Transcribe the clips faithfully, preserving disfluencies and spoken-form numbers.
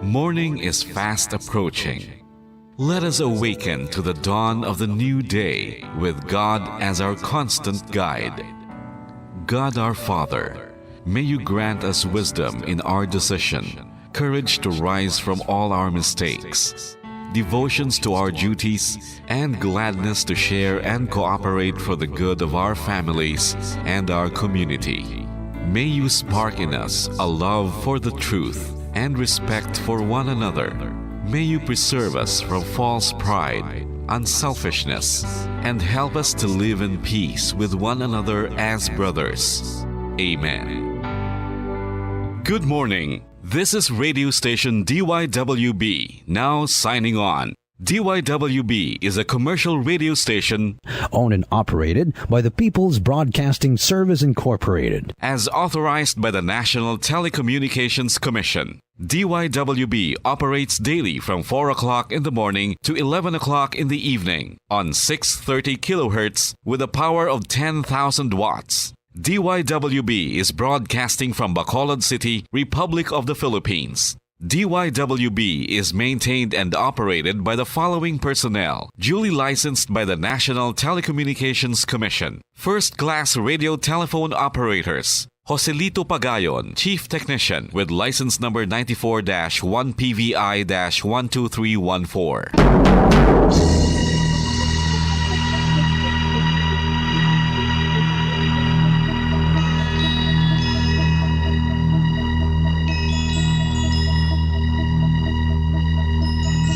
Morning is fast approaching. Let us awaken to the dawn of the new day with God as our constant guide. God our Father, may you grant us wisdom in our decision, courage to rise from all our mistakes, devotions to our duties, and gladness to share and cooperate for the good of our families and our community. May you spark in us a love for the truth and respect for one another. May you preserve us from false pride, unselfishness, and help us to live in peace with one another as brothers. Amen. Good morning. This is radio station D Y W B, now signing on. D Y W B is a commercial radio station owned and operated by the People's Broadcasting Service Incorporated. As authorized by the National Telecommunications Commission. D Y W B operates daily from four o'clock in the morning to eleven o'clock in the evening on six thirty kilohertz with a power of ten thousand watts. D Y W B is broadcasting from Bacolod City, Republic of the Philippines. D Y W B is maintained and operated by the following personnel, duly licensed by the National Telecommunications Commission. First class radio telephone operators, Joselito Pagayon, Chief Technician, with license number ninety-four dash one P V I dash one two three one four.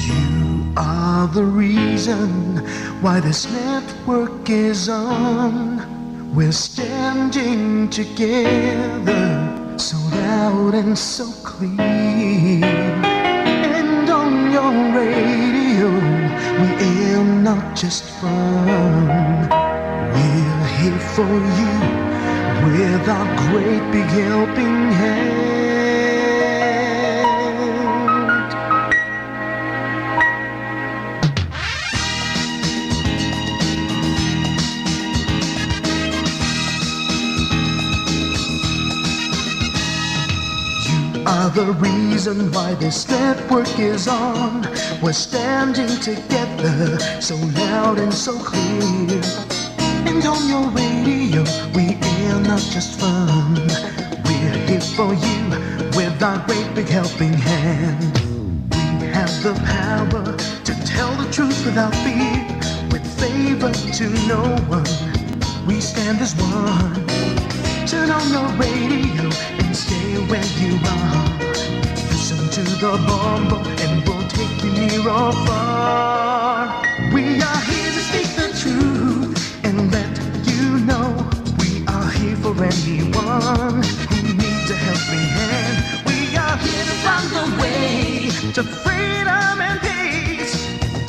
You are the reason why this network is on. We're standing together, so loud and so clear. And on your radio, we aim not just fun. We're here for you with our great big helping hand. You are the reason why this network is on. We're standing together, so loud and so clear. And on your radio, we air not just fun. We're here for you with our great big helping hand. We have the power to tell the truth without fear. With favor to no one, we stand as one. Turn on your radio and stay where you are. Listen to the Bombo and we'll take you near or far. We are here to speak the truth and let you know we are here for anyone who needs a helping hand. We are here to find the way to freedom and peace.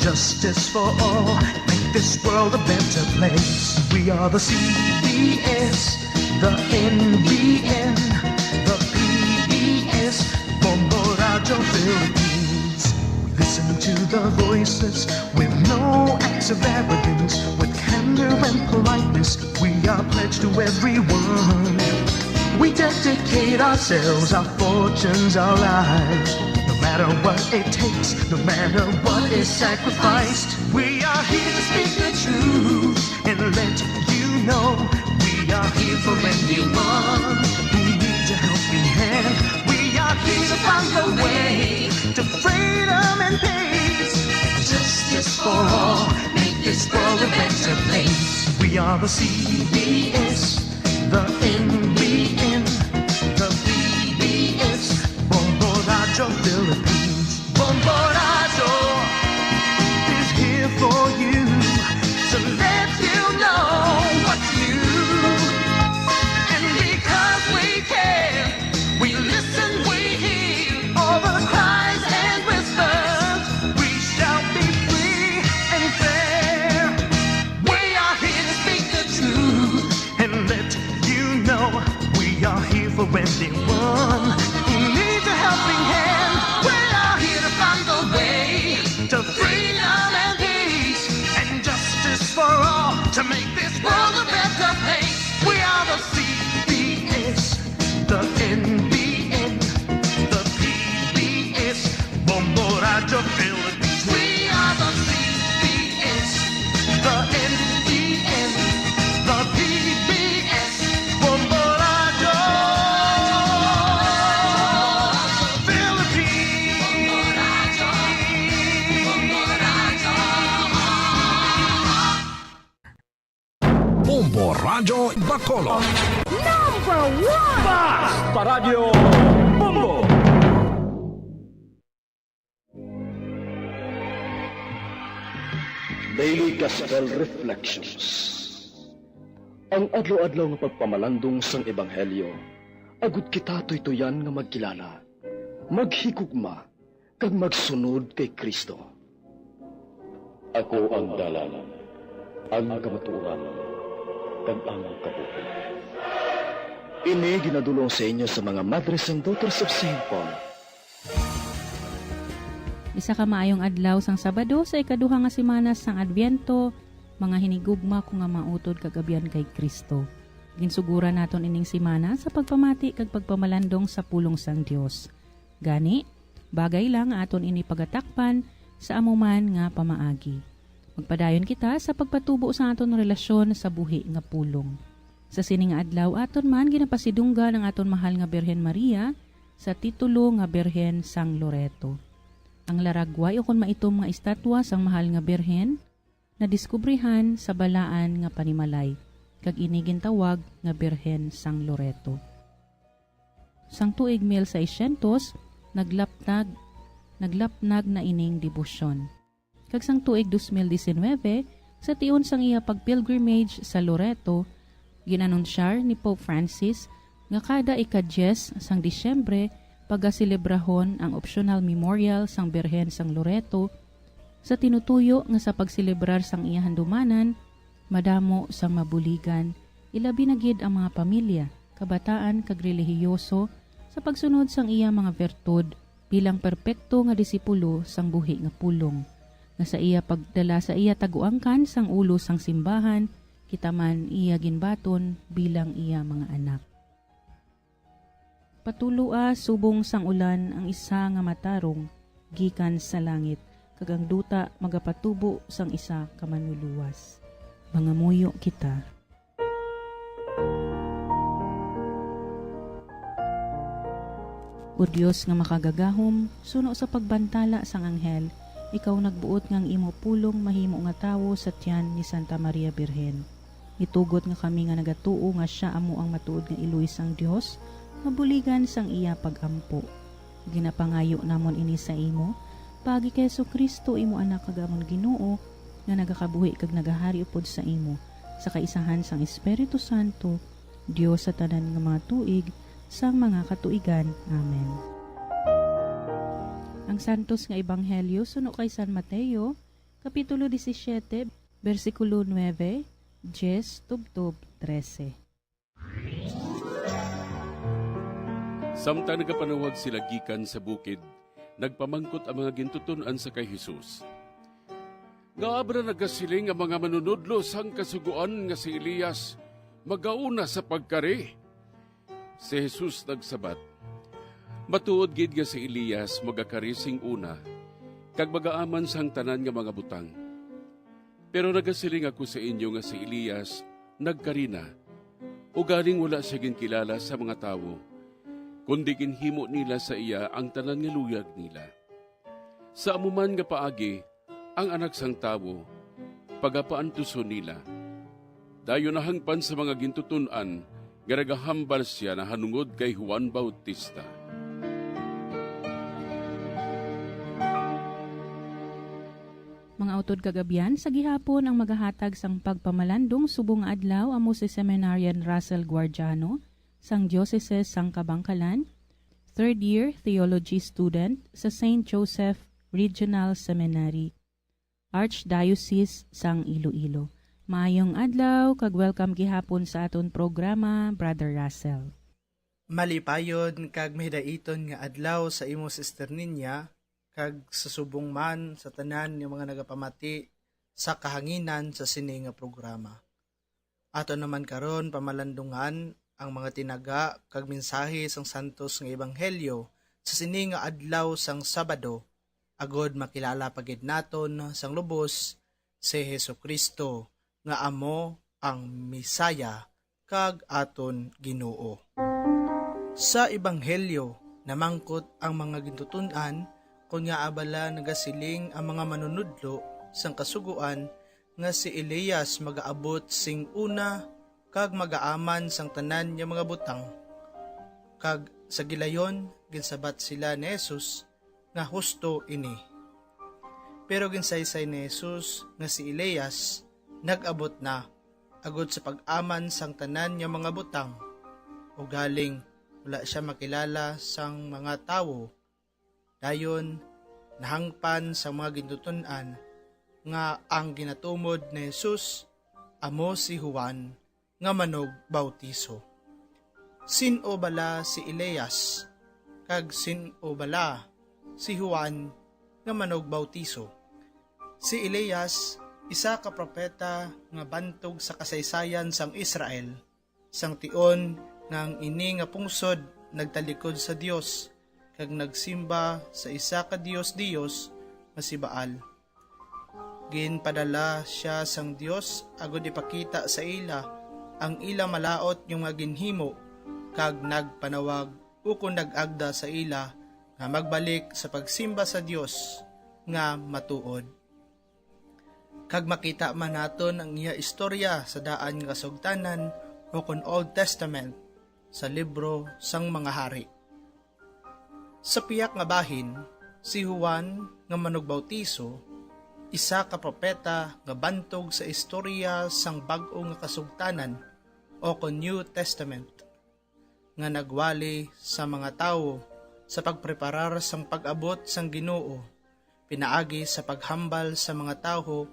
Justice for all, make this world a better place. We are the C B S, the N B N, the P B S, Bombo Radio Philippines. We listen to the voices with no acts of arrogance, with candor and politeness. We are pledged to everyone. We dedicate ourselves, our fortunes, our lives. No matter what it takes, no matter what is sacrificed, we are here to speak the truth and let you know we are here for anyone who needs a helping hand. We are here to find a way to freedom and peace. Justice for all, make this world a better place. We are the C B S, the N B N, the P B S, Bombo Radio Philippines. Bombo Radio is here for you to let you know what's new. And because we care, we listen, we hear all the cries and whispers. We shall be free and fair. We are here to speak the truth and let you know we are here for anyone who needs a helping hand. We are here to find the way to freedom and peace and justice for all to make this world a better place. We are the C B S, the N B N, the P B S, Radyo Philippines. We are the C B S, the N B N, the P B S, Bombo Radyo Philippines. Bombo Radyo Bacolod. Number one! Bas Paradyo Bombo! Daily Gospel Reflections. Ang adlaw-adlaw nga pagpamalandong sang Ebanghelyo agud kita tuytuyan nga magkilala, maghigugma, kag magsunod kay Cristo. Ako ang dalan, ang kamatuoran, kag ang kabuhi. Ini ginadul-ong sa inyo sa mga Madres and Daughters of Saint Paul. Isa ka maayong adlaw sang Sabado sa ikaduha nga semana sang Adbyento, mga hinigugma ko nga mautod kag abyan kay Cristo. Ginsuguran naton ining semana sa pagpamati kag pagpamalandong sa pulong sang Dios. Gani, bagay lang nga aton ini pagatakpan sa amo man nga pamaagi. Magpadayon kita sa pagpatubo sa aton relasyon sa buhi nga pulong. Sa sini nga adlaw, aton man ginapasidunggan ang aton mahal nga Birhen Maria sa titulo nga Birhen sang Loreto. Ang laragway ukon maitom nga estatwa sang mahal nga Birhen nadiskubrihan sa balaan nga panimalay, kag ini gintawag nga Birhen sang Loreto. Sang tuig mil seiscientos, naglapnag, naglapnag na ining debosyon. Kag sang tuig dos mil diecinuebe, sa tion sang iya pag-pilgrimage sa Loreto, ginanunsyar ni Pope Francis nga kada ika-dyes sang Disyembre pagaselebrahon ang opsyonal memorial sang Birhen sang Loreto, sa tinutuyo nga sa pagselebrar sang iya handumanan, madamo sang mabuligan, ilabi na gid ang mga pamilya, kabataan kag relihiyoso, sa pagsunod sang iya mga bertud bilang perpekto nga disipulo sang buhi nga pulong, nga sa iya pagdala sa iya taguangkan sang ulo sang simbahan, kita man iya ginbaton bilang iya mga anak. Patuloa subong sang ulan ang isa nga matarong gikan sa langit, kag ang duta magapatubo sang isa ka manluluwas. Mangamuyo kita. O Dios nga makagagahom, suno sa pagbantala sang anghel, ikaw nagbuot nga ang imo pulong mahimo nga tawo sa tiyan ni Santa Maria Birhen. Itugot nga kami nga nagatuo nga sia amo ang matuod nga iloy sang Dios, mabuligan sang iya pag-ampo. Ginapangayo namon ini sa imo, paagi kay Jesu-Cristo, imo Anak kag amon Ginoo, nga nagakabuhi kag nagahari upod sa imo, sa kaisahan sang Espiritu Santo, Dios sa tanan nga mga tuig, sang mga katuigan. Amen. Ang Santos nga Ebanghelyo suno kay San Mateo, Kapitulo disisiete, bersikulo nuebe, dyes tubtob trese. Samtang nagapanawag sila gikan sa bukid, nagpamangkot ang mga gintuton-an sa kay Jesus, "Ngaa bala nagasiling ang mga manunodlo sang Kasugoan nga si Elias magauna sa pagkari?" Si Jesus nagsabat, "Matuod gid nga si Elias magakari sing una, kag magaaman sang tanan nga mga butang. Pero nagasiling ako sa inyo nga si Elias nagkari na, ugaling wala sia ginkilala sa mga tawo, kundi ginhimo nila sa iya ang tanan nga luyag nila. Sa amo man nga paagi, ang Anak sang Tawo pagapaantuson nila. Dayon nahangpan sa mga gintuton-an nga nagahambal sia nahanungod kay Juan Bautista." Mga utod kag abyan, sa gihapon ang magahatag sang pagpamalandong subong nga adlaw amo si Seminarian Russell Guardiano sang Diocese sang Kabangkalan, third year theology student sa Saint Joseph Regional Seminary, Archdiocese sang Iloilo. Maayong adlaw kag welcome gihapon sa aton programa, Brother Russell. Malipayon kag mahidaiton nga adlaw sa imo, Sister Ninya, kag sa subong man sa tanan nga mga nagapamati sa kahanginan sa sini nga programa. Ato naman karon pamalandungan ang mga tinaga kag mensahe sang santos nga ebanghelyo sa sini nga adlaw sang Sabado, agod makilala pa gid naton sang lubos si Jesu-Cristo nga amo ang Messiah kag aton Ginoo. Sa Ebanghelyo, namangkot ang mga gintuton-an kon ngaa bala nagasiling ang mga manunodlo sang Kasugoan nga si Elias magaabot sing una kag magaaman sang tanan nga mga butang. Kag sa gilayon, ginsabat sila ni Jesus nga husto ini. Pero ginsaysay ni Jesus nga si Elias nag-abot na agod sa pag-aman sang tanan nga mga butang, ugaling wala sia makilala sang mga tawo. Dayon, nahangpan sang mga gintuton-an nga ang ginatumod ni Jesus amo si Juan nga manugbautiso. Sin-o bala si Elias, kag sin-o bala si Juan nga manugbautiso? Si Elias, isa ka propeta nga bantog sa kasaysayan sang Israel, sang tion nga ang ini nga pungsod nagtalikod sa Dios kag nagsimba sa isa ka dios-dios nga si Baal. Ginpadala sia sang Dios agud ipakita sa ila ang ila malaut nga mga ginhimo, kag nagpanawag ukon nag-agda sa ila nga magbalik sa pagsimba sa Dios nga matuod. Kag makita man naton ang iya istorya sa Daan nga Kasugtanan, ukon Old Testament, sa libro sang mga Hari. Sa pihak nga bahin, si Juan nga Manugbautiso, isa ka propeta nga bantog sa istorya sang Bag-o nga Kasugtanan, ukon New Testament, nga nagwali sa mga tawo sa pagpreparar sang pag-abot sang Ginoo, pinaagi sa paghambal sa mga tawo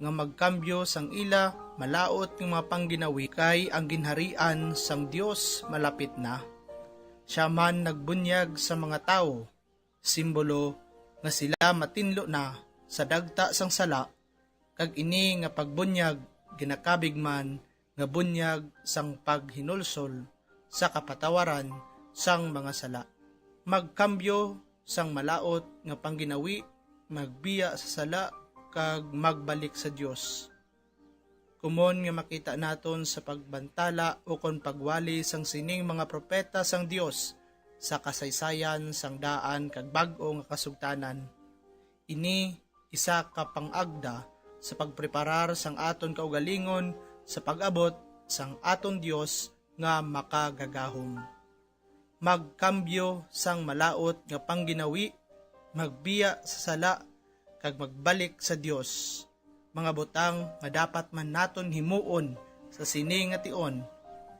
nga magkambyo sang ila malaut nga mga pangginawi, kay ang Ginharian sang Dios malapit na. Sia man nagbunyag sa mga tawo, simbolo nga sila matinlo na sa dagta sang sala, kag ini nga pagbunyag ginakabig man nga bunyag sang paghinulsol sa kapatawaran sang mga sala, magkambyo sang malaut nga pangginawi, magbiya sa sala, kag magbalik sa Dios. Komon nga makita naton sa pagbantala ukon pagwali sang sining mga propeta sang Dios sa kasaysayan sang Daan kag Bag-o nga Kasugtanan. Ini isa ka pang-agda sa pagpreparar sang aton kaugalingon sa pag-abot sang aton Dios nga makagagahom. Magkambyo sang malaut nga pangginawi, magbiya sa sala, kag magbalik sa Dios, mga butang nga dapat man naton himuon sa sini nga tion,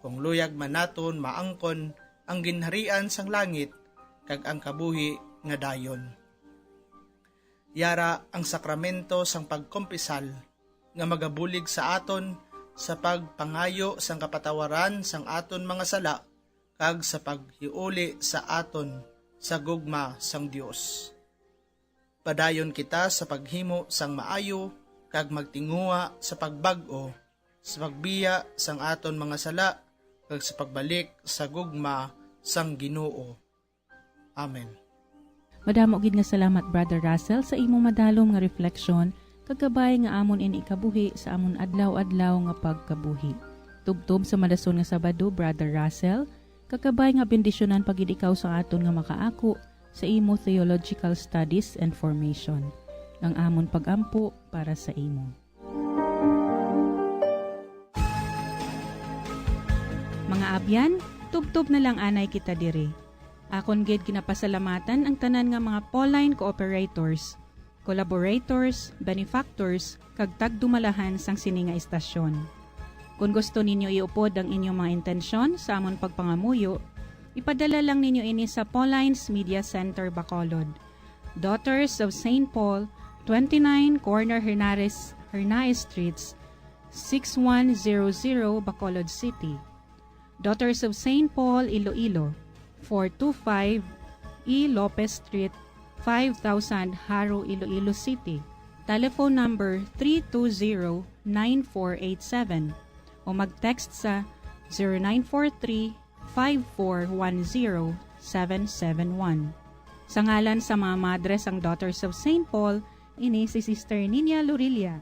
kung luyag man naton maangkon ang ginharian sang langit kag ang kabuhi nga dayon. Yara ang sakramento sang pagkumpisal, nga magabulig sa aton sa pagpangayo sang kapatawaran sang aton mga sala kag sa paghiuli sa aton sa gugma sang Dios. Padayon kita sa paghimo sang maayo kag magtinguha sa pagbag-o, sa pagbiya sang aton mga sala, kag sa pagbalik sa gugma sang Ginoo. Amen. Madamo gid nga salamat, Brother Russell, sa imong madalom nga refleksyon kag kabay nga amon ini ikabuhi sa amon adlaw-adlaw nga pagkabuhi. Tubtob sa madason nga Sabado, Brother Russell, kag kabay nga bendisyonan pa gid ikaw sa aton nga makaako sa imo theological studies and formation. Ang amon pag-ampo para sa imo. Mga abyan, tubtob na lang anay kita diri. Akon gid ginapasalamatan ang tanan nga mga Pauline cooperators, collaborators, benefactors, kag tagdumalahan sang sini nga istasyon. Kon gusto ninyo iupod ang inyong mga intensyon sa amon pagpangamuyo, ipadala lang ninyo ini sa Pauline's Media Center, Bacolod, Daughters of Saint Paul, twenty-nine Corner Hernares, Hernaez Streets, six one zero zero, Bacolod City. Daughters of Saint Paul, Iloilo, four two five E Lopez Street, five thousand, Jaro, Iloilo City. Telephone number three two zero, nine four eight seven o mag-text sa zero nine four three, five four one zero, seven seven one. Sa ngalan sa mga madre sang Daughters of Saint Paul, ini si Sister Ninia Lorilla.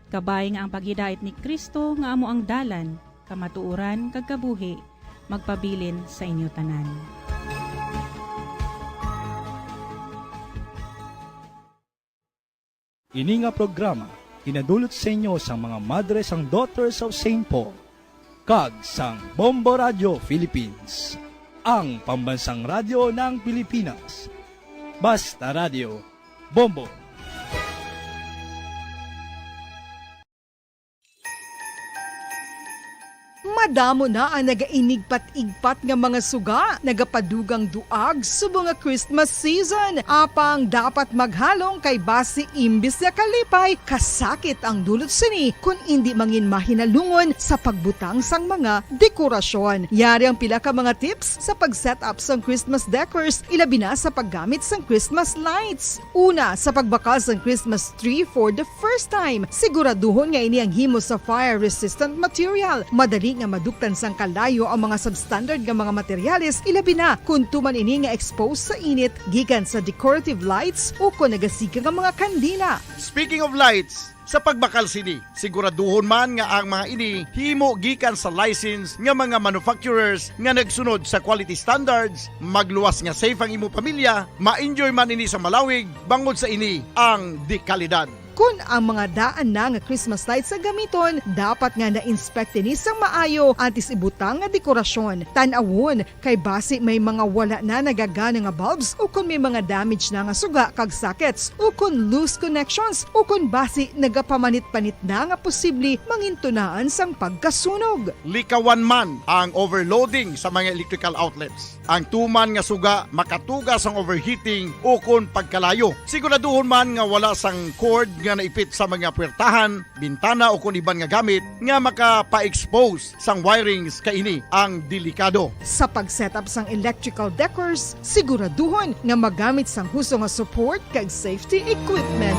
Kabay nga ang paghidait ni Cristo nga amo ang dalan, kamatuoran, kag kabuhi, magpabilin sa inyo tanan. Ini nga programa ginadulot sa inyo sang mga madre sang Daughters of Saint Paul kag sang Bombo Radio Philippines, ang pambansang radyo ng Pilipinas. Basta Radio, Bombo. Madamo na ang nagainigpat-igpat nga mga suga nagapadugang duag subong nga Christmas season. Apang dapat maghalong kay basi imbis nga kalipay, kasakit ang dulot sini kun indi mangin mahinalungon sa pagbutang sang mga dekorasyon. Yari ang pila ka mga tips sa pag-set up sang Christmas decors, ilabi na sa paggamit sang Christmas lights. Una, sa pagbakal sang Christmas tree for the first time, siguraduhon nga ini ang himo sa fire-resistant material. Madali nga maduktan sang kalayo ang mga substandard nga mga materyales, ilabi na kon tuman ini nga exposed sa init gikan sa decorative lights o kon nagasiga nga mga kandila. Speaking of lights, sa pagbakal sini, siguraduhon man nga ang mga ini himo gikan sa license nga mga manufacturers nga nagsunod sa quality standards, magluwas nga safe ang imo pamilya, ma-enjoy man ini sa malawig, bangod sa ini ang dekalidad. Kon ang mga daan na nga Christmas lights ang gamiton, dapat nga na-inspect ini sang maayo antes ibutang nga dekorasyon. Tan-awon kay basi may mga wala na nagagana nga bulbs, o kon may mga damage na nga suga kag sockets, o kon loose connections, o kon basi nagapamanit-panit na nga posible mangintunaan sang pagkasunog. Likawan man ang overloading sa mga electrical outlets. Ang tuman nga suga makatuga sang overheating o kon pagkalayo. Siguraduhon man nga wala sang cord nga naipit sa mga puwertahan, bintana o kon iban nga gamit nga makapa-expose sang wirings kay ini ang delikado. Sa pag-set up sang electrical decors, siguraduhon nga magamit sang husto nga support kag safety equipment.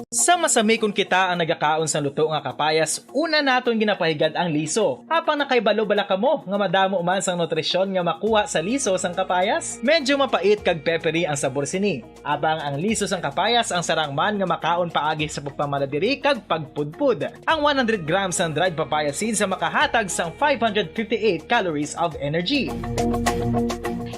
Sa masami kon kita ang nagakaon sang luto nga kapayas, una naton ginapahigad ang liso. Apang nakahibalo bala kamo nga madamo man sang nutrisyon nga makuha sa liso sang kapayas? Medyo mapait kag peppery ang sabor sini. Apang ang liso sang kapayas ang sarang man nga makaon paagi sa pagpamalabiri kag pagpudpod. Ang one hundred grams sang dried papaya seeds ang makahatag sang five hundred fifty-eight calories of energy.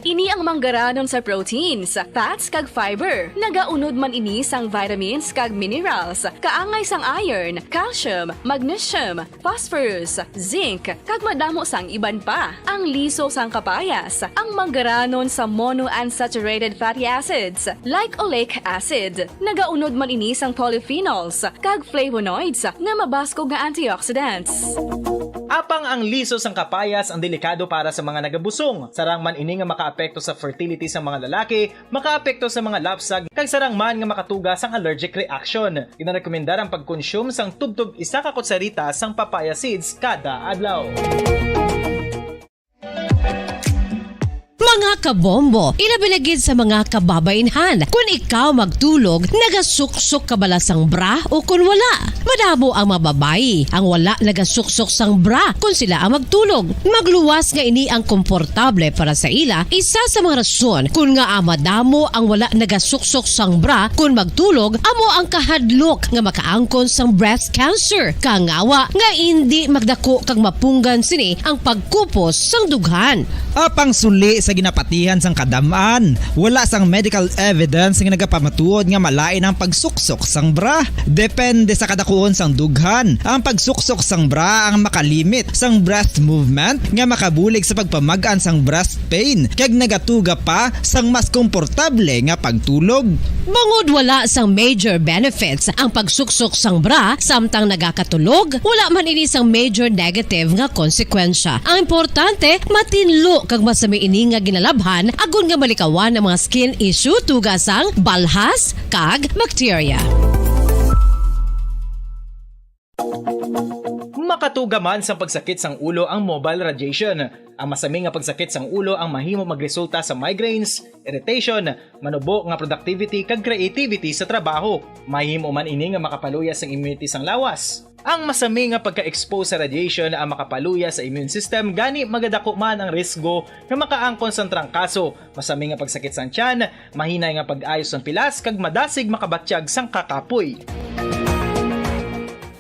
Ini ang manggaranon sa proteins, fats, kag fiber. Nagaunod man ini sang vitamins kag minerals, kaangay sang iron, calcium, magnesium, phosphorus, zinc, kag madamo sang iban pa. Ang liso sang kapayas, ang manggaranon sa monounsaturated fatty acids, like oleic acid. Nagaunod man ini sang polyphenols kag flavonoids nga mabaskog nga antioxidants. Apang ang liso sang kapayas ang delikado para sa mga nagabusong. Sarang man ini nga makaapekto sa fertility sang mga lalaki, makaapekto sa mga lapsag, kag sarang man nga makatuga sang allergic reaction. Ginarekomendar ang pagkonsume sang tubtob isa ka kutsarita sang papaya seeds kada adlaw. Mga kabombo, ilabi na gid sa mga kababainhan, kun ikaw magtulog, nagasuksok ka bala sang bra o kun wala? Madamo ang mga babayi ang wala nagasuksok sang bra kun sila ang magtulog. Magluwas nga ini ang komportable para sa ila, isa sa mga rason kun ngaa madamo ang wala nagasuksok sang bra kun magtulog amo ang kahadlok nga makaangkon sang breast cancer. Kangawa nga indi magdako kag mapunggan sini ang pagkupos sang dughan. Apang suli sa ginapatihan sang kadam-an, wala sang medical evidence nga nagapamatuod nga malain ang pagsuksok sang bra. Depende sa kadakuon sang dughan, ang pagsuksok sang bra ang makalimit sang breast movement nga makabulig sa pagpamag-an sang breast pain kag nagatuga pa sang mas komportable nga pagtulog. Bangod wala sang major benefits ang pagsuksok sang bra samtang nagakatulog, wala man ini sang major negative nga konsekwensya. Ang importante, matinlo kag masami ini nga ginalabhan agod nga malikawan ang mga skin issue tuga sang balhas kag bakterya. Makatuga man sang pagsakit sang ulo ang mobile radiation. Ang masami nga pagsakit sang ulo ang mahimo magresulta sa migraines, irritation, manubo nga productivity, kag creativity sa trabaho. Mahimo man ini nga makapaluya sang immunity sang lawas. Ang masami nga pagka-expose sa radiation ang makapaluya sa immune system, gani magadako man ang risgo nga makaangkon sang trangkaso, masami nga pagsakit sang tiyan, mahinay nga pag-ayo sang pilas, kag madasig makabatyag sang kakapoy.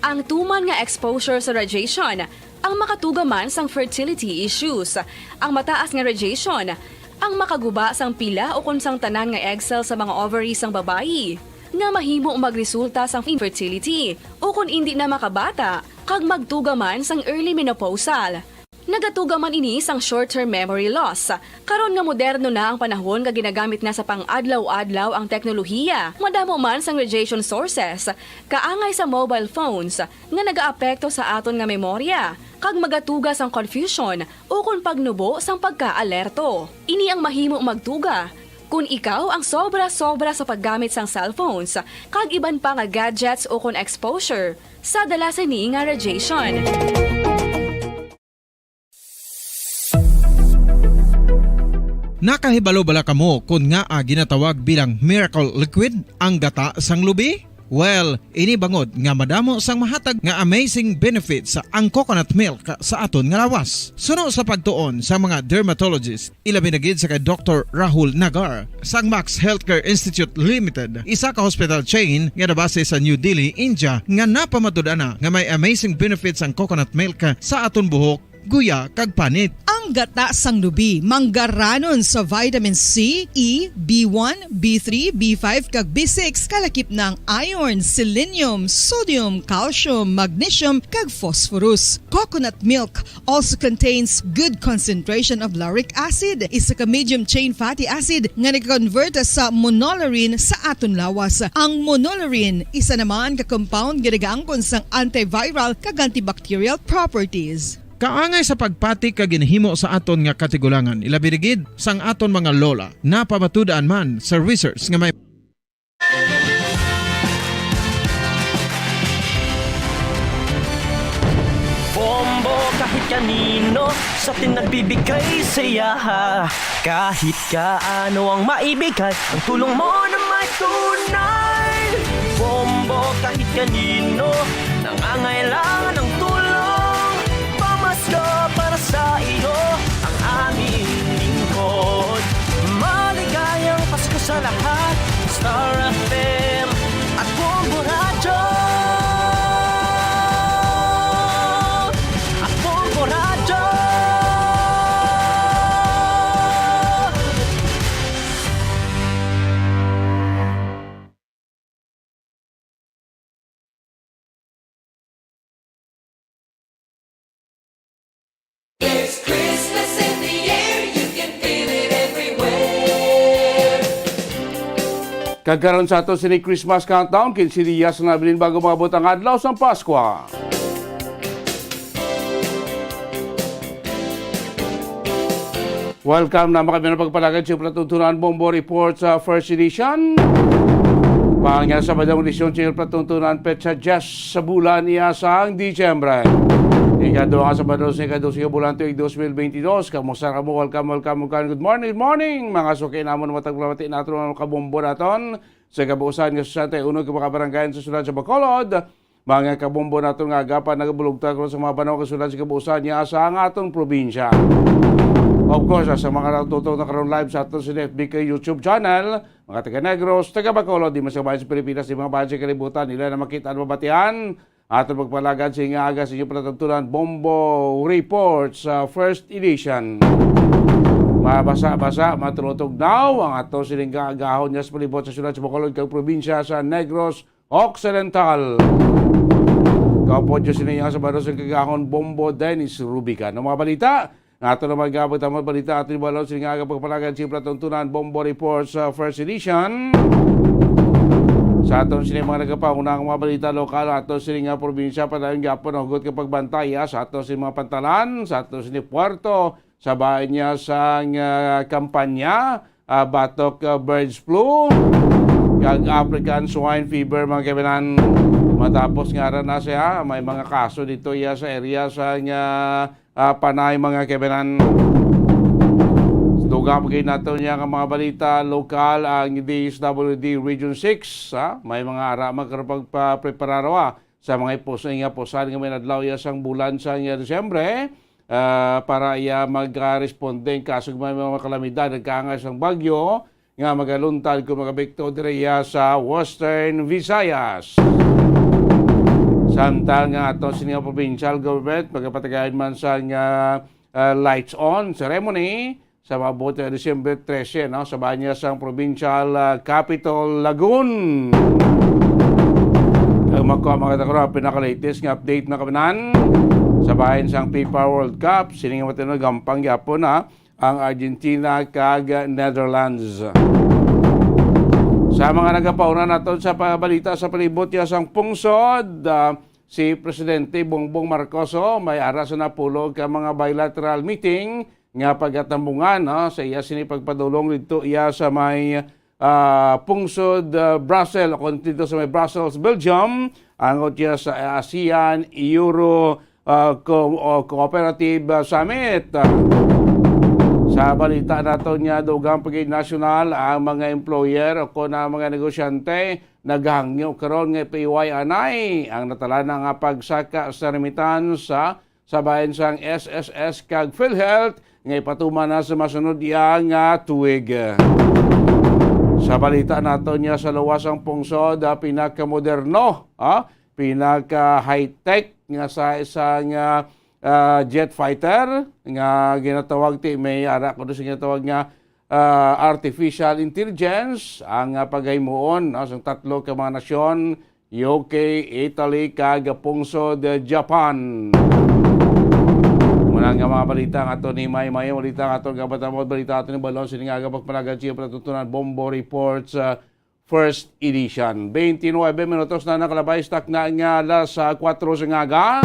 Ang tuman nga exposure sa radiation ang makatuga man sang fertility issues. Ang mataas nga radiation ang makaguba sang pila ukon sang tanan nga egg cell sa mga ovary sang babayi, nga mahimo magresulta sang infertility ukon indi na makabata, kag magtuga man sang early menopausal. Nagatuga man ini sang short-term memory loss. Karon nga moderno na ang panahon nga ginagamit na sa pang-adlaw-adlaw ang teknolohiya, madamo man sang radiation sources, kaangay sa mobile phones, nga nagaapekto sa aton nga memorya, kag magatuga sang confusion ukon pagnubo sang pagkaalerto. Ini ang mahimo magtuga kon ikaw ang sobra-sobra sa paggamit sang cellphones kag iban pa nga gadgets ukon exposure sa dala sini nga radiation. Nakahibalo bala kamo kon ngaa ginatawag bilang miracle liquid ang gata sang lubi? Well, ini bangod nga madamo sang mahatag nga amazing benefits ang coconut milk sa aton nga lawas. Suno sa pagtuon sa mga dermatologist, ilabi na gid sa kay Doktor Rahul Nagar sang Max Healthcare Institute Limited, isa ka hospital chain nga nabase sa New Delhi, India, nga napamatud-an na nga may amazing benefits ang coconut milk sa aton buhok, guya, kag panit. Ang gata sang lubi manggaranon sa vitamin C, E, B one, B three, B five, kag B six, kalakip na ang iron, selenium, sodium, calcium, magnesium, kag phosphorus. Coconut milk also contains good concentration of lauric acid, isa ka medium chain fatty acid nga nag-convert sa monolaurin sa aton lawas. Ang monolaurin, isa naman ka compound nga nagaangkon sang antiviral kag antibacterial properties. Kaangay sa pagpati kag ginhimo sa aton nga katigulangan, ilabi na gid sang aton mga lola, napamatud-an man sa research nga may Bombo kahit kanino, sa atin nagbibigay saya. Kahit kaano ang maibigay, ang tulong mo na may tunay. Bombo kahit kanino, nangangailangan ng tulong. Pamasko para sa iyo, ang aming lingkod. Maligayang Pasko sa lahat, Star F M at Bombo Radyo. At Bombo Radyo. There's Christmas in the air, you can feel it everywhere. Kag karon sa ato sini Christmas countdown, kinse diyas na nabilin bago maabot ang adlaw sang Paskwa. Welcome na makabina pagpalagad sa palatuntunan Bombo Report sa first edition. Pangya sa Sabadong edisyon sa palatuntunan, petsa diyes sa bulan iya sang Disyembre. Ikaduha nga Sabado sa ikaduha nga bulan tuig dos mil bentidós. Kamusta kamo? Welcome, welcome, welcome. Good morning, good morning, mga suki namon, matag pamati naton, mga kabombo naton sa kabuusan nga sesenta y uno ka mga barangay sa siyudad sa Bacolod. Mga kabombo naton nga agapan, nagabulugtad karon sa mga banwa kag siyudad sa kabuusan niya sa ang aton probinsya. Of course, sa mga natutok na karon live sa aton sa F B K YouTube channel, mga taga Negros, taga Bacolod, di man sa bayan sa Pilipinas, di mga bayan sa kalibutan, nila na makita at mabatian. Aton magpalagad sa nga aga sa inyong palatuntunan, Bombo Report sa first edition. Mabasa-basa, matunutog now ang ato sining kaagahon niya sa palibot sa siyudad sa Bacolod kag probinsya sa Negros Occidental. Kaupod niyo sini nga Sabado sa kagahon, Bombo Dennis Rubican. Ang mga balita, nato naman nga pagtambal balita, ato ibalon sini nga aga pagpalagad sa palatuntunan, Bombo Report sa first edition. Sa aton sini mga nagapauna ang mga balita lokal, ato sini nga probinsya, padayon gapon ang hugot nga pagbantay, ah, sa ato sini mga pantalan, sa ato sini puerto, sa bahin niya sang, ah, kampanya, ah, batok, ah, birds flu, kag African swine fever, mga kaibigan. Matapos nga ara na siya, may mga kaso dito iya sa area sa nga, ah, Panay, mga kaibigan. Dugang pa gid nato niya nga mga balita lokal ang D S W D Region six, ha? May mga ara magkapagpaprepararo, ah, sa mga ipus-, nga pusan nga may adlaw iya sang bulan sang, ah, Disyembre, ah, para iya magresponde in kaso may mga kalamidad nagkaangay sang bagyo nga magaluntad kung magabikto diri iya sa Western Visayas. Samtang nga ato sini nga provincial government, magapatagayon man sang, ah, ah, lights on ceremony sa maabot nga December trese, no, sa bahin sang provincial, ah, capital, Lagun. Kag makuha mga katakro ang pinaka-latest nga update na kamanan sa bahin sang FIFA World Cup, sining matino gampang gyapon na ang Argentina kag Netherlands. Sa mga nagapauna naton sa pabalita sa palibot niya sang pungsod, ah, si Presidente Bongbong Marcos, oh, may ara sa napulog ka mga bilateral meeting nga pagatambungan, no, sa iya sini pagpadulong didto iya sa may, ah, pungsod, ah, Brussels, o kon didto sa may Brussels, Belgium, angot iya sa ASEAN Euro, ah, Co-, o Cooperative, ah, Summit. Ah, sa balita naton nga dugang pag nasyonal, ang mga employer o kon ang mga negosyante naghangyo karon nga ipahiway anay ang natalana nga pagsaka sa remittance, ah, sa bahin sang S S S kag PhilHealth nga ipatuman na sa masunod iya nga tuig. Sa balita naton nga sa luwas ang pungsod, ah, pinakamoderno, ah, pinaka-high-tech nga sa isang, ah, ah, jet fighter nga ginatawag ti may ara ko sa ginatawag nga, ah, artificial intelligence ang, ah, paghimuon, no, sa tatlo ka mga nasyon, U K, Italy, kag pungsod Japan. Muna nga mga balita nga ato ni May May, balita nga ato nga batamod, balita ato ni Balon, sini nga aga pagpanagan siya patutunan Bombo Reports, ah, first edition. Twenty-nine minutos na nakalabay sa takna nga alas, ah, kuwatro sa ngaga.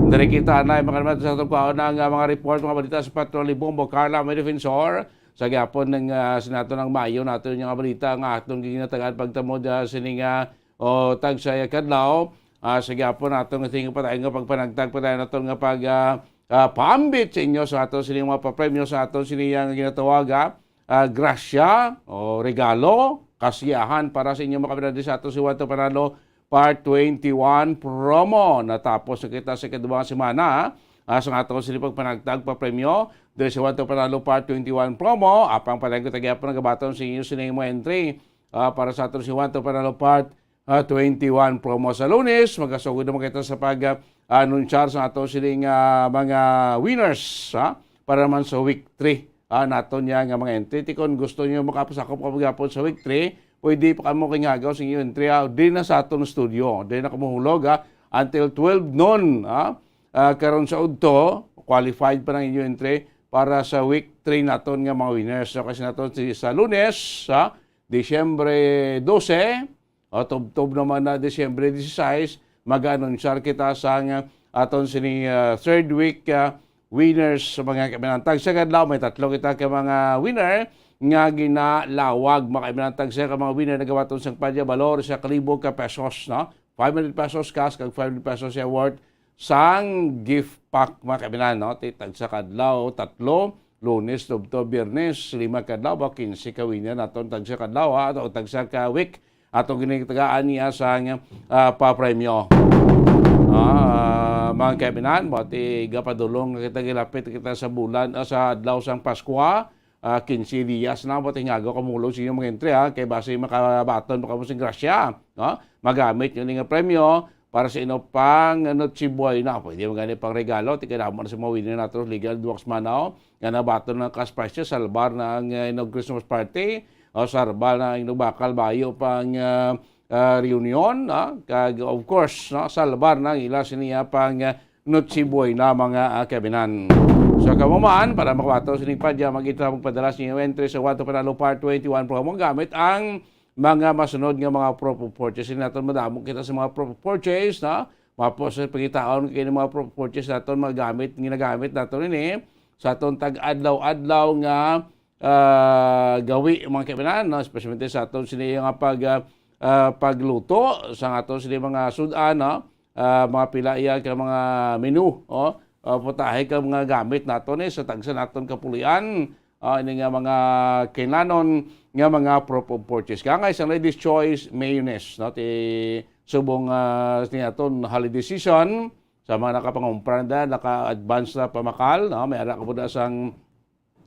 Diri kita na makalamat sa atong kaon ang, ah, mga report, mga balita sa Patrol ni Bombo Carla, may defensor. Sa gihapon ng, ah, sinato ng Mayo nato yung mga balita nga atong ginatagaan pagtamod, ah, sini nga, o tagsa kadlaw. Ah, sa gihapon nato nga tingin pa tayo nga pagpanagtag pa tayo nato nga pag, ah, ah, paambit sa inyo sa ato sini mga papremyo sa ato sini nga ginatawag, ah, ah, grasya o regalo, kasiyahan para sa inyo mga kapatid sa ato si Juan Panalo Part twenty-one promo. Natapos na kita sa ikaduhang semana, ah, sa ato sini pagpanagtag papremyo diri sa Juan Panalo Part twenty-one promo. Apang palengke tagiapon nagabaton sa inyo sini mga entry, ah, para sa ato si Juan Panalo Part ah, twenty-one promo sa Lunes. Magasugod naman kita sa pag, ah, anunsyar sa ato sining, ah, mga winners, ha? Para naman sa week three, ah, nato niya nga mga entry. Ti kung gusto niyo makapasakop ka maghapon sa week three, pwede pa kamo kay ngagaw sa inyong entry, ah, di na sa aton studio. Di na kamo hulog, ha? Until twelve noon, ha? Ah, karon sa udto, qualified pa ang inyong entry para sa week three naton nga mga winners. So, kasi naton si, sa Lunes, ha? Disyembre dose, o, tubtob naman na Disyembre dieciséis, mag-aanunsyar kita sang, ah, aton sini, ah, third week, ah, winners sa mga kaibigan. Tagsa ka adlaw, may tatlo kita ka mga winner nga ginalawag, mga kaibigan. Tagsa ka mga winner nagabaton sang padya, balor sa kalibo ka pesos, no? Five hundred pesos cash, kag five hundred pesos sa worth sang gift pack, mga kaibigan, no? Ti tagsa ka adlaw, tatlo, Lunes, tubtob, Biyernes, lima ka adlaw, ba, quince ka winner naton tagsa ka adlaw, ha, o tagsa ka week. Ato ginitagaan niya sang, ah, papremyo. Ah, mga kaibigan, mo ti gapadulong kita, gilapit kita sa bulan, ah, sa adlaw sang Paskwa, ah, quince dias na, mo ti ngagaw ka mulog sa inyong mga entry, ha, kay basi makabaton pa kamo sing grasya, no? Magamit niyo ni nga premyo para sa inyo pang Noche Buena. Pwede mo gani pang regalo, ti kay damo na sa mga winner nato, legal duwag semana, oh, nga nabaton ng cash prizes, salbar na ang, eh, inog Christmas party, o salbar na ang inog bakal bayo pang, ah, ah, reunion, ah, kag of course, no, salbar na ang ila siniya pang, ah, Noche Buena, mga, ah, kaibigan. So, kamo man, para makabaton sining padya, mag-itra magpadala sa inyong entry sa One to Panalo Part twenty-one promo gamit ang mga masunod nga mga proof of purchase. Hindi natin madamo kita sa mga proof of purchase, no? Mapos sa pangitaon kay mga proof of purchase naton magamit, ginagamit naton ini sa aton tag-adlaw-adlaw nga, ah, gawi, mga kaibigan, no? Especially sa aton sini nga pag, ah, ah, pagluto sa aton sini mga sudan, no? Ah, mga pila iya ka mga menu, oh. Ah, putahe ka mga gamit naton, eh, sa tagsa naton kapulian. Ah, ini nga mga kinanon nga mga proof of purchase. Kaya nga isang Ladies Choice mayonnaise, no? Ti subong, ah, sa aton holiday season, sa mga nakapangumpra na, naka-advance na pamakal, no? May ara ka po na sang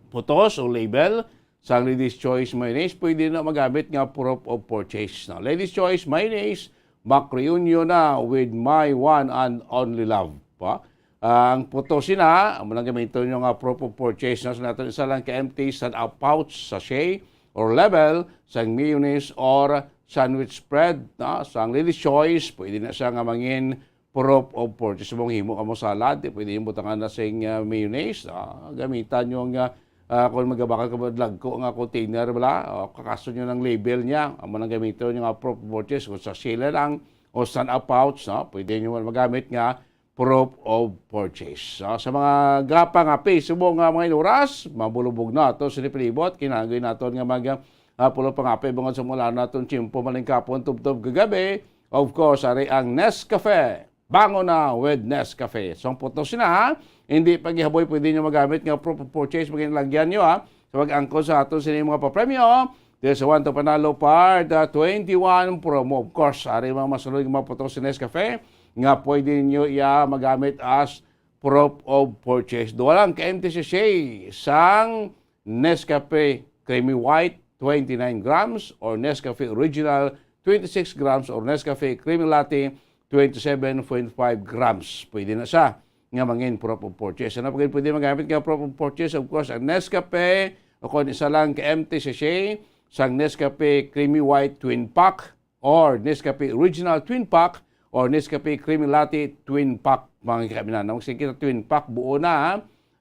putos o label sang Ladies Choice Mayonnaise, pwede na magamit nga proof of purchase, no? Ladies Choice Mayonnaise, mak-reunion na with my one and only love. Pa? Ang putos sina, amo nang gamiton nyo nga proof of purchase, no? So, natin isa lang ka empty sa pouch, sachet, or label sang mayonnaise or sandwich spread, no? Sang Ladies Choice, pwede na siya nga mangin proof of purchase. Kung himo ka mo salad, di pwede yung butangan na sing, ah, mayonnaise. Ah, gamitan nyo nga, ah, kung magabakal ka mo, lagko nga container, bala, o kakaso nyo ng label niya, amo nang gamiton nyo nga proof of purchase. Kung sa sila lang, o sa pouch, no? Pwede nyo man magamit nga proof of purchase. Ah, sa mga gapa nga, subong nga mga inuras, mabulubog na ato sa nipilibot, kinanggoy naton nga mag, ah, pulo pa nga, bungod sa mula naton tiyempo, malingkapon, tubtob, kagabi. Of course, ari ang Nescafe. Bangon na with Nescafe. So, ang putos na, ha? Hindi pagihaboy pwede nyo magamit nga proof of purchase, maginlagyan nyo, ha? Sa pag-angkon sa aton sini mga papremyo, there's a one to panalo part, uh, twenty-one promo. Of course, ari mga masunod nga mga putos sa Nescafe, nga pwede nyo iya magamit as proof of purchase. Duha lang ka empty sachet sang Nescafe Creamy White, twenty-nine grams, or Nescafe Original, twenty-six grams, or Nescafe Creamy Latte, twenty-seven point five grams. Pwede na siya nga mangin proof of purchase. Ano pa gid pwede magamit nga proof of purchase? Of course, ang Nescafe, o kung isa lang ka empty sachet, sang Nescafe Creamy White Twin Pack, or Nescafe Original Twin Pack, or Nescafe Creamy Latte Twin Pack, mga kaminanan. Kung sige kita Twin Pack, buo na, ha?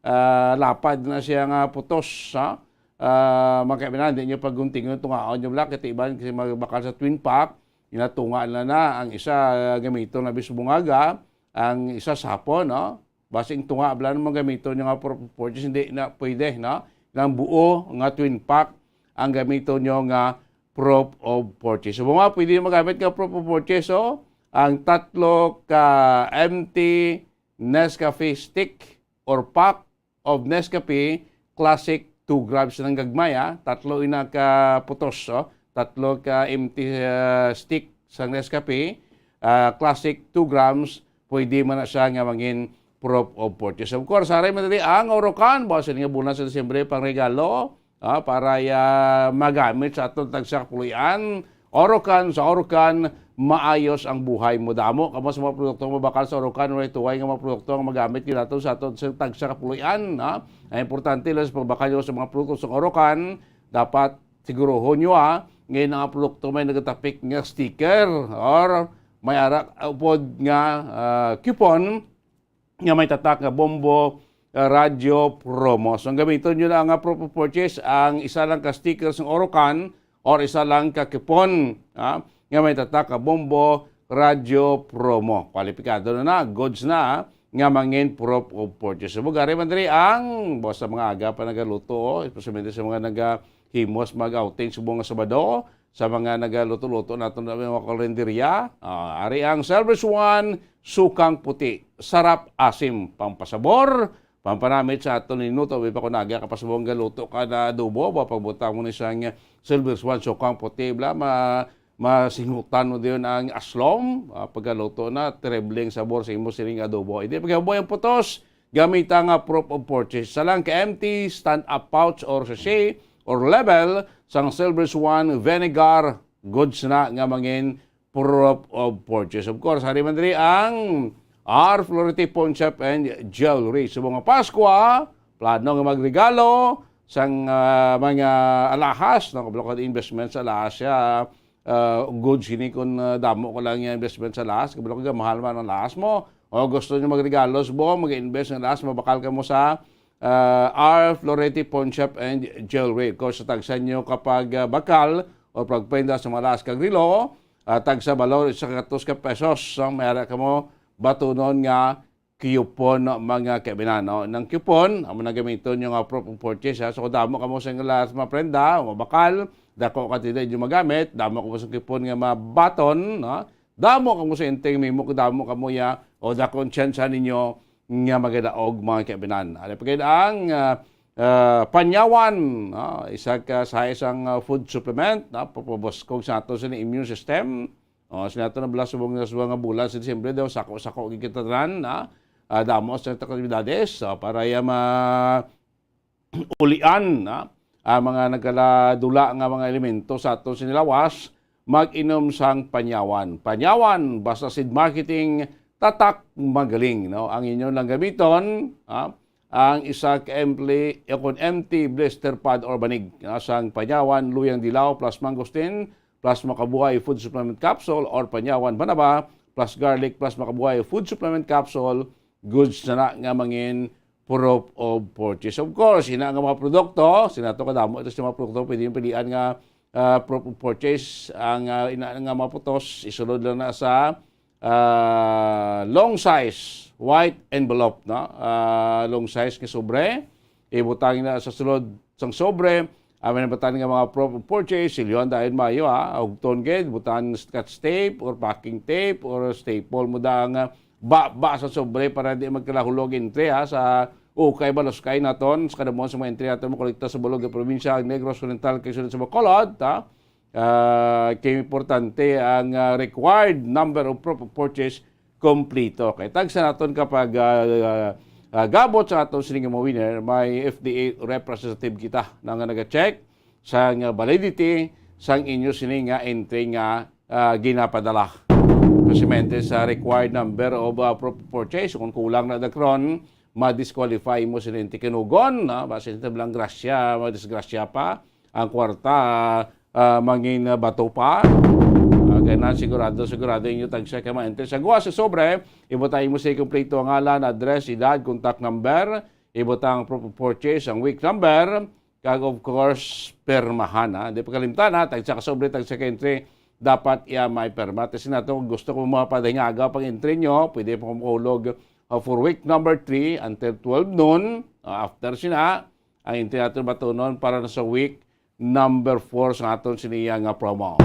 Ah, lapad na siya nga putos, ha? Ah, mga kaminanan, di nyo pagguntingon, tungaon nyo lang, katiban kasi magbakal sa Twin Pack, ginatunga na na, ang isa, ah, gamiton na bis bungaga, ang isa sapon, no? Basing tunga, bala naman gamiton nyo nga proof of purchase, hindi na pwede, no? Nang buo nga Twin Pack ang gamiton nyo nga proof of purchase. So, mga pwede nyo magamit nga proof of purchase, oh, ang tatlo ka empty Nescafe stick or pack of Nescafe Classic, two grams ng gagmay, ah. Tatlo ina ka putos, oh. Tatlo ka empty, ah, stick sa Nescafe, ah, Classic, two grams, pwede man na siya nga mangin proof of purchase. Of course, haray man diri ang Orocan, bawas ini nga bulan sa Disyembre, pang regalo, ah, para ya magamit sa aton tagsa kapuloy-an. Orocan, sa Orocan, maayos ang buhay mo. Damo kamo sa mga produkto nga mabakal sa Orocan, walay tuway nga mga produkto nga magamit gid naton sa aton sa tagsa kapuloy-an, ha? Ang importante lang sa pagbakal nyo sa mga produkto sa Orocan, dapat siguruhon nyo, ha, nga ang mga produkto may nagatapik nga sticker or may ara upod nga, ah, coupon nga may tatak nga bombo, ah, radyo promo. So, ang gamiton nyo na nga proof of purchase, ang isa lang ka sticker sang Orocan or isa lang ka coupon, ah, nga may tatak nga bombo radyo promo. Kwalipikado na na, goods na, ah, nga mangin proof of purchase. So, gari man diri ang, boss, sa mga aga pa nagaluto, oh, especially sa mga nagahimos, mag-outing sa mga Sabado, sa mga nagaluto-luto naton na mga kalenderya. Ah, ari ang Silver's One, sukang puti. Sarap, asim, pampasabor, pampanamit sa aton minuto. May pa ko naga kapasabong galuto ka na adobo, ba pagbutang mo ni sang Silver's One, sukang puti, bla, ma-, masingutan mo diyon ang aslom. Ah, pagkaluto na, terrible ang sabor sa imo sining adobo. Hindi pagkaboy ang putos, gamit ang, ah, proof of purchase. Isa lang ka empty, stand-up pouch or sachet or label sang Silver's One vinegar, goods na nga mangin proof of purchase. Of course, hari man diri ang R Florete Pawn Shop and Jewelry. Sa mga Paskwa, plano nga magregalo sang, ah, mga alahas, no? Kabalo ka investment sa alahas siya, ah, goods ini kung, ah, damo ka lang yung investment sa alahas, kabalo ka mahal man ang alahas mo. O gusto niyo magregalo sa buong, mag-invest ng alahas, mabakal ka mo sa, ah, R Florete Pawn Shop and Jewelry. Kung sa tagsa niyo kapag, ah, bakal o pagpenda sa mga alahas kag relo, ah, tagsa balor isa ka gatos ka pesos. So, may ara ka mo batunon nga coupon, mga kaibinan, no? Nang coupon, amo na gamiton yung, ah, proof of purchase, ha? So, kung damo ka mo sa mga alahas, mga prenda, o mabakal, dako ka tila inyo magamit, damo ka mo sa coupon nga mabaton, no? Damo ka mo sa inting mimo, damo ka mo ya, o dako ang tsansa ninyo nga magadaog, mga kaibinan. Ano pa gid ang, ah, ah, panyawan, no? Isa ka sa isang, ah, food supplement, no? Papabuskog sa ato sa immune system. O, sinato na bala subong na subong nga bulan sa Disyembre daw, sako-sako gid kita tanan, ha? Ah, damo sa aktibidades, ah, para iya ma-, ulian, ha? Ang mga nagkaladula nga mga elemento sa aton sinilawas, mag-inom sang Panyawan. Panyawan, basta seed marketing, tatak magaling, no? Ang inyo lang gamiton, ha? Ang isa ka empty, o kon empty blister pad or banig, no? Sang Panyawan, Luyang Dilaw plus Mangosteen plus Makabuhay Food Supplement Capsule or Panyawan Banaba plus Garlic plus Makabuhay Food Supplement Capsule, goods na na nga mangin proof of purchase. Of course, ina nga mga produkto, sinato kadamo ito sa mga produkto, pwede yung pilian nga, ah, proof of purchase. Ang, ah, ina nga mga putos, isulod lang na sa, ah, long size, white envelope, no? Ah, long size nga sobre, ibutang na sa sulod sang sobre, ang mga butang nga mga proof of purchase, silyohan dayon mayo, ha? Hugton gid, butang scotch tape or packing tape or staple mo da ang, ah, ba, ba sa sobre para di magkalahulog entry, ha? Sa ukay, baluskay naton, sa kadamon sa mga entry naton, makolekta sa bulog nga probinsya, ang Negros Oriental, kay sunod sa Bacolod, ha? Ah, kay importante ang, ah, required number of proof of purchase kompleto. Kay tagsa naton kapag, ah, ah, ah, gabot sa aton sini nga mga winner, may F D A representative kita na nga naga-check sang validity sang inyo sini nga entry nga, ah, ginapadala. Kasi may entry sa required number of, ah, proof of purchase. Kung kulang na dakron, ma-disqualify mo sini. Tikinugon, no? Basi sa lang grasya, madisgrasya pa ang kwarta, ah, mangin, ah, bato pa. Ah, kaya na, sigurado, sigurado inyo tagsa ka ma-enter. Sa guwa sa sobre, ibutang mo sa kompleto ang ngalan, address, edad, contact number, ibutang proof of purchase, ang week number, kag of course, permahan, ha. Di pagkalimtan, ha, tagsa ka sobre, tagsa ka entry, dapat iya may perma. Kasi nato, kung gusto ko mapadingaga pang entry nyo, pwede po kumulog, ah, for week number three until twelve noon. Ah, after sina, ang entry nato batunon para na sa week number four sa aton siniya nga promo.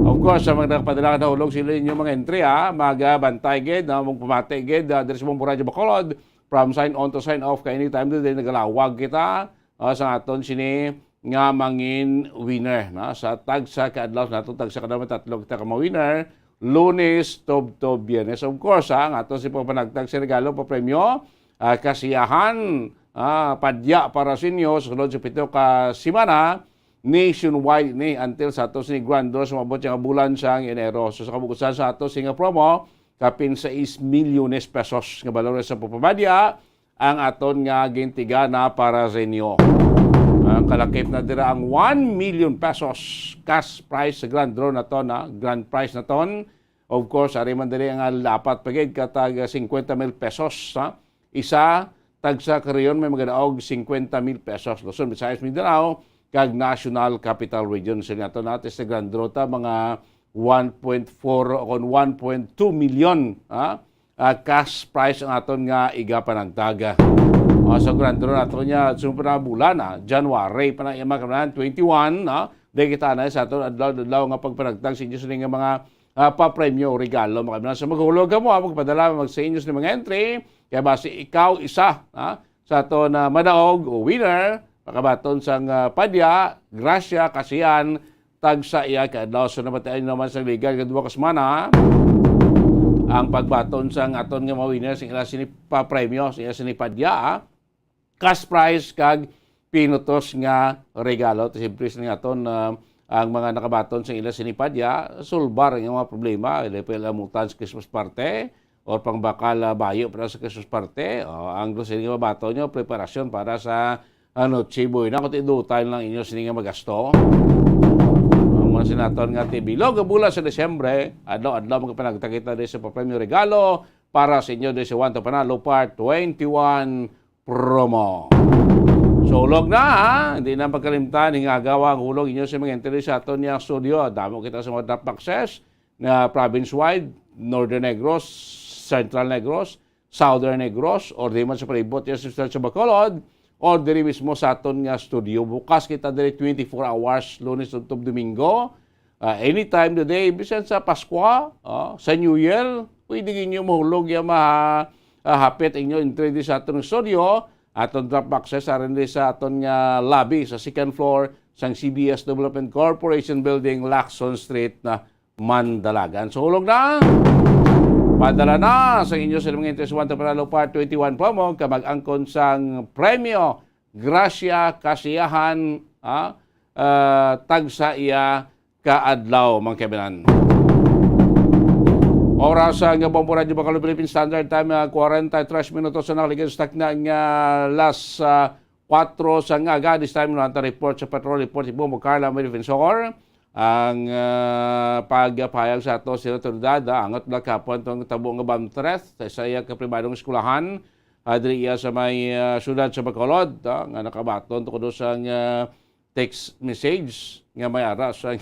Of course, sa mga nagpadala na hulog sila inyo mga entry, ha, magabantay gid, na magpamati gid, ah, diri sa Bumbu Radyo Bacolod, from sign on to sign off, kay anytime today, nagalawag kita, ah, sa aton sini nga mangin winner, no? Sa tagsa ka adlaw, sa aton tagsa ka adlaw, tatlo kita ka mga winner, Lunes, tubtob, Biyernes. Of course, ha, ang aton si pagpanagtag sa regalo, papremyo, ah, kasiyahan, ah, padya para sa inyo sa sulod sa pito ka semana, nationwide ni, until sa ato sini grand draw sa maabot nga bulan sang Enero. So, sa kabukusan sa ato sini nga promo, kapin sais milyones pesos nga balor sa pagpapadya ang aton nga gintigana para sa inyo. Ang kalakip na dira ang one million pesos cash prize sa grand draw na to, na grand prize na ton. Of course, ari man diri nga dapat pa gid katag fifty mil pesos, ha? Isa, tagsa ka rehiyon may magadaog fifty mil pesos. Luzon, Visayas, Mindanao, kag National Capital Region. Sa nato natin sa grand draw ta, mga one point four o one point two million, ha? Ah, cash prize ang aton nga igapanagtag. Ah, sa grand draw nato niya, sunod pa na bulan, ah, January pa na, iya mga kamanan, twenty-one, ah, di kita na sa aton adlaw-adlaw nga pagpanagtag sa inyo sa nga mga, ah, papremyo o regalo. Mga kamanan, sa maghulog ka mo, ah, magpadala, mag-, sa inyo sa mga entry, kaya basi ikaw isa, ah, sa aton na madaog o winner, makabaton sang, ah, padya, grasya, kasiyan, tagsa iya ka adlaw. So, nabatian naman sa ligal nga duha ka semana ang pagbaton sang aton nga mga winners, ang ila sini papremyo, ang ila sini padya, ah. Cash prize kag pinutos nga regalo. Siyempre, sa aton, ah, ang mga nakabaton sa ila sini padya, sulbar ang mga problema. Ila pa ila mutan sa Christmas party, or pangbakal, ah, bayo para sa Christmas party. O, ang gusto niyo mabaton nyo, preparasyon para sa ano, Chiboy na, kung tidutan lang inyo sini nga magasto. Ang mga sinaton nga T V. Log, ang bulan sa Disyembre, adlaw-adlaw magpanagtakita din sa papremyo regalo para sa inyo din sa One to Panalo Part twenty-one promo. So, ulog na, ha? Hindi na pagkalimtan, hingagawa ang ulog inyo sa mga entry sa aton niya studio. Damo kita sa mga drop boxes na province-wide, Northern Negros, Central Negros, Southern Negros, or di man sa palibot niya sa Central sa Bacolod, or diri mismo sa aton nga studio. Bukas kita diri twenty-four hours, Lunes tubtob Domingo. Ah, anytime the day, bisan sa Paskwa, ah, sa New Year, pwede ninyo mahulog ya ma-, ah, hapit inyo entry di sa aton studio, aton drop boxes, aron di sa aton nga lobby sa second floor sang C B S Development Corporation Building, Lacson Street na Mandalagan. Sulog na. Padala na sa inyo sa mga interest one to Panalo Part twenty-one promo, kag mag-angkon sang premyo, grasya, kasiyahan, ha? Ah, tagsa iya ka adlaw, mga kaibigan. Oras sa nga Bombo Radyo Bacolod Philippine Standard Time, ah, kwarenta y tres minutos na nakaligid sa takna nga alas, ah, kuwatro sa nga aga. This time, nato report sa Patrol Report, Bombo Carla, may defensor. Ang, ah, pagpahayag sa ato sa otoridad, ah, angot bala kahapon tong tabo nga bomb threat sa isa ka pribadong eskwelahan, ah, diri iya sa may, ah, siyudad sa Bacolod, ah, nga nakabaton to kuno sang, ah, text message nga may ara sa,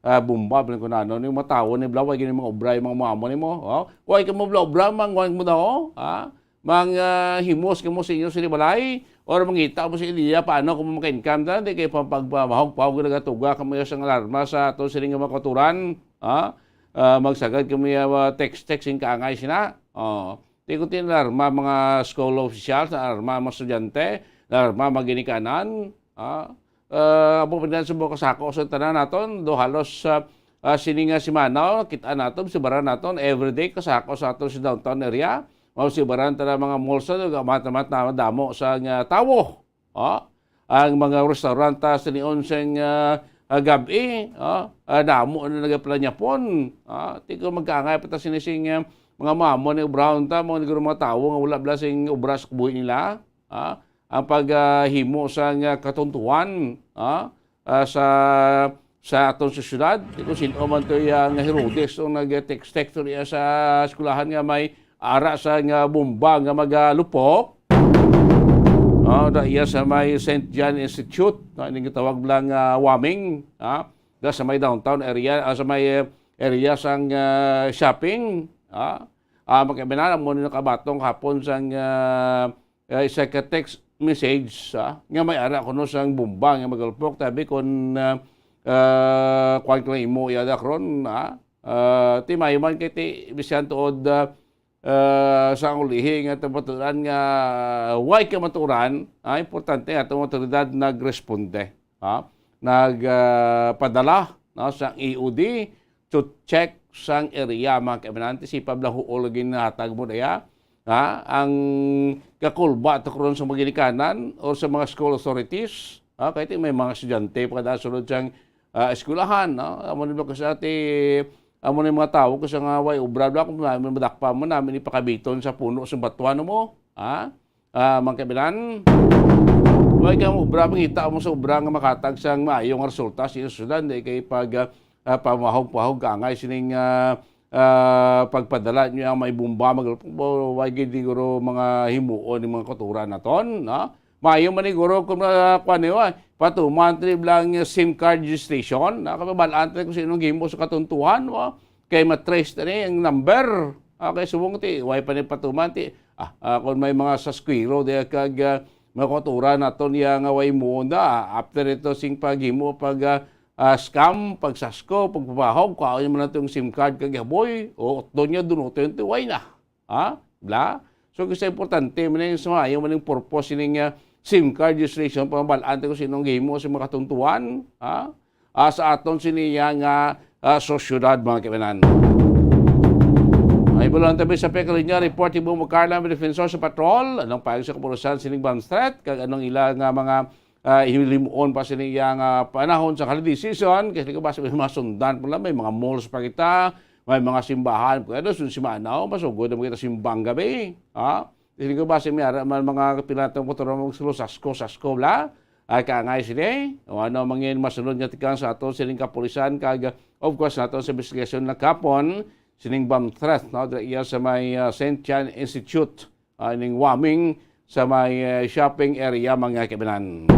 ah, bomba, bilang kuno ano, ni matawo ni bala, way gini mga obra, yung mga mama nimo, oh. Way ka mo bala obra, mangwan mo daw, ah. Mang, ah, himos ka mo sa inyo sa balay, or mangita mo sa iliya, paano kamo maka-income na, di kay pagpamahog-pahog nagatuga kamo sa alarma sa ato sini nga mga kauturan, ha? Ah, magsagad kamo, ah, text-text sing kaangay sina. Oh. Di ko tin alarma mga school officials, alarma mga estudyante, alarma mga ginikanan, ha? Ah, amo pa din sa mga kasako sa tanan naton, do halos, ah, ah, sini nga semana, kita naton, sibaran naton, everyday kasako sa aton sa downtown area. Mao sibaran ta na mga malls na, mata-mata damo sa nga tawo. Oh, ang mga restaurant, ah, sa nion sang, ah, ah, gab-i, oh, ah, damo na nagapalanyapon. Ah, ti ko magkaangay pa ta sini sing, ah, mga mamo ni Brown ta, mga niguro mga tawo nga wala bala sing obra sa kabuhi nila. Ah, ang pag, ah, himo sang, ah, katuntuhan, ah, ah, sa, sa aton sosyedad. Di ko sin-o man to iya nga Herodes ang nag-text-text to niya sa eskwelahan nga may ara sa nga bomba nga magalupok. Ah, da iya sa may Saint John Institute, na ining gitawag lang, ah, Waming, ah, da sa may downtown area, ah, sa may, eh, area sang, ah, shopping, ah. Ah, magkabinala mo nila kabaton kahapon sang, ah, eh, isa ka text message, ah, nga may ara kuno sang bomba nga magalupok, tabi kon, ah, ah, kuwan ko lang imo, yada karon, ah, ah, ti mayo man kay ti bisan tuod, ah, ah, sa ang ulihi nga tabaturan nga way kamaturan, ah, importante nga atong otoridad nagresponde, ha? Nag, ah, padala, no, sa E O D to check sang area, mga kaibigan. Ti si Pablo Huol lagi nahatag mo daya, ha? Ang kakulba to karon sa mga ginikanan or sa mga school authorities, ha? Kay ti may mga estudyante pa kada sulod sang, ah, eskwelahan, no? Amo ni ba kasi ati, amo ni mga tawo kasi nga way obra bala kung namin madakpa mo namin ipakabiton sa puno sa batuan mo, ha? Ah, mga kaibigan, way ka mo obra, mangita mo sa obra nga makatag sang maayo nga resulta sa iyong syudad, di kay pag, ah, ah, pamahog-pahog ka angay sining, ah, ah, pagpadala niyo ang may bomba, mag-, way gid siguro mga himuon ni mga kultura naton, no? Maayo man siguro kung, ah, kuwan niyo, ah, patuman trip lang yung SIM card registration, no? Kapabalaan trip kung sinong gihimo sa katuntuhan, no? Kay matrace na ni ang number. Ah, kay subong ti, way pa ni patuman ti, ah, ah, kung may mga saskwero di kag, ah, mga kultura naton niya nga way muon na, ah, after ito sing paghimo, pag, ah, ah, scam, pagsasko, pagpapahog, kaon man nato yung SIM card kag haboy, o utdo niya, dunuto yung tiway na. Ha? Bla? So, kasi importante man yung sa maayo man yung purpose sining, ah, SIM card registration, pamabalaan tayo kung sinong gihimo sa mga katuntuan, ha? Ah, sa aton siniya nga, ah, sosyedad, mga kaibigan. Ay, bulan tabi sa Pekalinya, report ni Bumbo Carla, may defensor sa patrol. Anong payag sa kapulisan sining bomb threat? Kag anong ila nga mga, ah, hilimuon pa sini iya nga panahon sa holiday season? Kasi ko ba sa may mga sundan pala, may mga malls pa kita, may mga simbahan. Kaya doon, sun simana, oh, masugod na kita simbang gabi. Ha? Hindi ko ba si Miara man mga pinatong motor mo sa Sasko, Sasko, bla? Ay, kaangay sini. O ano, mangin masunod nga tikang sa ato sining kapulisan, kag, of course, nato sa investigation na kapon, sining bomb threat, no? Dira iya sa may, ah, Saint John Institute, ah, ning Waming, sa may, ah, shopping area, mga kaibigan.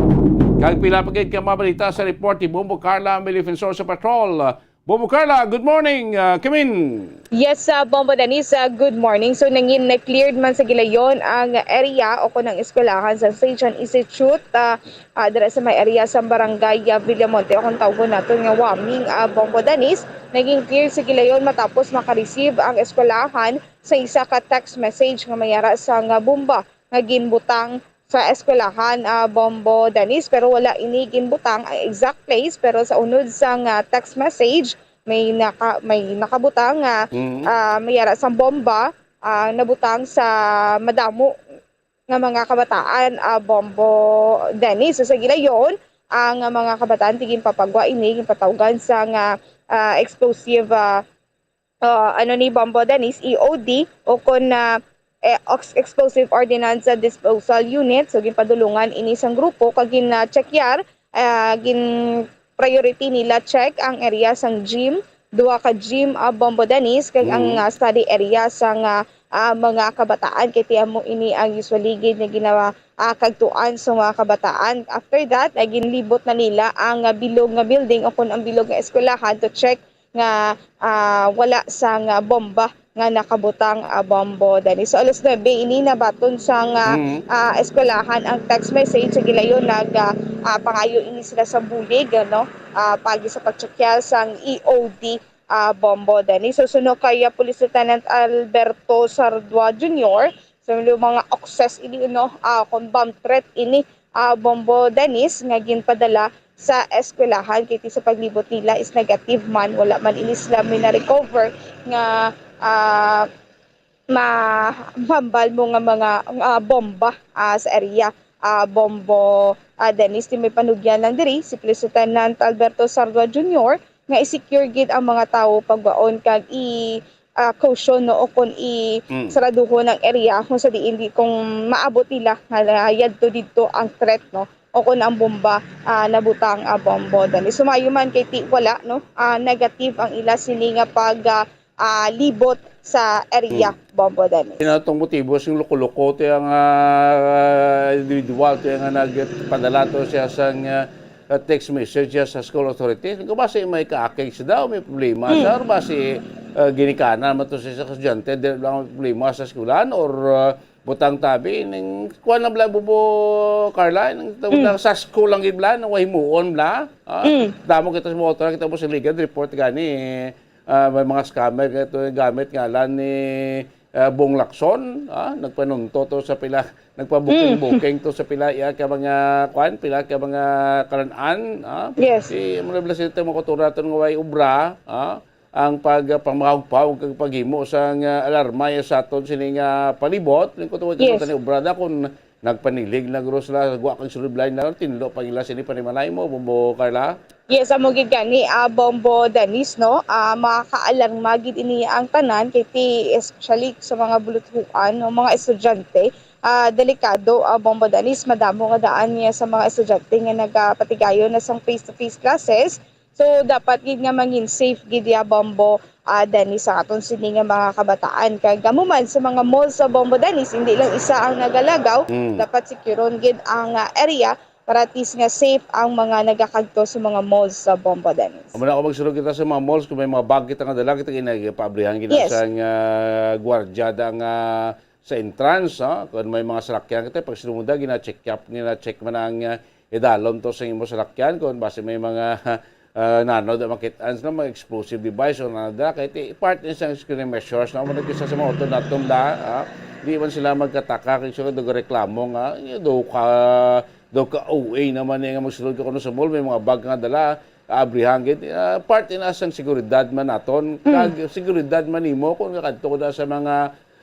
Kag pila pa gid ka mabalita sa report ni Bombo Carla, may defensor sa patrol. Bombo Carla, good morning, ah, Kimin. Yes, ah, Bombo Dennis, ah, good morning. So, nangin na cleared man sa gilayon ang area o kung ang eskwelahan sa Saint John Institute, ah, ah, dira sa may area sa barangay, ah, Villamonte, o kung tawgon naton nga Waming, ah, Bombo Dennis, naging cleared sa gilayon matapos makareceive ang eskwelahan sa isa ka text message nga may ara sa nga bomba nga ginbutang sa eskwelahan, ah, Bombo Dennis, pero wala ini ginbutang ang exact place, pero sa unod sang, ah, text message, may naka-, may nakabutang nga, Mm. ah, may ara sang bomba, ah, nabutang sa madamo nga mga kabataan, ah, Bombo Dennis. So, sa gilayon, ang mga kabataan ti ginpapagwa ini, ginpatawgan sa nga, ah, explosive, ah, ah, ano ni Bombo Dennis, E O D, o kon, ah, eh, ox-, Explosive Ordnance Disposal Unit. So, ginpadulungan ini sang grupo kag gin-, ah, check-yar, ah, gin-, priority nila check ang area sang gym, duha ka gym, ah, Bombo Dennis, kag ang, Mm. ah, study area sang, ah, ah, mga kabataan. Kay ti amo ini ang usually gid nga ginawa, ah, kagtuan sa mga kabataan. After that, ay ginlibot na nila ang, ah, bilog nga building o kon ang bilog nga eskwelahan to check nga, ah, wala sang bomba nga nakabutang, ah, Bombo Dennis. So, alas nuebe ini nabaton sang, ah, Mm. ah, eskwelahan ang text message. Sa gilayon, nag, ah, ah, pangayo ini sila sa bulig, ano, ah, pagi sa pagtsakyal sang E O D, ah, Bombo Dennis. So, suno kay, ah, Police Lieutenant Alberto Sardua Junior, so, may mga access ini, no, ah, kung bomb threat ini, ah, Bombo Dennis, nga ginpadala sa eskwelahan, kay ti sa paglibot nila is negative man, wala man ini sila may na-recover nga, ah, ma-, mahambal mo nga mga, ah, bomba, ah, sa area. Ah, Bombo, ah, Dennis, ti may panugyan lang diri si Police Lieutenant Alberto Sardua Junior nga i-secure gid ang mga tawo pagwaon kag i, ah, caution, no, o kon i Mm. saraduhon ang area kung sa diin di, kung maabot nila nga yadto didto ang threat, no, o kon ang bomba, ah, nabutang, ah, Bombo Dennis. Sumayo man kay ti wala, no, ah, negative ang ila sini nga pag, ah, ah, libot sa area, Hmm. Bombo Dennis. Ina tong motibo sing loko-loko ti ang, ah, individual ti nga nagpadala to siya sang, ah, text message siya sa school authorities. Kung basi may kaakig siya daw, may problema Hmm. siya, or basi, ah, ginikanan man to siya sa estudyante, di lang may problema sa eskwelahan, or, ah, butang tabi, ning kuwan lang bala, Bombo Carla, ning tawag Hmm. na sa school lang gid bala, nang wahimuon bala. Ah, Hmm. damo kita sa mga otoridad, kita mo sa Liga, report gani, ah, may mga scammer nga ito gamit ngalan ni, ah, Bong Lacson, ah, nagpanunto to sa pila, nagpa-booking-booking to sa pila, iya ka mga, kwan, pila ka mga kalan-an, ah. Yes. Si, mura bala sila mga kultura to nga way obra, ah, ang pag, ah, pamahugpaw kag paghimo sang, ah, alarma iya sa aton sini nga palibot, lingkod Yes. ni obra na kung nagpanilig na guro sila, gwa kang sulod blind na, tinlo pa nila sini panimalay mo, Bombo Carla. Yes, amo gid gani, ah, Bombo Dennis, no? Ah, makakaalarma gid ini ang tanan, kay ti, especially sa mga bulutuan, no, mga estudyante. Ah, delikado, ah, Bombo Dennis, madamo nga daan niya sa mga estudyante nga nagapatigayon na sang face-to-face classes. So, dapat gid nga mangin safe gid ya, Bombo, ah, Dennis, ang aton sini nga mga kabataan. Kag amo man sa mga mall sa Bombo Dennis, hindi lang isa ang nagalagaw, Mm. dapat securon gid ang, ah, area para at least nga safe ang mga nagakadto sa mga malls sa Bombo Dennis. Amo na ako magsulod kita sa mga malls, kung may mga bag kita nga dala, kita ginapaabrihan gid Yes. sang, ah, gwardiya da nga sa entrance, ha? Kung may mga salakyan kita, pag sinumunda, gina-check up, gina-check man ang, ah, idalom to sa imo salakyan, kung basi may mga, ah, nano da makit-an sa mga explosive device o nada, kay ti-, part ni sa screening measures, no? Muna kisa sa mga auto naton da, ha? Di man sila magkataka, kay sila nagreklamo nga, "Daw ka, daw ka O A naman niya nga magsulod ka kuno sa mall, may mga bag nga dala, abrihan gid." Ah, part ina sang seguridad man naton, Mm. kag seguridad man nimo kung kakadto ka na sa mga,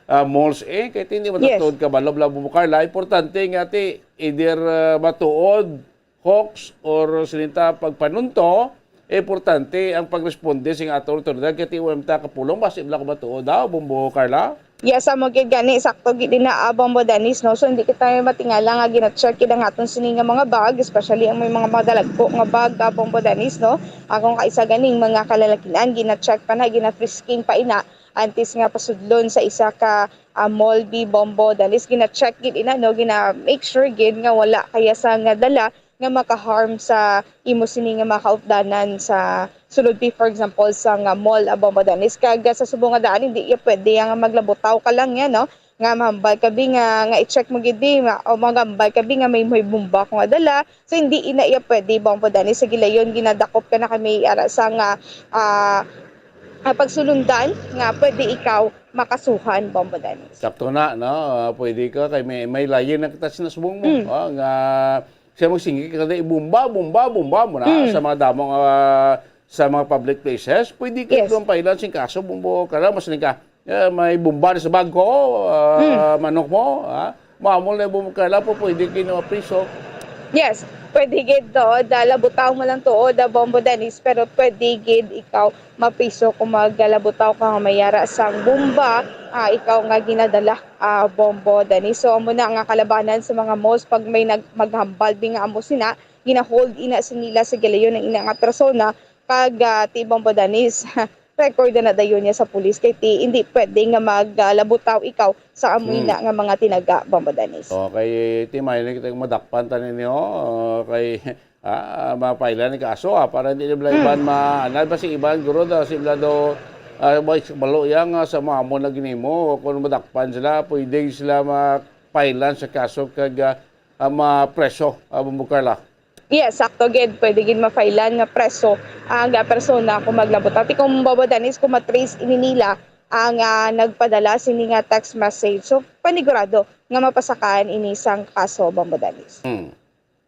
ah, malls, eh, kay hindi man Yes. tatod ka balo, bala mo, Carla. Importante nga ti, either, ah, matuod, hoax, or silinta pagpanunto, importante ang pagresponde sing ato autoridad, kay ti wala ta kapulong, basi bala ko matuod daw, Bombo Carla. Yes, amo gid gani, sakto gid ina, ah, Bombo Dennis, no? So, hindi kita matingala nga gina-check gid ang aton sini nga mga bag, especially ang may mga, mga dalagko nga bag, ah, Bombo Dennis, no? Akong kaisa ganing mga kalalakinan, gina-check pa na, gina-frisking pa ina, antes nga pasudlon sa isa ka, ah, mall, bi, Bombo Dennis. Gina-check gid ina, no? Gina-make sure gid nga wala kaya sa nga dala nga maka-harm sa imo sini nga mga kaupdanan sa sulod, bi, for example, sa nga mall, ah, Bombo Dennis. Kag, ah, sa subong nga daan, hindi ya pwede nga maglabutaw ka lang ya, no? Nga mahambal ka, bi, nga, nga i-check mo gid, bi, nga, o magambal ka, bi, nga may, may bomba ko nga dala. So, hindi ina iya pwede, Bombo Dennis. Sa gilayon, ginadakop ka na kami ara sa nga, ah, ah, pagsulundan nga pwede ikaw makasuhan, Bombo Dennis. Sakto na, no? Ah, pwede ka, kay may, may layin na kita sinasubong mo, Mm. ah, nga siya magsinggit ka na, "Ibomba, bomba, bomba mo na," Mm. sa mga damo nga, ah, sa mga public places, pwede ka Yes. doon pailan sing kaso, Bombo Carla, mas ka, eh, may bomba na sa bag ko, ah, Mm. manok mo, ah, maamol na Bombo Carla po, pwede kayo mapriso. Yes, pwede gid to, da labutaw mo lang to, da Bombo Danis, pero pwede gid ikaw mapriso kung magalabutaw ka nga mayara sang bomba, ah, ikaw nga ginadala, ah, Bombo Danis. So, amo na nga kalabanan sa mga malls pag may nag-, maghambal, di nga amo sina, gina-hold ina sa nila sa gilayon ang ina nga persona, kag, ah, ti Bombo Danis, record na dayon niya sa pulis kay ti hindi pwede nga magalabutaw ikaw sa amo Hmm. ina nga mga tinaga, Bombo Danis. Okay, ti may nakita yung madakpan ta ninyo, ah, kay, ah, mapailan ni kaso, ah, para hindi nila Hmm. iban ma-, ano ba si iban, guro daw, si Blado, ah, ba-, balo yang, ah, sa mga amo na ginimo, kung madakpan sila, pwede sila mapailan sa kaso kag, ah, ah, mapreso, ah, Bombo Carla. Yes, sakto gid. Pwede gid mafailan nga preso ang, ah, persona kung maglabot. Ati kung Bombo Danis, kung matrace ini nila ang, ah, nagpadala sini nga text message. So, panigurado nga mapasakaan ini sang kaso, Bombo Danis. Hmm.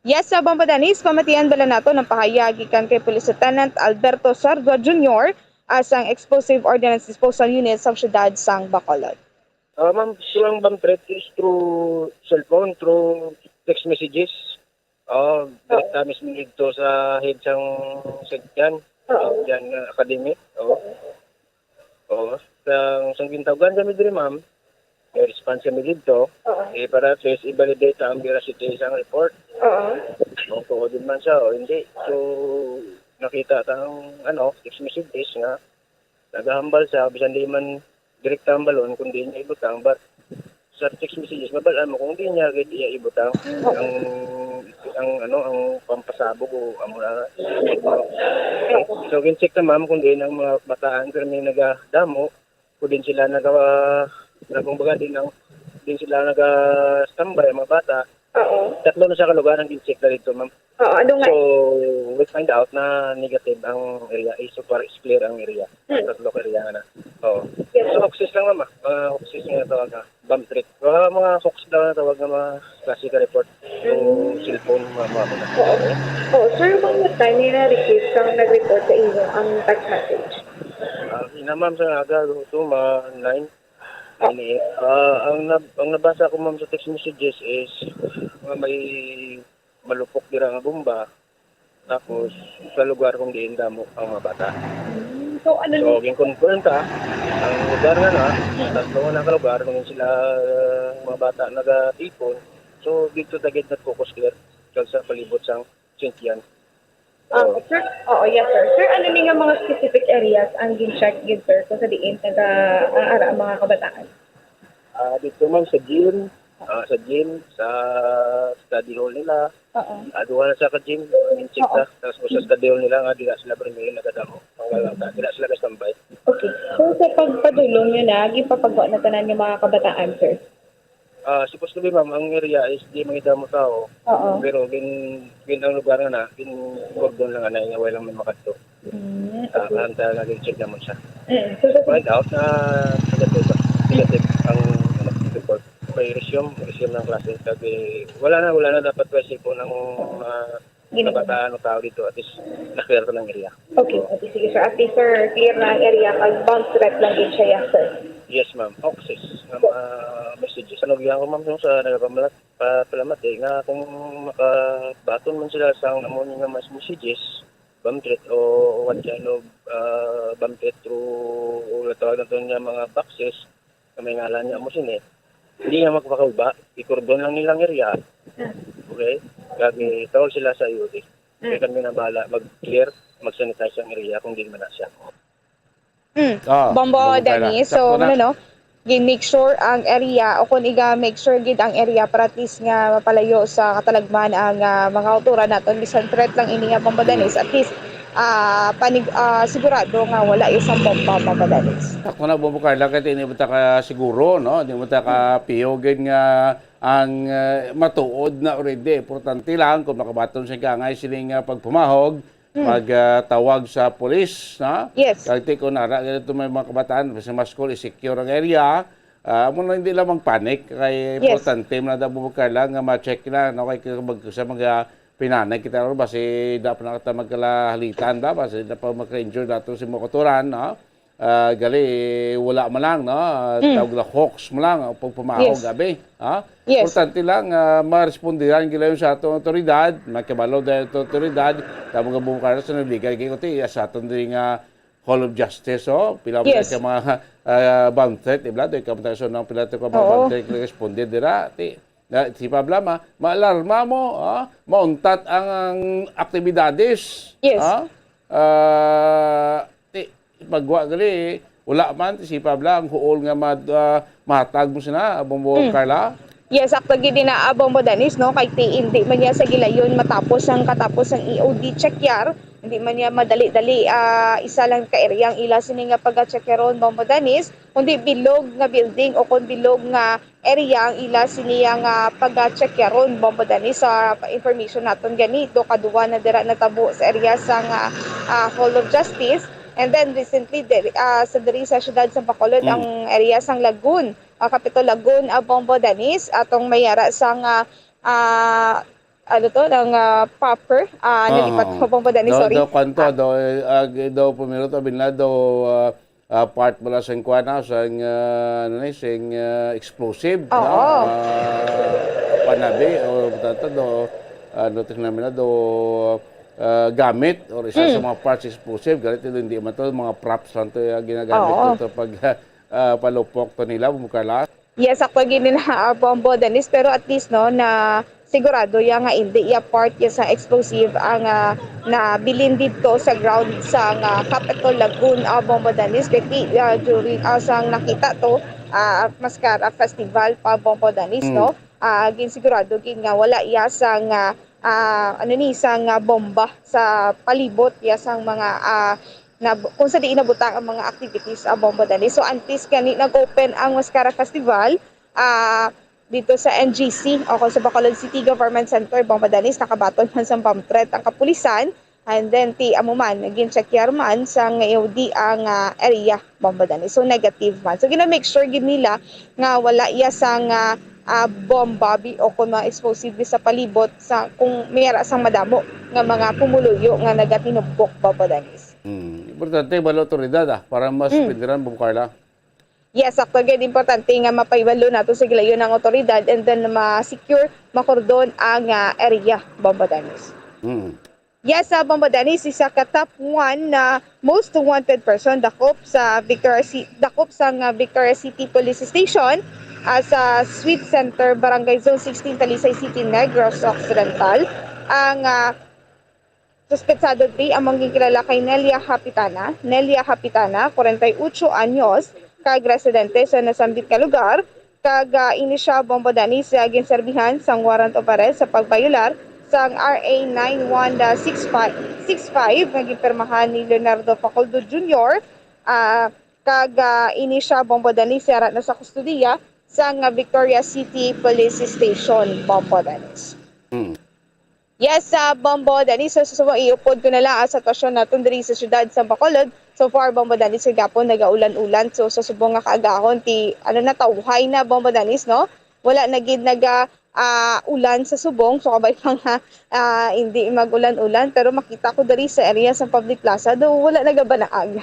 Yes, sa Bombo Danis, pamatian bala nato ang pahayag gikan kay Police Lieutenant Alberto Sardua Junior, ah, sang Explosive Ordnance Disposal Unit sang siyudad sang Bacolod. Ah, ma'am, silang bomb threat is through cellphone, through text messages. Oh, Oo. Direkta mismo dito sa head sang section, Oo. Diyan nga academy. Oo. Oo. Oo. Sang, sang gintawgan kami diri, ma'am, may response kami dito. Oo. Eh, para at least i-validate ang veracity sang report. Oo. Kung tuod din man siya o hindi. So, nakita ta ang, ano, text messages nga nagahambal siya, bisan di man direkta ang balon, kundi niya ibutang, but sa text messages, mabal-an mo kung di niya gid iya ibutang ang, ang, ano, ang pampasabog o amo na. So, gin-check na, ma'am, kung di ang mga bataan, pero may nagadamo, kung din sila naga-, na, kumbaga, din ang, din sila naga-standby, ang mga bata. Oo. Tatlo na sa kalugar ang gin-check na dito, ma'am. Oo, ano nga? So, we find out na negative ang area, is super clear ang area. Hmm. Tatlo ka area nga na. Oo. Yes, So, sir. Hoaxes lang, ma'am, ah. Mga hoaxes nga tawag na bomb threat. Mga, mga hoax daw na tawag nga mga klase ka report. Yung Hmm. cellphone, mga, mga, mga. Oo. Oo, sir, bang time na receive kang nag-report sa inyo ang text message? Ah, ina, ma'am, sa aga, ito, mga nine. Ah. Nine A M. Ah, ang nab-, ang nabasa ko, ma'am, sa text messages is, mga may malupok dira nga bomba, tapos sa lugar kung diin damo ang mga bata. Hmm, so, ano So, ni- gin-confirm ta, ang lugar nga na, tatlo nga na ka lugar, kung sila, uh, mga bata nagatipon, so, dito ta gid nag-focus clear, kag sa palibot sang Saint John. Ah, Oo. Sir? Oo, yes, sir. Sir, ano ni nga mga specific areas ang gin-check gid, sir, kung sa diin taga, ah, ara ang mga kabataan? Ah, dito, ma'am, sa gym, ah, sa gym, sa study hall nila. Oo. Ah, duha na sa ka-gym, gin-check Oo. na. Tapos kung sa study hall nila, nga dila sila permi nagadamo. Ang wala ka, dila sila ka-standby. Okay. So, sa pagpadulong nyo na, gipapagawa na tanan yung mga kabataan, sir? Ah, supposed to be, ma'am, ang area is di may damo tao. Oo. Pero gin-, gin-, ang lugar nga na, gin-cordon lang, anay, nga wala lang may makadto. Mm, Ah, okay. Ang talaga gin-check naman siya. Mm. So, sa Find out na negative, negative ang, ano, report. May resume, resume ng klase. Sabi, wala na, wala na dapat may cellphone ng, ah, Gini- kabataan o tao dito. At least, na-clear ko ng area. Okay, Oo. okay, sige, sir. At least, sir, clear na ang area. Kag bomb threat lang din siya, yes, sir. Yes, ma'am. Hoaxes nga mga messages. Ano, giyan ko, ma'am, yung sa nagpamalat-, pa-, palamat, eh, nga kung makabaton man sila sa amo nga mas messages, bomb threat o what kind of, ah, bomb threat through, o tawag nato nga mga boxes, na may ngalan niya mo sini, hindi niya magpakauba, i-cordon lang nilang area. Hmm. Okay? Kag tawag sila sa I O D. Kaya Hmm. kami na bahala mag-clear, mag-sanitize ang area kung di man na siya. Mm. Ah, Bombo, Bombo Dani, Kala. So, Sakto na. Ano, no? Gin-make sure ang area, o kung iga make sure gid ang area para at least nga mapalayo sa katalagman ang, ah, mga autora naton, bisan threat lang ini nga Bombo Dani, Mm. at least, ah, panig-, ah, sigurado nga wala isang bomba, Bombo Dani. Sakto na, Bombo Carla, kay di mo ta ka siguro, no? Di mo ta ka Mm. piyo gid nga ang, ah, matuod na already. Importante lang kung makabaton siya ka angay sining, ah, pagpumahog, Mm. mag, ah, tawag sa pulis, no? Yes. Kag ti kung ara, ganito may mga kabataan, sa mga school, i-secure ang area. Ah, amo na hindi lang magpanic, kay Yes. importante man na daw, Bombo Carla, nga ma-check na, no? Kay kung mag-, sa mga pinanay kita ron, basi da pa na kita magkalahalitan da, basi da pa magka-injure dato si mga kautoran, no? Ah, gali, wala man lang, no? Ah, Mm. tawag na hoax man lang ang pagpamahog, Yes. abi, ha? Yes. Importante lang, ah, marespondihan gila yun sa atong otoridad, magkabalo dahil atong otoridad, tamo nga bumukara sa nagligay, kay kuti, sa atong diri nga Hall of Justice, oh, pila man Yes. ka mga, ah, bomb threat, di ba? Doy ka man tayo sa unang pila to ka mga Oo. bomb threat, responde dira, ti, na, si problema, maalarma mo, ah, mauntat ang, ang aktibidades, Yes. ah, ah, ti, pagwa gali, wala man, ti, si Pabla, ang huol nga mad-, ah, mahatag mo sina, Bombo Mm. Carla? Yes, actually, di na, ah, Bombo Dennis, no? Kay ti, hindi man niya sa gilayon matapos ang katapos ang E O D check yar, hindi man niya madali-dali, ah, isa lang ka area ang ila sini nga pag-check yaron, Bombo Dennis, kundi bilog nga building o kung bilog nga area ang ila sini nga pag-check yaron, Bombo Dennis, sa information naton gani, do kaduwa na dira natabo sa area sang, ah, ah, Hall of Justice. And then recently, diri, ah, sa diri sa siyudad sa Bacolod, Mm. ang area sang Lagoon, ah, Capitol Lagoon, ah, Bombo Dennis, atong may ara sang, ah, ah, ano to, ng, ah, popper, ah, Ah, nalipat oo. ko, Bombo Dennis, Daw, sorry. daw, kwanto, Ah. daw, eh, ag-, daw, pumiro to, binla, daw, ah, ah, part bala sang kuan, ah, sang, ah, ano ni, sing, ah, explosive, Oo. no? Ah, panabi, o, tata, do, ano, tingnan mo na, do, ah, gamit, or isa sa Mm. mga parts explosive, ganito, hindi man to, mga props lang to, ah, ginagamit Oo. to, to pag, ah, palupok to nila, bumukala. Yes, ako gini na, ah, Bombo Dennis, pero at least, no, na sigurado ya nga hindi ya part ya sa explosive ang, ah, nabilin didto sa ground sa nga Capitol Lagoon, ah, Bombo Dennis. Kay ti, ah, during, ah, sang nakita to, ah, Mascara Festival pa, Bombo Dennis, Mm. no? Ah, ginsigurado gid nga wala ya sang, ah, ah, ano ni, sang, ah, bomba sa palibot ya sang mga, ah, na, kung sa diin nabutang ang mga activities, ah, Bombo Dennis. So, antes gani nag-open ang Mascara Festival, ah, dito sa N G C o kung sa Bacolod City Government Center, Bombo Dennis, nakabaton man sang bomb threat ang kapulisan. And then, ti amo man, naging check yar man sang E O D ang, ah, area, Bombo Dennis. So, negative man. So, gina-make sure gid nila nga wala ya sang, ah, ah, bomba bi o kung mga explosive sa palibot sa, kung may ara sang madamo nga mga pumuluyo nga nagatinumpok, Bombo Dennis. Hmm. Importante, balo otoridad, ah, para mas Mm. pindiran, Bombo Carla. Yes, actually, importante nga mapahibalo nato sa gilayon ang otoridad and then ma-secure, makordon ang, ah, area, Bombo Dennis. Mm. Yes, ah, Bombo Dennis, isa ka top one na most wanted person dakop sa Victoria Ci-, dakop sa nga Victoria City Police Station, ah, sa Sweet Center, Barangay Zone sixteen, Talisay City, Negros Occidental. Ang, ah, Suspetsado diri amo ang ginkilala kay Nelia Hapitana. Nelia Hapitana, kwarenta y ocho anyos, kag residente sa nasambit nga lugar, kag, ah, ini siya, Bombo Dennis, ah, ginserbihan sang warrant of arrest sa pagbayolar sang R A nine one six five, six five nga ginpirmahan ni Leonardo Facundo Junior, ah, kag, ah, ini siya, Bombo Dennis, yara na sa kustodiya sang, ah, Victoria City Police Station, Bombo Dennis. Hmm. Yes, sa Bombo Dennis, so, subong iupod ko na lang ang sitwasyon naton diri sa siyudad sa Bacolod. So far, Bombo Dennis, kagapon nagaulan-ulan. So, sa subong nga kaagahon, ti, ano na, tawhay na, Bombo Dennis, no? Wala na gid naga, ah, ulan sa subong. So, kabay pa nga, ah, hindi mag-ulan-ulan. Pero makita ko diri sa area sa Public Plaza, do wala nagabanaag.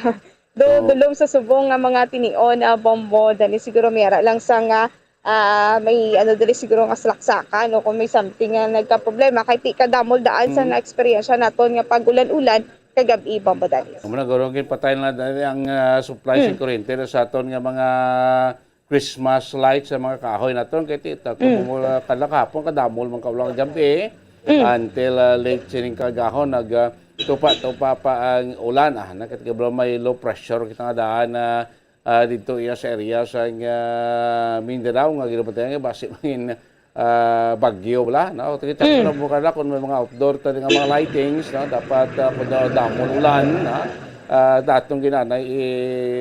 Do, Oh. dulom sa subong nga mga tinion, ah, Bombo Dennis, siguro may ara lang sa nga ah, may ano diri siguro nga salaksakan o kung may something nga nagkaproblema kay ti kadamol daan sa Mm. naeksperyensya naton nga pag-ulan-ulan kagab-i, Bombo Dennis. Amo na, guro, ginpatay na dali ang, ah, supply sa Mm. kuryente sa aton nga mga Christmas lights sa mga kahoy naton kay ti ta Mm. kung mo, ah, kada kahapon kadamol man kaulan kagab-i Mm. until, ah, late sining kagahon nag, ah, tupa-tupa pa ang ulan. Ah, nakatigablo may low pressure kita nga daan na ah, didto iya sa area sa, ah, Mindanao nga ginabantayan nga basi mangin, ah, bagyo bala, no? Kita Mm. na mo kada kung may mga outdoor ta nga mga lightings, no? Dapat, ah, kung da-, damon ulan, no? Ah, datong ginanay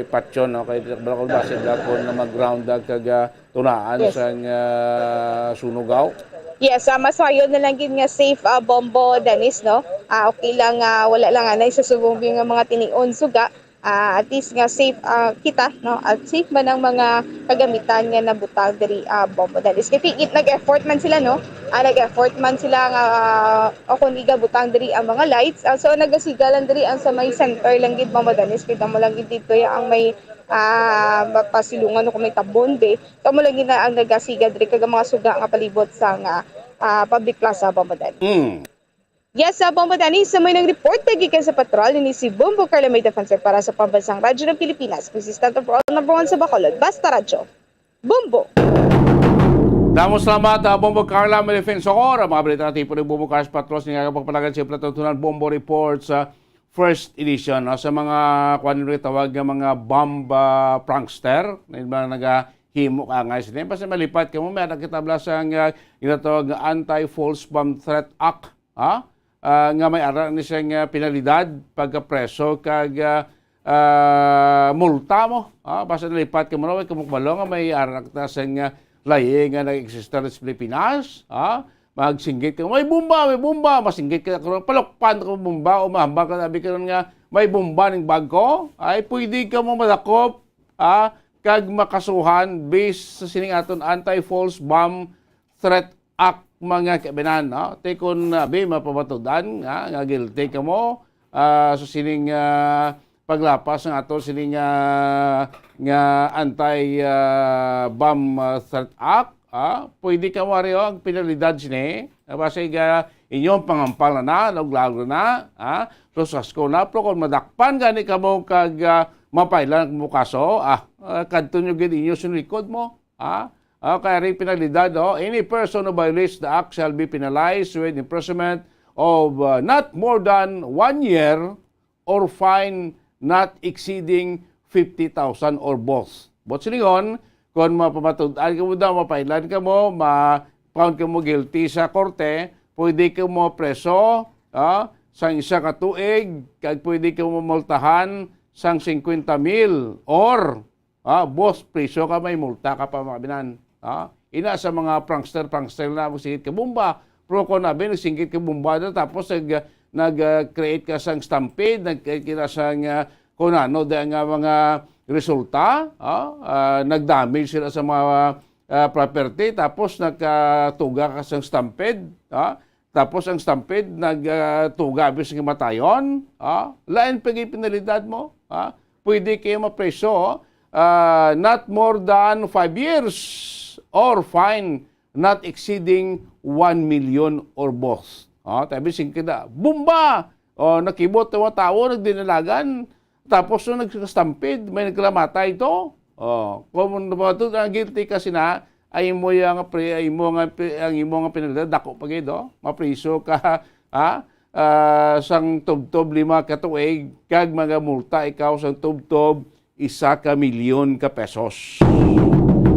ipatyon, no? Kay bala kung basi bala kung na mag-ground ang kag, ah, tunaan Yes. sa, ah, sunugaw. Yes, ah, mas mayo na lang gid nga safe, ah, Bombo Dennis, no? Ah, okay lang, ah, wala lang anay sa subong nga mga tinion suga. ah, at least nga safe, ah, kita, no? At safe man ang mga kagamitan nga nabutang diri, ah, Bombo Danis. Kay ti-, nag-effort man sila, no? Ah, nag-effort man sila nga, ah, o kung igabutang diri ang mga lights. Ah, so, nagasiga lang diri ang sa may center lang gid, Bombo Danis. Kita mo lang gid dito ya ang may, ah, mapasilungan o kung may tabon, be. Kamo lang gid na ang nagasiga diri kag ang mga suga nga palibot sa nga, ah, public plaza, Bombo Danis. Mm. Yes, sa Bombo Danis, sa may nang report na gikan sa patrol ni si Bombo Carla, may defensor para sa Pambansang Radyo ng Pilipinas, consistent for all, number one sa Bacolod, Basta Radyo. Bombo! Damo salamat, ah, Bombo Carla, may defensor. Ang mga balita natin po ni Bombo Carla sa patrol, sa nga pagpanagan sa Platon Tunan, Bombo Report sa first edition, no? Sa mga, kuwan nila tawag nga mga bomb, ah, prankster, na yung mga nagahimo ka nga sila. Basta malipat ka mo, may anak kita bla sa nga ginatawag nga Anti-False Bomb Threat Act, ha? Ah, nga may ara ni siya nga penalidad, pagkapreso, kag, ah, ah, multa mo, ha? Basta nalipat ka mo na, way ka mo kabalo nga may ara kita sa nga layi nga nag-exist sa Pilipinas, ha? Magsinggit ka, "May bomba, may bomba!" Masinggit ka, karon, palukpan ko bomba, o mahambal ka, sabi karon nga, "May bomba ning bag ko." Ay, pwede ka mo madakop, ah, kag makasuhan based sa sining aton Anti-False Bomb Threat Act, mga kaibinan, no? Te kon, abi, mapamatudan nga, nga guilty ka mo, ah, sa sining, ah, paglapas nga ato sining, ah, nga anti, ah, bomb, ah, threat act, ah, pwede ka mo ari, oh, ang penalidad sini, ah, base nga inyong pangampal na na, laog-laog na, ah, lusasko na, pero kung madakpan gani ka mo kag, ah, mapailan mo kaso, ah, ah, kadto nyo gid inyo sa likod mo, ah. Ah, kaya rin penalidad, oh, any person who violates the act shall be penalized with imprisonment of, ah, not more than one year or fine not exceeding fifty thousand or both. But silingon, kung mapamatud-an ka mo daw, mapailan ka mo, ma-found ka mo guilty sa korte, pwede ka mo preso, ah, sang isa ka tuig, kag pwede ka mo multahan sang singkwenta mil or, ah, both preso ka, may multa ka pa, mga binan. Ah, ina sa mga prankster, prankster na mo sigit ka bomba. Pero kung abi, nagsinggit ka bomba na, tapos nag-, nag-, ah, create ka sang stampede, nag-create ka sang, ah, kung ano, da nga mga resulta, ah, ah, nag-damage sila sa mga, ah, property, tapos nagkatuga ka sang stampede, ah, tapos ang stampede nag, ah, tuga abi sa kamatayon, ah, lain pa gid penalidad mo, ah. Pwede kayo mapreso, ah, not more than five years or fine not exceeding one million or both. Ah, tabi sing kita, bomba! O, nakibot ang mga tawo, nagdinalagan, tapos nung nagstampede, may nagkalamatay to. O, kung nabatud ang guilty ka sina, ay imo yang pre-, ay imo nga pre-, ang imo nga penalidad, dako pa gid, oh. Mapriso ka, ha? Ah, sang tubtob lima ka tuig, kag mga multa ikaw sang tubtob isa ka milyon ka pesos.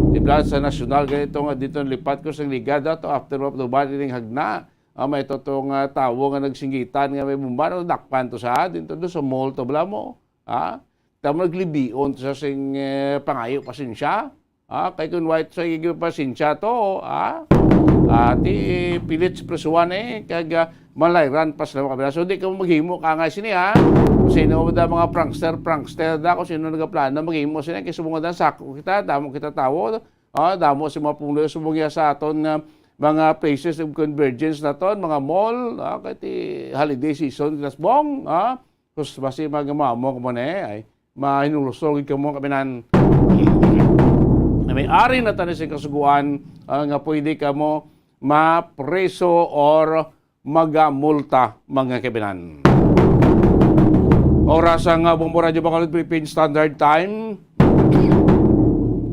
Di ba, sa nasyonal, ganito nga dito, lipat ko sa ligada to, after of the body ning hagna. Ah, may to, to nga tawo nga nagsinggitan nga may bomba, no, dakpan to sa, dito, do sa mall to, bala mo. Ah, tamo naglibion to sa sing, eh, pangayo, pasensya. Ah, kay kun white sa igi, pasensya to, ah. Ah, ti pilit sa presuhan, eh, kag, ah, malayran pa sila, mga kabilang. So, di ka maghimo ka nga sini, ha? Kung sino da mga prankster, prankster da, kung sino nagaplano maghimo sini, kay subong da, sako kita, damo kita tawo, ah, damo si mga puno, subong ya sa aton nga mga places of convergence naton, mga mall, ah, kay ti holiday season, kita subong, ah, sus, basi magamamo ko mo na, eh, ay, mahinulsol gid kamo, kabinan. Na may ari na tani sa kasuguan, ah, nga pwede kamo mapreso or magamulta, mga kabinan. Oras ang, ah, Bombo Radyo Bacolod Philippine Standard Time.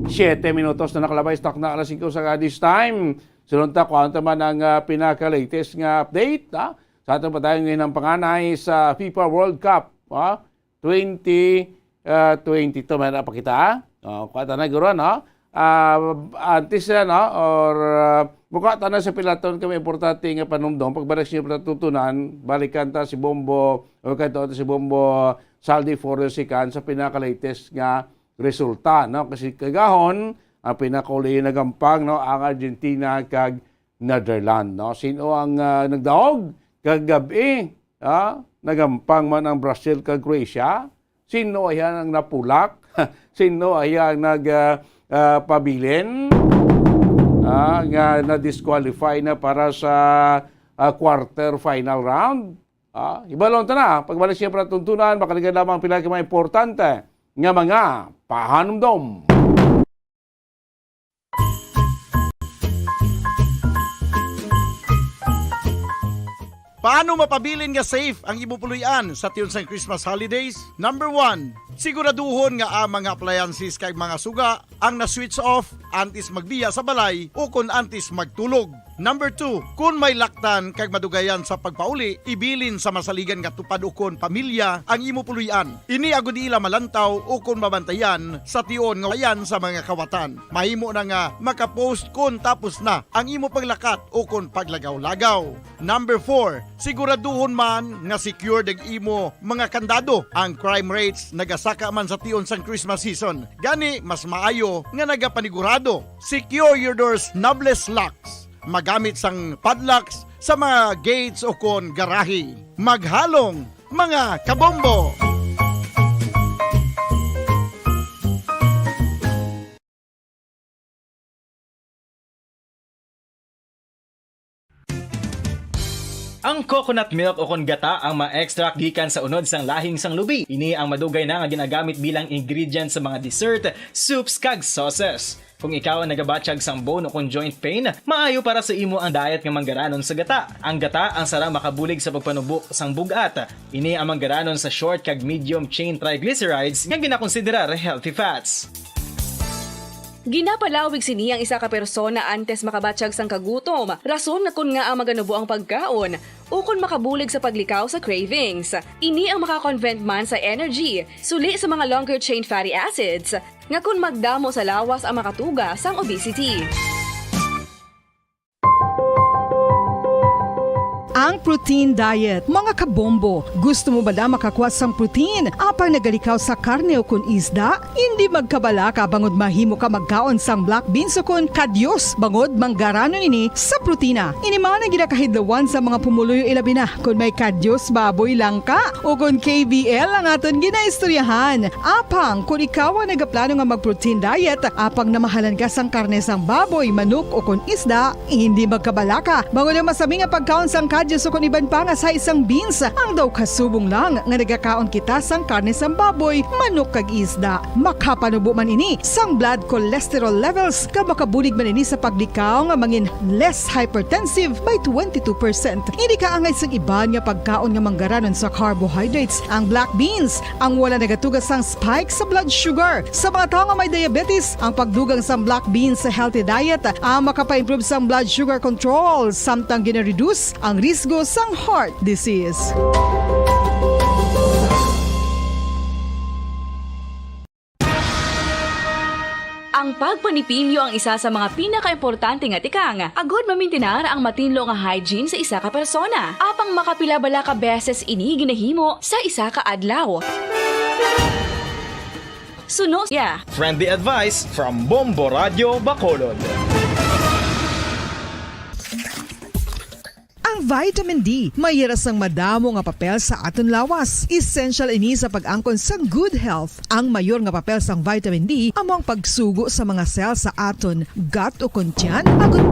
Siete minutos na nakalabay sa takna alas singko sa this time. Sunod ta, kuha ta man ang, ah, pinaka-latest nga update, ah, sa aton padayon ngayon ang panganay sa FIFA World Cup, ah, twenty, ah, twenty-two. May napakita, ah. Oh, kuha ta na, guro, no? Ah, antes na, no? Or, ah, mukha ta na sa pilaton kami importante nga panumdom. Pagbalik sa inyo patutunan, balikan ta si Bombo, o kanto si Bombo Saldi Forrest Sican sa pinaka-latest nga resulta, no? Kasi kagahon, ang pinakauli nagampang, no, ang Argentina kag Netherlands, no? Sino ang, ah, nagdaog? Kagabi, ah, nagampang man ang Brazil kag Croatia. Sino iya ang napulak? Sino iya ang nag, ah, ah, pabilin? Ah, nga na-disqualify na para sa, ah, quarter final round? Ah, hibalon ta na. Pagbalik siya para tuntunan, makaligan lamang pila ka mga importante nga mga pahanumdom. Paano mapabilin nga safe ang imo puloy-an sa tion sang Christmas holidays? Number one, siguraduhon nga ang mga appliances kag mga suga ang na-switch off antes magbiya sa balay o kon antes magtulog. Number two, kon may laktan kag madugayan sa pagpauli, ibilin sa masaligan nga tupad ukon pamilya ang imo puloy-an. Ini agod ila malantaw ukon mabantayan sa tion nga wayan sa mga kawatan. Mahimo na nga makapost kon tapos na ang imo paglakat ukon paglagaw-lagaw. Number four, siguraduhon man nga secured ang imo mga kandado. Ang crime rates nagasaka man sa tion sang Christmas season. Gani, mas maayo nga nagapanigurado. Secure your doors knobless locks. Magamit sang padlocks sa mga gates o kon garahe. Maghalong, mga kabombo! Ang coconut milk o kon gata ang ma-extract gikan sa unod sang lahing sang lubi. Ini ang madugay na nga ginagamit bilang ingredient sa mga dessert, soups, kag sauces. Kung ikaw ang nagabatyag sang bone o kon joint pain, maayo para sa imo ang diet nga manggaranon sa gata. Ang gata ang sarang makabulig sa pagpanubo sang bug-at. Ini ang manggaranon sa short kag medium chain triglycerides nga ginakonsiderar healthy fats. Ginapalawig sini ang isa ka persona antes makabatyag sang kagutom, rason nga kon ngaa maganubo ang pagkaon, ukon makabulig sa paglikaw sa cravings. Ini ang makakonvert man sa energy, suli sa mga longer chain fatty acids, nga kon magdamo sa lawas ang makatuga sang obesity. Ang protein diet. Mga kabombo, gusto mo bala makakuha sang protein apang nagalikaw sa karne o kon isda? Hindi magkabalaka bangod mahimo ka magkaon sang black beans o kon kadyos bangod manggaranon ini sa protina. Ini man ang ginakahidlawan sa mga pumuluyo, ilabi na kon may kadyos baboy lang ka o kon K B L ang aton ginaistoryahan. Apang kon ikaw ang nagaplano nga mag-protein diet, apang namahalan ka sang karne sang baboy, manok, o kon isda, hindi magkabalaka, bangod ang masami nga pagkaon sang kadyos o kon iban pa nga sa isang beans, ang daw kasubong lang nga nagakaon kita sang karne sang baboy, manok, kag isda. Makapanubo man ini sang blood cholesterol levels, kag makabulig man ini sa paglikaw nga mangin less hypertensive by twenty-two percent. Hindi kaangay sang iban nga pagkaon nga manggaranon sa carbohydrates, ang black beans, ang wala nagatuga sang spike sa blood sugar. Sa mga tawo nga may diabetes, ang pagdugang sang black beans sa healthy diet ang makapa-improve sang blood sugar control, samtang gina-reduce ang risgo sang heart disease. Ang pagpanipilyo ang isa sa mga pinakaimportante nga tikang agud mamintinar ang matinlo nga hygiene sa isa ka persona. Apang makapila bala ka beses ini ginahimo sa isa ka adlaw? Suno siya. Friendly advice from Bombo Radio Bacolod. Ang vitamin D may ira sang madamo nga papel sa aton lawas. Essential ini sa pag-angkon sang good health. Ang mayor nga papel sang vitamin D amo ang pagsugo sa mga cell sa aton gut o kon tiyan. Agon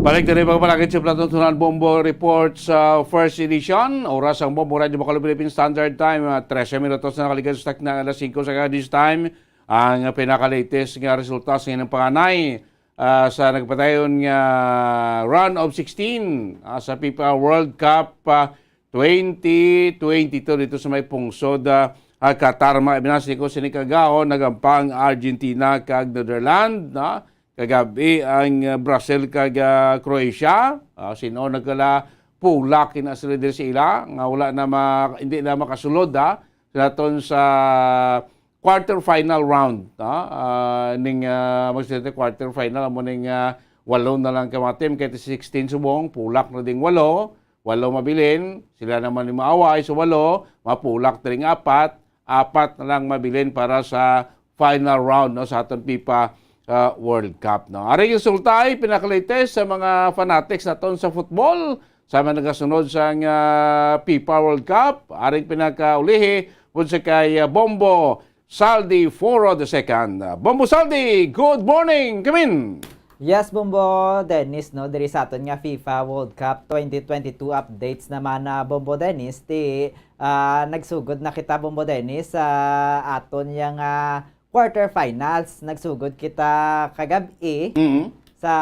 Balik diri, mga palakid, sa Plato Tunan Bombo Report sa first edition. Oras ang Bombo Radyo Bacolod Philippine Standard Time, ah, trese minutos na nakaligas sa takna alas singko sa this time. Ang pinaka-latest nga resulta sa ilang panganay, ah, sa nagpadayon nga round of sixteen, ah, sa FIFA World Cup, ah, twenty twenty-two dito sa may pungsod, ah, ah, Qatar. Mga ibinasi ko sini kagahon, nagampang Argentina kag Netherlands, na kagabi ang, ah, Brazil kag, ah, Croatia. Ah, sino nagkala pulak ina sila diri sa ila nga wala na ma-, hindi na makasulod, ah, sa naton sa quarter final round, no? Ah, ning, ah, magsiselos, quarter final, amo ning, ah, walo na lang ka mga team, kay sixteen subong, pulak na ding walo, walo mabilin, sila naman ni maaway sa walo, mapulak ding apat, apat na lang mabilin para sa final round, no, sa aton FIFA, ah, World Cup, no. Ari yung resulta ay pinaka-latest sa mga fanatics naton sa football, sa mga nagasunod sa, ah, FIFA World Cup, aring pinakaulihi, Kun sa kay, ah, Bombo Saldi Foro the second. Ah, Bombo Saldi, good morning. Come in. Yes, Bombo Dennis, no, diri sa aton nga FIFA World Cup twenty twenty-two updates naman, ah, Bombo Dennis, ti, ah, nagsugod na kita, Bombo Dennis, sa aton yang, ah, quarterfinals. Nagsugod kita kagab-i Mm. sa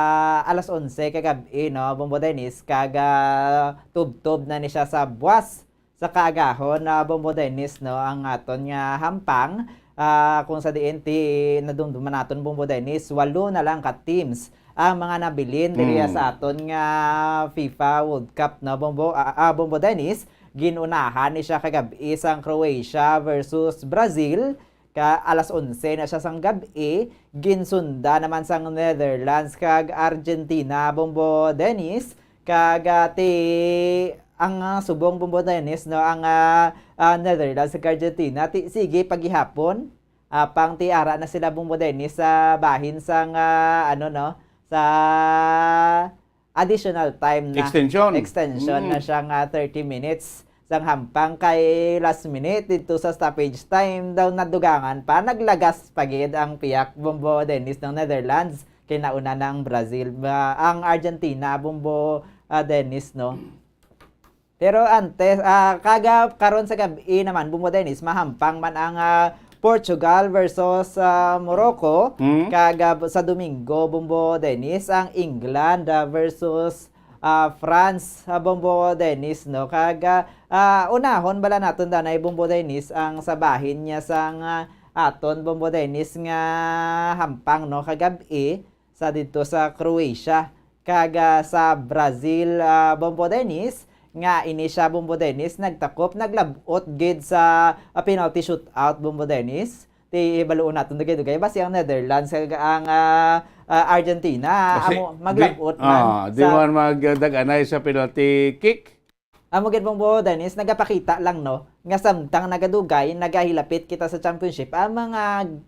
alas onse kagab-i, no, Bombo Dennis, kag, ah, tubtob na ni siya sa buwas sa kaagahon, ah, Bombo Dennis, no, ang aton nga hampang, ah, kung sa diin ti nadumduman naton, Bombo Dennis, walo na lang ka teams ang mga nabilin diri Mm. sa aton nga FIFA World Cup, no, Bombo, ah, ah, Bombo Dennis. Gin-unahan ni siya kagab-i sang Croatia versus Brazil, ka alas onse na siya sang gab-i. Ginsunda naman sang Netherlands kag Argentina, Bombo Dennis, kag, ah, ti ang, ah, subong, Bombo Dennis, no, ang, ah, ah, Netherlands kag Argentina, ti, sige pa gihapon. Apang ti ara na sila, Bombo Dennis, sa bahin sang, ah, ano, no, sa additional time na. Extension. Extension na Mm. siya nga thirty minutes. Sang hampang kay last minute dito sa stoppage time daw nadugangan pa, naglagas pa gid ang piyak, Bombo Dennis, ng Netherlands. Kay nauna na ang Brazil, ba, ang Argentina, Bombo, ah, Dennis, no? Pero antes, ah, kaga-, karon sa gab-i naman, Bombo Dennis, mahampang man ang, ah, Portugal versus, ah, Morocco. Hmm? Kag, ah, sa Domingo, Bombo Dennis, ang England, ah, versus, ah, France, ah, Bombo Dennis, no? Kag, ah, ah, unahon bala naton danay, Bombo Dennis, ang sa bahin niya sang, ah, aton, Bombo Dennis, nga hampang, no, kagab-i sa didto sa Croatia kag, ah, sa Brazil, ah, Bombo Dennis, nga ini siya, Bombo Dennis, nagtakop, naglab-ot gid sa, ah, penalty shootout, Bombo Dennis. Ti baluon naton dugay-dugay, basi ang Netherlands kag ang, ah, ah, Argentina, Basi, amo, di, maglab-ot man ah, di sa man magdag-anay sa penalty kick. Amo gid, Bombo Dennis, nagapakita lang, no, nga samtang nagadugay, nagahilapit kita sa championship, ang mga,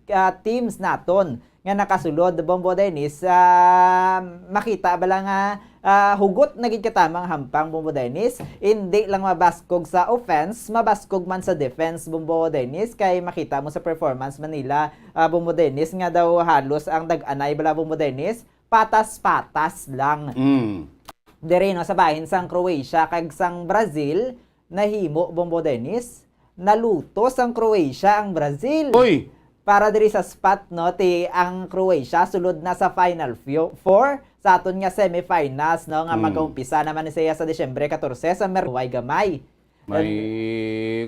ah, teams naton nga nakasulod, Bombo Dennis, ah, makita bala nga, ah, hugot na gid katamang hampang, Bombo Dennis. Indi lang mabaskog sa offense, mabaskog man sa defense, Bombo Dennis, kay makita mo sa performance man nila, ah, Bombo Dennis, nga daw halos ang dag-anay bala, Bombo Dennis, patas-patas lang. Mm. Diri, no, sa bahin sang Croatia kag sang Brazil, nahimo, Bombo Dennis, naluto sang Croatia ang Brazil. Uy! Para diri sa spot, no, ti ang Croatia sulod na sa Final Few-, Four sa aton nga semifinals, no, nga Mm. mag-umpisa naman ni siya sa Disyembre katorse sa Merway Gamay. May,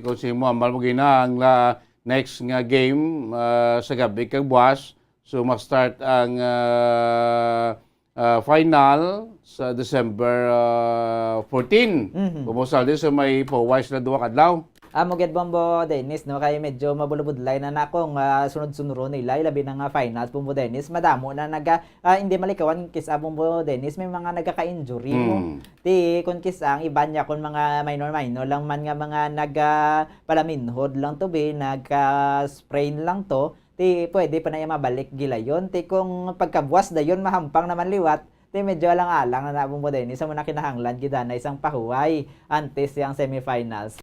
kung si mo, ambal mo gina ang la-, next nga game, ah, sa gabi kag buwas. So, mag-start ang, ah, ah, final sa December, ah, fourteen. Mhm. Kumusta din sa may pahuway sila duha ka adlaw? Amo gid, Bombo Dennis, no? Kay medyo mabulabudlay na na kung, ah, sunod-sunuron nila, ilabi na nga finals, Bombo Dennis. Madamo na naga-, ah, hindi malikawan kis-a, Bombo Dennis, may mga nagaka-injury mo. Mm. Ti, kung kis-a, ang iban niya, kung mga minor-minor lang man nga mga naga-, palaminhod lang to, be, nagka-sprain lang to, ti pwede pa na iya mabalik gilayon. Ti kung pagkabuwas dayon mahampang naman liwat, ti medyo alang-alang na na, Bombo Dennis, sa muna kinahanglan gid na isang pahuway antes siyang semifinals.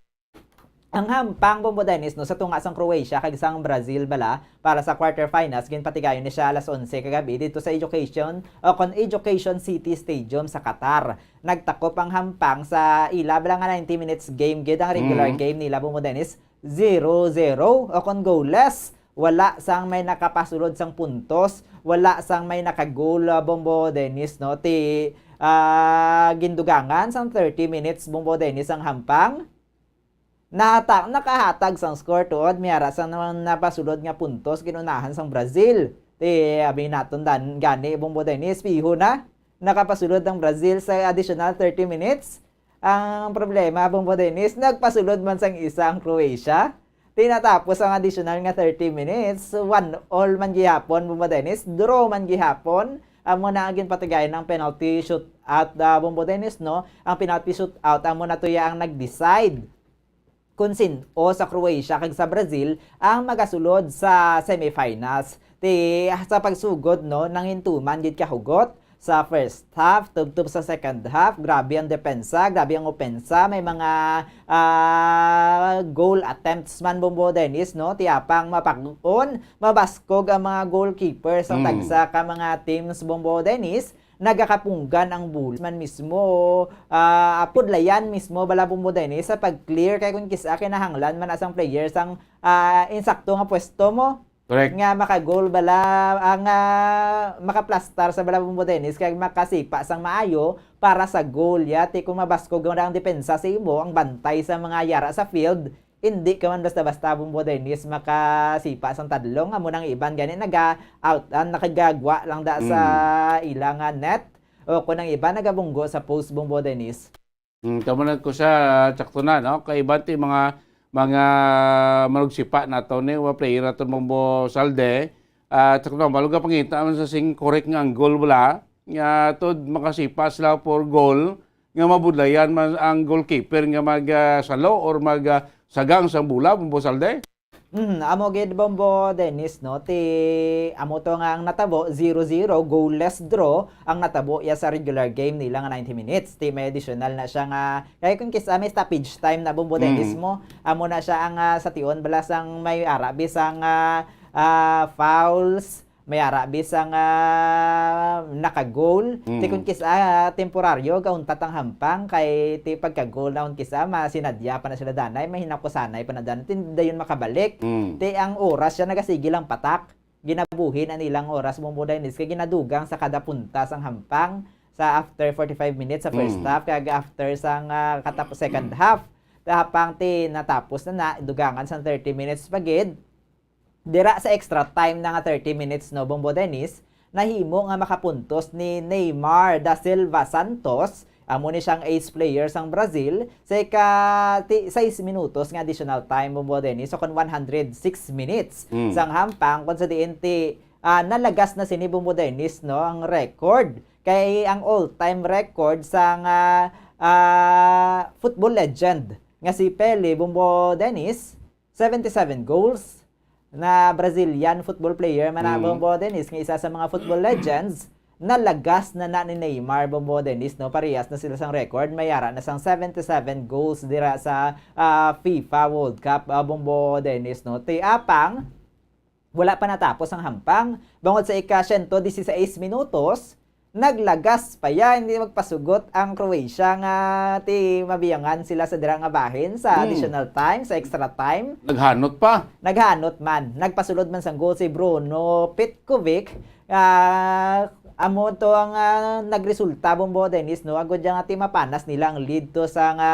Ang hampang, Bombo Dennis, no, sa tunga sang Croatia kag sang Brazil bala para sa quarterfinals, ginpatigayon ni siya alas onse kagabi dito sa Education o kon Education City Stadium sa Qatar. Nagtakop ang hampang sa ila bala nga ninety minutes game gid ang regular Mm. game nila, Bombo Dennis, zero zero o kon goalless. Wala sang may nakapasulod sang puntos, wala sang may nakagol, ah, Bombo Dennis, no? Ti, ah, gindugangan sang thirty minutes, Bombo Dennis, ang hampang. Nahata-, nakahatag sang score tuod may ara sang naman napasulod nga puntos ginunahan sang Brazil. Ti, abi naton dan-, gani, Bombo Dennis, piho na. Nakapasulod ang Brazil sa additional thirty minutes. Ang problema, Bombo Dennis, nagpasulod man sang isa ang Croatia. Tinatapos ang additional nga thirty minutes, one all man gihapon, Bombo Dennis, draw man gihapon. Amo na ang ginpatigayon ng penalty shootout, ah, Bombo Dennis, no? Ang penalty shootout, amo na to ya ang nag-decide kung sin-o sa Croatia kag sa Brazil ang magasulod sa semifinals. Ti, sa pagsugod, no, nanghintuman gid kahugot sa first half, tubtob sa second half, grabe ang depensa, grabe ang opensa, may mga, ah, goal attempts man, Bombo Dennis, no? Ti apang mapag-on, mabaskog ang mga goalkeeper sa Mm. tagsa ka mga teams, Bombo Dennis, nagakapunggan ang bola man mismo, ah, pudlayan mismo bala, Bombo Dennis, sa pag-clear, kay kung kis-a kinahanglan man asang players ang, ah, insakto nga pwesto mo, Correct. nga maka-goal bala, ang, ah, makaplastar sa bala, Bombo Dennis, kag makasipa sang maayo para sa goal. Yati kung mabaskog ang depensa sa imo, ang bantay sa mga yara sa field, hindi ka man basta-basta, Bombo Dennis, makasipa sang tadlong. Amo nang iban gani naga-out, ah, nakagagwa lang da sa Mm. ilang, ah, net. O kung ang iban nagabunggo sa post, Bombo Dennis. Mm, tama na ko sa sakto na, no? Kay iban ti mga, mga manugsipa nato ni, mga player nato, Bombo Salde. Ah, sakto na, malo ka pangita man sa sing correct nga ang goal wala. Nga tod makasipa sila for goal, nga mabudlayan man ang goalkeeper nga mag, ah, salo or mag, ah, sagang sang bola, Bombo Salde. Mm, amo gid, Bombo Dennis, no? Ti, amo to nga ang natabo, zero zero, goalless draw ang natabo ya sa regular game nila nga ninety minutes. Ti may additional na siya nga, kay kung kis-a may stoppage time na, Bombo Dennis, Mm. mo, amo na siya ang, ah, sa tion, bala sang may ara bisang, ah, ah, fouls, may ara bisang, ah, naka-goal. Mm. Ti kung kis-a, ah, temporaryo, gauntat ang hampang, kay ti pagka-goal na kung kis-a, masinadya pa na sila danay, mahinakusanay pa na danay, ti dayon makabalik. Mm. Ti ang oras siya nagasigi lang patak. Ginabuhi na nilang oras, Bombo Dennis, kay ginadugang sa kada punta sang hampang sa after forty-five minutes sa first Mm. half, kag after sang, ah, katap-, second half. Tapang ti natapos na na, dugangan sang thirty minutes pa gid. Dira sa extra time na nga thirty minutes, no, Bombo Dennis, nahimo nga makapuntos ni Neymar da Silva Santos, amo ni siyang ace player sang Brazil, sa ika-, ti-, sais minutos nga additional time, Bombo Dennis, so kon one hundred six minutes Mm. sang hampang, kung sa diin ti, ah, nalagas na sini, Bombo Dennis, no, ang record. Kay ang all-time record sang, ah, ah, football legend nga si Pele, Bombo Dennis, seventy-seven goals, na Brazilian football player man na, Mm. Bombo Dennis, nga isa sa mga football legends, nalagas na na ni Neymar, Bombo Dennis, no? Parehas na sila sang record, may ara na sang seventy-seven goals dira sa, ah, FIFA World Cup, ah, Bombo Dennis, no? Ti apang, wala pa natapos ang hampang. Bangod sa ika-siyento disisais minutos, naglagas pa ya, hindi magpasugot ang Croatia nga ti mabiyangan sila sa dira nga bahin sa Hmm. additional time, sa extra time. Naghanot pa. Naghanot man. Nagpasulod man sang goal si Bruno Petkovic. Ah, amo to ang, ah, nagresulta, Bombo Dennis, no? Agod ya nga ti mapanas nila ang lead to sa nga,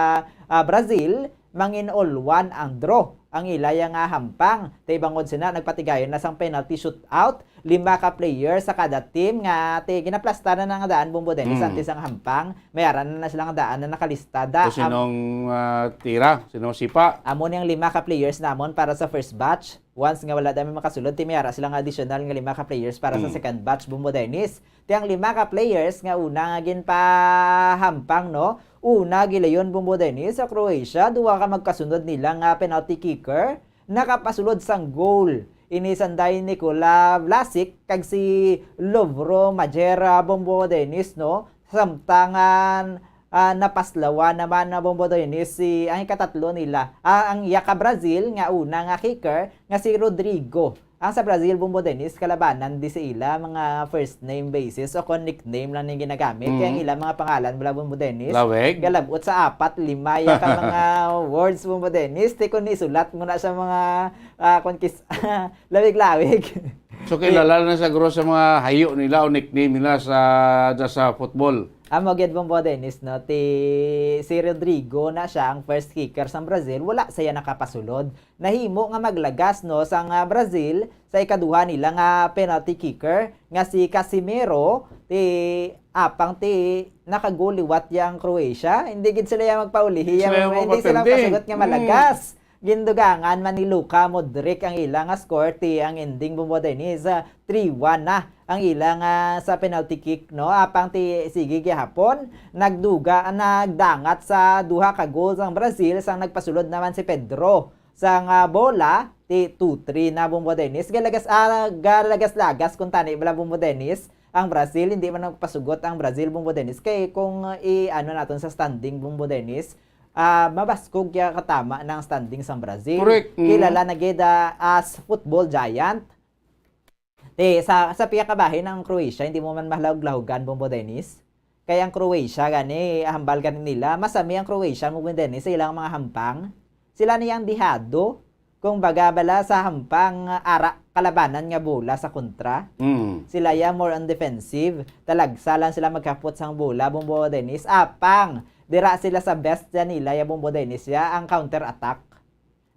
ah, Brazil. Mangin-all one ang draw ang ilaya nga hampang. Ti bangod sina, nagpatigayon na sang penalty shootout. Lima ka player sa kada team nga ti ginaplastaran na nga daan, Bombo Dennis, Mm. antes ang hampang. May ara na, na sila nga daan na nakalista. Da, O am- sinong, ah, tira? Sinong sipa? Amo ni ang lima ka players namon para sa first batch. Once nga wala dami makasulod, ti may ara sila nga additional nga lima ka players para sa Mm. second batch, Bombo Dennis. Ti ang lima ka players nga una nga ginpahampang, no? Una, gilayon, Bombo Dennis, sa Croatia, duha ka magkasunod nila nga penalty kicker, nakapasulod sang goal. Ini sanday Nikola Vlasic kag si Lovro Majera, Bombo Dennis, no? Samtangan, ah, napaslawan naman na, Bombo Dennis, si, ang ikatatlo nila, ah, ang iya ka Brazil nga una nga kicker nga si Rodrigo. Ang sa Brazil, Bombo Dennis, kalabanan di sa ila, mga first name basis o kon nickname lang ning ginagamit. Kaya ang Mm. ila mga pangalan, wala, Bombo Dennis. Lawig? Galabot sa apat, lima, ya ka mga words, Bombo Dennis. Ti kung isulat mo na sa mga, ah, kung kis-, lawig-lawig. So, kilala na siguro sa mga hayo nila o nickname nila sa, sa football. Amo gid, Bombo Dennis, no? Ti si Rodrigo na siya ang first kicker sa Brazil. Wala siya nakapasulod. Nahimo nga maglagas, no, sang, ah, Brazil sa ikaduha nila nga penalty kicker nga si Casemiro, ti apang ti nakagol liwat ya ang Croatia. Hindi gid sila ya magpaulihi, Hindi sila ya, ya hindi sila magpaperde. Mapasugot nga Mm. malagas. Gindugangan man ni Luka Modric ang ila nga score, ti ang ending, Bombo Dennis, ah, three one na ang ila nga sa penalty kick, no? Apang ti sige gihapon, nagduga, nagdangat sa duha ka goals ang Brazil, sang nagpasulod naman si Pedro sang, ah, bola, ti two three na, Bombo Dennis. Galagas, ah, galagas-lagas kung tani bala, Bombo Dennis. Ang Brazil, hindi man nagpasugot ang Brazil, Bombo Dennis. Kay kung, uh, i-ano naton sa standing, Bombo Dennis, ah, mabaskog kaya katama na ang standing sang Brazil. Correct. Mm. Kilala na gid, ah, as football giant. Eh, sa, sa piyakabahin ang Croatia, hindi mo man mahalawag-lahugan, Bombo Dennis. Kay ang Croatia gani, hambal gani nila, masami ang Croatia, Bombo Dennis, sa ilang mga hampang. Sila ni ang dihado. Kung baga bala sa hampang, ara kalabanan nga bola sa kontra. Mm. Sila ya more on defensive. Talagsa lang sila maghapot sang bola, Bombo Dennis. Apang, dira sila sa best ya nila ya, Bombo Dennis, ya ang counter attack.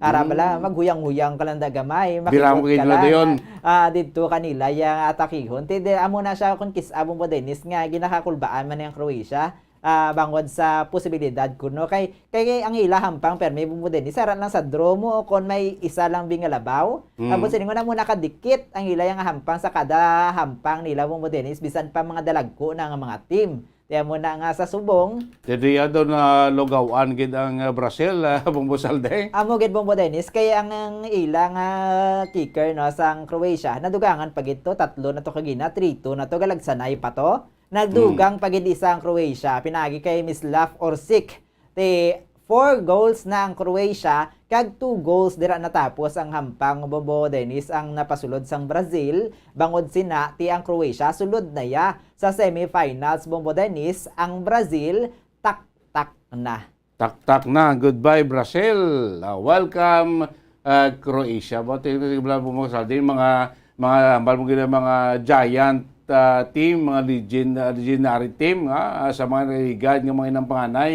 Ara Mm. bala, maghuyang-huyang ka lang da gamay, Bira mo makikot gid ka na lang, dayon. Ah, didto kanila ya atakihon. Ti di, amo na siya kung kis-a, Bombo Dennis, nga ginakakulbaan man ang Croatia. Ah, bangod sa posibilidad kuno kay, kay ang ila hampang permi, Bombo Dennis, sara lang sa draw mo o kon may isa lang bingalabaw. Mm. Ambot siningon na mo nakadikit ang ila yang hampang sa kada hampang nila, Bombo Dennis, bisan pa mga dalagko na nga mga team. Kaya mo na nga sa subong, Diri daw na lugawan gid ang, uh, Brazil, uh, Bombo Salde. Amo gid, Bombo Dennis, kay ang, ang ilang, ah, kicker, no, sang Croatia, nadugangan pa gid to, tatlo na to kagina, three two na to, galagsanay pa to. Nagdugang pa gid isa ang Croatia, pinagi kay Mislav Orsic. Ti four goals na ang Croatia, kag two goals dira natapos ang hampang, Bombo Dennis, ang napasulod sang Brazil. Bangod sina, ti ang Croatia sulod na ya sa semifinals, Bombo Dennis, ang Brazil taktak na. Taktak na. Goodbye, Brazil. Ah, welcome, ah, Croatia. Ba, tingnan, tingnan mo, Saldi, mga, mga, hambal mo gina, mga giant, ah, team, mga legend, ah, legendary team, nga, ah, sa mga naliligad nga mga inampanganay,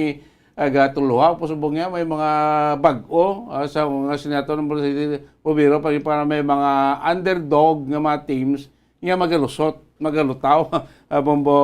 ah, gatuluha, po subong niya, may mga bag-o, ah, sa mga sinato ng Brazil, Bubiro, pa, para may mga underdog nga mga teams, nga magalusot, magalutaw, ah, Bombo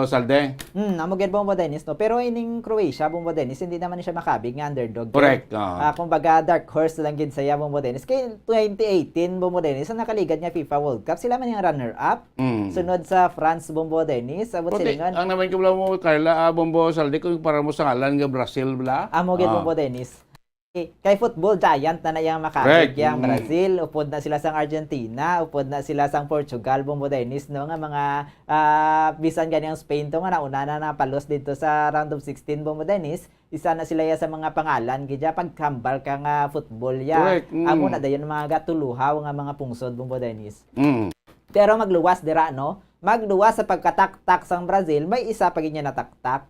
Salde. Hmm, amo gid, Bombo Dennis, no? Pero ining Croatia, Bombo Dennis, hindi naman siya makabig nga underdog. Correct, ah. Ah, kumbaga, dark horse lang gid saya, Bombo Dennis. Kay twenty eighteen, Bombo Dennis, ang nakaligad nga FIFA World Cup, sila man yung runner-up. Mm. Sunod sa France, Bombo Dennis, abot Puti, silingon. Ang naman ko lang mo, Carla, ah, Bombo Salde, kung para mo sa ngalan nga Brazil, bla? Amo gid, Ah. Bombo Dennis. Eh, kay football giant na na yang Correct. makabig yang Mm. Brazil, upod na sila sang Argentina, upod na sila sang Portugal, Bombo Dennis, no, nga mga, ah, bisan gani ang Spain to nga nauna na napalos dito sa round of sixteen, Bombo Dennis, isa na sila ya sa mga pangalan gid ya pagkambal ka nga football ya. Correct. Mm. Amo na dayon ang mga gatuluhaw nga mga pungsod, Bombo Dennis. Mm. Pero magluwas dira, no? Magluwas sa pagkataktak sang Brazil, may isa pa gid niya nataktak.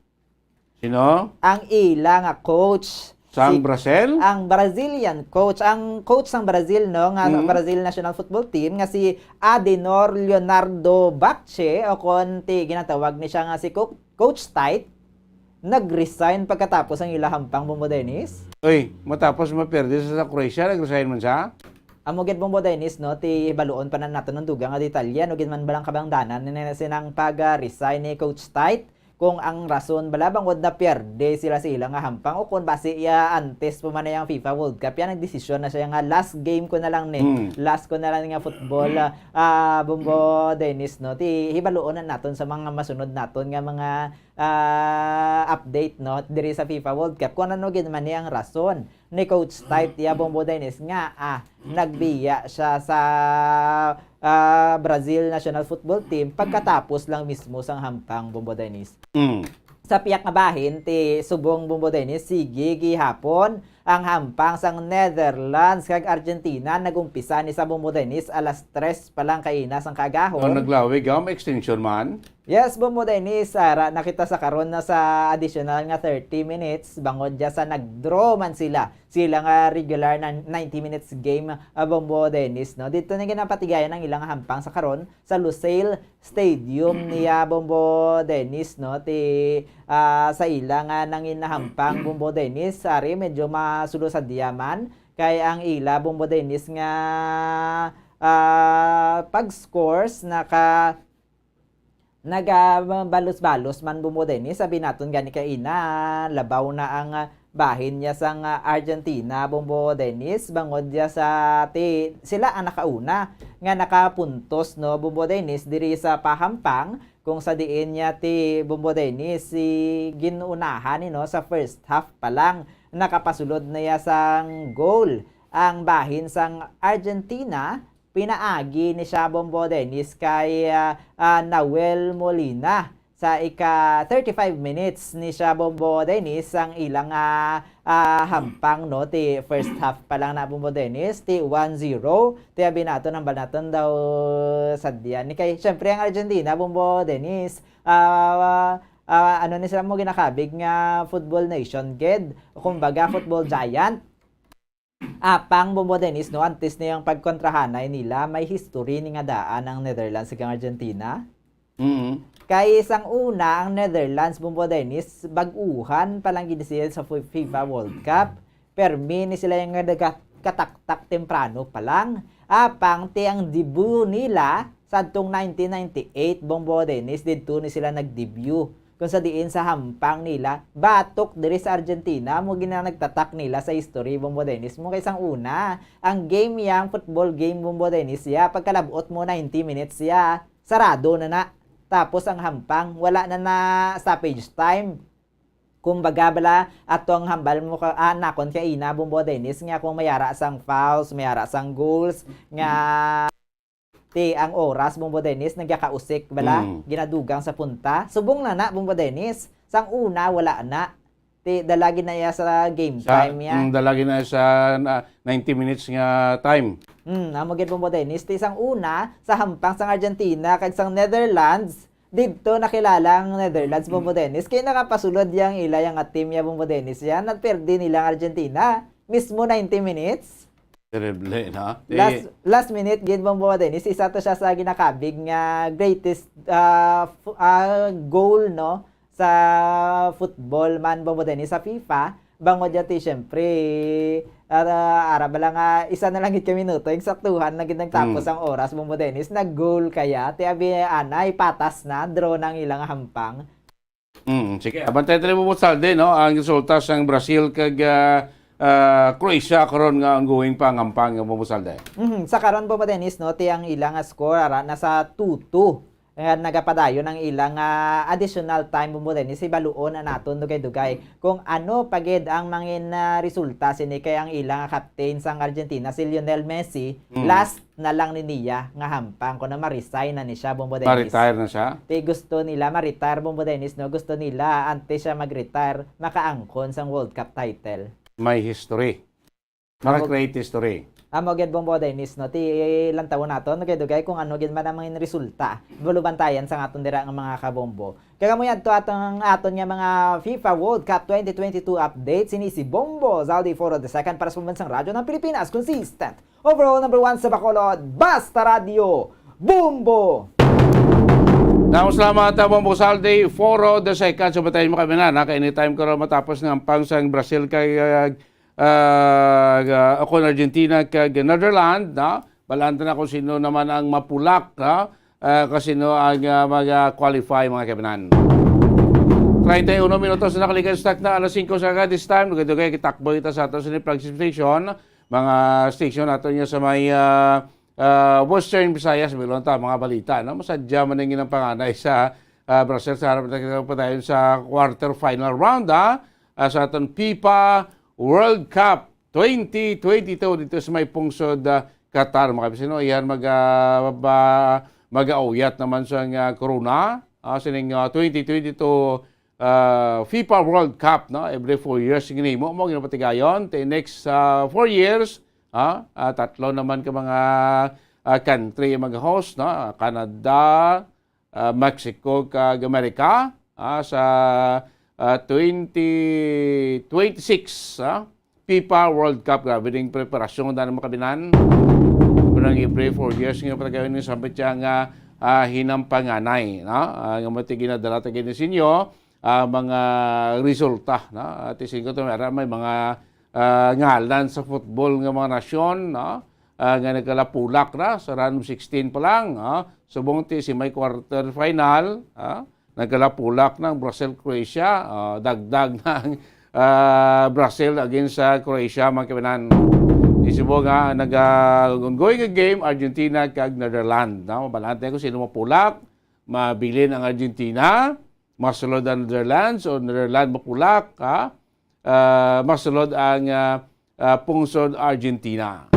Sino? Ang ila nga coach, Sang si Brazil? Ang Brazilian coach, ang coach sang Brazil, no, nga Mm. Brazil national football team nga si Adenor Leonardo Bacche, o kon ti ginatawag ni siya nga si Co-, Coach Tite, nag-resign pagkatapos ang ila hampang, Bombo Dennis. Uy, matapos maperde sa, sa Croatia, nag-resign man siya? Amo gid, Bombo Dennis, no, ti hibaluon pa na nato ng dugang nga detalye, ano gid man balang kabangdanan ni, ni sinang pag-resign ni Coach Tite, kung ang rason bala bangod na pierde sila sa ila nga hampang, o kung basi iya antes pa man ang FIFA World Cup, yan nagdesisyon na siya nga last game ko na lang ni, Hmm. last ko na lang nga football, ah, ah, Bombo Dennis, no, ti hibaluon na naton sa mga masunod naton nga mga, ah, update, no, diri sa FIFA World Cup kung ano gid man ni ang rason ni Coach Tite ya, Bombo Dennis, nga, ah, nagbiya siya sa, ah, Brazil national football team pagkatapos lang mismo sang hampang, Bombo Dennis. Mm. Sa piyak nga bahin ti subong, Bombo Dennis, sige gihapon ang hampang sang Netherlands kag Argentina. Nag-umpisa ni sa, Bombo Dennis, alas tres pa lang kaina sang kaagahon. Oh, naglawig, ah, may extension man. Yes, Bombo Dennis, ara na kita sa karon na sa additional nga thirty minutes, bangod dya sa nag-draw man sila. Sila nga regular na ninety minutes game, ah, Bombo Dennis, no? Dito na ginapatigayan ang ilang hampang sa karon sa Lusail Stadium niya, Bombo Dennis, no? Ti, ah, sa ila nga nanginahampang, Bombo Dennis, ari medyo masulo sa diyaman kay ang ila, Bombo Dennis, nga, ah, pag-scores naka nagabalos-balos man, Bombo Dennis, sabi naton gani kaina, labaw na ang, ah, bahin niya sang, ah, Argentina, Bombo Dennis, bangod niya sa ti, sila ang nakauna nga nakapuntos, no, Bombo Dennis, diri sa pahampang, kung sa diin niya ti, Bombo Dennis, si ginunahan ni, no, sa first half pa lang, nakapasulod na ya sang goal ang bahin sang Argentina, Pinaagi ni siya, Bombo Dennis, kay, ah, ah, Nahuel Molina. Sa ika thirty-five minutes ni siya, Bombo Dennis, ang ilang, ah, ah, hampang, no? Ti first half pa lang na, Bombo Dennis, ti one zero. Ti abi naton, hambal naton daw sadya ni kay, syempre, ang Argentina, Bombo Dennis, ah, ah, ano ni sila mo ginakabig nga football nation, gid. Kumbaga, football giant. Apang, Bombo Dennis, no, antes na yung pagkontrahanay nila, may history ni nga daan ang Netherlands kag Argentina. Mm. Kay sang una, ang Netherlands, Bombo Dennis, bag-uhan pa lang gid sila sa fi-, FIFA World Cup. Permi ni sila yung nagakataktak temprano pa lang. Apang ti ang debut nila sa adtong nineteen ninety-eight, Bombo Dennis, didto ni sila nag-debut. Kung sa diin sa hampang nila, batok diri sa Argentina, mo gina nagtatak nila sa history, Bombo Dennis. Mo kay sang una, ang game yang football game, Bombo Dennis, ya, pagkalabot mo, ninety minutes ya, sarado na na. Tapos ang hampang, wala na na stoppage time. Kumbaga bala, ato ang hambal mo ka, ah, nakon kay ina, Bombo Dennis, nga kung mayara sang fouls, mayara sang goals, nga ti ang oras, Bombo Dennis, nagakausik bala, Mm. ginadugang sa punta. Subong na na, Bombo Dennis. Sang una, wala na. Ti dala gid na iya sa game Sa, time niya. mm, dala gid na sa na, ninety minutes nga time. Mm, amo gid, Bombo Dennis. Ti sang una, sa hampang sang Argentina kag sang Netherlands, didto nakilala ang Netherlands, Bombo Dennis. Kay nakapasulod yang ila yang nga team ya, Bombo Dennis. Yan, nagperdi nila ang Argentina. Mismo ninety minutes. Terrible, no? Last, Eh, last minute, gid, Bombo Dennis, isa to siya sa ginakabig nga greatest, ah, f-, ah, goal, no, sa football man, Bombo Dennis, sa FIFA. Bangod yati, syempre, ah, ara ba lang nga isa na lang gid ka minuto, eksaktuhan na gid nagtapos Mm. ang oras, Bombo Dennis, nag-goal kaya, ti abi, anay, patas na, draw na ang ilang hampang. Mm, sige. Abantay tayo mo, Salde, no? Ang resulta sang Brazil kag, ah, ah, Croatia karon nga ongoing pa ang hampang mo, Salde. Mhm. Sa karon po, Dennis, no, ti ang ilang score ara na sa two two. Nga nagapadayon ang ilang, ah, additional time mo, Dennis. Ibaluon na naton dugay-dugay kung ano pa gid ang mangin, ah, resulta sini kay ang ilang captain sang Argentina, si Lionel Messi, Mm. last na lang ni niya nga hampang kuno ma-resign na ni siya, Bombo Dennis. Ma-retire na siya? Ti gusto nila ma-retire, Bombo Dennis, no? Gusto nila, antes siya mag-retire, makaangkon sang World Cup title. May history. Amo, Maka-create history. Amo gid, Bombo Dennis, no? Ti lantawon naton, dugay-dugay kung ano gid man ang mga resulta. Bulubantayan sa aton dira nga mga kabombo. Kag amo yadto atong aton nga mga FIFA World Cup twenty twenty-two update. Sini si Bombo Zaldi Foro the second para sa Pambansang Radyo ng Pilipinas. Consistent. Overall number one sa Bacolod. Basta Radyo. Bombo! Damo salamat, ah, Bombo Saldi Foro the second. So, batayin mo kami na, naka anytime ko rin matapos ng hampang sang Brazil kay, ah, ah, ah, ako, Argentina kag Netherlands, no? Balanta na kung sino naman ang mapulak, no? Ah, kung sino ang, ah, mag-qualify, mga kabanan. Treinta y uno minutos na nakalikan sa takna, alas singko sa aga, this time, dugay-dugay, kitakbo kita sa ato sa participation, mga station nato niya sa may, ah, ah, Western Visayas, may ta mga balita, no? Masadya man ang ilang panganay sa, ah, Brazil sa harap na kita padayon sa quarter final round, ah, ah, sa aton FIFA World Cup twenty twenty-two dito sa may pungsod, ah, Qatar, mga kabisino. Iyan mag, ah, ba, mag-auyat naman sa, ah, corona, ah, sining, ah, twenty twenty-two, ah, FIFA World Cup, no? Every four years ginimo mo, ginapatigayon. The next, ah, four years, ah, ah, tatlo naman ka mga, ah, country ang mag-host, no? Canada, ah, Mexico, kag Amerika, ah, sa, ah, twenty twenty-six, ah, FIFA World Cup. Grabe ding preparasyon, dahil makabinan. Pero ang every four years nga patagayon ni Sampit siya nga, ah, hinampanganay, no? Ah, nga mo ti ginadala ta gid ni sinyo, ah, mga resulta, no? At isingko to, may, may mga, ah, ngalan sa football nga mga nasyon, no? Ah, nga nagkalapulak na sa round of sixteen pa lang, ah. Subong ti si may quarter final, ah, nagkalapulak ng Brazil, Croatia, ah, dagdag ng, ah, Brazil against sa Croatia, mga kabanan. Di subong nga, nag, ah, ongoing nga game, Argentina kag Netherlands, no? Mabalante ko sino mapulak, mabilin ang Argentina, masulod ang Netherlands, o Netherlands mapulak, ha? Ah, masulod ang, ah, ah, pungsod Argentina.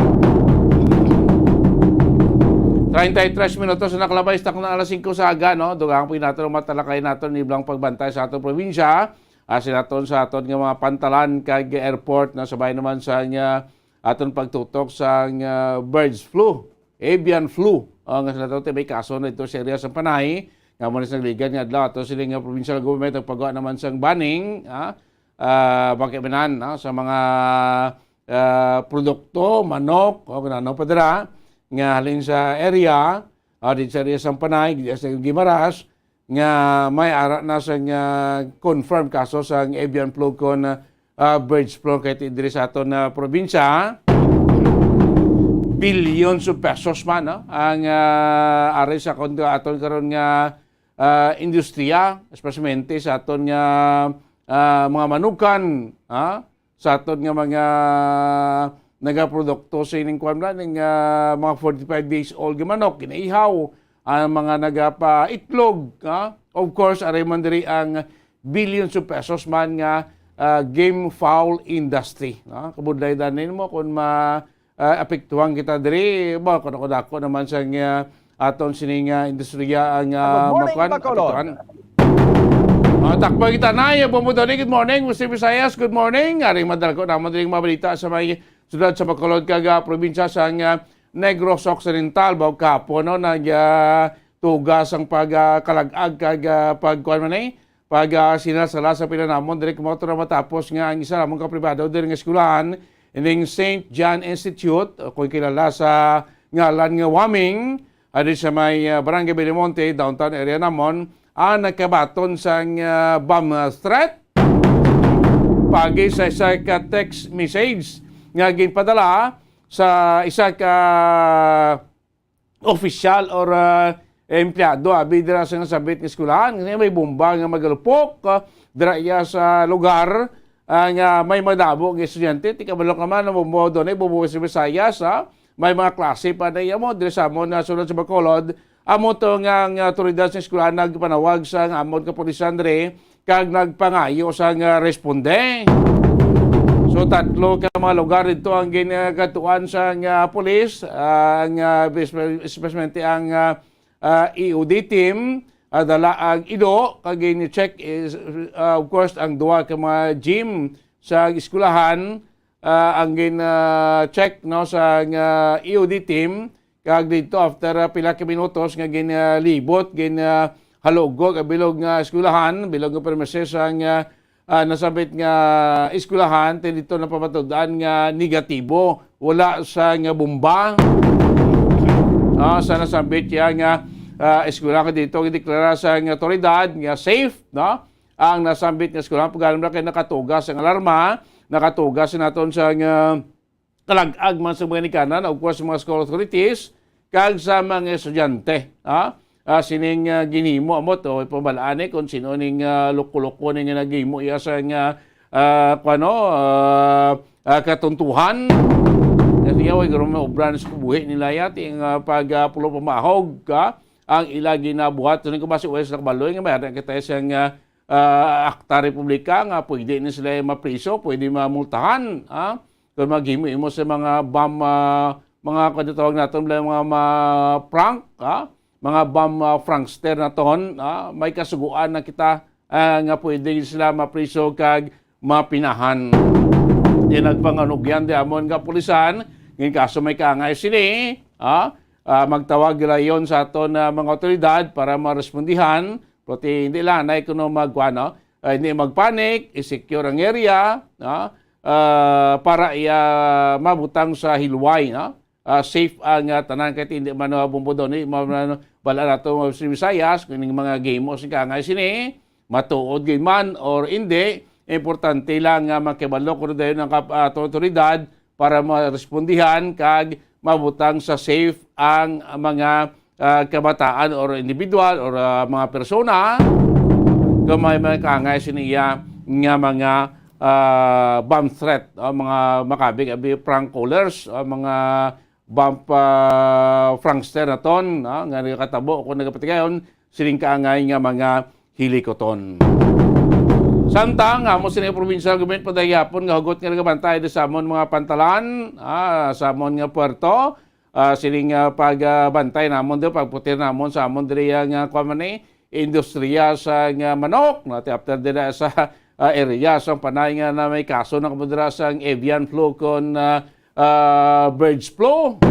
Treinta y tres minutos na nakalabay sa takna alas singko sa aga, no? Dugang po naton ang matalakay naton, iblang pagbantay sa aton probinsya. Asin naton sa aton nga mga pantalan kag airport na sabay naman sa nga aton pagtutok sa nga birds flu, avian flu. O, nga sa naton may kaso na ito sa area sa Panay. Nga mo na sa nagligad nga adlaw ato sila nga provincial government ang pagwa naman sang banning, ah, ah, makibanan, no, sa mga, ah, produkto, manok, o kung ano pa dira, nga halin sa area, ah, di sa area sang Panay, di sa Guimaras, nga may ara na sa nga confirmed kaso sa avian flu kon, ah, birds flu kay ti diri sa aton, ah, probinsya. Billions of pesos man, no, ang, ah, ari sa kon-, aton karon nga, ah, industriya, especially sa aton nga, ah, mga manukan, ha? Sa aton nga mga nagaprodukto sa ining kwan ba, ning, ah, mga forty-five days old nga manok, ginaihaw, ang mga nagapaitlog, ha? Of course, aray man diri ang billions of pesos man nga, ah, game fowl industry, no? Kabudlay danin mo kung ma-, ah, apektuhan kita diri, ba, kung ako dako naman sa nga aton sining, ah, industriya ang, ah, Good morning, makuan, Bacolod. Apektuhan. Ah, takbo kita na, yung Bumudoni, good morning. Mister Visayas, good morning. Aring madalko naman diri mga balita sa may siyudad sa Bacolod kag, ah, probinsya sa, ah, Negros Occidental. Bago kahapon, no, nag, ah, tugas ang pag, ah, kalag-ag kag, ah, pagkuan man, eh, pag, ah, sinasala sa pila namon diri kumato na matapos nga ang isa lamang ka pribado diri nga eskwelahan ining Saint John Institute, o kung kilala sa ngalan nga Waming, ah, diri sa may, ah, Barangay Bellimonte, downtown area namon, ang nagkabaton sang, ah, bomb, ah, threat pagi sa isa ka text message nga ginpadala sa isa ka opisyal or, ah, empleyado abi dira sa nasambit nga eskwelahan. Kasi may bomba nga magalupok, ah, dira iya sa lugar, ah, nga may madamo nga estudyante. Ti kabalo ka man, ang bomba doon ay bomba sa Visayas, ha? May mga klase pa na iya mo, diri sa amon na sulod sa Bacolod. Amo to nga ang autoridad sa eskwelahan nagpanawag sa nga amon kapulisan diri kag nagpangayo sa nga responde. So, tatlo ka mga lugar dito ang ginagatuan sa nga pulis, ah, ang, ah, espe-, especialmente ang, ah, ah, E O D team, ah, dala ang ido, kag gin-check is, ah, of course, ang duha ka mga gym sa eskwelahan, ah, ang gin, ah, check, no, sa nga E O D team, kag dito, after, ah, pila ka minutos nga ginalibot, gin, ah, halugog ang bilog nga eskwelahan, bilog nga premises ang, ah, ah, nasabit nga eskwelahan, ti dito napamatud-an nga negatibo. Wala sa nga bomba. Ah, sa nasambit siya nga, ah, eskwelahan dito, gideklara sa nga otoridad nga safe, no? Ang nasambit nga eskwelahan, pag alam na kay nakatugas ang alarma, nakatugas naton sa nga kalag-ag man sa mga ginikanan, of course, sa mga school authorities, kag sa mga estudyante, ha? Ah, sining, ah, ginhimo, amo to, ipabalaan, eh, kung sino ning, ah, loko-loko ning naghimo iya sa nga, ah, kuwano, ah, ah, katuntuhan. Kasi iya, way, garo may obra na sa kabuhi nila, ya, ting, ah, pag, ah, pulo pamahog, ha? Ang ila ginabuhat, so, ning kabasi, way, sa nakabaloy, nga may kita sa nga, ah, akta republika, nga pwede na sila mapriso, pwede mamultahan, ha? Kung maghimo-himo sa mga bomb, ah, mga, kung tawag naton, mga, mga prank, ha? Mga bomb, ah, prankster naton, ha? May kasuguan na kita, ah, nga pwede sila mapriso kag mapinahan. Di nagpanganugyan di amon nga pulisan, ngin kaso may kaangay sini, ha? Ah, magtawag layon sa aton, ah, mga otoridad para marespondihan, pero ti hindi lang na kuno mag, ano, ah, hindi magpanic, i-secure ang area, ha? Ah, para iya mabutang sa hilway, no? Ah, safe ang, ah, tanan kay hindi man, ah, bumbo daw ni, ma-, ma-, bala nato, mga Visayas, kung mga game o sing kaangay sini, matuod gid man or hindi, importante lang nga makibalo ko dayon ang kap-, ah, ato otoridad para marespondihan kag mabutang sa safe ang mga, ah, kabataan or individual or, ah, mga persona nga may, may kaangay sini iya nga mga, ah, bomb threat, ah, mga makabig abi prank callers, ah, mga bomb, ah, prankster naton, ah, nga nagakatabo o kung nagapatigayon sining kaangay nga mga hilikoton. Samtang amo sini provincial government padayapon nga hugot nga nagabantay sa amon mga pantalan, ah, sa amon nga puerto, ah, sining, ah, pagbantay namon diri, pagputir namon sa amon diri nga, kuwan man ni, industriya sa nga manok, no? Ti after dira sa, ah, area sa Panay nga na may kaso na kamo dira sa avian flu kon, ah, ah, birds flu.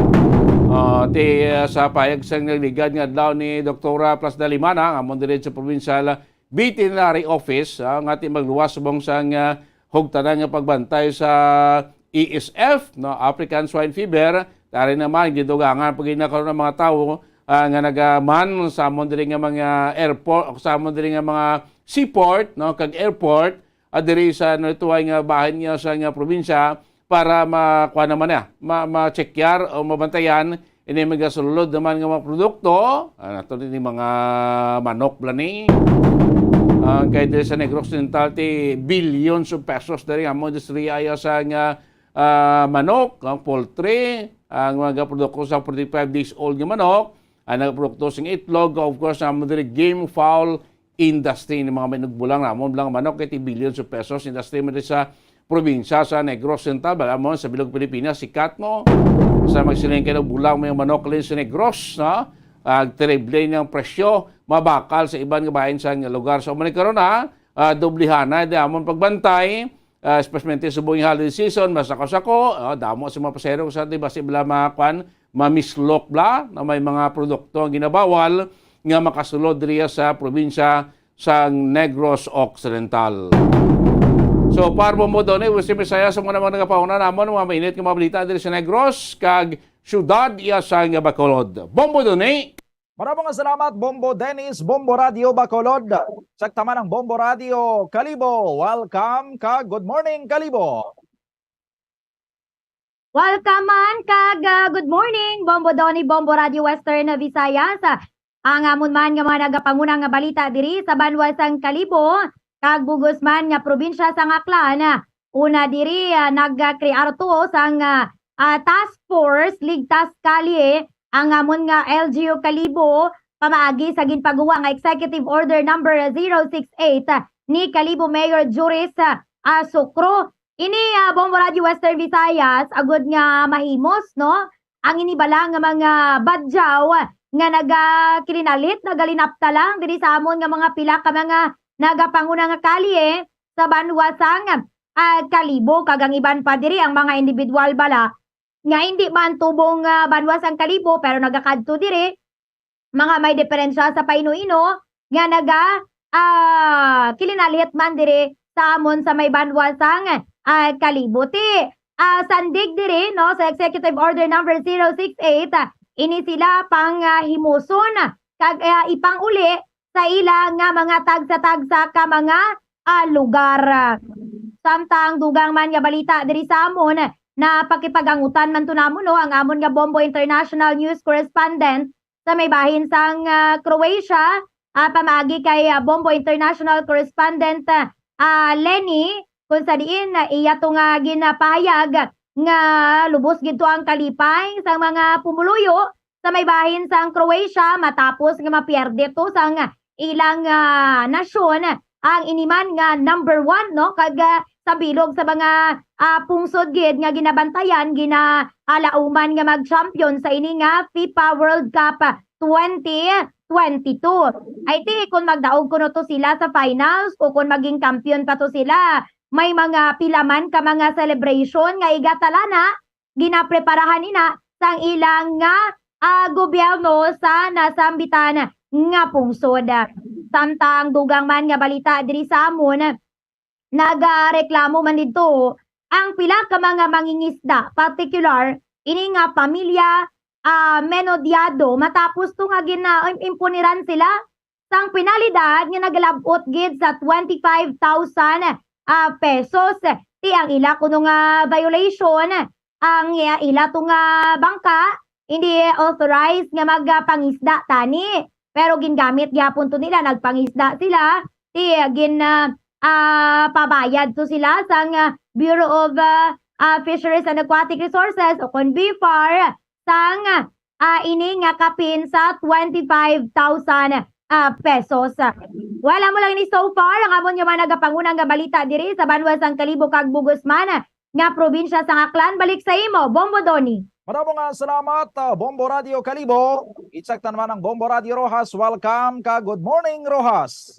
Ah, ti, ah, sa payag sang nagligad nga adlaw ni Doktora Plas Dalimana, nga amo diri sa provincial veterinary office, ah, nga ti magluwas subong sang, ah, hugtanan nga pagbantay sa A S F, no, African Swine Fever. Dari naman, gidugangan pa gid na karon ang mga tawo, ah, nga nagaman sa amon diri nga mga airport, sa amon diri nga mga seaport, no, kag airport, ah, diri sa nalituhay nga bahin niya sa nga probinsya para ma-, kuwan naman niya, ma-, ma-checkar o mabantayan ini magasulod naman nga mga produkto, ah, nato ni mga manok bala ni. Ah, kay diri sa Negros Occidental ti billions of pesos diri nga mo industriya sa nga, ah, manok, ang poultry, ang mga produkto sa forty-five days old nga manok, ang nagaprodukto sing itlog, of course, ang diri game fowl industry ni mga manugbulang namon lang manok kay ti billions of pesos industry man diri sa probinsya sa Negros Occidental, bala mo sa bilog Pilipinas, sikat mo. Sa magsiling kayo, bulang mo yung manok rin sa Negros, no? Ag terrible ng presyo, mabakal sa iban nga bahin sa lugar. So, man karon, ha? Ah, doblihan na, di amon pagbantay, ah, especially subong yung holiday season, masako-sako, oh, damo sa mga pasero sa, di ba, si bala mga kwan, mamislok bla, na may mga produkto ang ginabawal nga makasulod diriya sa probinsya sang Negros Occidental. So, par Bombo Donny, Western Visayas, sa mga mga nagapauna namon, mga mainit nga mga balita diri sa Negros, kag syudad iya sang Bacolod. Bombo Donny! Maraming salamat, Bombo Dennis, Bombo Radio Bacolod. Sa taman ng Bombo Radio Kalibo, welcome ka. Good morning, Kalibo. Welcome man kag, ah, good morning, Bombo Donny, Bombo Radio Western Visayas. Ang amon man nga mga nagapanguna nga balita diri sa banwa sang Kalibo, kag bugos man nga probinsya sang Aklan. Una diri, ah, nagkrear to sang, ah, ah, task force, Ligtas Kalye, ang amon nga L G U Kalibo, pamaagi sa ginpaguwa nga Executive Order Number zero six eight ni Kalibo Mayor Juris, ah, Sucro. Ini, ah, Bombo Radio Western Visayas, agud nga mahimos, no? Ang ini bala nga mga badyaw nga nagakilinalit, nagalinapta lang diri sa amon nga mga pila ka mga nagapanguna nga kalye sa banwa sang, ah, Kalibo, kag ang iban pa diri ang mga individual bala nga hindi man tubong, ah, banwa sang Kalibo pero nagakadto diri, mga may diferensya sa paino-ino nga naga, ah, kilinalhit man diri sa amon sa may banwa sang, ah, Kalibo. Ti, ah, sandig diri, no, sa Executive Order Number zero six eight, ah, ini sila pang, ah, himuson kag, ah, ipang-uli sa ila nga mga tagsa-tagsa ka mga, ah, lugar. Samtang dugang man nga balita diri sa amon, napakipagangutan man to namon, no, ang amon nga Bombo International News Correspondent sa may bahin sang, ah, Croatia, ah, pamaagi kay, ah, Bombo International Correspondent, ah, Lenny, kung sa diin, ah, iya to nga ginapahayag nga lubos gid to ang kalipay sang mga pumuluyo sa may bahin sang Croatia matapos nga mapierde to sang ilang, ah, nasyon ang ini man nga number one, no? Kag, ah, sa bilog sa mga, ah, pungsod gid nga ginabantayan, ginaalauman nga mag-champion sa ini nga FIFA World Cup twenty twenty-two. Ay ti, kung magdaog kuno to sila sa finals o kung maging kampiyon pa to sila, may mga pila man ka mga celebration nga igatalana, ginapreparahan ina sang ilang nga, ah, gobyerno sa nasambitan nga pungsod. Samtang dugang man nga balita diri sa amon, nagareklamo man didto ang pila ka mga mangingisda, partikular ini nga pamilya, ah, Menodiado, matapos to nga gina-, im-, impuniran sila sang penalidad nga nagalab-ot gid sa twenty-five thousand, ah, pesos. Ti ang ila kuno nga violation, ang, ah, ila to nga bangka, hindi authorized nga magpangisda tani. Pero gingamit gyapon to nila, nagpangisda sila. Ti, ah, gin, ah, ah, pabayad to sila sang, ah, Bureau of, ah, ah, Fisheries and Aquatic Resources o kon BFAR sang, ah, ini nga kapin sa twenty-five thousand, ah, pesos. Wala mo lang ini so far ang amon nga mga nagapanguna nga balita diri sa banwa sang Kalibo kag bugos man nga probinsya sang Aklan. Balik sa imo, Bombo Donny. Damo nga salamat, ah, Bombo Radio Kalibo. Isaktan man ang Bombo Radio Roxas. Welcome ka. Good morning, Roxas.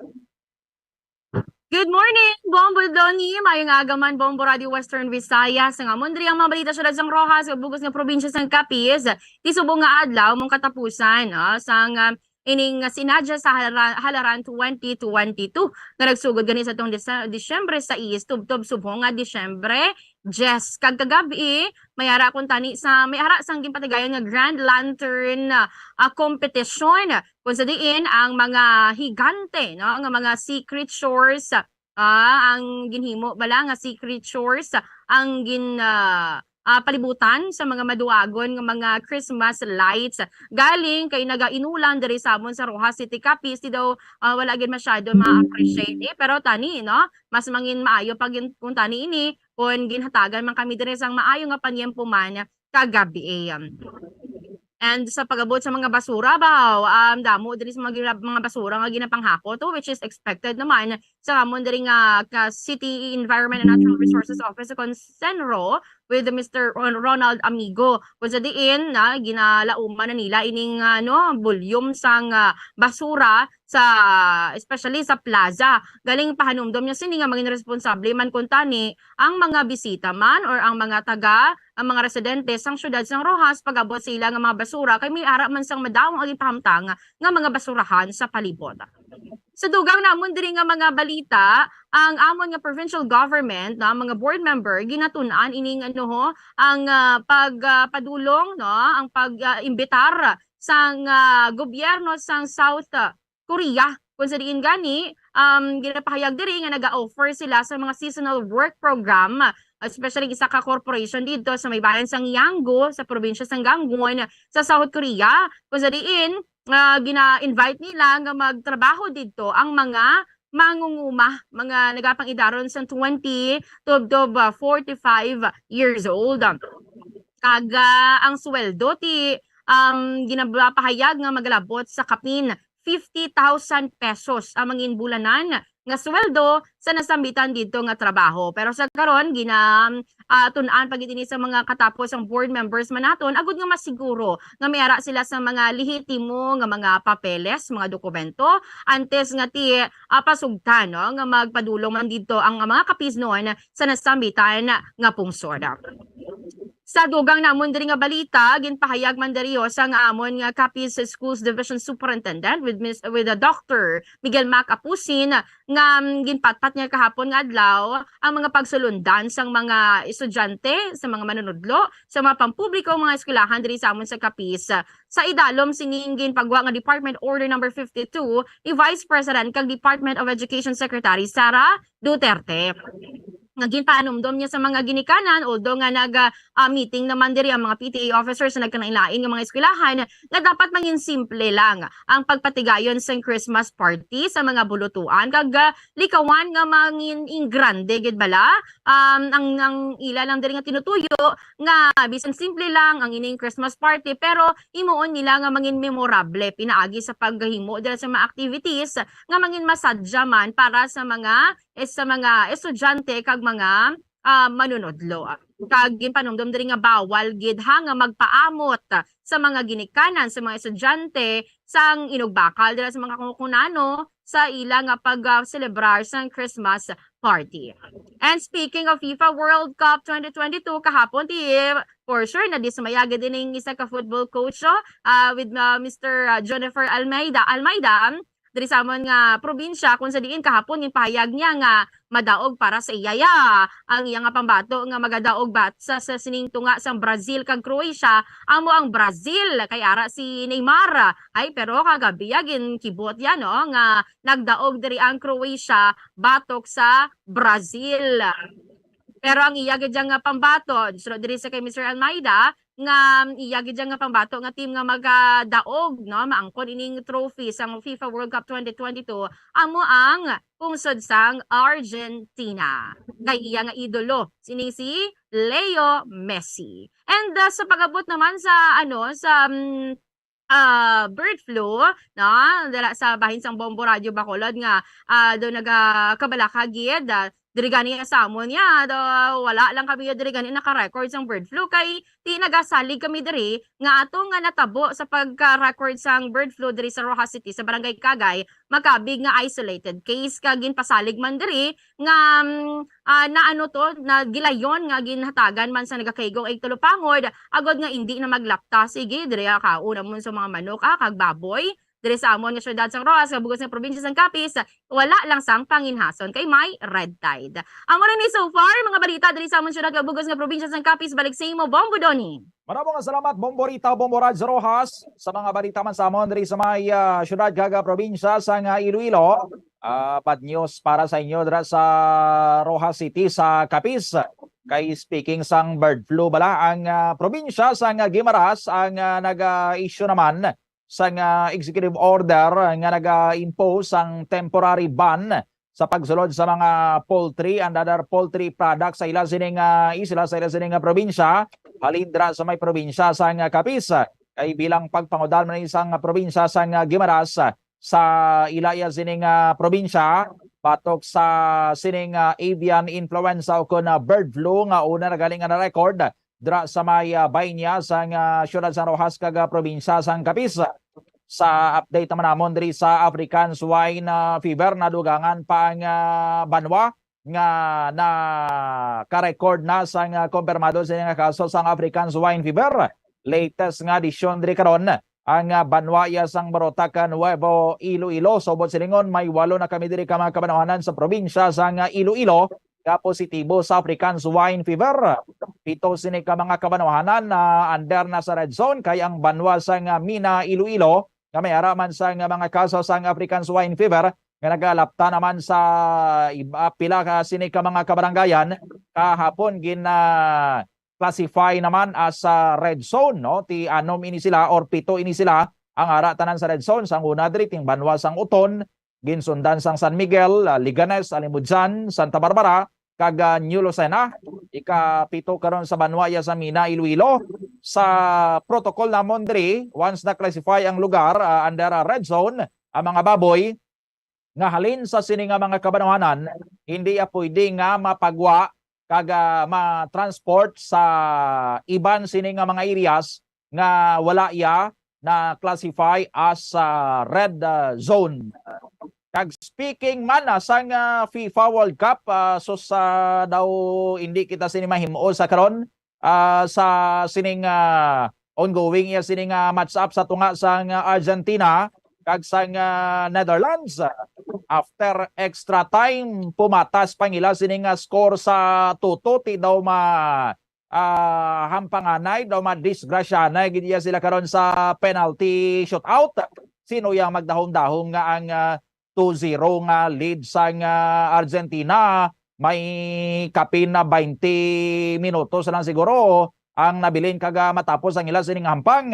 Good morning, Bombo Donnie. Mayong aga man, Bombo Radio Western Visayas. Nga amon diri ang mga balita sa syudad sang Roxas, ug bug-os nga probinsya sang Capiz. Ti subong nga adlaw, mong katapusan, ah, sang, ah, ining sinadya sa Hala-, Halaran twenty twenty-two nga nagsugod gani sa tong Disa-, Disyembre sais tubtob subong nga Disyembre diyes. Kag kagab-i, may ara kuntani sa, may ara sang ginpatigayon nga Grand Lantern, ah, ah, competition, kung sa diin ang mga higante, no, nga mga sea creatures, ah, ang ginhimo bala nga sea creatures ang gin, ah, ah, palibutan sa mga maduagon nga mga Christmas lights. Galing kay nagainulan diri sa amon sa Roxas City, Capiz, di daw, ah, wala gid masyado ma-appreciate, eh. Pero tani, no, mas mangin maayo pa gin-, kung tani ini, kung ginhatagan man kami diri sang maayo nga panyempo man kagab-i. And sa pag-abot sa mga basura, baw, um, damo diri sa mga gina-, mga basura nga ginapanghakot, oh, which is expected naman sa amon diri nga ka City Environment and Natural Resources Office sa ConCenRo with Mister Ron-, Ronald Amigo. Kung sa diin na ginalauman na nila ining, ano, volume sang, ah, basura sa, especially sa plaza. Galing pahanumdom niya sini nga mangin responsable man kuntani ang mga bisita man or ang mga taga, ang mga residente sang siyudad sang Roxas pag-abot sa ila nga mga basura kay may ara man sang madamo ang ipahamtang nga mga basurahan sa palibot. Sa dugang namon diri nga mga balita, ang amon nga provincial government, no, ang mga board member, ginatun-an ining, ano ho, ang, ah, pag, ah, padulong, no, ang pag, ah, imbitar sang, ah, gobyerno sang South, ah, Korea. Kung sa diin gani, um, ginapahayag diri nga naga-offer sila sa mga seasonal work program, especially isa ka corporation dito sa may bayan sang Yanggu sa probinsya sang Gangwon sa South Korea. Kung sa diin, ah, gina-invite nila nga magtrabaho didto ang mga mangunguma, mga nagapangidaron sang twenty tubtob, ah, forty-five years old. Kag, ah, ang sweldo ti, um, ginapahayag nga magalabot sa kapin fifty thousand pesos ang mangin bulanan nga sweldo sa nasambitan didto nga trabaho. Pero sa karon, gina-, ah, tun-an pa gid ini sa mga katapos ang board members man naton, agud nga masiguro nga may ara sila sa mga lehitimo nga mga papeles, mga dokumento, antes nga ti, ah, pasugtan, no, nga magpadulong man didto ang mga Capiznon sa nasambitan nga pungsod. Sa dugang namon diri nga balita, ginpahayag man diri sang amon nga Capiz Schools Division Superintendent with Miss, with the Doctor Miguel Mac Apusin nga, mm, ginpatpat niya kahapon nga adlaw ang mga pagsulundan sang mga estudyante, sa mga manunudlo, sa mga pampubliko nga eskwelahan diri sa amon sa Capiz, sa idalom sining ginpagwa nga Department Order Number fifty-two ni Vice President kag Department of Education Secretary Sara Duterte. Nga ginpaanumdom niya sa mga ginikanan, although nga nag, ah, ah, meeting naman diri ang mga P T A officers sa nagkalain-lain nga mga eskwelahan, nga dapat mangin simple lang ang pagpatigayon sang Christmas party sa mga bulutuan, kag, ah, likawan nga mangin ing grande gid bala, um, ang, ang ila lang diri nga tinutuyo nga bisan simple lang ang ining Christmas party, pero himuon nila nga mangin memorable pinaagi sa paghimo dira sa mga activities nga mangin masadya man para sa mga, eh, sa mga estudyante kag mga, ah, manunodlo. Kag ginpanumdom diri nga bawal gid ha nga magpaamot sa mga ginikanan sa mga estudyante sang inugbakal dira sa mga Kangkunano sa ila nga pag, ah, selebrar sang Christmas party. And speaking of FIFA World Cup twenty twenty-two, kahapon ti, for sure, nadismaya gid ining isa ka football coach, oh, ah, with, ah, Mister, ah, Junifer Almeida, Almeida, diri sa amon nga probinsya, kung sa diin kahapon ginpahayag niya nga madaog para sa iya ya ang iya nga pambato nga magadaog bat sa, sa sining tunga sang Brazil kag Croatia, amo ang Brazil kay ara si Neymar. Ay, pero kagabi ya ginkibot ya, no, nga nagdaog diri ang Croatia batok sa Brazil. Pero ang iya gid ya nga pambato, sunod diri sa kay Mister Almeida, nga iya gid ya nga pambato nga team nga magadaog, no, maangkon ining trophy sang FIFA World Cup twenty twenty-two, amo ang pungsod sang Argentina. Kay iya nga idolo sining si Leo Messi. And, ah, sa pag-abot naman sa, ano, sa, mm, ah, bird flu, no, dira sa bahin sang Bombo Radio Bacolod nga, ah, daw nagakabalaka gid, ah, diri gani sa amon niya, do, wala lang kami diri gani naka-record sang bird flu, kay ti nagasalig kami diri nga ato nga natabo sa pagka-record sang bird flu diri sa Roxas City sa Barangay Kagay, makabig nga isolated case, kag ginpasalig man diri nga, mm, ah, na ano to, na gilayon nga ginhatagan man sa nagakaigo ig tulupangod, agod nga indi na maglapta. Sige, diri, ah, kaon namon sa mga manok, ah, kag baboy. Diri sa amon nga siyudad sang Roxas, nga bug-os nga probinsya sang Capiz, wala lang sang panginhason kay may red tide. Amo ra ni so far, mga balita diri sa amon siyudad, nga bug-os nga probinsya sang Capiz. Balik sa imo, Bombo Donny. Maramo nga salamat, Bombo Rita, Bombo Raj Rojas, sa mga balita man sa amon diri sa may, ah, siyudad kag, ah, probinsya sang, ah, Iloilo. Ah, bad news para sa inyo dira sa Roxas City, sa Capiz. Kay speaking sang bird flu bala, ang, ah, probinsya sang, ah, Guimaras ang, ah, nag-issue naman sang, ah, executive order nga naga-impose sang temporary ban sa pagsulod sa mga poultry and other poultry products sa ila sining, ah, isla, sa ila sining, ah, probinsya, halin dira sa may probinsya sang, ah, Capiz. Kay bilang pagpangudal man sang, ah, probinsya sang, ah, Guimaras, ah, sa ila iya sining, ah, probinsya, batok sa sining, ah, avian influenza o kon, ah, bird flu nga una na galing nga na-record dira sa may, ah, Baña sang, ah, siyudad sang Roxas kag, ah, probinsya sang Capiz. Sa update naman namon diri sa African Swine, ah, Fever, nadugangan pa ang, ah, banwa nga naka-record na sang, ah, kumpirmado sini nga kaso sang African Swine Fever. Latest nga edisyon diri karon, ang, ah, banwa iya sang Barotac, ah, Nuevo Iloilo. Subot silingon, may walo na kami diri ka mga kabanwahanan sa probinsya sang, ah, Iloilo nga positibo sa African Swine Fever. Pito sini ka mga kabanwahanan, ah, under na sa red zone, kay ang banwa sang, ah, Mina, Iloilo, nga may ara man sang mga kaso sang African Swine Fever nga nagalapta naman sa iba, pila ka sini ka mga kabarangayan, kahapon gin, ah, classify naman as, ah, red zone, no? Ti anom ini sila or pito ini sila ang ara tanan sa red zone. Sang una diri, ting banwa sang Oton, ginsundan sang San Miguel, ah, Leganes, Alimodijan, Santa Barbara, kag, ah, New Lucena. Ikapito karon sa banwa iya sa Mina, Iloilo. Sa protocol namon diri, once na-classify ang lugar, ah, under, ah, red zone, ang mga baboy nga halin sa sini nga mga kabanwahanan, hindi ya pwede nga mapagwa kag, ah, ma-transport sa iban sini nga mga areas nga wala ya na-classify as, ah, red, ah, zone. Kag speaking man, ah, sang, ah, FIFA World Cup, ah, sus, ah, daw hindi kita sini mahimo sa karon, ah, sa sining, ah, ongoing ya sining, ah, match up sa tunga sang, ah, Argentina kag sang, ah, Netherlands. After extra time, pumatas pa nila sining, ah, score sa two two. Ti daw ma, ah, hampanganay, daw madisgrasyanay gid iya sila karon sa penalty shootout. Sino yang magdahom-dahom nga ang, ah, two zero nga lead sang, ah, Argentina? May kapin na twenty minutos lang siguro ang nabilin kag, ah, matapos ang ila sining hampang.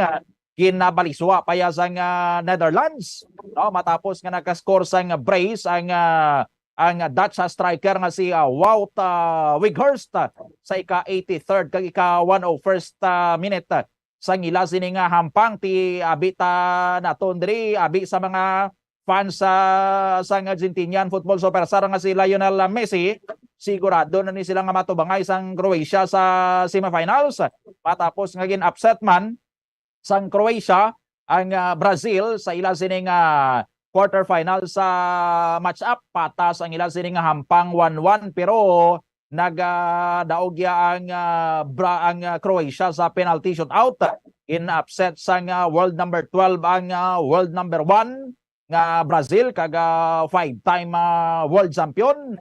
Ginabaliswa pa ya sang, ah, Netherlands, no? Matapos nga nakascore sang brace ang, ah, ang Dutch striker nga si, ah, Wout, ah, Weghorst, ah, sa ika eighty-third kag ika one oh first, ah, minute, ah, sang ila sini nga hampang. Ti abi ta naton diri, abi sa mga fans sa, sang Argentinian football superstar nga si Lionel Messi, sigurado na ni sila nga matubangay sang Croatia sa semifinals. Matapos nga gin-upset man sang Croatia ang, ah, Brazil sa ila sining, ah, quarterfinal sa match up. Patas ang ila sining hampang one one, pero nagadaog ya ang, ah, Bra-, ang, ah, Croatia sa penalty shootout. In upset sang, ah, world number twelve ang, ah, world number one nga Brazil, kag, ah, five-time, ah, world champion.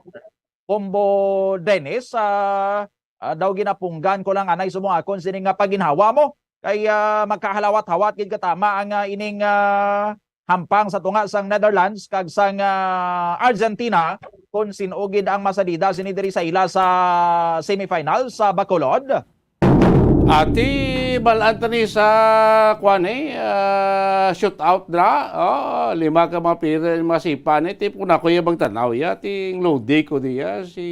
Bombo Dennis, ah, ah, daw ginapunggan ko lang anay sumuakon sini nga paginhawa mo. Kay, ah, magkahalawat-hawat gid katama ang, ah, ining, ah, hampang sa tunga sang Netherlands kag sang, ah, Argentina, kung sin-o gid ang masalida sini diri sa ila sa semifinal sa Bacolod. Ati, balaan ta ni sa, kuwan, eh, ah, shootout dra. Oh, lima ka mga player, mga sipa ni. Tipo na ko yung magtanaw, ya. Ting lodi ko diya, si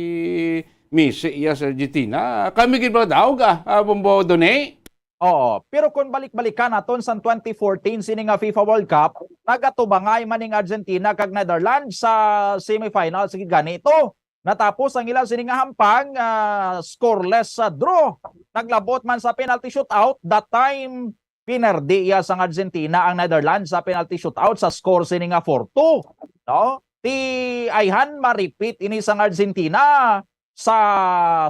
Messi, ya, sa Argentina. Kami gid ba daw ka, ah, Bombo Doni? Oo, pero kung balik-balikan naton sa twenty fourteen sini nga FIFA World Cup, nagatubangay man ning Argentina kag Netherlands sa semifinals gid gani ito. Natapos ang ila sini nga hampang, ah, scoreless sa draw. Naglabot man sa penalty shootout, that time pinerdi iya sang Argentina ang Netherlands sa penalty shootout sa score sini nga four two, no? Ti ayhan ma-repeat ini sang Argentina sa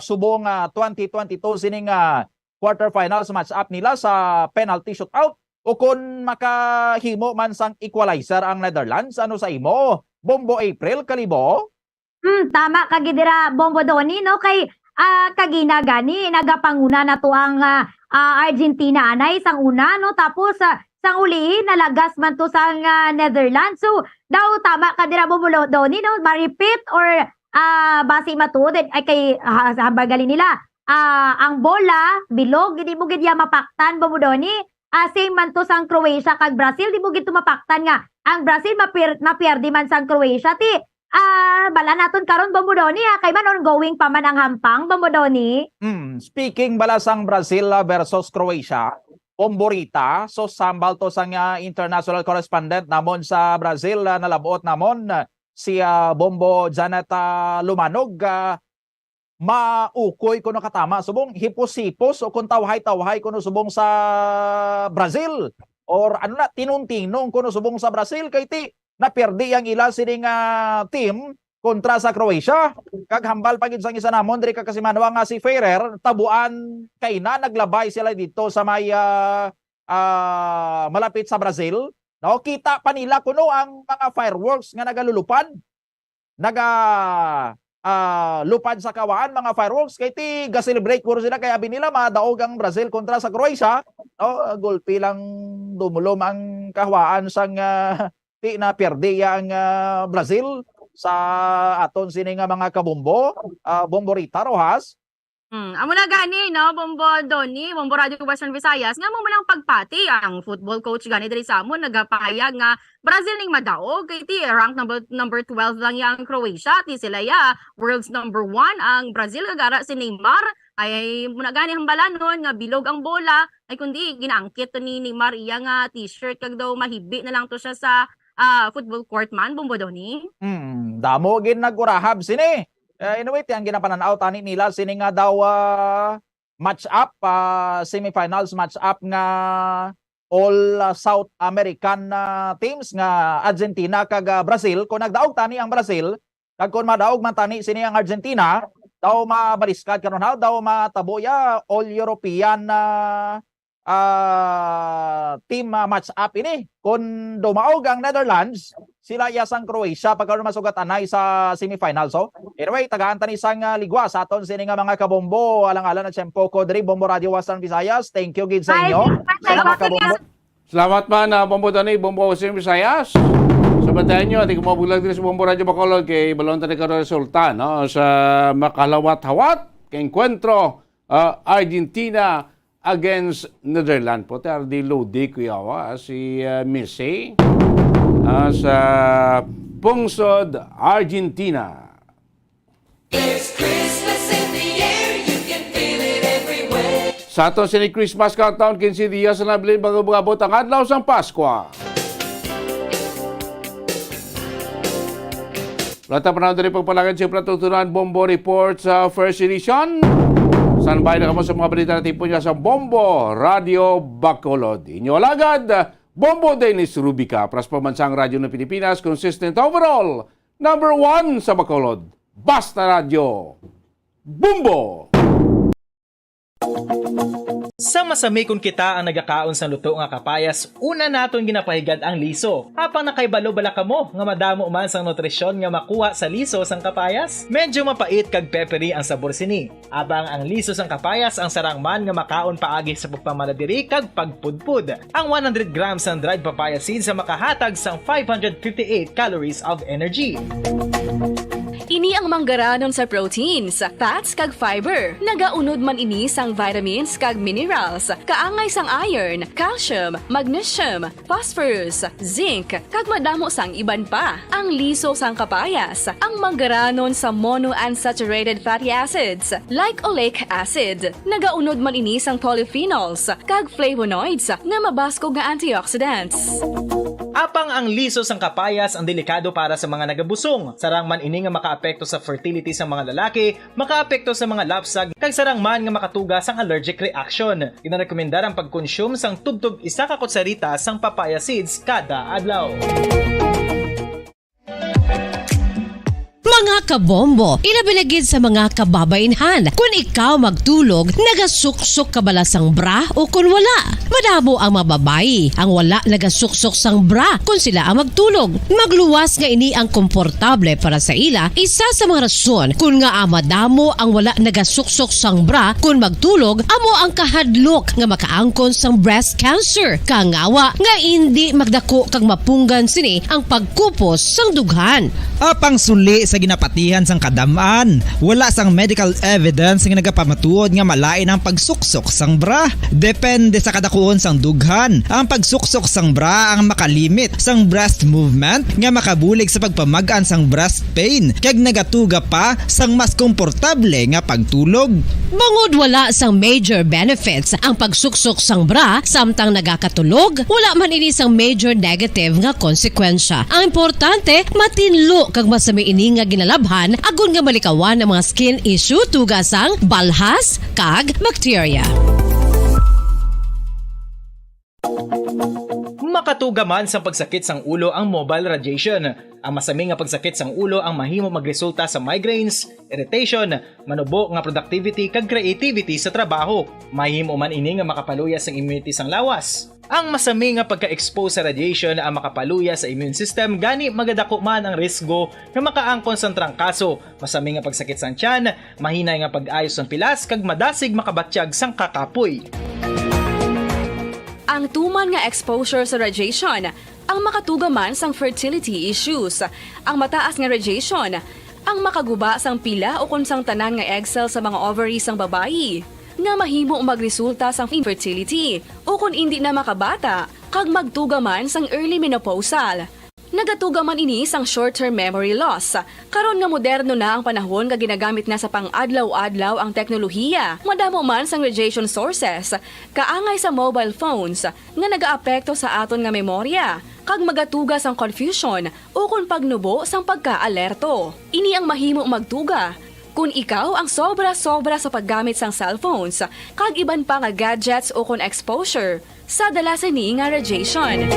subong, ah, twenty twenty-two sini nga quarterfinals match up nila sa penalty shootout, o kon makahimo man sang equalizer ang Netherlands. Ano sa imo, Bombo April Kalibo? Hmm, tama ka gid dira, Bombo Donny, no? Kay, ah, kagina gani, nagapanguna na to ang, ah, ah, Argentina, anay, sang una, no? Tapos, ah, sang uli, nalagas man to sang, ah, Netherlands. So, daw tama ka dira, Bombo Lo-, Donny, no? Ma-repeat or, ah, basi matuod, ay kay, ah, sa hambal gali nila, ah, ang bola, bilog, di mo gid ya mapaktan, Bombo Donny. Ah, same man to sang Croatia kag Brazil, di mo gid to mapaktan nga ang Brazil mapir-, mapierde man sang Croatia. Ti, ah, bala naton karon, Bombo Donny, ha, kay man ongoing pa man ang hampang, Bombo Donny. Hmm, speaking bala sang Brazil, ah, versus Croatia, Bomborita, so sambal to sang, ah, international correspondent namon sa Brazil, ah, nalabot namon, ah, si, ah, Bombo Janet, ah, Lumanog, ah, maukoy kuno katama subong hipos-hipos o kung tawhay-tawhay kuno subong sa Brazil, or ano na, tinong-tinong kuno subong sa Brazil, kay ti napirdi ang ila sini nga team kontra sa Croatia. Kag hambal pa gid sang isa namon diri ka Kasimanwa nga si Ferrer, tabuan kay na naglabay sila dito sa may, ah, ah, malapit sa Brazil. No, kita pa nila kuno ang mga fireworks nga nagalulupad, naga, ah, lupad sa kawaan, mga fireworks, kay ti ga-celebrate guro sila, kay abi nila madaog ang Brazil kontra sa Croatia, no? Gulpi lang dumulom ang kahwaan sang, ah, ti na pierde ang, ah, Brazil sa aton sini nga mga kabombo, ah, Bomborita, Rojas. Hmm, amo na gani, no, Bombo Donny, Bombo Radio Western Visayas, nga mo lang pagpati ang football coach gani diri sa amon nagapahayag nga Brazil ning madaog kay ti rank number number twelve lang ya ang Croatia, ti sila ya world's number one ang Brazil, kag ara si Neymar ay muna gani hambalanon nga bilog ang bola, ay kundi ginaangkit to ni Neymar iya nga t-shirt kag daw mahibi na lang to siya sa ah, football court man, Bombo Donny. Hmm, damo gid nagurahab sini. Eh, anyway, ti ang ginapanan-aw tani nila sini nga daw, ah, match up, ah, semifinals match up nga all, ah, South American, ah, teams nga Argentina kag, ah, Brazil. Kung nagdaog tani ang Brazil, kag kung madaog man tani sini ang Argentina, daw mabaliskad karon ha, daw matabo ya all European, ah, ah, team, ah, match up ini. Kung dumaog ang Netherlands, sila iya sang Croatia pagkaron masugat anay sa semifinal. So, anyway, tagaan tani sang, ah, ligwa sa aton sini nga mga kabombo. Alang-alang na tiyempo ko diri, Bombo Radio Western Visayas. Thank you gid sa inyo. Salamat, kabombo. Salamat man, ah, Bombo Tani, Bombo Western Visayas. Sa bantayan nyo, ating kumabulag diri sa Bombo Radio Bacolod kay balon tani karon resulta, no, sa makalawat-hawat kay enkwentro, ah, Argentina against Netherlands. Puti, R D Lodi, kuyawa, si, ah, Messi, ah, sa pungsod Argentina. There's Christmas in the air, you can feel it everywhere. Sa ato sini Christmas countdown, kinse dias na nabilin bago mag-abot ang adlaw sang Paskwa. Wala ta panahon diri pagpalagad sa pagtutunan Bombo Report sa first edition. Standby na kamo sa mga balita na tipon niya sa Bombo Radio Bacolod. Inyo alagad, Bombo Dennis Rubica, para sa Pambansang Radyo ng Pilipinas, consistent overall, number one sa Bacolod. Basta Radyo, Bombo! Sa masamikon kita ang nagakaon sang luto nga kapayas, una naton ginapahigad ang liso. Apang nakahibalo bala kamo nga madamo man sang nutrisyon nga makuha sa liso sang kapayas? Medyo mapait kag peppery ang sabor sini. Abang ang liso sang kapayas ang sarang man nga makaon paagi sa pagpamanadiri kag pagpudpod. Ang one hundred grams sang dried papaya seeds ang makahatag sang five hundred fifty-eight calories of energy. Ini ang manggaranon sa proteins, fats kag fiber. Nagaunod man ini sang vitamins kag minerals, kaangay sang iron, calcium, magnesium, phosphorus, zinc, kag madamo sang iban pa. Ang liso sang kapayas, ang manggaranon sa monounsaturated fatty acids, like oleic acid. Nagaunod man ini sang polyphenols kag flavonoids nga mabaskog nga antioxidants. Apang ang liso sang kapayas ang delikado para sa mga nagabusong. Sarang man ini nga makaapekto sa fertility sang mga lalaki, makaapekto sa mga lapsag, kag sarang man nga makatuga sang allergic reaction. Ginarekomendar ang pagkonsume sang tubtob isa ka kutsarita sang papaya seeds kada adlaw. Mga kabombo, ilabi na gid sa mga kababainhan. Kun ikaw magtulog, nagasuksok ka bala sang bra o kun wala? Madamo ang mga babayi ang wala nagasuksok sang bra kun sila ang magtulog. Magluwas nga ini ang komportable para sa ila, isa sa mga rason kun ngaa madamo ang wala nagasuksok sang bra kun magtulog amo ang kahadlok nga makaangkon sang breast cancer. Kangawa nga indi magdako kag mapunggan sini ang pagkupos sang dughan. Apang suli sa ginapatihan sang kadam-an, wala sang medical evidence nga nagapamatuod nga malain ang pagsuksok sang bra. Depende sa kadakuon sang dughan, ang pagsuksok sang bra ang makalimit sang breast movement nga makabulig sa pagpamag-an sang breast pain kag nagatuga pa sang mas komportable nga pagtulog. Bangod wala sang major benefits ang pagsuksok sang bra samtang nagakatulog, wala man ini sang major negative nga konsekwensya. Ang importante, matinlo kag masami ini nga ginalabhan agod nga malikawan ang mga skin issue tuga sang balhas kag bakterya. Makatuga man sang pagsakit sang ulo ang mobile radiation. Ang masami nga pagsakit sang ulo ang mahimo magresulta sa migraines, irritation, manubo nga productivity kag creativity sa trabaho. Mahimo man ini nga makapaluya sang immunity sang lawas. Ang masami nga pagka-expose sa radiation ang makapaluya sa immune system, gani magadako man ang risgo nga makaangkon sang trangkaso, masami nga pagsakit sang tiyan, mahinay nga pag-ayo sang pilas, kag madasig makabatyag sang kakapoy. Ang tuman nga exposure sa radiation ang makatuga man sang fertility issues. Ang mataas nga radiation ang makaguba sang pila ukon sang tanan nga egg cell sa mga ovary sang babayi, nga mahimo magresulta sang infertility ukon indi na makabata kag magtuga man sang early menopausal. Nagatuga man ini sang short-term memory loss. Karon nga moderno na ang panahon nga ginagamit na sa pang-adlaw-adlaw ang teknolohiya, madamo man sang radiation sources, kaangay sa mobile phones, nga nagaapekto sa aton nga memorya, kag magatuga sang confusion ukon pagnubo sang pagkaalerto. Ini ang mahimo magtuga kon ikaw ang sobra-sobra sa paggamit sang cellphones kag iban pa nga gadgets ukon exposure sa dala sini nga radiation.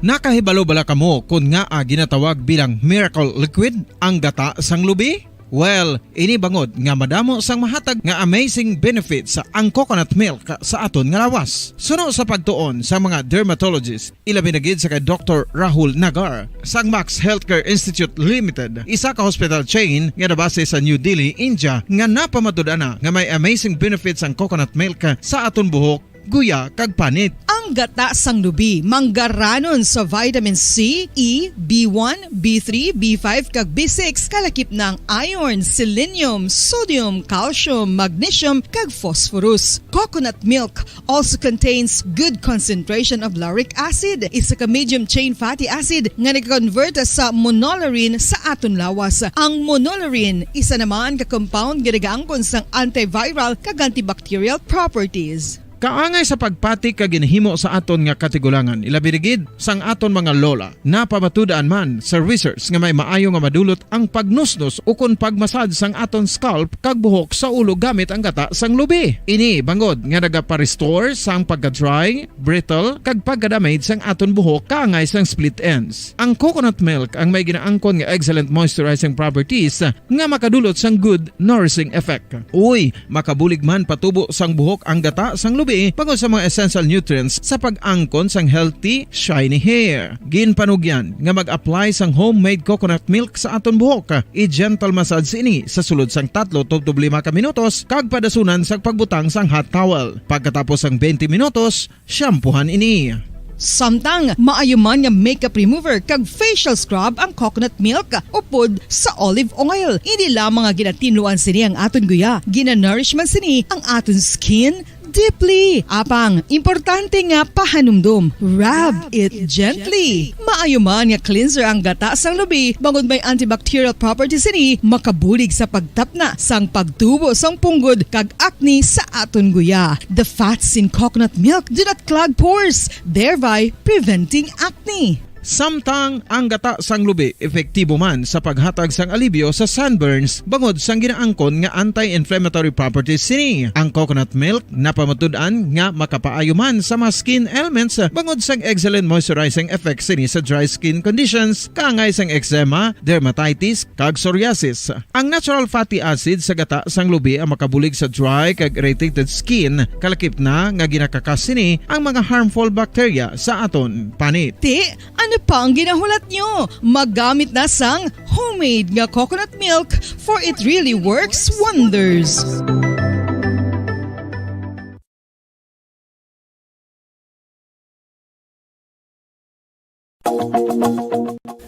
Nakahibalo bala kamo kon ngaa ginatawag bilang miracle liquid ang gata sang lubi? Well, ini bangod nga madamo sang mahatag nga amazing benefits ang coconut milk sa aton nga lawas. Suno sa pagtuon sa mga dermatologist, ilabi na gid sa kay Doktor Rahul Nagar sang Max Healthcare Institute Limited, isa ka hospital chain nga nabase sa New Delhi, India, nga napamatud-an na nga may amazing benefits ang coconut milk sa aton buhok, guya, kag panit. Ang gata sang lubi manggaranon sa vitamin C, E, B one, B three, B five, kag B six, kalakip na ang iron, selenium, sodium, calcium, magnesium, kag phosphorus. Coconut milk also contains good concentration of lauric acid, isa ka medium chain fatty acid nga nag-convert sa monolaurin sa aton lawas. Ang monolaurin, isa naman ka compound nga nagaangkon sang antiviral kag antibacterial properties. Kaangay sa pagpati kag ginhimo sa aton nga katigulangan, ilabi na gid sang aton mga lola. Napamatud-an man sa research nga may maayo nga madulot ang pagnusnos ukon pagmasad sang aton scalp kag buhok sa ulo gamit ang gata sang lubi. Ini bangod nga nagapa-restore sang pagka-dry, brittle, kag pagka-damage sang aton buhok kaangay sang split ends. Ang coconut milk ang may ginaangkon nga excellent moisturizing properties nga makadulot sang good nourishing effect. Uy, makabulig man patubo sang buhok ang gata sang lubi bangod sa mga essential nutrients sa pag-angkon sang healthy, shiny hair. Ginpanugyan nga mag-apply sang homemade coconut milk sa aton buhok. I-gentle massage ini sa sulod sang tatlo tubtob lima ka minutos kag padasunan sa pagbutang sang hot towel. Pagkatapos sang twenty minutos, shampoohan ini. Samtang maayo man nga makeup remover kag facial scrub ang coconut milk upod sa olive oil. Hindi lamang nga ginatinluan sini ang aton guya, ginanourish man sini ang aton skin, deeply. Apang, importante nga pahanumdom, rub it gently. Maayo man nga cleanser ang gata sang lubi, bangod may antibacterial properties sini, makabulig sa pagtapna sang pagtubo sang punggod kag acne sa aton guya. The fats in coconut milk do not clog pores, thereby preventing acne. Samtang ang gata sang lubi epektibo man sa paghatag sang alibyo sa sunburns bangod sang ginaangkon nga anti-inflammatory properties sini. Ang coconut milk napamatud-an nga makapaayo man sa mga skin ailments bangod sang excellent moisturizing effect sini sa dry skin conditions, kaangay sang eczema, dermatitis, kag psoriasis. Ang natural fatty acid sa gata sang lubi ang makabulig sa dry kag irritated skin, kalakip na nga ginakakas sini ang mga harmful bacteria sa aton panit. Ti, ano pa ang ginahulat nyo? Maggamit na sang homemade nga coconut milk, for it really works wonders.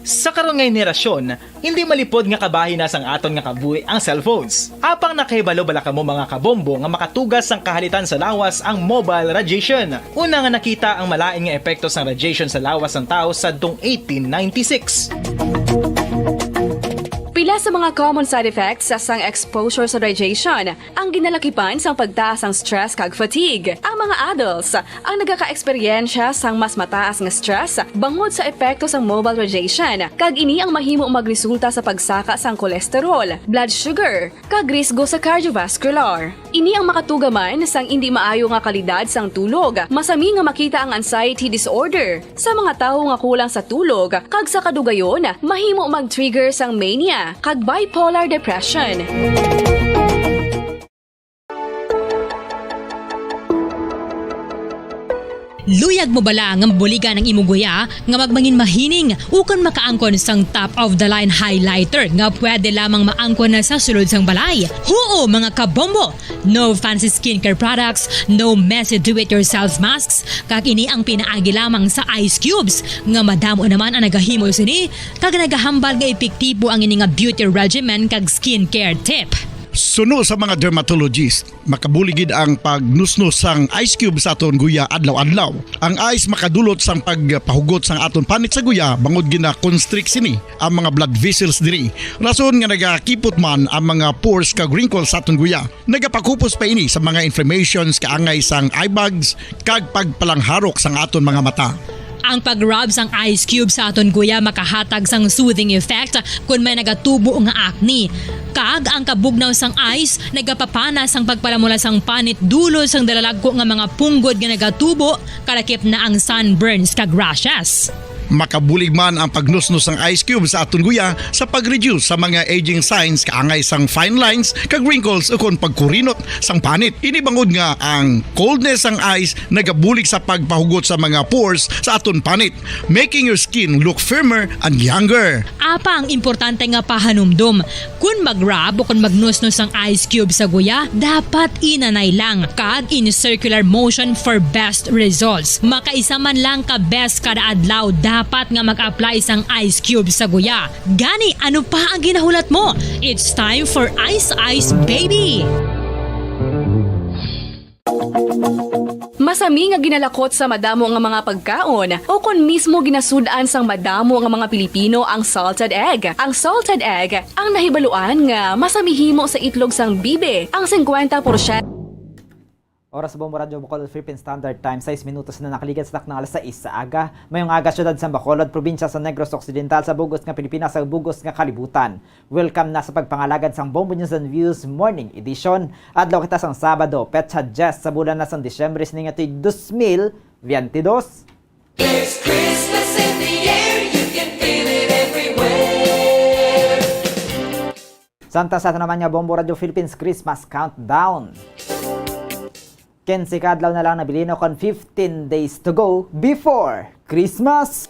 Sa karon nga henerasyon, hindi malipod nga kabahin na sang aton nga kabuhi ang cellphones. Apang nakahibalo bala kamo, mga kabombo, nga makatugas sang kahalitan sa lawas ang mobile radiation? Una nga nakita ang malain nga epekto sang radiation sa lawas sang tawo sadtong eighteen ninety-six. Pila sa mga common side effects sang exposure sa radiation ang ginalakipan sang pagtaas sang stress kag fatigue. Ang mga adults ang nagakaeksperyensya sang mas mataas nga stress bangod sa epekto sang mobile radiation, kag ini ang mahimo magresulta sa pagsaka sang cholesterol, blood sugar, kag risgo sa cardiovascular. Ini ang makatuga man sang indi maayo nga kalidad sang tulog. Masami nga makita ang anxiety disorder sa mga tawo nga kulang sa tulog, kag sa kadugayon, mahimo mag-trigger sang mania kag bipolar depression. Luyag mo bala nga mabuligan ang imo guya nga magmangin mahining ukon makaangkon sang top of the line highlighter nga pwede lamang maangkon na sa sulod sang balay? Huo, mga kabombo! No fancy skincare products, no messy do-it-yourself masks, kag ini ang pinaagi lamang sa ice cubes nga madamo naman ang nagahimo sini kag nagahambal nga epektibo ang ini nga beauty regimen kag skincare tip. Suno sa mga dermatologist, makabulig gid ang pagnusnos sang ice cube sa aton guya adlaw-adlaw. Ang ice makadulot sang pagpahugot sang aton panit sa guya, bangod gina-constrict sini ang mga blood vessels diri. Rason nga nagakipot man ang mga pores kag wrinkles sa aton guya. Nagapakupos pa ini sa mga inflammations kaangay sang eye bags kag pagpalangharok sang aton mga mata. Ang pag-rub sang ice cube sa aton guya makahatag sang soothing effect kon may nagatubo nga acne. Kag ang kabugnaw sang ice nagapapana sang pagpalamula sang panit dulot sang dalalagko nga mga punggod nga nagatubo, kalakip na ang sunburns kag rashes. Makabulig man ang pagnusnos sang ice cube sa aton guya sa pag-reduce sa mga aging signs kaangay sang fine lines kag wrinkles ukon pagkurinot sang panit. Ini bangod nga ang coldness sang ice nagabulig sa pagpahugot sa mga pores sa aton panit, making your skin look firmer and younger. Apang importante nga pahanumdom, kon mag-rub o kon magnusnos ang ice cube sa guya, dapat inanay lang kag in circular motion for best results. Makaisa man lang ka beses kada adlaw dapat nga mag-apply sang ice cube sa guya. Gani, ano pa ang ginahulat mo? It's time for Ice Ice Baby! Masami nga ginalakot sa madamo nga mga pagkaon o kon mismo ginasud-an sang madamo nga mga Pilipino ang salted egg. Ang salted egg ang nahibaluan nga masami himo sa itlog sang bibe. Ang singkwenta porsyento Oras sa Bombo Radyo Bacolod, Philippine Standard Time, sais minutos na nakaligad sa taknang alas sais sa aga. Mayong aga, siyudad sa Bacolod, probinsya sa Negros Occidental, sa bug-os nga Pilipinas, sa bug-os nga kalibutan. Welcome na sa pagpangalagad sang Bombo News and Views Morning Edition. Adlaw kita sang Sabado, petsa dyes sa bulan na sang Disyembre, sining nga tuig dos mil biyente dos. There's Christmas in the air, you can feel it everywhere. Samtang sa ato naman nga Bombo Radio Philippines Christmas Countdown. Kinse ka adlaw na lang nabilin, kon fifteen days to go before Christmas.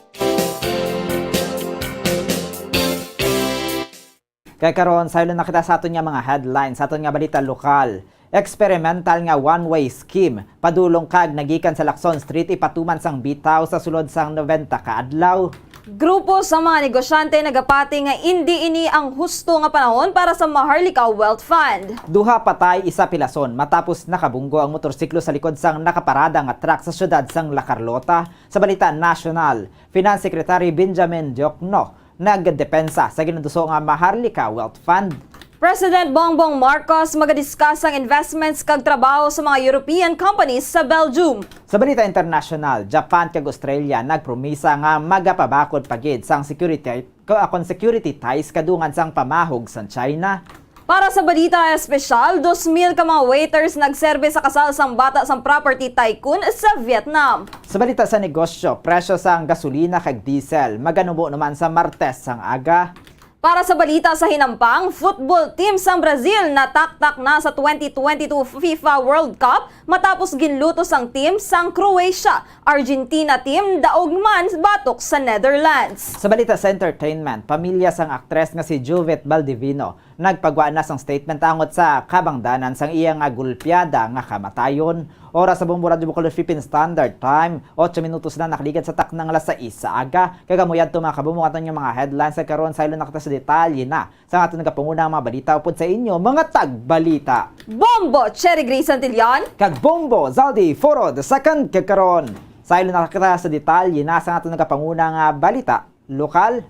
Kay karon, saylo na kita sa aton nga mga headlines, sa aton nga balita lokal. Experimental nga one-way scheme padulong kag nagikan sa Lacson Street ipatuman sang bitaw sa sulod sang nobenta ka adlaw. Grupo sa mga negosyante nagapati nga indi ini ang husto nga panahon para sa Maharlika Wealth Fund. Duha patay, isa pilason matapos nakabunggo ang motorsiklo sa likod sang nakaparada nga truck sa siyudad sang La Carlota. Sa balita nasyonal, Finance Secretary Benjamin Diokno nagdepensa sa ginaduso nga Maharlika Wealth Fund. President Bongbong Marcos magadiscuss sang investments kag trabaho sa mga European companies sa Belgium. Sa balita internasyonal, Japan kag Australia nagpromisa nga magapabakod pa gid sang security, kon security ties kadungan sang pamahog sang China. Para sa balita espesyal, dos mil ka mga waiters nagserbe sa kasal sang bata sang property tycoon sa Vietnam. Sa balita sa negosyo, presyo sang gasolina kag diesel maganubo naman sa Martes sang aga. Para sa balita sa hinampang, football team sang Brazil nataktak na sa twenty twenty-two FIFA World Cup matapos ginluto sang team sang Croatia. Argentina team daog man batok sa Netherlands. Sa balita sa entertainment, pamilya sang aktres nga si Juvette Baldivino nagpagwa na sang statement angot sa kabangdanan sang iya nga gulpiada nga kamatayon. Oras sa Bombo Radyo Bacolod Philippine Standard Time, otso minutos na nakaligad sa takna nga alas sais sa aga. Kag amo yadto, mga kabombo, aton nga mga headlines sa karon. Saylo na kita sa detalye na sa aton nagapanguna nga mga balita upod sa inyo, mga tagbalita. Bombo Cherry Gray Santillan. Kag Bombo Zaldi Foro the second. Kag karon, saylo na kita sa detalye na sa aton nagapanguna nga balita lokal.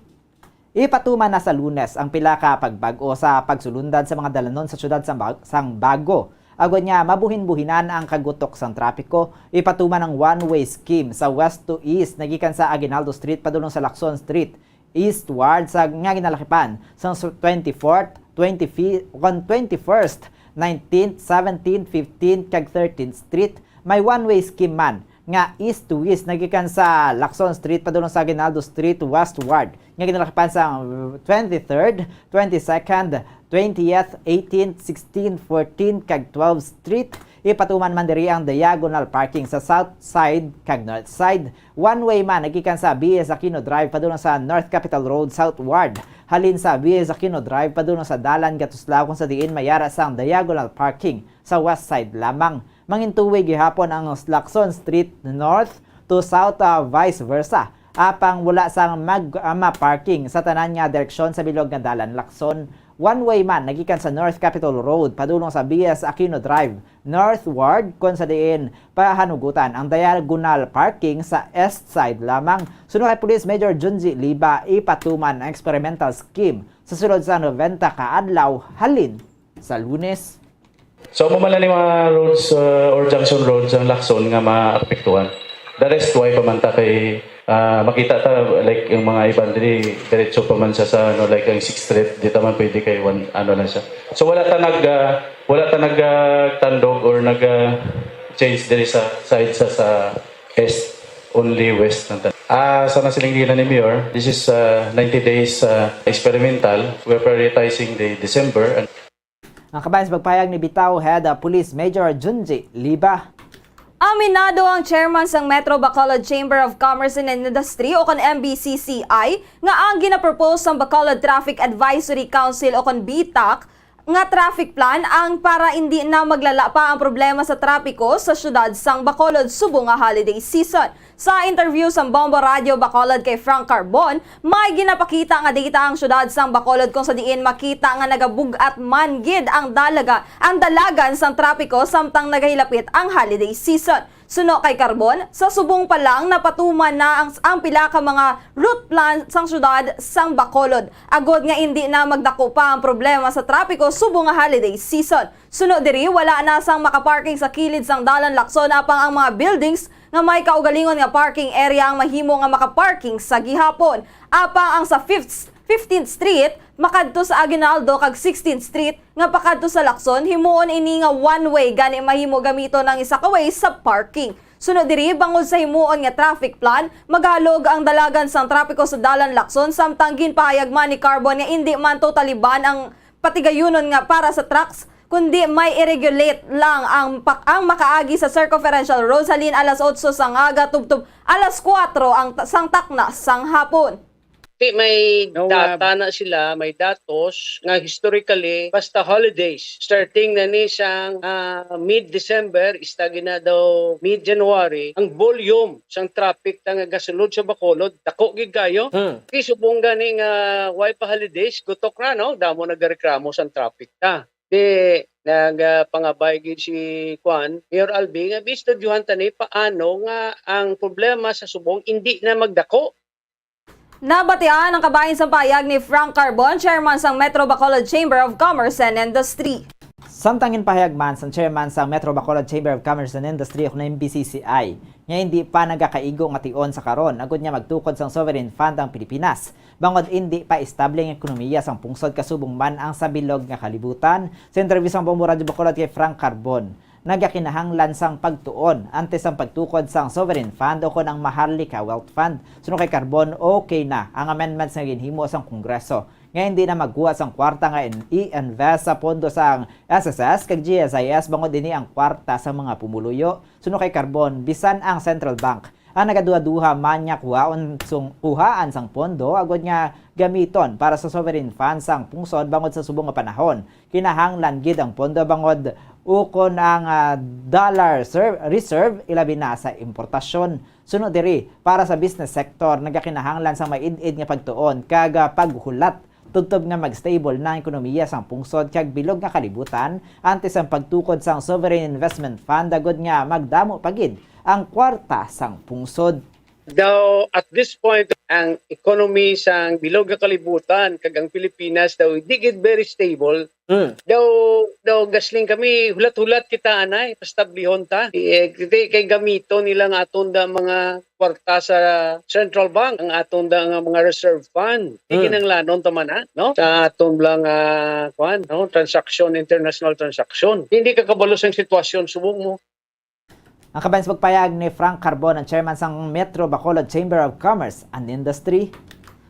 Ipatuman na sa Lunes ang pila ka pagbag-o sa pagsulundan sa mga dalanon sa siyudad sang Bag-, sang Bago, agod nga mabuhin-buhinan ang kagutok sang trapiko. Ipatuman ang one-way scheme sa west to east, nagikan sa Aguinaldo Street padulong sa Lacson Street eastward, sa nga ginalakipan sang s-, twenty-fourth, twenty-fifth, kon twenty-first, nineteenth, seventeenth, fifteenth, kag thirteenth Street. May one-way scheme man nga east to west, nagikan sa Lacson Street padulong sa Aguinaldo Street westward, nga ginalakipan sa twenty-third, twenty-second, twentieth, eighteenth, sixteenth, fourteenth, kag twelfth Street. Ipatuman man diri ang diagonal parking sa south side kag north side. One way man nagikan sa B S Aquino Drive padulong sa North Capitol Road southward, halin sa B S Aquino Drive padulong sa dalan gatuslaw, kon sa diin may ara sang diagonal parking sa west side lamang. Mangin two-way gihapon ang Lacson Street north to south, ah, vice versa. Apang wala sang mag-, ah, ma-parking sa tanan nga direksyon sa bilog nga dalan Lacson. One way man nagikan sa North Capitol Road padulong sa B S Aquino Drive northward, kon sa diin pahanugutan ang diagonal parking sa east side lamang. Suno kay Police Major Junji Liba, ipatuman ang experimental scheme sa sulod sa noventa ka adlaw halin sa Lunes. So, amo man lang ni mga roads, uh, or junction roads ang Lacson nga maapektuhan. The rest, way pa man ta kay, uh, makita ta, like, yung mga iban diri, diretso pa man siya sa, ano, like, ang Sixth Street, di ta man pwede kay one, ano lang siya. So, wala ta nag, uh, wala ta nag, uh, tandog or nag, uh, change diri sa side sa, sa east, only west lang ta. Ah, sa nasilinginan ni Mayor, this is, uh, ninety days, uh, experimental. We're prioritizing the December and Ang kabahin sa pagpahayag ni bitaw Head, ah, Police Major Junji Liba. Aminado ang chairman sang Metro Bacolod Chamber of Commerce and Industry o kon M B C C I nga ang ginapropose sang Bacolod Traffic Advisory Council o kon B TAC nga traffic plan ang para indi na maglala pa ang problema sa trapiko sa siyudad sang Bacolod subong nga holiday season. Sa interview sang Bombo Radyo Bacolod kay Frank Carbon, may ginapakita nga data ang siyudad sang Bacolod kung sa diin makita nga nagabug-at man gid ang dalaga, ang dalagan sang trapiko samtang nagahilapit ang holiday season. Suno kay Carbon, sa subong pa lang napatuman na ang, ang pila ka mga route plan sang siyudad sang Bacolod, agod nga indi na magdako pa ang problema sa trapiko subong nga holiday season. Suno diri, wala na sang makaparking sa kilid sang dalan Lacson, apang ang mga buildings nga may kaugalingon nga parking area ang mahimo nga makaparking sa gihapon. Apang ang sa Fifth, fifteenth Street makadto sa Aguinaldo kag sixteenth Street nga pakadto sa Lacson, himuon ini nga one way, gani mahimo gamiton ang isa ka way sa parking. Suno diri, bangod sa himuon nga traffic plan, magalog ang dalagan sang trapiko sa dalan Lacson, samtang ginpahayag man ni Carbon nga indi man totally ban ang patigayunon nga para sa trucks, kundi may i-regulate lang ang pak-, ang makaagi sa circumferential roads halin alas otso sang aga tubtob alas kuwatro ang ta-, sang takna sang hapon. Ti may No, data ah, na sila, may datos nga historically, basta holidays, starting na ni sang, ah, mid-December, istagi na daw mid-January, ang volume sang traffic ta nga gasulod sa Bacolod, dako gid kayo. Hmm. Ti subong gani nga way pa holidays, gutok na, no? Damo nagareklamo sang traffic ta. Ti nagapangabay gid si, kuan, Mayor Albi, nga bistudyuhan ta ni paano nga ang problema sa subong indi na magdako. Nabatian ang kabahin sang pahayag ni Frank Carbon, chairman sang Metro Bacolod Chamber of Commerce and Industry. Samtang ginpahayag man sang chairman sang Metro Bacolod Chamber of Commerce and Industry, o kon M B C C I, nga hindi pa nagakaigo nga tion sa karon agud nga magtukod sang sovereign fund ang Pilipinas, bangod hindi pa estable ang ekonomiya sang pungsod kasubong man ang sa bilog nga kalibutan. Sa interview sang Bombo Radyo Bacolod kay Frank Carbon, nagakinahanglan sang pagtuon antes ang pagtukod sang sovereign fund o kon ang Maharlika Wealth Fund. Suno kay Carbon, okay na ang amendments nga ginhimo sang Kongreso nga hindi na magkuha sang kwarta nga in-, i-invest sa pondo sang S S S kag G S I S, bangod ini ang kwarta sa mga pumuluyo. Suno kay Carbon, bisan ang Central Bank ang nagaduha-duha man nga kuhaon sung-, kuhaan sang pondo agud nga gamiton para sa sovereign fund sang pungsod bangod sa subong nga panahon, kinahanglan gid ang pondo bangod ukon ang, ah, dollar ser-, reserve, ilabi na sa importasyon. Suno diri, para sa business sector, nagakinahanglan sang maid-id nga pagtuon kag, ah, paghulat tubtob nga mag-stable na ang ekonomiya sang pungsod kag bilog nga kalibutan, antes ang pagtukod sang Sovereign Investment Fund agud nga magdamo pa gid ang kwarta sang pungsod. Daw, at this point, ang economy sang bilog nga kalibutan kag ang Pilipinas daw di gid very stable. Mm. Daw, daw gasling kami, hulat-hulat kita, anay, pastablihon ta. Eh, kay, kay gamito nila nga aton da mga kwarta sa Central Bank, ang aton da nga mga reserve fund. Di Mm. kinahanglanon ta man, ha, no? Sa aton lang, ah, kwan, no? Transaction, international transaction. Hindi ka kabalo sang sitwasyon, subong mo. Ang kabahin sa pagpayag ni Frank Carbon, ang chairman sang Metro Bacolod Chamber of Commerce and Industry.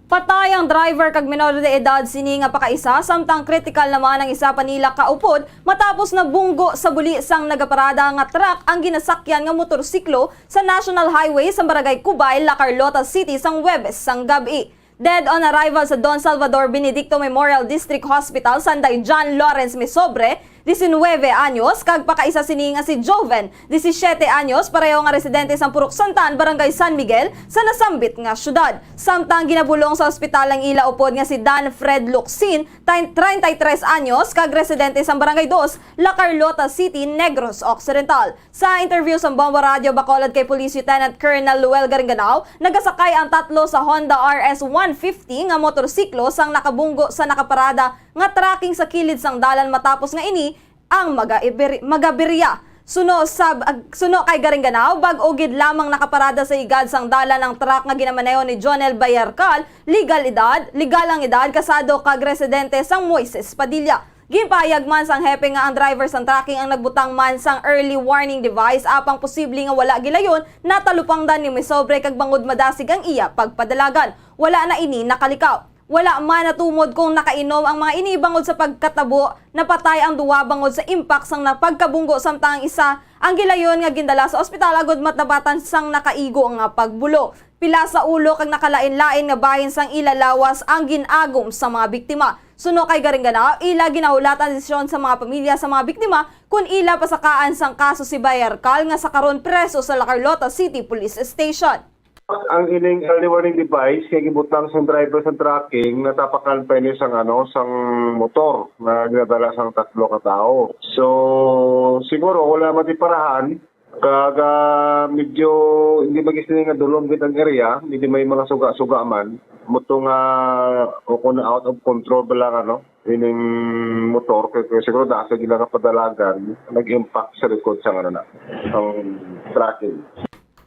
Patay ang driver kag menor de edad sini nga pakaisa, samtang kritikal naman ang isa pa nila kaupod matapos nabunggo sa buli sang nagaparada nga truck ang ginasakyan nga motorsiklo sa National Highway sa Barangay Cubay, La Carlota City sang Huwebes sang gab-i. Dead on arrival sa Don Salvador Benedicto Memorial District Hospital sanday John Lawrence Misobre, diecinueve anyos, kag pakaisa sini nga si Joven, disisiete anyos, pareho nga residente sang Purok Santan, Barangay San Miguel, sa nasambit nga syudad. Samtang ginabulong sa ospital ang ila upod nga si Dan Fred Luxin, tain-, treinta y tres anyos, kag residente sang Barangay Dos, La Carlota City, Negros Occidental. Sa interview sang Bombo Radyo Bacolod kay Police Lieutenant Colonel Luel Garinganao, nagasakay ang tatlo sa Honda R S one fifty nga motorsiklo sang nakabunggo sa nakaparada nga trucking sa kilid sang dalan matapos nga ini ang magaibir-, magabirya. Suno sab-, ag-, suno kay Garinganao, bag-o gid lamang nakaparada sa higad sang dalan ang truck nga ginamaneho ni Jonel Bayarcal, legal edad, legal ang edad, kasado kag residente sang Moises Padilla. Ginpahayag man sang hepe nga ang driver sang trucking ang nagbutang man sang early warning device, apang posible nga wala gilayon natalupangdan ni Misobre kag bangod madasig ang iya pagpadalagan, wala na ini nakalikaw. Wala man natumod kung nakainom ang mga ini bangod sa pagkatabo, napatay ang duwa bangod sa impact sang napagkabunggo, samtang ang isa ang gilayon nga gindala sa ospital agud matabatan sang nakaigo nga pagbulo. Pila sa ulo kag nakalain-lain nga bahin sang ila lawas ang gin-agom sa mga biktima. Suno kay Garinganao, ila ginahulat ang desisyon sa mga pamilya sa mga biktima kon ila pasakaan sang kaso si Bayarcal nga sa karon preso sa La Carlota City Police Station. Ang ining early warning device nga gibutang sang driver sang trucking, natapakan pa ini sang, ano, sang motor nga ginadala sang tatlo ka tawo. So, siguro wala matiparahan, kag, ah, medyo hindi magis nga dulom gid ang area, medyo may mga suga-suga man. Muto nga, o kung out of control ba lang, ano, ining motor, kay, kay siguro dasa gila nga padalagan, nag-impact sa likod sa, ano na, ang trucking.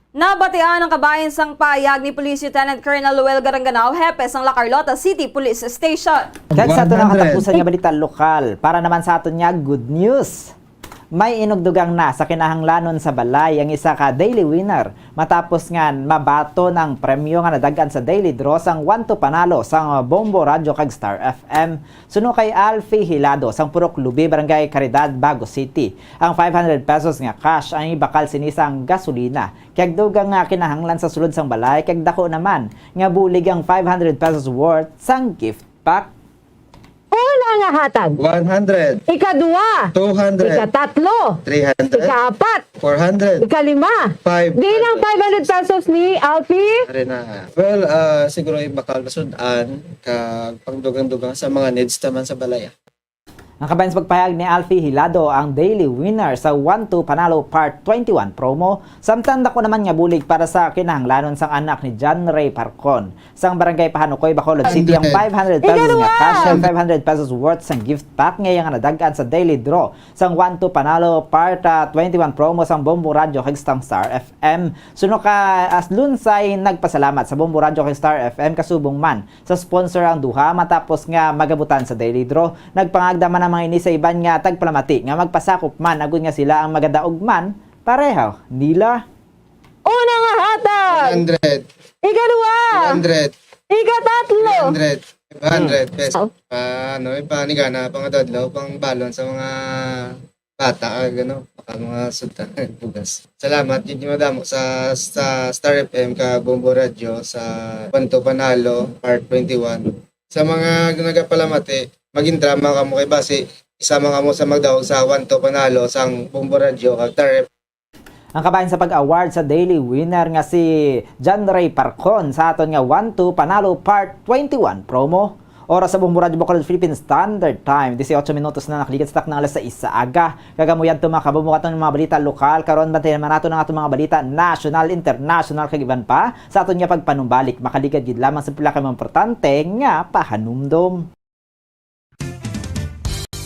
Nabatian ang kabahin sang payag ni Police Lieutenant Colonel Luel Garanganao, hepe sang La Carlota City Police Station. Kag sa aton ang one hundred. Katapusan nga balita lokal, para naman sa aton nga good news. May inugdugang na sa kinahanglanon sa balay ang isa ka daily winner matapos nga mabaton ang premyo nga nadag-an sa daily draw sang One to Panalo sang Bombo Radyo kag Star F M. Suno kay Alfie Hilado sang Purok Lubi, Barangay Caridad, Bago City, ang five hundred pesos nga cash ang ibakal sini sang gasolina, kay dugang nga kinahanglan sa sulod sang balay, kag dako naman nga bulig ang five hundred pesos worth sang gift pack. Una nga hatag. One hundred, Ikaduha. two hundred, Ikatatlo. three hundred, Ikaapat. four hundred, Ikalima. five Di lang five hundred pesos ni Alfie. Ari na. Well, ah, siguro yung bakal na sudan, ka pangdugang-dugang sa mga needs naman sa balay. Ang kabayan sa pagpahayag ni Alfie Hilado ang daily winner sa One to Panalo Part twenty-one promo, samtang dako naman nga bulig para sa kinahanglanon sang anak ni John Ray Parcon sang Barangay Pahanukoy, Bacolod City, ang five hundred pesos nga cash and five hundred pesos worth sang gift pack nga iya nga nadag-an sa daily draw sang One to Panalo Part ah, twenty-one promo sang Bombo Radyo kag Star F M. Suno ka as Lunsay nagpasalamat sa Bombo Radyo kag Star F M kasubong man sa sponsor ang duha matapos nga magabutan sa daily draw. Nagpangagda man ang mga ini sa iban nga tagpalamati nga magpasakop man agud nga sila ang magadaog man pareho nila. Una nga hatag. Hundred, Ikaduha. hundred, Ikatatlo. hundred, five hundred pesos. Oh. Pa, ano, ipanigana, pang adlaw, pang balon sa mga bata, ag, ano, baka mga sultan, bugas. Salamat, yun yung madamo sa, sa Star F M ka Bombo Radio sa One to Panalo, Part twenty-one. Sa mga nagapalamati, maging drama kamo kay basi, isama kamo sa magdaog sa One to Panalo sang Bombo Radio kag Star F M. Ang kabahin sa pag-award sa daily winner nga si John Ray Parcon sa aton nga One to Panalo Part twenty-one promo. Oras sa Bombo Radyo Bacolod Philippine Standard Time, dieciocho minutos na nakaligid sa taknang alas sais sa aga. Kag amo yadto, mga kabombo, aton mga balita lokal. Karon, bantayan naman nato ang aton mga balita national, international, kag iban pa. Sa aton nga pagpanumbalik, makaligad gid lamang sa pila ka mga importante nga pahanumdom.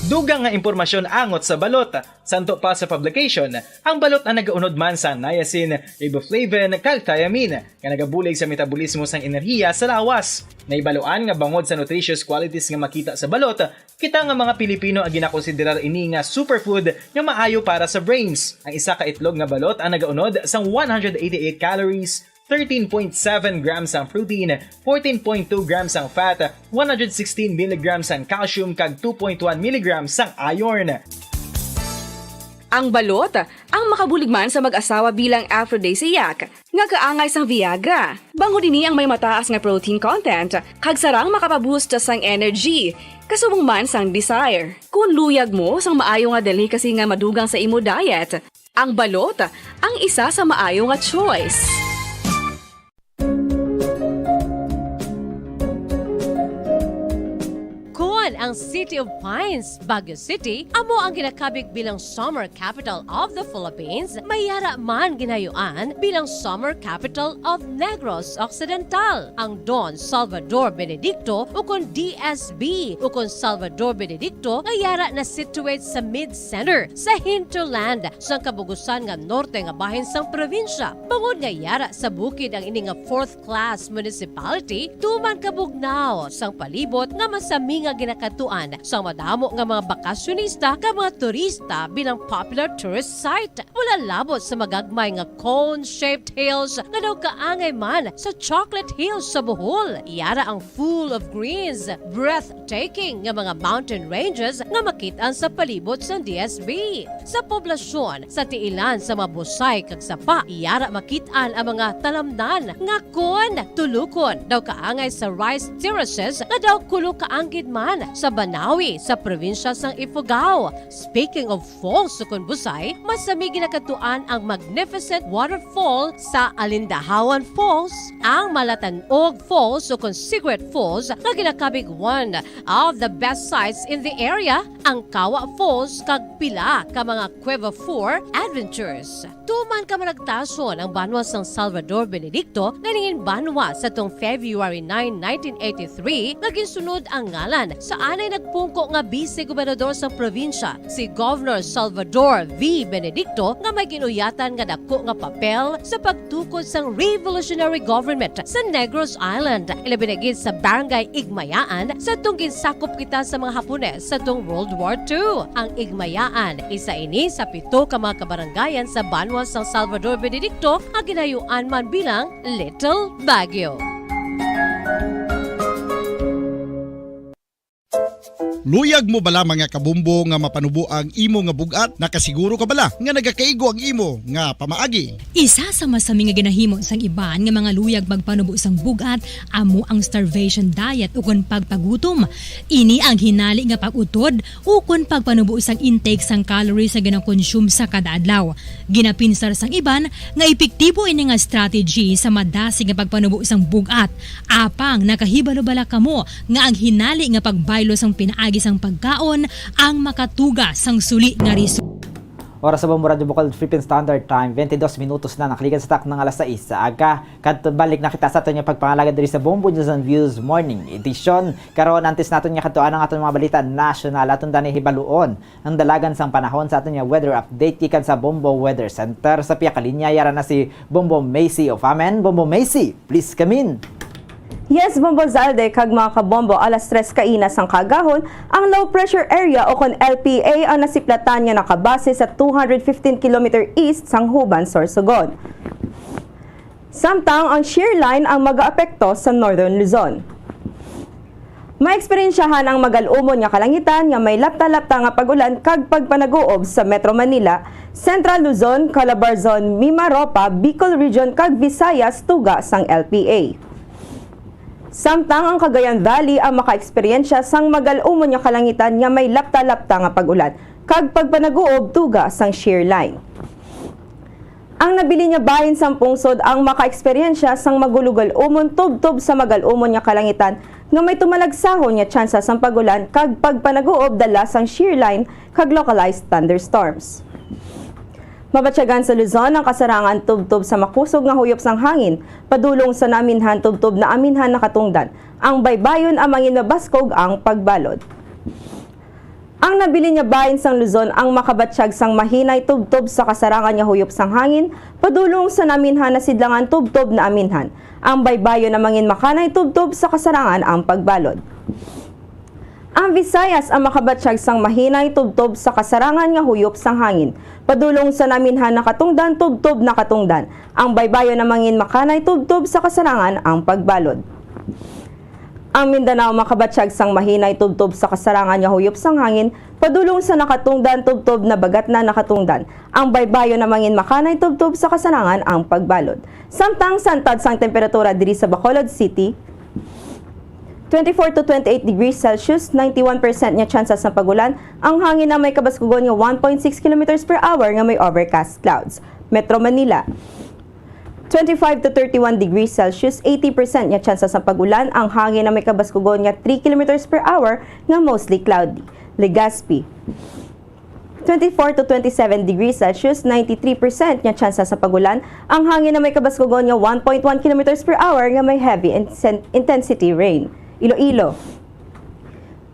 Dugang nga impormasyon angot sa balot. Santo pa sa publication, ang balot ang nagaunod man sa niacin, riboflavin, kag thiamine, nga nagabulig sa metabolismo sang enerhiya sa lawas. Nahibaluan nga bangod sa nutritious qualities nga makita sa balot, kita nga mga Pilipino ang ginakonsiderar ini nga superfood nga maayo para sa brains. Ang isa ka itlog nga balot ang nagaunod sang one hundred eighty-eight calories, thirteen point seven grams ang protein, fourteen point two grams ang fat, one hundred sixteen milligrams ang calcium, kag two point one milligrams ang iron. Ang balot, ang makabulig man sa mag-asawa bilang aphrodisiac, nga kaangay sang Viagra. Bangod ini ang may mataas nga protein content, kag sarang makapaboost sang energy, kasubong man sang desire. Kung luyag mo sang maayo nga delicacy nga madugang sa imo diet, ang balot ang isa sa maayo nga choice. Kon ang City of Pines, Baguio City, amo ang ginakabig bilang Summer Capital of the Philippines, may yara man ginayuan bilang Summer Capital of Negros Occidental. Ang Don Salvador Benedicto, ukon D S B, ukon Salvador Benedicto, nga yara na situate sa mid-center sa hinterland sang kabugusan nga norte nga bahin sang probinsya. Bangod nga yara sa bukid ang ini nga fourth class municipality, tuman kabugnaw sang palibot nga masami nga ginakadtuan sang madamo nga mga bakasyonista kag mga turista bilang popular tourist site. Mula labot sa magagmay nga cone-shaped hills nga daw kaangay man sa Chocolate Hills sa Bohol, yara ang full of greens, breathtaking nga mga mountain ranges nga makit-an sa palibot sang D S B. Sa poblasyon, sa tiilan sa mga busay kag sapa, yara makit-an ang mga talamnan nga kon tulukon daw kaangay sa rice terraces nga daw kulo kaanggid man sa Banawi sa probinsya sang Ifugao. Speaking of falls, sukon busay, masami ginakadtuan ang magnificent waterfall sa Alindahawan Falls, ang Malatanog Falls, sukon Secret Falls, nga ginakabig one of the best sights in the area, ang Kawa Falls, kag pila ka mga Cueva four and Adventures. Tuman ka managtason ang banwa sang Salvador Benedicto nga nangin banwa sa tong February nine, nineteen eighty-three, nga ginsunod ang ngalan sa anay nagpungko nga bise gobernador sang probinsya, si Governor Salvador V. Benedicto, nga may ginuyatan nga dako nga papel sa pagtukod sang revolutionary government sa Negros Island, ilabi na gid sa Barangay Igmayaan, sa tong ginsakop kita sa mga Hapones sa tong World War Two. Ang Igmayaan, isa ini sa pito ka mga kabarangayan sa banwa sang Salvador Benedicto nga ginayuan man bilang Little Baguio. Luyag mo bala, mga kabombo, nga mapanubo ang imo nga bug-at? Nakasiguro ka bala nga nagakaigo ang imo nga pamaagi? Isa sa masami nga ginahimo sang iban nga mga luyag magpanubo sang bug-at amo ang starvation diet ukon pagpagutom. Ini ang hinali nga pag-utod ukon pagpanubo sang intake sang calories nga ginakonsume sa kada adlaw. Ginapinsar sang iban nga epektibo ini nga strategy sa madasig nga pagpanubo sang bug-at. Apang nakahibalo bala kamo nga ang hinali nga pagbaylo sang pinaagi sang pagkaon ang makatuga sang suli nga resulta? Oras sa Bombo Radyo Bacolod, Philippine Standard Time, twenty-dos minutos na nakalikan sa takna nga alas sais sa aga. Kadto balik na kita sa aton nga pagpangalagad diri sa Bombo News and Views Morning Edition. Karon, antes naton nga kadtuan ang aton mga balita nasyonal, aton tani hibaluon ang dalagan sang panahon sa aton nga weather update gikan sa Bombo Weather Center. Sa pihak linya, yara na si Bombo Macy of Amen. Bombo Macy, please come in. Yes, Bombo Zalde, kag mga kabombo, alas tres kaina sang kaagahon, ang low pressure area o kon L P A ang nasiplatan nga nakabase sa two hundred fifteen kilometer east sang Huban, Sorsogon. Samtang ang shear line ang magaapekto sa Northern Luzon. Maeksperyensyahan ang magal-umon nga kalangitan nga may lapta-lapta nga pag-ulan kag pagpanaguob sa Metro Manila, Central Luzon, Calabarzon, Mimaropa, Bicol Region, kag Visayas tuga sang L P A. Samtang ang Cagayan Valley ang makaeksperyensya sang magal-umon nga kalangitan nga may lapta-lapta nga pag-ulan kag pagpanaguob tuga sang shear line. Ang nabilin nga bahin sang pungsod ang makaeksperyensya sang magulogal-umon tubtob sa magal-umon nga kalangitan nga may tumalagsahon nga tsansa sang pag-ulan kag pagpanaguob dala sang shear line kag localized thunderstorms. Mabatyagan sa Luzon ang kasarangan tubtob sa makusog nga huyop sang hangin, padulong sa naaminhan tubtob naaminhan nakatungdan. Ang baybayon ang mangin mabaskog ang pagbalod. Ang nabilin nga bahin sang Luzon ang makabatyag sang mahinay tubtob sa kasarangan nga huyop sang hangin, padulong sa naaminhan na sidlangan tubtob naaminhan. Ang baybayon na mangin makanay tubtob sa kasarangan ang pagbalod. Ang Visayas ang makabatyag sang mahinay tubtob sa kasarangan nga huyop sang hangin, padulong sa naaminhan nakatungdan tubtob nakatungdan. Ang baybayon na mangin makanay tubtob sa kasarangan ang pagbalod. Ang Mindanao makabatyag sang mahinay tubtob sa kasarangan nga huyop sang hangin, padulong sa nakatungdan tubtob nabagatnan nakatungdan. Ang baybayon na mangin makanay tubtob sa kasarangan ang pagbalod. Samtang sa antad sang temperatura diri sa Bacolod City, twenty-four to twenty-eight degrees Celsius, ninety-one percent nga tsansa sang pag-ulan, ang hangin na may kabaskugon nga one point six kilometers per hour nga may overcast clouds. Metro Manila, twenty-five to thirty-one degrees Celsius, eighty percent nga tsansa sang pag-ulan, ang hangin na may kabaskugon nga three kilometers per hour nga mostly cloudy. Legazpi, twenty-four to twenty-seven degrees Celsius, ninety-three percent nga tsansa sang pag-ulan, ang hangin na may kabaskugon nga one point one kilometers per hour nga may heavy insen-, intensity rain. Iloilo,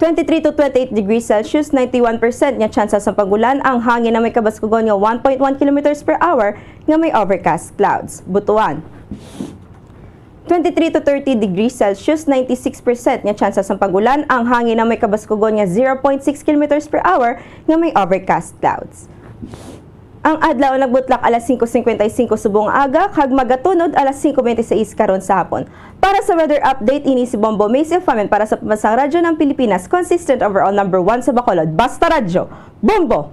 twenty-three to twenty-eight degrees Celsius, ninety-one percent nga tsansa sang pag-ulan, ang hangin na may kabaskugon nga one point one kilometers per hour nga may overcast clouds. Butuan, twenty-three to thirty degrees Celsius, ninety-six percent nga tsansa sang pag-ulan, ang hangin na may kabaskugon nga zero point six kilometers per hour nga may overcast clouds. Ang adlaw nagbutlak alas singko singkwenta y singko subong nga aga kag magatunod alas singko bente seis karon sa hapon. Para sa weather update, ini si Bombo Macy of Amen para sa Pambansang Radyo ng Pilipinas, consistent overall number one sa Bacolod. Basta Radyo, Bombo!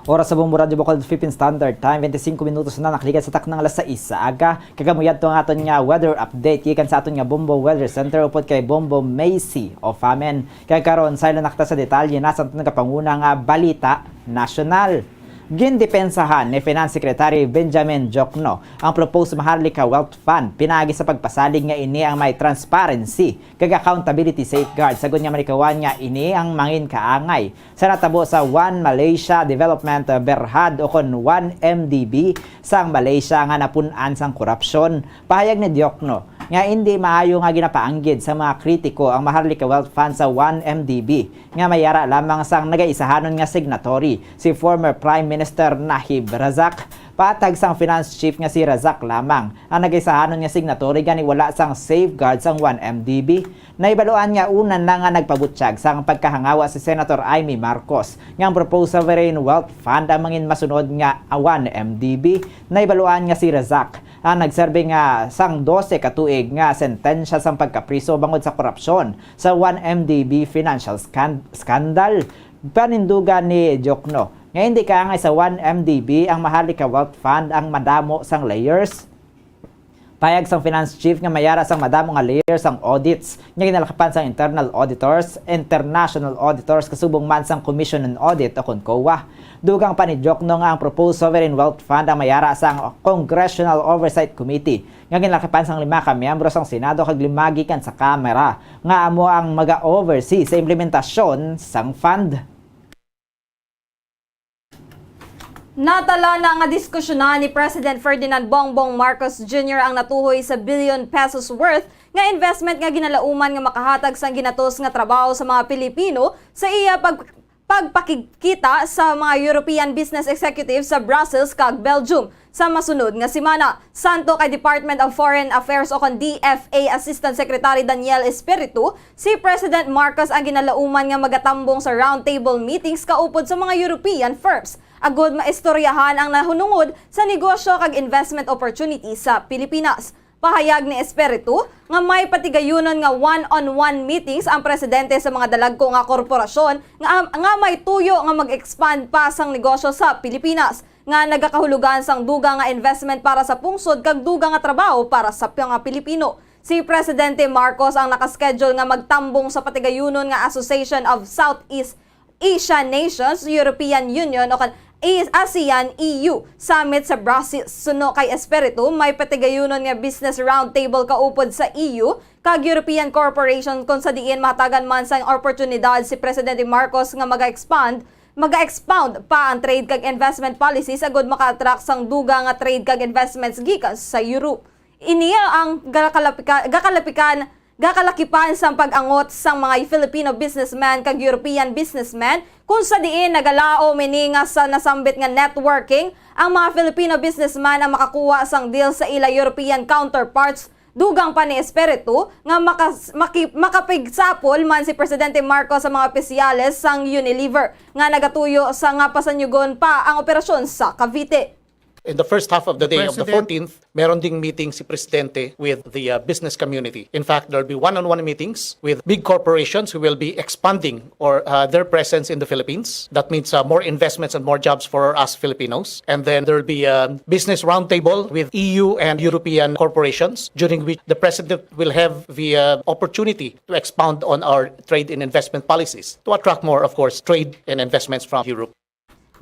Oras sa Bombo Radyo Bacolod, Philippine Standard Time, bente singko minutos na nakalikat sa taknang alas sais sa aga. Kag amo yadto ang aton nga weather update gikan sa aton nga Bombo Weather Center upod kay Bombo Macy of Amen. Kag karon, saylo na kita sa detalye na sa aton nga panguna nga balita nasyonal. Gindepensahan ni Finance Secretary Benjamin Diokno ang proposed Maharlika Wealth Fund pinaagi sa pagpasalig nga ini ang may transparency kag accountability safeguard, sa gud nga malikawan nga ini ang mangin kaangay sa natabo sa One Malaysia Development Berhad, o kon One M D B, sang Malaysia nga napun-an sang korupsyon. Pahayag ni Diokno nga indi maayo nga ginapaanggid sa mga kritiko ang Maharlika Wealth Fund sa One M D B nga may ara lamang sang nagaisahanon nga signatory, si former Prime Minister Najib Razak. Patag sang finance chief nga si Razak lamang ang nagaisahanon nga signatory, gani wala sang safeguard sang One M D B. Nahibaluan nga una na nga nagpabutyag sang pagkahangawa si Senator Imee Marcos nga ang proposed sovereign wealth fund ang mangin masunod nga One M D B. Nahibaluan nga si Razak ang nagserbi nga sang dose ka tuig nga sentensya sang pagkapriso bangod sa korupsyon sa One M D B financial scan-, scandal. Panindugan ni Diokno nga hindi kaangay sa One M D B ang Maharlika Wealth Fund ang madamo sang layers. Payag sang finance chief nga may ara sang madamo nga layers ang audits nga ginalakipan sang internal auditors, international auditors, kasubong man sang Commission on Audit o kon COA. Dugang pa ni Diokno nga ang proposed sovereign wealth fund ang may ara sang Congressional Oversight Committee nga ginalakipan sang lima ka miyembro sang Senado kag lima gikan sa Kamara nga amo ang maga-oversee sa implementasyon sang fund. Natala na nga diskusyonan ni President Ferdinand Bongbong Marcos Junior ang natuhoy sa billion pesos worth nga investment nga ginalauman nga makahatag sang ginatos nga trabaho sa mga Pilipino sa iya pag-, pagpakigkita sa mga European business executives sa Brussels kag Belgium sa masunod nga semana. Santo kay Department of Foreign Affairs o kon D F A Assistant Secretary Daniel Espiritu, si President Marcos ang ginalauman nga magatambong sa roundtable meetings kaupod sa mga European firms agud maistoryahan ang nahunungod sa negosyo kag investment opportunity sa Pilipinas. Pahayag ni Espiritu nga may patigayunon nga one-on-one meetings ang presidente sa mga dalagko nga korporasyon nga, nga may tuyo nga mag-expand pa sang negosyo sa Pilipinas, nga nagakahulugan sang dugang nga investment para sa pungsod kag dugang nga trabaho para sa mga Pilipino. Si Presidente Marcos ang nakaschedule nga magtambong sa patigayunon nga Association of Southeast Asian Nations, European Union, o kon ASEAN E U Summit sa Brussels. Suno kay Espiritu, may patigayunon nga business roundtable kaupod sa E U kag European Corporation, kon sa diin mahatagan man sang oportunidad si Presidente Marcos nga maga-expand, maga-expound pa ang trade kag investment policies agud maka-attract sang dugang nga trade kag investments gikan sa Europe. Ini ang gakalapika-, gakalapikan, gakalakipan sang pag-angot sang mga Filipino businessman kag European businessman, kung sa diin nagalaom ini nga sa nasambit nga networking, ang mga Filipino businessman ang makakuha sang deal sa ila European counterparts. Dugang pa ni Espiritu nga makas-, maki-, makapigsapol man si Presidente Marcos sa mga opisyales sang Unilever nga nagatuyo sa nga pasanyugon pa ang operasyon sa Cavite. In the first half of the day of the fourteenth, meron ding meeting si Presidente with the, uh, business community. In fact, there'll be one-on-one meetings with big corporations who will be expanding or, uh, their presence in the Philippines. That means, uh, more investments and more jobs for us Filipinos. And then there'll be a business roundtable with E U and European corporations, during which the President will have the, uh, opportunity to expound on our trade and investment policies to attract more, of course, trade and investments from Europe.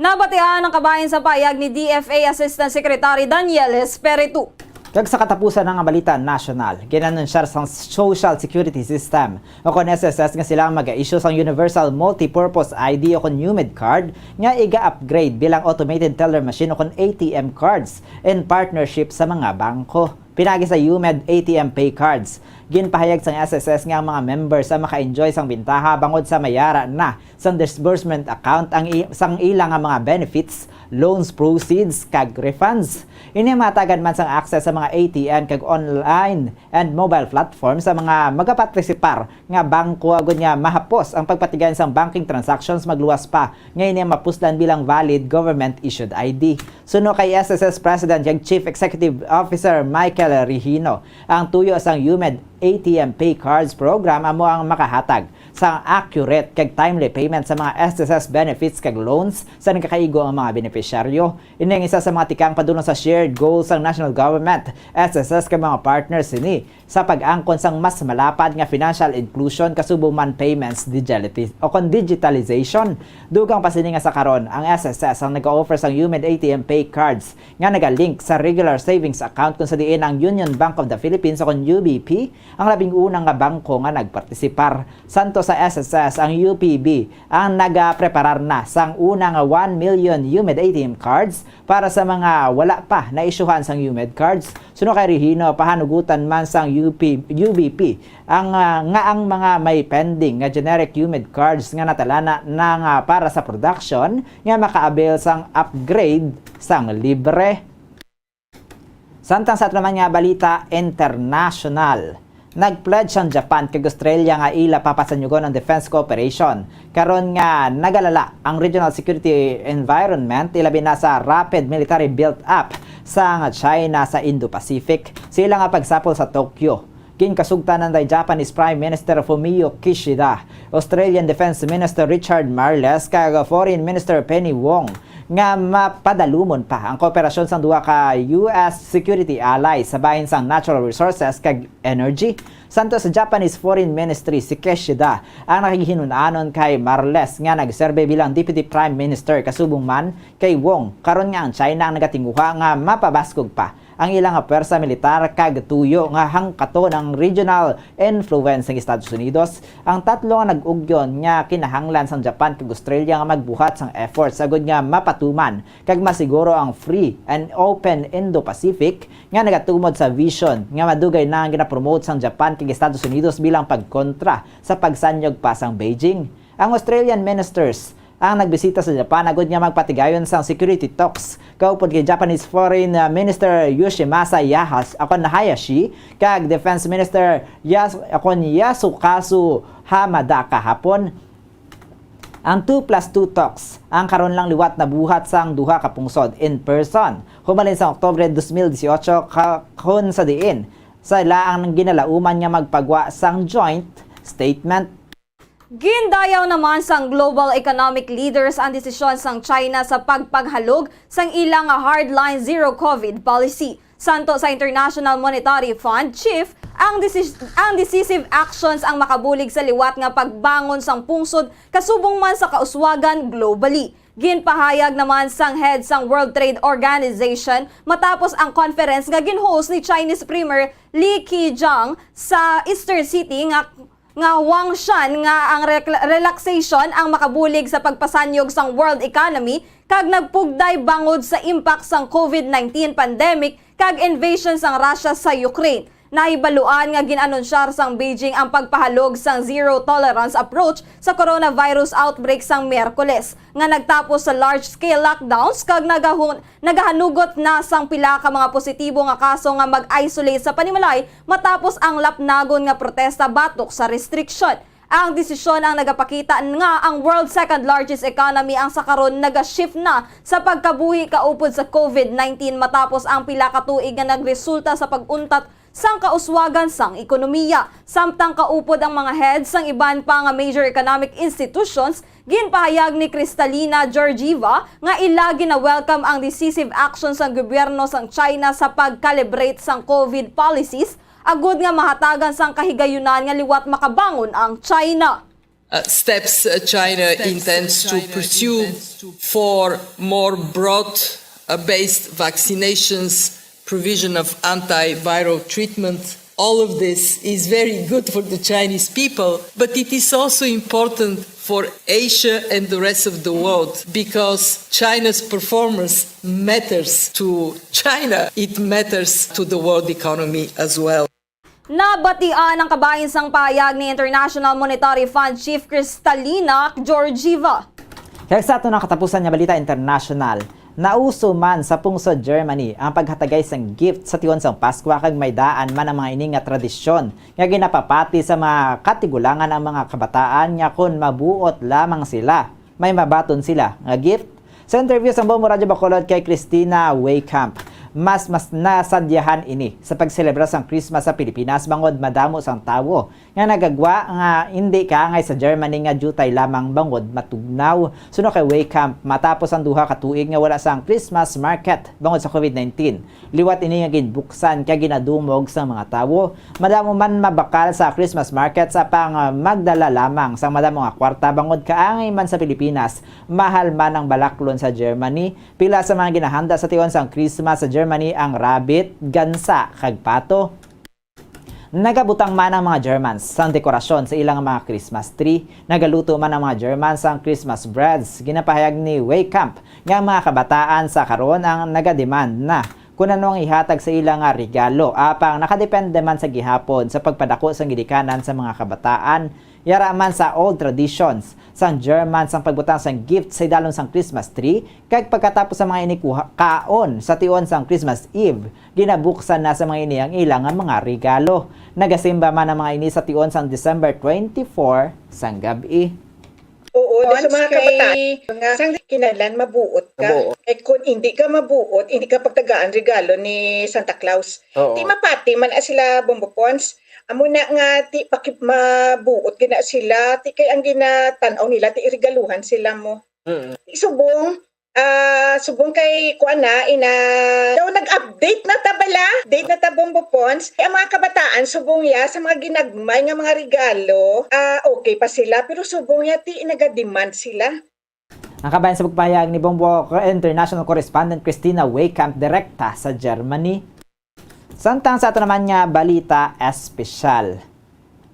Nabatian ang kabahin sa payag ni D F A Assistant Secretary Daniel Espiritu. Kag sa katapusan na nga balita nasyonal, ginanunsyar sang Social Security System o kon S S S nga sila ang mag-issue sang Universal Multipurpose I D o kon UMID card nga iga-upgrade bilang automated teller machine o kon A T M cards in partnership sa mga bangko. Pinaagi sa UMID A T M Pay Cards, ginpahayag sang S S S nga ang mga members ang maka-enjoy sang bintaha bangod sa may ara na sang disbursement account ang i-, sang ila nga mga benefits, loans proceeds, kag refunds. Ini mahatagan man sang access sa mga A T M kag online and mobile platform sa mga magapartisipar nga bangko, agud nga mahapos ang pagpatigayon sang banking transactions, magluwas pa nga ini mapuslan bilang valid government-issued I D. Suno kay S S S President kag Chief Executive Officer Michael Regino, ang tuyo sang UMID A T M Pay Cards Program amo ang makahatag sa accurate kag timely payment sa mga S S S benefits kag loans sa nagakaigo nga mga benepisyaryo. Ini ang isa sa mga tikang padulong sa shared goal sang national government, S S S kag mga partners sini sa pag-angkon sang mas malapad nga financial inclusion kasubong man payments digitality o kon digitalization. Dugang pa sini nga sa karon, ang S S S ang nag-offer sang UMID A T M Pay Cards nga nagalink sa regular savings account, kung sa diin ang Union Bank of the Philippines o kon U B P ang labing una nga bangko nga nagpartisipar. Santo sa S S S, ang U P B ang nagapreparar na sang una nga one million UMID A T M cards para sa mga wala pa naisyuhan sang UMID cards. Suno kay Regino, pahanugutan man sang U P, U B P ang, ah, nga ang mga may pending nga generic UMID cards nga natalana na nga para sa production nga maka-avail sang upgrade sang libre. Samtang sa ato naman nga balita international, nag-pledge ang Japan kag Australia nga ila papasanyugon ang defense cooperation karon nga nagalala ang regional security environment, ilabi na sa rapid military build-up sang China sa Indo-Pacific. Sa ila nga pagsapol sa Tokyo, ginkasugtanan kay Japanese Prime Minister Fumio Kishida, Australian Defense Minister Richard Marles, kag Foreign Minister Penny Wong nga mapadalumon pa ang kooperasyon sang duha ka U S security ally sa bahin sang natural resources kag energy. Santo sa Japanese Foreign Ministry si Kishida ang nakighinun-anon kay Marles nga nagserbe bilang Deputy Prime Minister, kasubong man kay Wong karon nga ang China ang nagatinguha nga mapabaskog pa ang ila nga pwersa militar kag tuyo nga hangkaton ang regional influence sang Estados Unidos. Ang tatlo nga nag-ugyon nga kinahanglan sang Japan kag Australia nga magbuhat sang efforts agud nga mapatuman kag masiguro ang free and open Indo-Pacific nga nagatumod sa vision nga madugay na ang ginapromote sang Japan kag Estados Unidos bilang pagkontra sa pagsanyog pa sang Beijing. Ang Australian ministers ang nagbisita sa Japan agud nga magpatigayon sang security talks kaupod kay Japanese Foreign, uh, Minister Yoshimasa Yahas-, akon Hayashi, kag Defense Minister Yas-, akon Yasukazu Hamada kahapon. Ang two plus two talks ang karon lang liwat nabuhat sang duha ka pungsod in person, humalin sa Oktubre dos mil dieciocho, ka-, kon sa diin sa ila ang ginalauman nga magpagwa sang joint statement. Gindayaw naman sang global economic leaders ang desisyon sang China sa pagpaghalog sang ila nga hardline zero COVID policy. Santo sa International Monetary Fund chief, ang desis-, ang decisive actions ang makabulig sa liwat nga pagbangon sang pungsod kasubong man sa kauswagan globally. Ginpahayag naman sang head sang World Trade Organization matapos ang conference nga gin-host ni Chinese Premier Li Keqiang sa Eastern City nga nga Huangshan nga ang rek-, relaxation ang makabulig sa pagpasanyog sang world economy kag nagpugday bangod sa impact sang COVID nineteen pandemic kag invasion sang Russia sa Ukraine. Nahibaluan nga gin-anunsyar sang Beijing ang pagpahalog sang zero tolerance approach sa coronavirus outbreak sang Miyerkules, nga nagtapos sa large-scale lockdowns kag nagahun-, nagahanugot na sang pila ka mga positibo nga kaso nga mag-isolate sa panimalay matapos ang lapnagon nga protesta batok sa restriksyon. Ang desisyon ang nagapakita nga ang world second largest economy ang sa karon naga-shift na sa pagkabuhi kaupod sa COVID nineteen matapos ang pila ka tuig nga nagresulta sa pag-untat sang kauswagan sang ekonomiya. Samtang kaupod ang mga head sang iban pa nga major economic institutions, ginpahayag ni Kristalina Georgieva nga ila gina-welcome ang decisive action sang gobyerno sang China sa pag-calibrate sang COVID policies agud nga mahatagan sang kahigayunan nga liwat makabangon ang China. Uh, steps, uh, China intends to pursue for more broad, uh, based vaccinations, provision of antiviral treatment. All of this is very good for the Chinese people, but it is also important for Asia and the rest of the world because China's performance matters to China. It matters to the world economy as well. Nabatian ang kabahin sang pahayag ni International Monetary Fund Chief Kristalina Georgieva. Kag sa aton nga katapusan nga balita international, nauso man sa pungsod Germany ang paghatagay sang gift sa tion sang Paskwa kag may daan man ang mga ini nga tradisyon nga ginapapati sa mga katigulangan ang mga kabataan nga kon mabuot lamang sila, may mabaton sila nga gift. Sa interview sang Bombo Radyo Bacolod kay Christina Waycamp, Mas, mas nasadyahan ini sa pagselebra sang Christmas sa Pilipinas bangod madamo sang tawo nga nagagwa nga indi kaangay sa Germany nga diutay lamang bangod matugnaw. Suno kay Weykamp, matapos ang duha ka tuig nga wala sang Christmas market bangod sa COVID nineteen, liwat ini nga ginbuksan kag ginadumog sang mga tawo. Madamo man mabakal sa Christmas market sa pang, ah, magdala lamang sang madamo nga kwarta bangod kaangay man sa Pilipinas, mahal man ang balaklon sa Germany. Pila sa mga ginahanda sa tion sang Christmas sa Germany ang rabbit, gansa, kag pato. Nagabutang man ang mga Germans sang dekorasyon sa ilang mga Christmas tree. Nagaluto man ang mga Germans sang Christmas breads. Ginapahayag ni Weykamp nga ang mga kabataan sa karon ang nagademand na kun ano ang ihatag sa ila nga regalo, apang nakadepende man sa gihapon sa pagpadako sang ginikanan sa mga kabataan. Yara man sa old traditions sang German sang pagbutang sang gift sa idalom sang Christmas tree, kag pagkatapos sa mga ini kuha-, kaon sa tion sang Christmas Eve, ginabuksan na sa mga ini ang ila nga mga regalo. Nagasimba man ang mga ini sa tion sang December twenty-four sang gab-i. Oo, di sa mga kabataan nga sang kinahanglan mabuot ka. Mabuot. Eh, kung hindi ka mabuot, hindi ka pagtagaan regalo ni Santa Claus. Oo. Di mapati man, ah, sila, Bombo Pons. Amo na nga, ti paki-, mabuot gina sila, ti kay ang ginatan-aw nila, ti iregaluhan sila mo. Mm. Ti subong, ah, subong kay kuan na, ina, daw nag-update na ta bala, date na ta, Bombo Pons. Ang mga kabataan, subong ya sa mga ginagmay nga mga regalo, ah, okay pa sila, pero subong ya, ti nag-demand sila. Ang kabahin sa pagpahayag ni Bombo International Correspondent Christina Weykamp direkta sa Germany. Samtang sa ato naman nga balita espesyal.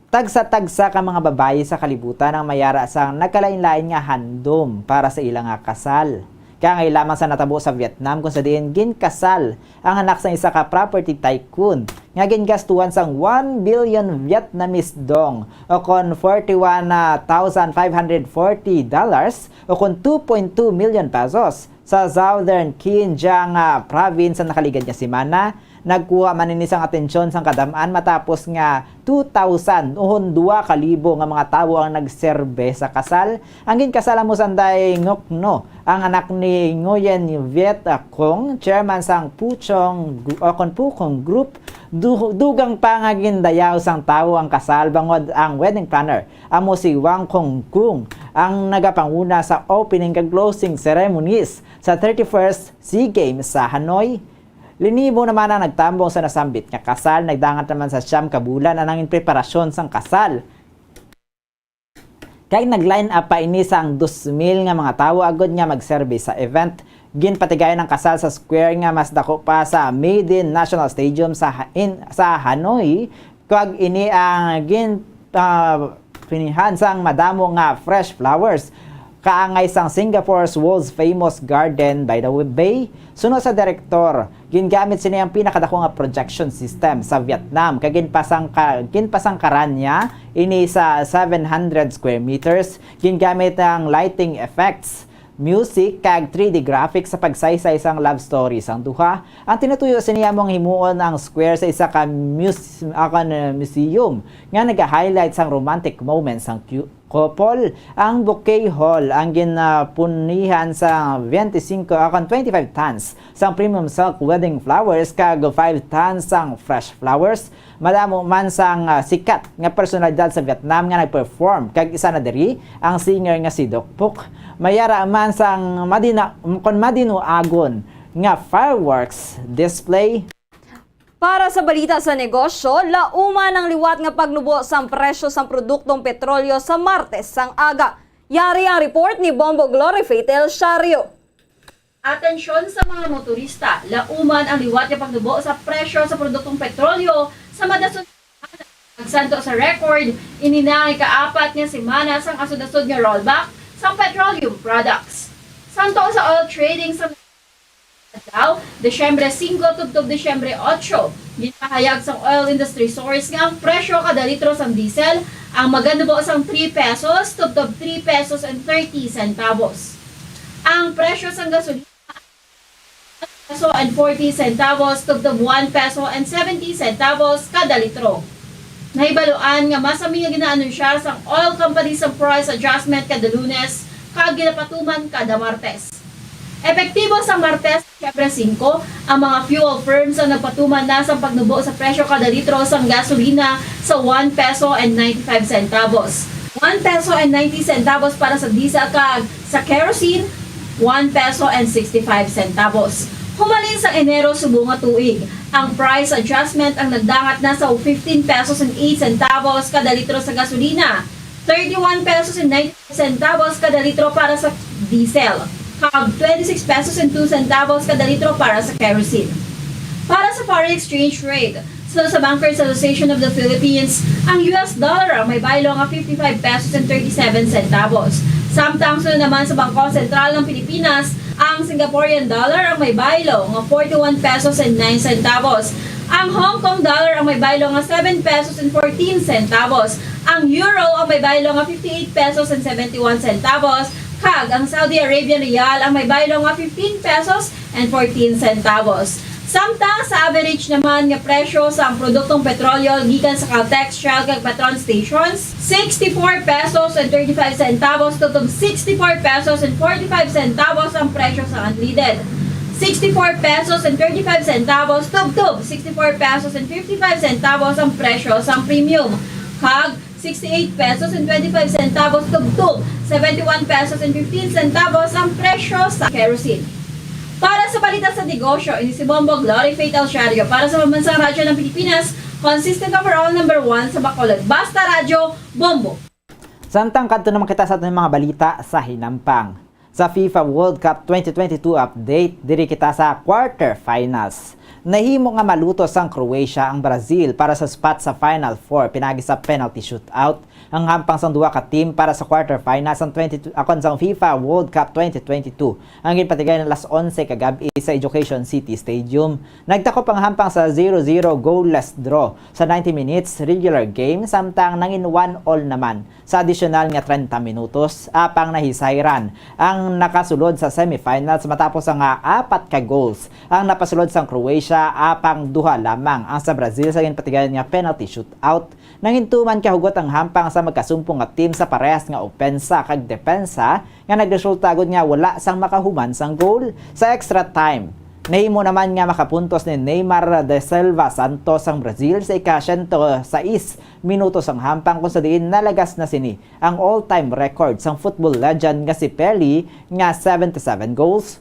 Tagsa-tagsa ka mga babayi sa kalibutan ang mayara sang nagkalain-lain nga handom para sa ila nga kasal. Kaangay lamang sa natabo sa Vietnam, kung sa diin ginkasal ang anak sang isa ka property tycoon nga gingastuhan sang one billion Vietnamese dong, o kon forty-one thousand five hundred forty dollars, o kon two point two million pesos, sa Southern Kienjiang, ah, Province sa nakaligad nga semana. Nagkuha man ini sang atensyon sang kadam-an matapos nga two thousand, uhon dua ka libo nga mga tawo ang nagserbe sa kasal. Ang ginkasal amo sanday Ngok No, ang anak ni Nguyen Viet Cong, chairman sang Puchong Gru-, o kon Pukong Group. Du-, dugang pa nga gindayaw sang tawo ang kasal, bangod ang wedding planner amo si Wang Kong Kung ang nagapanguna sa opening kag closing ceremonies sa thirty-first SEA Games sa Hanoi. Linibo naman ang nagtambong sa nasambit nga kasal, nagdangat naman sa siyam ka bulan ang nangin preparasyon sang kasal. Kag nag-line up pa ini sang dos mil nga mga tawo agod nga magserbi sa event. Ginpatigayon ang kasal sa square nga mas dako pa sa Made in National Stadium sa Ha-, in, sa Hanoi, kag ini ang gin, ah, pinihan sang madamo nga fresh flowers, kaangay sang Singapore's world's famous Garden by the Bay. Suno sa direktor, gingamit sini ang pinakadako nga projection system sa Vietnam, kag ginpasangka-, ginpasangkaran niya ini sa seven hundred square meters. Gingamit ang lighting effects, music, kag three D graphics sa pagsaysay sang love story sang duha. Ang tinutuyo sini amo nga himuon ang square sa isa ka mus-, ah, kan, ah, museum nga naga-highlight sang romantic moments sang cu-, couple. Ang Bouquet Hall ang ginapunihan sa twenty-five, ah, kan twenty-five tons sang premium silk wedding flowers kag five tons sang fresh flowers. Madamo man sang, ah, sikat nga personalidad sa Vietnam nga nag-perform, kag isa na diri ang singer nga si Doc Puk. Mayara man sang madina-, kon madinuagon nga fireworks display. Para sa balita sa negosyo, lauman ang liwat nga pagnubo sang presyo sang produktong petrolyo sa Martes sang aga. Yari ang report ni Bombo Glory Faith El Shario. Atensyon sa mga motorista, lauman ang liwat nga pagnubo sa presyo sa produktong petrolyo sa madasog. Nagsanto sa record, ini na ang ikaapat nga semana sang asod-asod nga rollback sang petroleum products. Santo sa oil trading sa adlaw, Disyembre singko tubtob Disyembre otso, ginpahayag sang oil industry source nga ang presyo kada litro sang diesel ang maganubo sang three pesos tubtob three pesos and thirty centavos. Ang presyo sang gasolina, peso and forty centavos tubtob one peso and seventy centavos kada litro. Nahibaluan nga masami nga ginaanunsyar sang oil company sang price adjustment kada Lunes kag ginapatuman kada Martes. Epektibo sa Martes, Setyembre singko, ang mga fuel firms ang nagpatuman na sa pagnubo sa presyo kada litro sang gasolina sa one peso and ninety-five centavos, one peso and ninety centavos para sa diesel kag sa kerosene, one peso and sixty-five centavos. Humalin sa Enero subong nga tuig, ang price adjustment ang nagdangat na sa fifteen pesos and eight centavos kada litro sa gasolina, thirty-one pesos and ninety centavos kada litro para sa diesel, kag twenty-six pesos and two centavos kada litro para sa kerosene. Para sa foreign exchange rate, sa, sa Bankers Association of the Philippines, ang U S dollar ang may baylo nga fifty-five pesos and thirty-seven centavos. Samtang sunod naman sa Bangko Sentral ng Pilipinas, ang Singaporean dollar ang may baylo nga forty-one pesos and nine centavos. Ang Hong Kong dollar ang may baylo nga seven pesos and fourteen centavos. Ang euro ang may baylo nga fifty-eight pesos and seventy-one centavos, kag ang Saudi Arabian riyal ang may baylo nga fifteen pesos and fourteen centavos. Samtang sa average naman nga presyo sa ang produktong petrolyo gikan sa Caltex, Shell, kag Petron stations, sixty-four pesos and thirty-five centavos tubtob sixty-four pesos and forty-five centavos ang presyo sa unleaded, sixty-four pesos and thirty-five centavos tubtob sixty-four pesos and fifty-five centavos ang presyo sa premium, kag sixty-eight pesos and twenty-five centavos tubtob seventy-one pesos and fifteen centavos ang presyo sa kerosene. Para sa balita sa negosyo, ini si Bombo Glory Faith Alciario para sa Pambansang Radyo ng Pilipinas, consistent overall number one sa Bacolod. Basta Radyo, Bombo! Samtang kadto naman kita sa aton mga balita sa hinampang. Sa FIFA World Cup twenty twenty-two update, diri kita sa quarterfinals. Nahimo nga maluto sang Croatia ang Brazil para sa spot sa Final Four pinaagi sa penalty shootout. Ang hampang sang duha ka team para sa quarterfinals sang twenty, akon sang FIFA World Cup twenty twenty-two ang ginpatigay na alas onse kagab-i sa Education City Stadium. Nagtakop ang hampang sa zero zero goalless draw sa ninety minutes regular game, samtang nangin one all naman sa additional nga treinta minutos. Apang nahisayran ang nakasulod sa semifinals matapos ang, ah, apat ka goals ang napasulod sang Croatia, apang duha lamang ang sa Brazil sa ginpatigayon nga penalty shootout. Nangintuman kahugot ang hampang sa magkasumpong nga team sa parehas nga opensa kag depensa, nga nagresulta gud nga wala sang makahuman sang goal sa extra time. Nahimo naman nga makapuntos ni Neymar de Silva Santos sang Brazil sa ika-siyento sais minuto sang hampang, kung sa diin nalagas na sini ang all-time record sang football legend nga si Pele nga seventy-seven goals.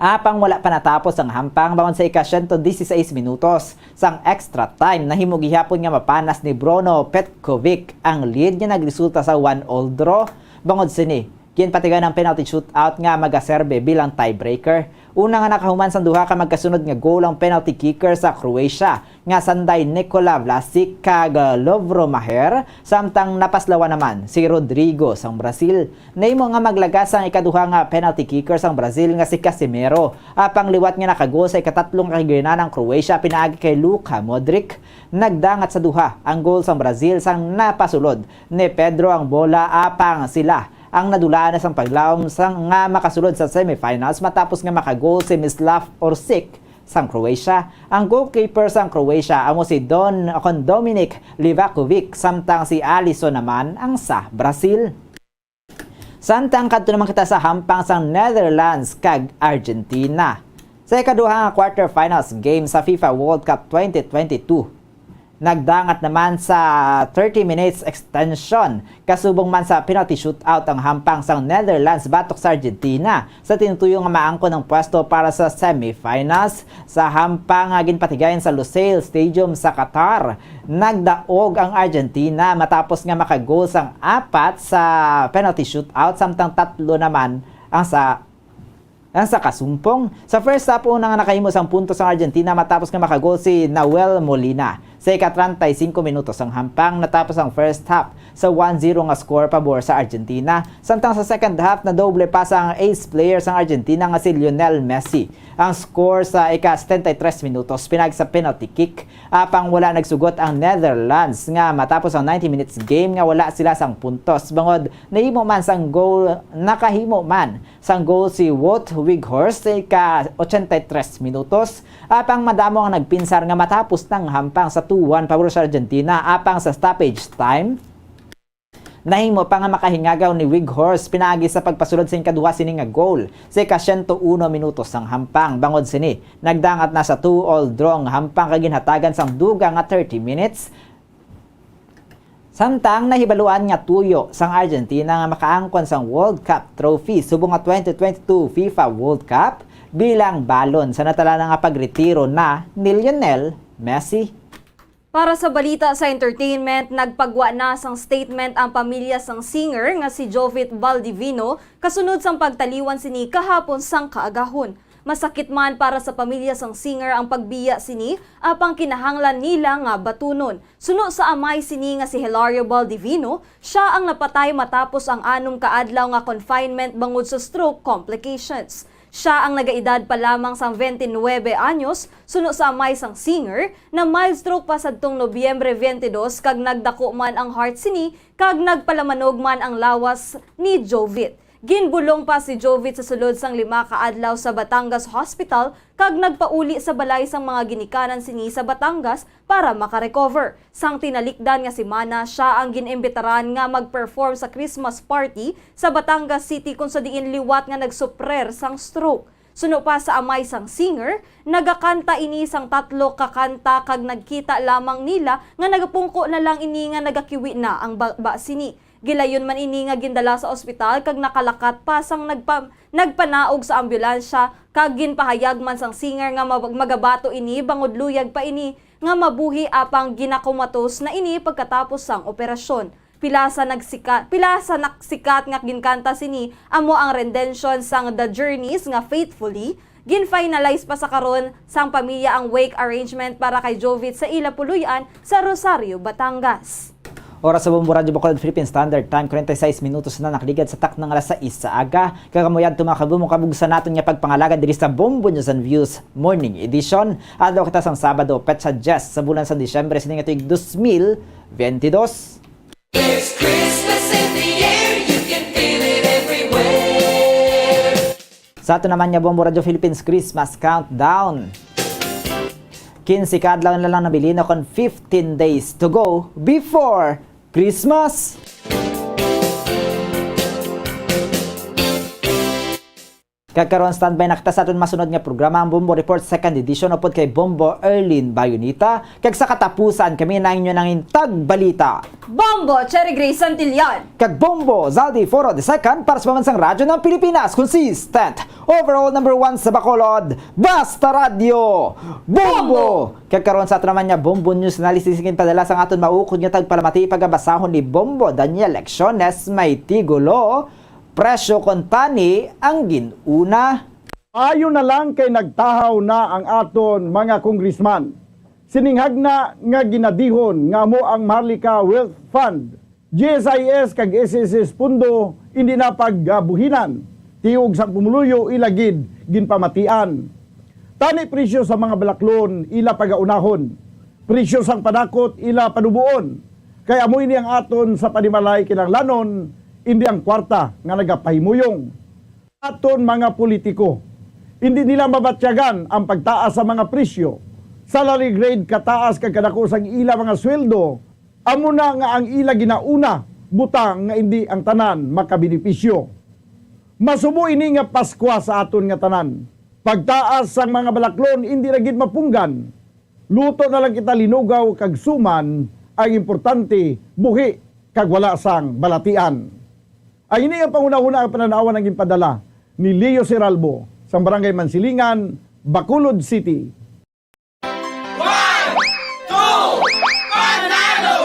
Apang wala pa natapos ang hampang, bangod sa ika-siyento disisais minutos sang extra time, nahimo gihapon nga mapanas ni Bruno Petkovic ang lead nga nagresulta sa one all draw. Bangod sini, ginpatigayon ang penalty shootout nga magaserbe bilang tiebreaker. Una nga nakahuman sang duha ka magkasunod nga goal ang penalty kicker sa Croatia, nga sanday Nikola Vlasic kag, uh, Lovro Maher, samtang napaslawan naman si Rodrygo sang Brazil. Nahimo nga maglagas ang ikaduha nga penalty kicker sang Brazil nga si Casemiro, apang liwat nga nakagol sa ikatatlo nga kaginan ang Croatia pinaagi kay Luka Modric. Nagdangat sa duha ang goal sang Brazil sang napasulod ni Pedro ang bola, apang sila ang nadulaan na sang paglawom sang nga makasulod sa semifinals matapos nga makagol si Mislav Orsic sang Croatia. Ang goalkeeper sang Croatia amo si Don, kon Dominik Livakovic, samtang si Alisson naman ang sa Brazil. Samtang kadto naman kita sa hampang sang Netherlands kag Argentina. Sa ikaduha nga quarterfinals game sa FIFA World Cup twenty twenty-two, nagdangat naman sa thirty minutes extension, kasubong man sa penalty shootout ang hampang sang Netherlands batok sa Argentina sa tinutuyo nga maangkon ang pwesto para sa semifinals. Sa hampang nga ginpatigayon sa Lusail Stadium sa Qatar, nagdaog ang Argentina matapos nga makagol sang apat sa penalty shootout, samtang tatlo naman ang sa ang sa kasumpong. Sa first half, una nga nakahimo sang puntos ang Argentina matapos nga makagol si Nahuel Molina. Sa ika-treinta y cinco minutos sang hampang, natapos ang first half sa one zero nga score pabor sa Argentina. Samtang sa second half, nadoble pa sang ace player sang Argentina nga si Lionel Messi ang score sa ika-setenta y tres minutos pinag sa penalty kick. Apang wala nagsugot ang Netherlands nga matapos ang ninety minutes game nga wala sila sang puntos, bangod nahimo man sang goal, nakahimo man sang goal si Wout Weghorst sa ika-ochenta y tres minutos, apang madamo ang nagpinsar nga matapos nang hampang sa two one pabor sa Argentina, apang sa stoppage time, Nahimo pa nga makahingagaw ni Weghorst pinaagi sa pagpasulod sing ikaduha sini nga goal sa ika-siyento uno minutos sang hampang. Bangod sini, nagdangat na sa two all draw ang hampang kag ginhatagan sang dugang nga thirty minutes. Samtang nahibaluan nga tuyo sang Argentina nga makaangkon sang World Cup trophy subong nga twenty twenty-two FIFA World Cup bilang balon sa natalana nga pagretiro na ni Lionel Messi. Para sa balita sa entertainment, nagpagwa na sang statement ang pamilya sang singer nga si Jovit Baldivino kasunod sang pagtaliwan sini kahapon sang kaagahon. Masakit man para sa pamilya sang singer ang pagbiya sini, apang kinahanglan nila nga batunon. Suno sa amay sini nga si Hilario Baldivino, sia ang napatay matapos ang anom ka adlaw nga confinement bangod sa stroke complications. Sia ang nagaedad pa lamang sang twenty-nine anyos, suno sa amay sang singer, na mild stroke pa sadtong Nobyembre twenty-two kag nagdako man ang heart sini kag nagpalamanog man ang lawas ni Jovit. Ginbulong pa si Jovit sa sulod sang lima ka adlaw sa Batangas Hospital kag nagpauli sa balay sang mga ginikanan sini sa Batangas para makarecover. Sang tinalikdan nga semana, sia ang gin-imbitaran nga mag-perform sa Christmas party sa Batangas City, kung sa diin liwat nga nagsuprer sang stroke. Suno pa sa amay sang singer, nagakanta ini sang tatlo ka kanta kag nagkita lamang nila nga nagapungko na lang ini nga nagakiwi na ang baba sini. Gilayon man ini nga gindala sa ospital kag nakalakat pa sang nagpa-, nagpanaog sa ambulansya, kag ginpahayag man sang singer nga mag-, magabato ini bangod luyag pa ini nga mabuhi, apang ginakumatos na ini pagkatapos sang operasyon. Pila sa nagsika-, pila sa naksikat nga ginkanta sini amo ang rendition sang The Journeys nga Faithfully. Gin-finalize pa sa karon sang pamilya ang wake arrangement para kay Jovit sa ila puloy-an sa Rosario, Batangas. Oras sa Bombo Radyo Bacolod Philippine Standard Time, forty-six minutos na nakaligad sa takna nga alas sais sa aga. Kag amo yadto, mga kabombo, kabugsan naton nga pagpangalagad diri sa Bombo News and Views Morning Edition. Adlaw kita sang Sabado, petsa diyes sa bulan sa Disyembre, sini nga tuig dos mil bentidós. There's Christmas in the air, you can feel it everywhere. Sa ato naman nga Bombo Radyo Philippines Christmas Countdown. Quince ka adlaw na lang nabilin, kon fifteen days to go before Christmas. Kag karon, standby na kita sa aton masunod nga programa, ang Bombo Report Second Edition, upod kay Bombo Erlin Bayonita. Kag sa katapusan, kami na inyo nangin tagbalita, Bombo Cherry Grace Santillan. Kag Bombo Zaldi Foro the Second para sa Pambansang Radyo ng Pilipinas. Consistent overall number one sa Bacolod. Basta Radyo Bombo! Bombo! Kag karon sa aton naman nga Bombo News Analysis, ginpadala sang aton maukod nga tagpalamati, pagabasahon ni Bombo Daniel Lecciones, may tigulo, Presyo kon tani ang gin-una. Maayo na lang kay nagtahaw na ang aton mga congressman. Sining hagna nga ginadihon nga amo ang Maharlika Wealth Fund, G S I S kag S S S Pundo, indi na pagbuhinan. Tiog sang pumuluyo, ila gid ginpamatian. Tani presyo sa mga balaklon, ila pagaunahon. Presyo sang panakot, ila panuboon. Kay amo ini ang aton sa panimalay kinahanglanon, indi ang kwarta nga nagapahimuyong. Aton mga politiko, indi nila mabatyagan ang pagtaas sa mga presyo. Salary grade kataas kag kadako sang ila mga sweldo, amo na nga ang ila ginauna, butang nga indi ang tanan makabenepisyo. Masubo ini nga Paskwa sa aton nga tanan. Pagtaas sang mga balaklon indi ra gid mapunggan. Luto na lang kita linugaw kag suman, ang importante, buhi kag wala sang balatian. Ang ini ang panghunahuna nga panan-awan ang ginpadala ni Leo Seralbo sang Barangay Mansilingan, Bacolod City. One, two, panalo!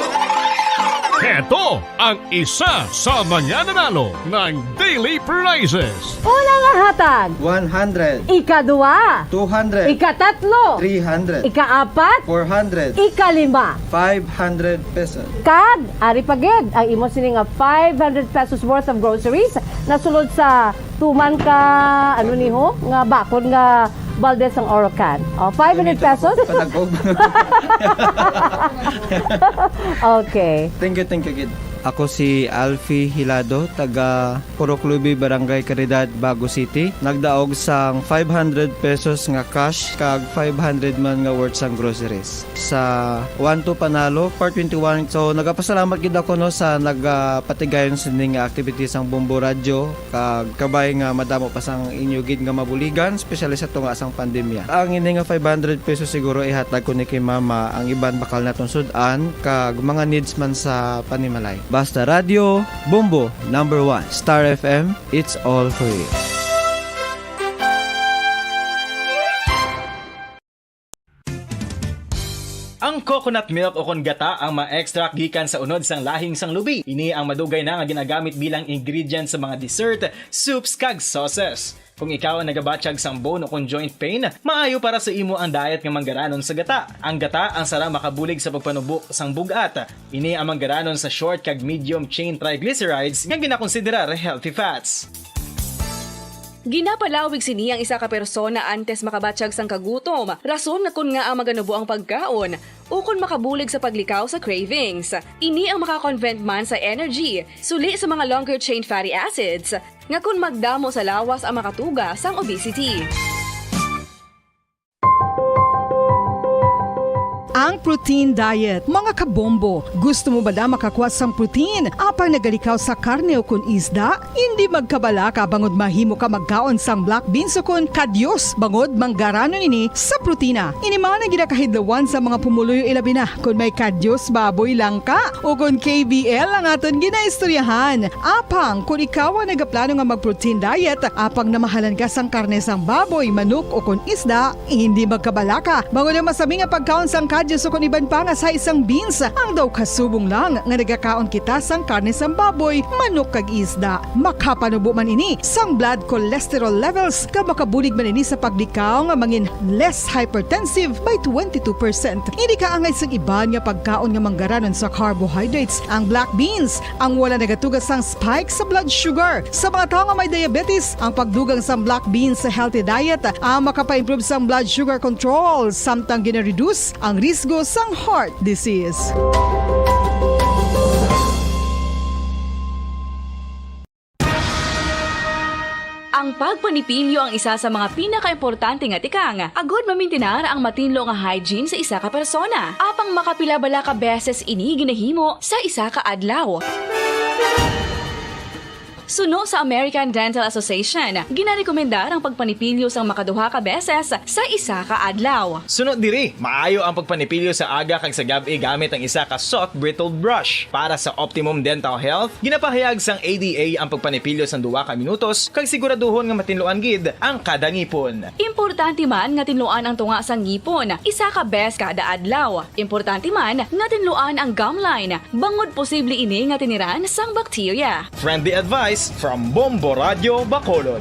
Heto ang isa sa manananalo ng daily prizes. Una nga hatag. One hundred. Ikaduwa. Two hundred. Ikatatlo. Three hundred. Ikaapat. Four hundred. Ikalima. Five hundred pesos. Kag, ari pa gid, ang imo sini nga five hundred pesos worth of groceries, nasulod sa tuman ka, ano ni ho, nga bakod nga balde sang Orocan. O, five hundred pesos. Patagog. Okay. Thank you, thank you, gid. Ako si Alfie Hilado, taga Purok Lubi, Barangay Caridad, Bago City. Nagdaog sang five hundred pesos nga cash kag five hundred man nga worth sang groceries. Sa One to Panalo, Part twenty-one. So, nagapasalamat gid ako, no, sa nagapatigayon sini nga activity sang Bombo Radyo, kag kabay nga madamo pa sang inyo gid nga mabuligan, especially sa tunga sang pandemya. Ang ini nga five hundred pesos siguro ihatag ko ni kay mama, ang iban bakal naton sud-an, kag mga needs man sa panimalay. Basta Radyo, Bombo, number one. Star F M, it's all for you. Ang coconut milk o kon gata ang ma-extract gikan sa unod sang lahing sang lubi. Ini ang madugay na nga ginagamit bilang ingredient sa mga dessert, soups, kag sauces. Kung ikaw ang nagabatyag sang bone o kon joint pain, maayo para sa imo ang diet nga manggaranon sa gata. Ang gata ang sara makabulig sa pagpanubo sang bug-at. Ini ang manggaranon sa short kag medium chain triglycerides nga ginakonsiderar healthy fats. Ginapalawig sini ang isa ka persona antes makabatyag sang kagutom, rason nga kon ngaa maganubo ang pagkaon, ukon makabulig sa paglikaw sa cravings. Ini ang maka-convert man sa energy, suli sa mga longer chain fatty acids, nga kon magdamo sa lawas ang makatuga sang obesity. Ang protein diet. Mga kabombo, gusto mo bala makakuha sang protein apang nagalikaw sa karne o kon isda? Hindi magkabalaka bangod mahimo ka magkaon sang black beans o kon kadyos bangod manggaranon ini sa protina. Ini man ang ginakahidlawan sa mga pumuluyo, ilabi na kon may kadyos baboy lang ka o kon K B L ang aton ginaistoryahan. Apang kon ikaw ang nagaplano nga mag-protein diet, apang namahalan ka sang karne sang baboy, manok o kon isda, hindi magkabalaka bangod ang masami nga pagkaon sang kadyos o kon iban pa nga sa isang beans. Ang daw kasubong lang nga nagakaon kita sang karne sang baboy, manok kag isda. Makapanubo man ini sang blood cholesterol levels, kag makabulig man ini sa paglikaw nga mangin less hypertensive by twenty-two percent. Hindi kaangay sang iban nga pagkaon nga manggaranon sa carbohydrates, ang black beans, ang wala nagatuga sang spike sa blood sugar. Sa mga tawo nga may diabetes, ang pagdugang sang black beans sa healthy diet ang makapaimprove sang blood sugar control, samtang gina-reduce ang risgo sang heart disease. Ang pagpanipilyo ang isa sa mga pinakaimportante nga tikang agud mamintinar ang matinlo nga hygiene sa isa ka persona. Apang makapila bala ka beses ini ginahimo sa isa ka adlaw? Suno sa American Dental Association, ginarekomendar ang pagpanipilyo sang makaduha ka beses sa isa ka adlaw. Suno diri, maayo ang pagpanipilyo sa aga kag sa gab-i gamit ang isa ka soft bristled brush. Para sa optimum dental health, ginapahayag sang A D A ang pagpanipilyo sang duha ka minutos kag siguraduhon nga matinluan gid ang kada ngipon. Importante man nga tinluan ang tunga sang ngipon isa ka beses kada adlaw. Importante man nga tinluan ang gum line, bangod posible ini nga tiniran sang bakterya. Friendly advice from Bombo Radyo Bacolod.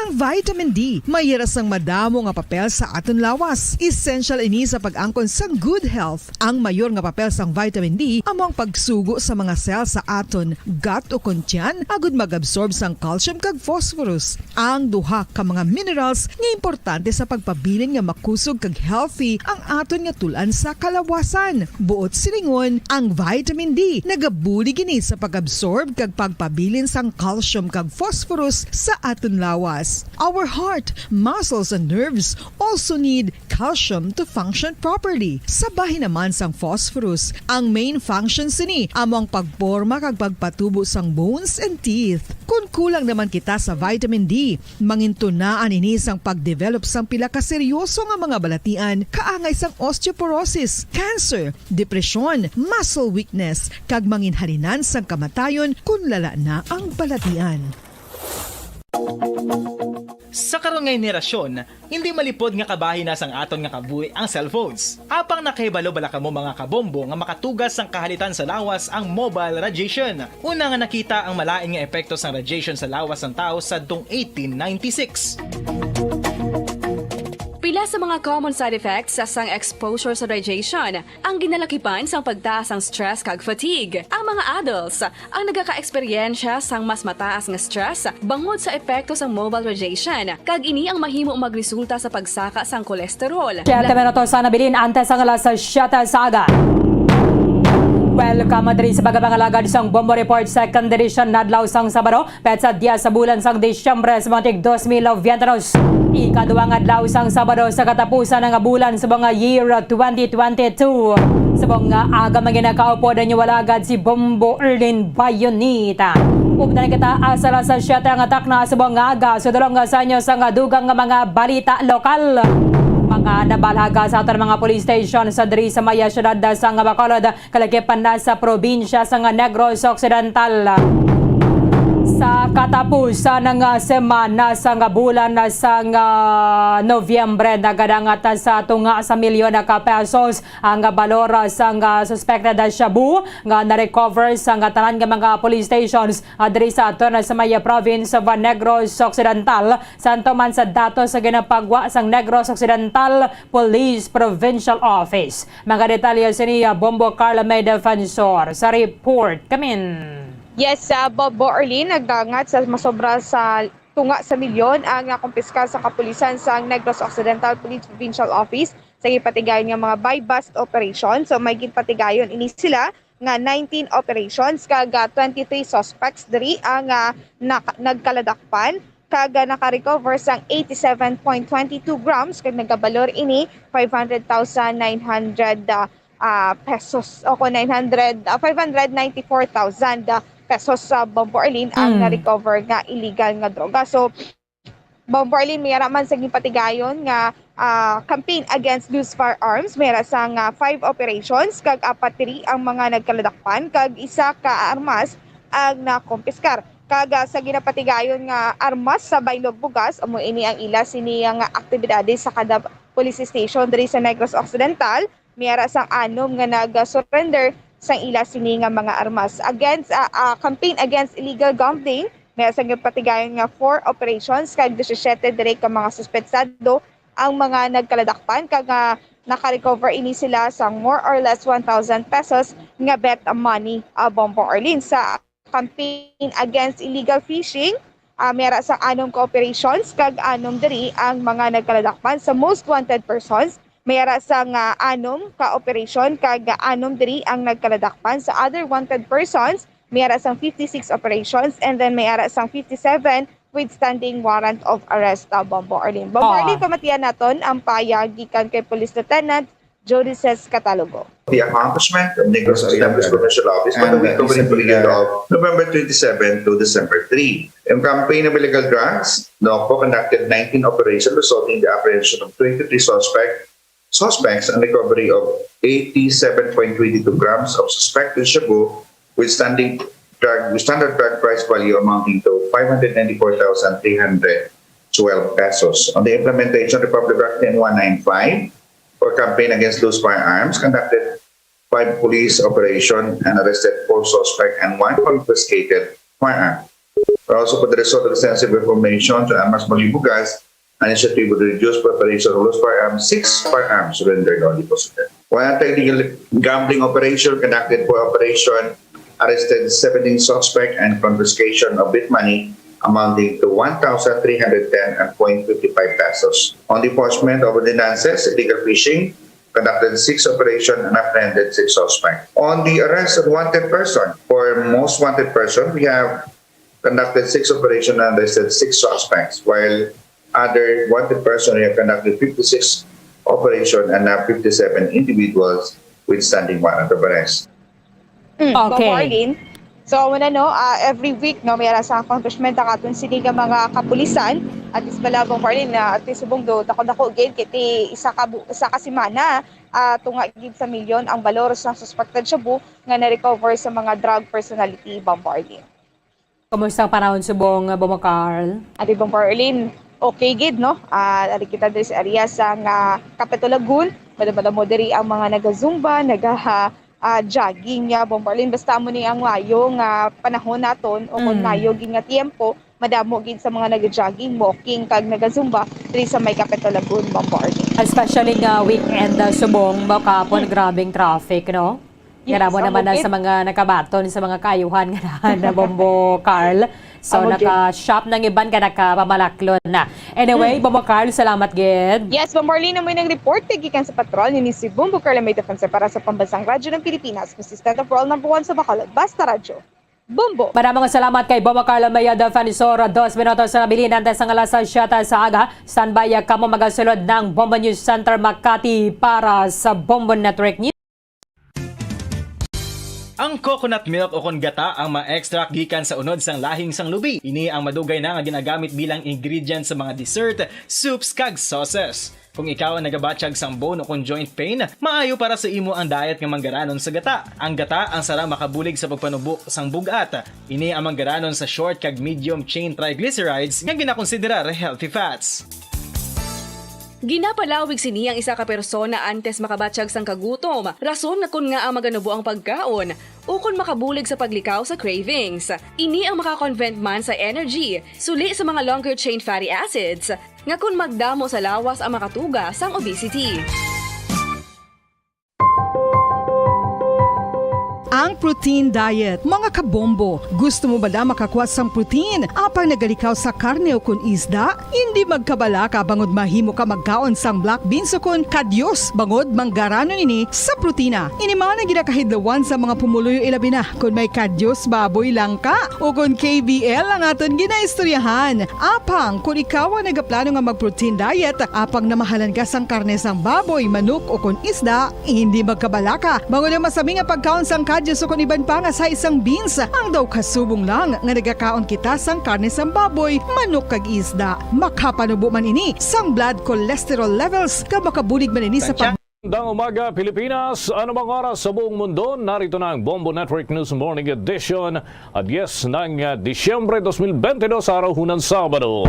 Ang vitamin D may hira sang madamo nga papel sa aton lawas. Essential ini sa pag-angkon sang good health. Ang mayor nga papel sang vitamin D amo ang pagsugo sa mga cell sa aton gut o kon tiyan agud mag-absorb sang calcium kag phosphorus, ang duha ka mga minerals nga importante sa pagpabilin nga makusog kag healthy ang aton nga tul-an sa kalawasan. Buot silingon, ang vitamin D nagabulig ini sa pag-absorb kag pagpabilin sang calcium kag phosphorus sa aton lawas. Our heart, muscles, and nerves also need calcium to function properly. Sa bahin naman sang phosphorus, ang main function sini amo ang pagporma kag pagpatubo sang bones and teeth. Kon kulang naman kita sa vitamin D, mangintunaan ini sang pagdevelop sang pila ka seryoso nga mga balatian, kaangay sang osteoporosis, cancer, depresyon, muscle weakness, kag manginhalinan sang kamatayon kon lala na ang balatian. Sa karon nga henerasyon, hindi malipod nga kabahin na sang aton nga kabuhi ang cellphones. Apang nakahibalo bala kamo, mga kabombo, nga makatuga sang kahalitan sa lawas ang mobile radiation? Una nga nakita ang malain nga epekto sang radiation sa lawas sang tawo sadtong eighteen ninety-six. Pila Sa mga common side effects sang exposure sa radiation, ang ginalakipan sang pagtaas sang stress kag fatigue. Ang mga adults ang nagaka-eksperyensya sang mas mataas nga stress bangod sa epekto sang mobile radiation, kag ini ang mahimo magresulta sa pagsaka sang kolesterol. Siyete minutos ang nabilin antes ang alas siyete sa aga. Welcome diri sa pagkapangalagad sang Bombo Report, second edition, nadlaw sang Sabado, petsa diyes sa bulan sang Disyembre sa mga tig dos mil veintidos. Ikaduha nga adlaw sang Sabado sa katapusan nga bulan sa mga year twenty twenty-two. Sa mga aga, mga nakaupod ang inyong alagad si Bombo Erlin Bayonita. Ug na kita asa alas siyete ang takna sa mga aga. Sa dulong sa inyo sa nga dugang nga mga balita lokal. Mga nabalaga sa aton mga police station sa diri sa maya syudad sa nga Bacolod, kalagipan na sa probinsya sa nga Negros Occidental. Sa katapusan nga semana sa nga bulan sa nga Nobyembre, nagadangat sa tunga sa milyon ka pesos ang balor sa nga suspected shabu nga na-recover sa nga tanan nga mga police stations, ah, diri sa aton sa maya province of Negros Occidental, santo man sa datos sa ginapagwa sang Negros Occidental Police Provincial Office. Mga detalye sini, ah, Bombo Carla May Defensor sa report. Kamin. Yes, sa Bombo Arlene, nagdangat sa masobra sa tunga sa milyon ang nakumpiskar sa kapulisan sa Negros Occidental Police Provincial Office sa gipatigayon nga mga buy-bust operation. So, may ginpatigayon ini sila nga nineteen operations kag, ah, twenty-three suspects diri ang, ah, naka-, nagkaladakpan kag, ah, naka-recover sang eighty-seven point twenty-two grams kag nagabalor ini five hundred thousand nine hundred, ah, ah, pesos, o kung nine hundred, ah, five hundred ninety-four thousand, ah, pesos sa Bombo Arlene ang Mm. na-recover nga illegal nga droga. So, Bombo Arlene, may ara man sa ginpatigayon nga, ah, campaign against loose firearms, may ara sang, ah, five operations, kag apat diri ang mga nagkaladakpan, kag isa ka armas ang nakumpiskar. Kag, ah, sa ginapatigayon nga armas sa Baylog Bugas, amo ini ang ila sini nga aktibidades sa kada police station diri sa Negros Occidental. May ara sang anom nga nag-surrender sang ila sini nga mga armas. Against, ah, ah, campaign against illegal gambling, may ara sang ginpatigayon nga four operations kag disisiete diri ka mga suspetsado ang mga nagkaladakpan kag, ah, naka-recover ini sila sang more or less one thousand pesos nga bet money, ah, Bombo Arlene. Sa campaign against illegal fishing, ah, may ara sang anom ka operations kag anom diri ang mga nagkaladakpan. Sa most wanted persons, may ara sang, ah, anom ka operation kag anom diri ang nagkaladakpan. Sa other wanted persons, may ara sang fifty-six operations, and then may ara sang fifty-seven with standing warrant of arrest, ah, Bombo Arlene. Bombo Ah. Arlene, pamatian naton ang payag gikan kay Police Lieutenant Jodices Catalogo. The accomplishment of Negros Occidental Provincial Office for the And, uh, recovery period of November twenty-seven to December three. In campaign of illegal drugs, NOCPO conducted nineteen operations resulting in the apprehension of twenty-three suspect, suspects and recovery of eighty-seven point twenty-two grams of suspected shabu with standing drug, with standard drug price value amounting to five hundred ninety-four thousand three hundred twelve pesos. On the implementation of Republic Act ten one nine five, for campaign against loose firearms, conducted five police operation and arrested four suspect and one confiscated firearm. Also, for the result of extensive information to Armas Malibugas, an initiative would reduce preparation of loose firearms, six firearms surrendered or deposited. While anti-illegal gambling operation conducted for operation, arrested seventeen suspect and confiscation of bit money amounting to one thousand three hundred ten and point fifty-five pesos. On the enforcement of ordinances, illegal fishing, conducted six operation and apprehended six suspect. On the arrest of wanted person, for most wanted person, we have conducted six operation and arrested six suspects, while other wanted person, we have conducted fifty-six operation and have fifty-seven individuals with standing warrant of arrest. Mm, Okay. Bombo Arlene. So, muna, no, ah, every week, no, may ara sa accomplishment ang aton sini nga mga kapulisan. At least pala, Bombo Arlene, na at least subong do, dako-dako gid, kay ti isa ka bu-, isa ka semana, ah, tunga gid sa milyon ang balor sa suspected shabu nga na-recover sa mga drug personality, Bombo Arlene. Kumusta ang panahon subong, Bombo Carl? Adi, Bombo Arlene, okay gid, no? Ah, ari kita diri sa area sa nga Capitol Lagoon. Madamo-damo diri ang mga naga-zumba, naga, ah, jogging niya, Bombo Arlene. Basta mo ni ang mayo nga panahon naton o kung Mm. mayo gid nga tiempo, madamo gid sa mga naga-jogging, walking, kag naga-zumba diri sa may Capitol Lagoon, Bombo Arlene. Especially nga weekend, ah, subong mo kahapon, grabing traffic, no? Yes, Kaya mo ang naman na bukid. Sa mga nakabaton sa mga kaayuhan nga na, na Bombo Carl. So, Amo gid. Naka-shop ng iban ka nakapamalaklon na. Anyway, Mm. Bombo Carl, salamat gid. Yes, Bombo Arlene, mo nang report gikan sa patrol ni si Bombo Carl May Defense para sa Pambansang Radyo ng Pilipinas. Assistant of World Number One sa Bacolod. Basta Radyo. Bombo. Maraming salamat kay Bombo Carl May Defensor. Dos minutos na nabilin antes ang alas siyete sa aga. Standby kamo magasulod ng Bombo News Center Makati para sa Bombo Network News. Ang coconut milk o kon gata ang ma-extract gikan sa unod sang lahing sang lubi. Ini ang madugay na nga ginagamit bilang ingredient sa mga dessert, soups, kag sauces. Kung ikaw ang nagabatyag sang bone o kon joint pain, maayo para sa imo ang diet nga manggaranon sa gata. Ang gata ang sara makabulig sa pagpanubo sang bug-at. Ini ang manggaranon sa short kag medium chain triglycerides nga ginakonsiderar healthy fats. Ginapalawig sini ang isa ka persona antes makabatyag sang kagutom, rason nga kon ngaa maganubo ang pagkaon, ukon makabulig sa paglikaw sa cravings. Ini ang makakonvert man sa energy, suli sa mga longer chain fatty acids, nga kon magdamo sa lawas ang makatuga sang obesity. Ang protein diet, mga kabombo. Gusto mo bala makakuha sang protein apang nagalikaw sa karne o kon isda? Hindi magkabalaka bangod mahimo ka magkaon sang black beans o kon kadyos bangod manggaranon ini sa protina. Ini man ang ginakahidlawan sa mga pumuluyo, ilabi na kon may kadyos baboy lang ka o kon K B L ang aton ginaistoryahan. Apang kon ikaw ang nagaplano nga mag-protein diet, apang namahalan ka sang karne sang baboy, manok o kon isda, hindi magkabalaka, bangod ang masami nga pagkaon sang kadyos o kon iban pa nga sa isang beans. Ang daw kasubong lang nga nagakaon kita sang karne sang baboy, manok kag isda. Makapanubo man ini sang blood cholesterol levels, kag makabulig man ini sa pag- Magandang umaga, Pilipinas. Anumang oras sa buong mundo, narito na ang Bombo Network News Morning Edition. At yes, ng, ah, Disyembre dos mil bente dos, araw hunan Sabado.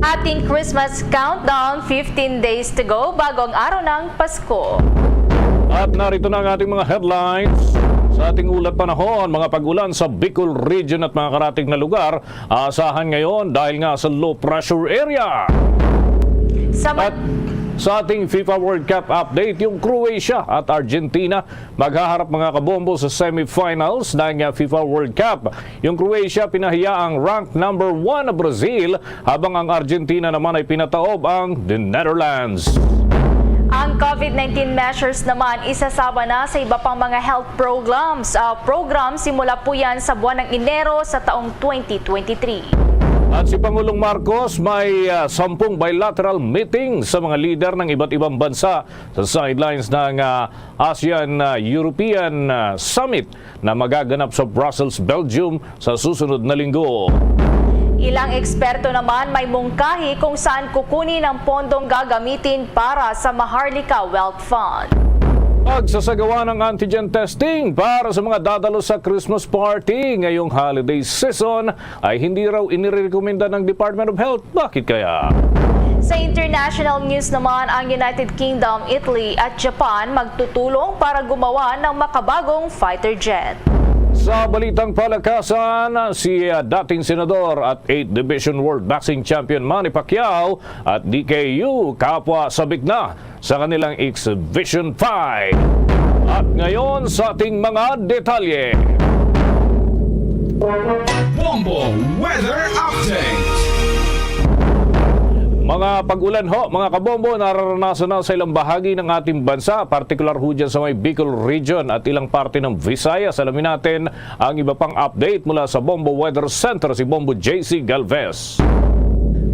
Ating Christmas countdown, fifteen days to go bago ang araw ng Pasko. At narito na ang ating mga headlines. Sa ating ulat panahon, mga pag-ulan sa Bicol Region at mga karatig na lugar, aasahan ngayon dahil nga sa low pressure area. Sa ma- At sa ating FIFA World Cup update, yung Croatia at Argentina maghaharap, mga kabombo, sa semifinals ng FIFA World Cup. Yung Croatia pinahiya ang rank number one na Brazil, habang ang Argentina naman ay pinataob ang The Netherlands. Ang COVID nineteen measures naman isasama na sa iba pang mga health programs. Ah, program simula po yan sa buwan ng Enero sa taong twenty twenty-three. At si Pangulong Marcos may, ah, sampung bilateral meeting sa mga lider ng iba't ibang bansa sa sidelines ng, ah, ASEAN, ah, European, ah, Summit na magaganap sa Brussels, Belgium sa susunod na linggo. Ilang eksperto naman may mungkahi kung saan kukunin ang pondong gagamitin para sa Maharlika Wealth Fund. Pagsasagawa ng antigen testing para sa mga dadalo sa Christmas party ngayong holiday season ay hindi raw inirekomenda ng Department of Health. Bakit kaya? Sa international news naman, ang United Kingdom, Italy at Japan magtutulong para gumawa ng makabagong fighter jet. Sa balitang palakasan, si, ah, dating senador at eighth Division World Boxing Champion Manny Pacquiao at D K U kapwa sabik na sa kanilang exhibition fight. At ngayon sa ating mga detalye. Bombo Weather Update. Mga pag-ulan ho, mga kabombo, nararanasan na sa ilang bahagi ng ating bansa, partikular ho dyan sa may Bicol Region at ilang parte ng Visayas. Alamin natin ang iba pang update mula sa Bombo Weather Center, si Bombo J C Galvez.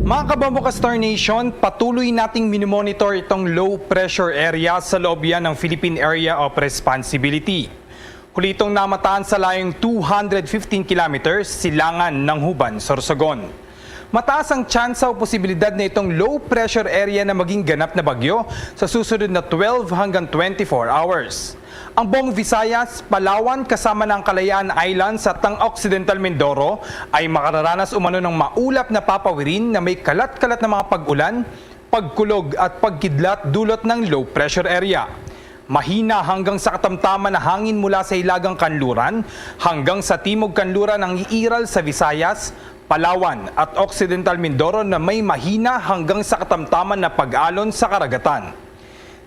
Mga kabombo ka Star Nation, patuloy nating minomonitor itong low pressure area sa loob yan ng Philippine Area of Responsibility. Kulitong namataan sa layong two hundred fifteen kilometers silangan ng Huban, Sorsogon. Mataas ang tsansa o posibilidad na itong low pressure area na maging ganap na bagyo sa susunod na twelve hanggang twenty-four hours. Ang buong Visayas, Palawan, kasama na ang Kalayaan Islands at ang Occidental Mindoro ay makararanas umano ng maulap na papawirin na may kalat-kalat na mga pag-ulan, pagkulog at pagkidlat dulot ng low pressure area. Mahina hanggang sa katamtaman na hangin mula sa hilagang kanluran hanggang sa timog kanluran ang iiral sa Visayas, Palawan at Occidental Mindoro na may mahina hanggang sa katamtaman na pag-alon sa karagatan.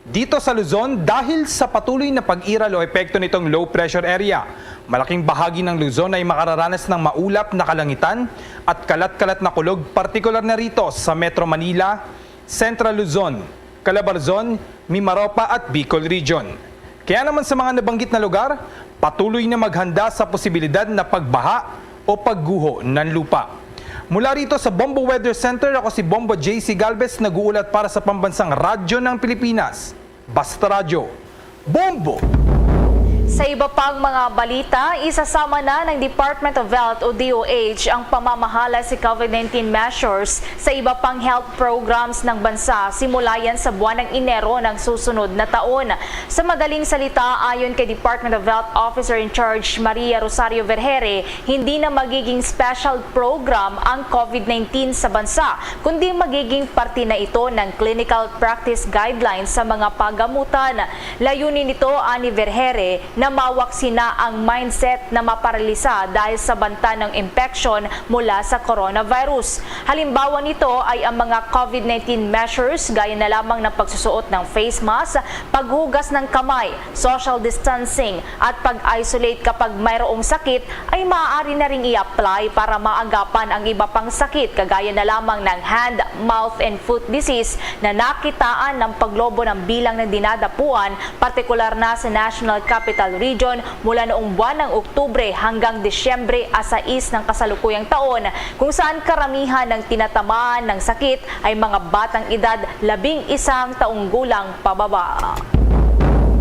Dito sa Luzon, dahil sa patuloy na pag-iral o epekto nitong low pressure area, malaking bahagi ng Luzon ay makararanas ng maulap na kalangitan at kalat-kalat na kulog, partikular na rito sa Metro Manila, Central Luzon, Calabarzon, Mimaropa at Bicol Region. Kaya naman sa mga nabanggit na lugar, patuloy na maghanda sa posibilidad na pagbaha o pagguho ng lupa. Mula rito sa Bombo Weather Center, ako si Bombo J C Galvez, nag-uulat para sa Pambansang Radyo ng Pilipinas, Basta Radyo, Bombo! Sa iba pang mga balita, isasama na ng Department of Health o D O H ang pamamahala sa COVID nineteen measures sa iba pang health programs ng bansa simula yan sa buwan ng Enero ng susunod na taon. Sa madaling salita, ayon kay Department of Health Officer in Charge Maria Rosario Vergere, hindi na magiging special program ang COVID nineteen sa bansa, kundi magiging parte na ito ng clinical practice guidelines sa mga pagamutan. Layunin nito, ani Vergere, na mawaksina ang mindset na maparalisa dahil sa banta ng impeksyon mula sa coronavirus. Halimbawa nito ay ang mga COVID nineteen measures gaya na lamang ng pagsusuot ng face mask, paghugas ng kamay, social distancing, at pag-isolate kapag mayroong sakit ay maaari na ring i-apply para maagapan ang iba pang sakit kagaya na lamang ng hand, mouth, and foot disease na nakitaan ng paglobo ng bilang ng dinadapuan, partikular na sa National Capital Region mula noong buwan ng Oktubre hanggang Disyembre a sais ng kasalukuyang taon, kung saan karamihan ng tinatamaan ng sakit ay mga batang edad labing isang taong gulang pababa.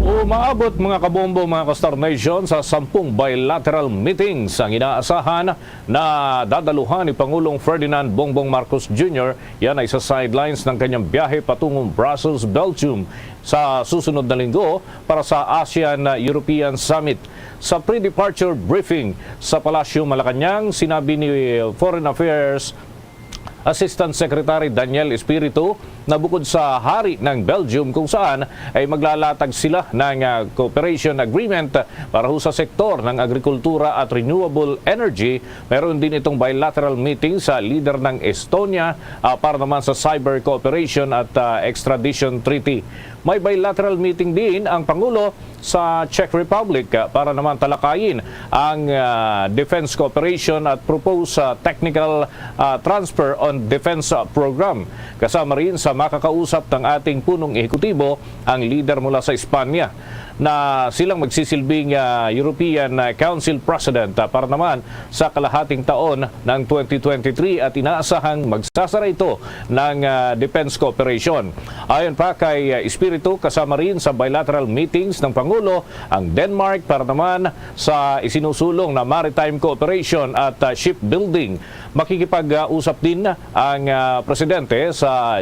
Umaabot, mga kabombo, mga ka-Star Nation, sa sampung bilateral meetings ang inaasahan na dadaluhan ni Pangulong Ferdinand Bongbong Marcos Junior. Yan ay sa sidelines ng kanyang biyahe patungong Brussels, Belgium, sa susunod na linggo para sa ASEAN-European Summit. Sa pre-departure briefing sa Palasyo Malacañang, sinabi ni Foreign Affairs Assistant Secretary Daniel Espiritu na bukod sa hari ng Belgium kung saan ay maglalatag sila ng, ah, cooperation agreement para ho sa sektor ng agrikultura at renewable energy, meron din itong bilateral meeting sa leader ng Estonia, ah, para naman sa cyber cooperation at, ah, extradition treaty. May bilateral meeting din ang Pangulo sa Czech Republic, ah, para naman talakayin ang, ah, defense cooperation at propose sa technical, ah, transfer on defense, ah, program. Kasama rin sa makakausap ng ating punong ehekutibo ang leader mula sa Espanya na silang magsisilbing, ah, European, ah, Council President, ah, para naman sa kalahating taon ng twenty twenty-three at inaasahang magsasara ito ng, ah, defense cooperation. Ayon pa kay, ah, Espiritu, kasama rin sa bilateral meetings ng Pangulo ang Denmark para naman sa isinusulong na maritime cooperation at, ah, shipbuilding. Makikipag-usap din ang, ah, presidente sa,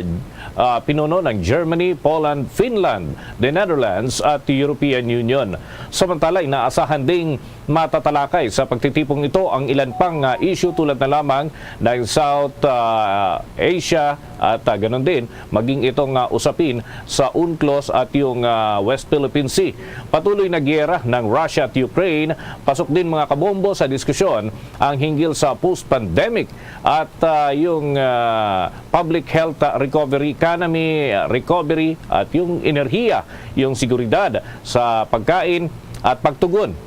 ah, pinuno ng Germany, Poland, Finland, the Netherlands at European Union. Samantala, inaasahan ding matatalakay sa pagtitipong ito ang ilan pang, ah, issue tulad na lamang ng South, ah, Asia at, ah, ganun din maging itong, ah, usapin sa UNCLOS at yung, ah, West Philippine Sea. Patuloy na giyera ng Russia at Ukraine, pasok din, mga kabombo, sa diskusyon ang hinggil sa post-pandemic at, ah, yung, ah, public health, ah, recovery, economy, ah, recovery at yung enerhiya, yung seguridad sa pagkain at pagtugon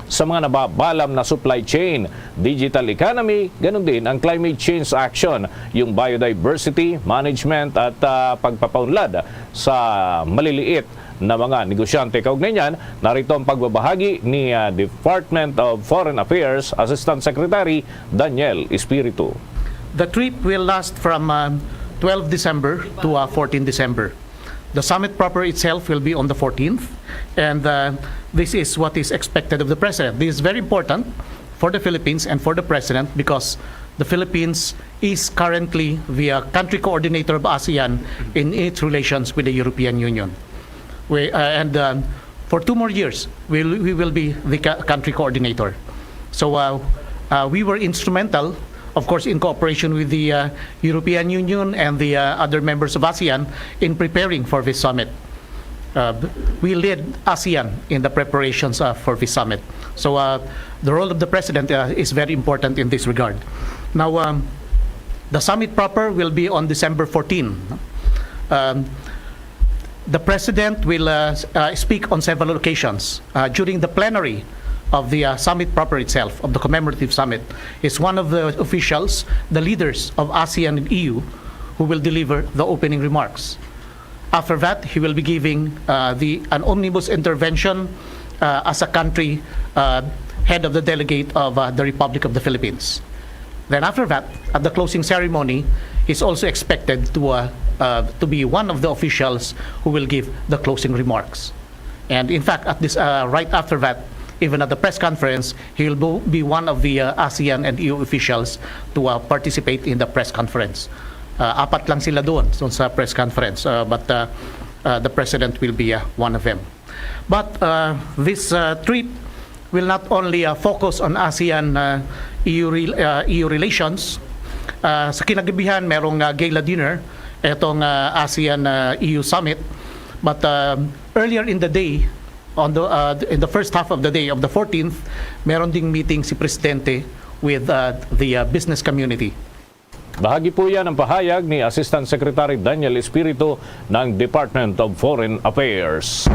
sa mga nababalam na supply chain, digital economy, ganun din ang climate change action, yung biodiversity management at, ah, pagpapaunlad sa maliliit na mga negosyante. Kaugnay niyan, narito ang pagbabahagi ni, ah, Department of Foreign Affairs Assistant Secretary Daniel Espiritu. The trip will last from, um, twelve December to, uh, fourteen December. The summit proper itself will be on the fourteenth, and, uh, this is what is expected of the president. This is very important for the Philippines and for the president because the Philippines is currently the, uh, country coordinator of ASEAN in its relations with the European Union. We, uh, and, um, for two more years, we'll, we will be the ca-, country coordinator. So, uh, uh, we were instrumental, of course, in cooperation with the, uh, European Union and the, uh, other members of ASEAN in preparing for this summit. Uh, we led ASEAN in the preparations, uh, for this summit. So, uh, the role of the president, uh, is very important in this regard. Now, um, the summit proper will be on December fourteen. Um, the President will uh, s- uh, speak on several occasions. Uh, during the plenary of the uh, summit proper itself, of the commemorative summit, is one of the officials, the leaders of ASEAN and E U, who will deliver the opening remarks. After that, he will be giving uh, the an omnibus intervention uh, as a country uh, head of the delegate of uh, the Republic of the Philippines. Then after that, at the closing ceremony, he's also expected to uh, uh, to be one of the officials who will give the closing remarks. And in fact, at this uh, right after that, even at the press conference, he will bo- be one of the uh, ASEAN and E U officials to uh, participate in the press conference. Uh, apat lang sila doon, doon sa press conference, uh, but uh, uh, the president will be uh, one of them. But uh, this uh, trip will not only uh, focus on ASEAN uh, E U, re- uh, E U relations. Uh, sa kinagabihan, merong uh, gala dinner itong uh, ASEAN uh, E U Summit. But uh, earlier in the day, on the uh, in the first half of the day of the fourteenth, meron ding meeting si Presidente with uh, the uh, business community. Bahagi po yan ang pahayag ni Assistant Secretary Daniel Espiritu ng Department of Foreign Affairs.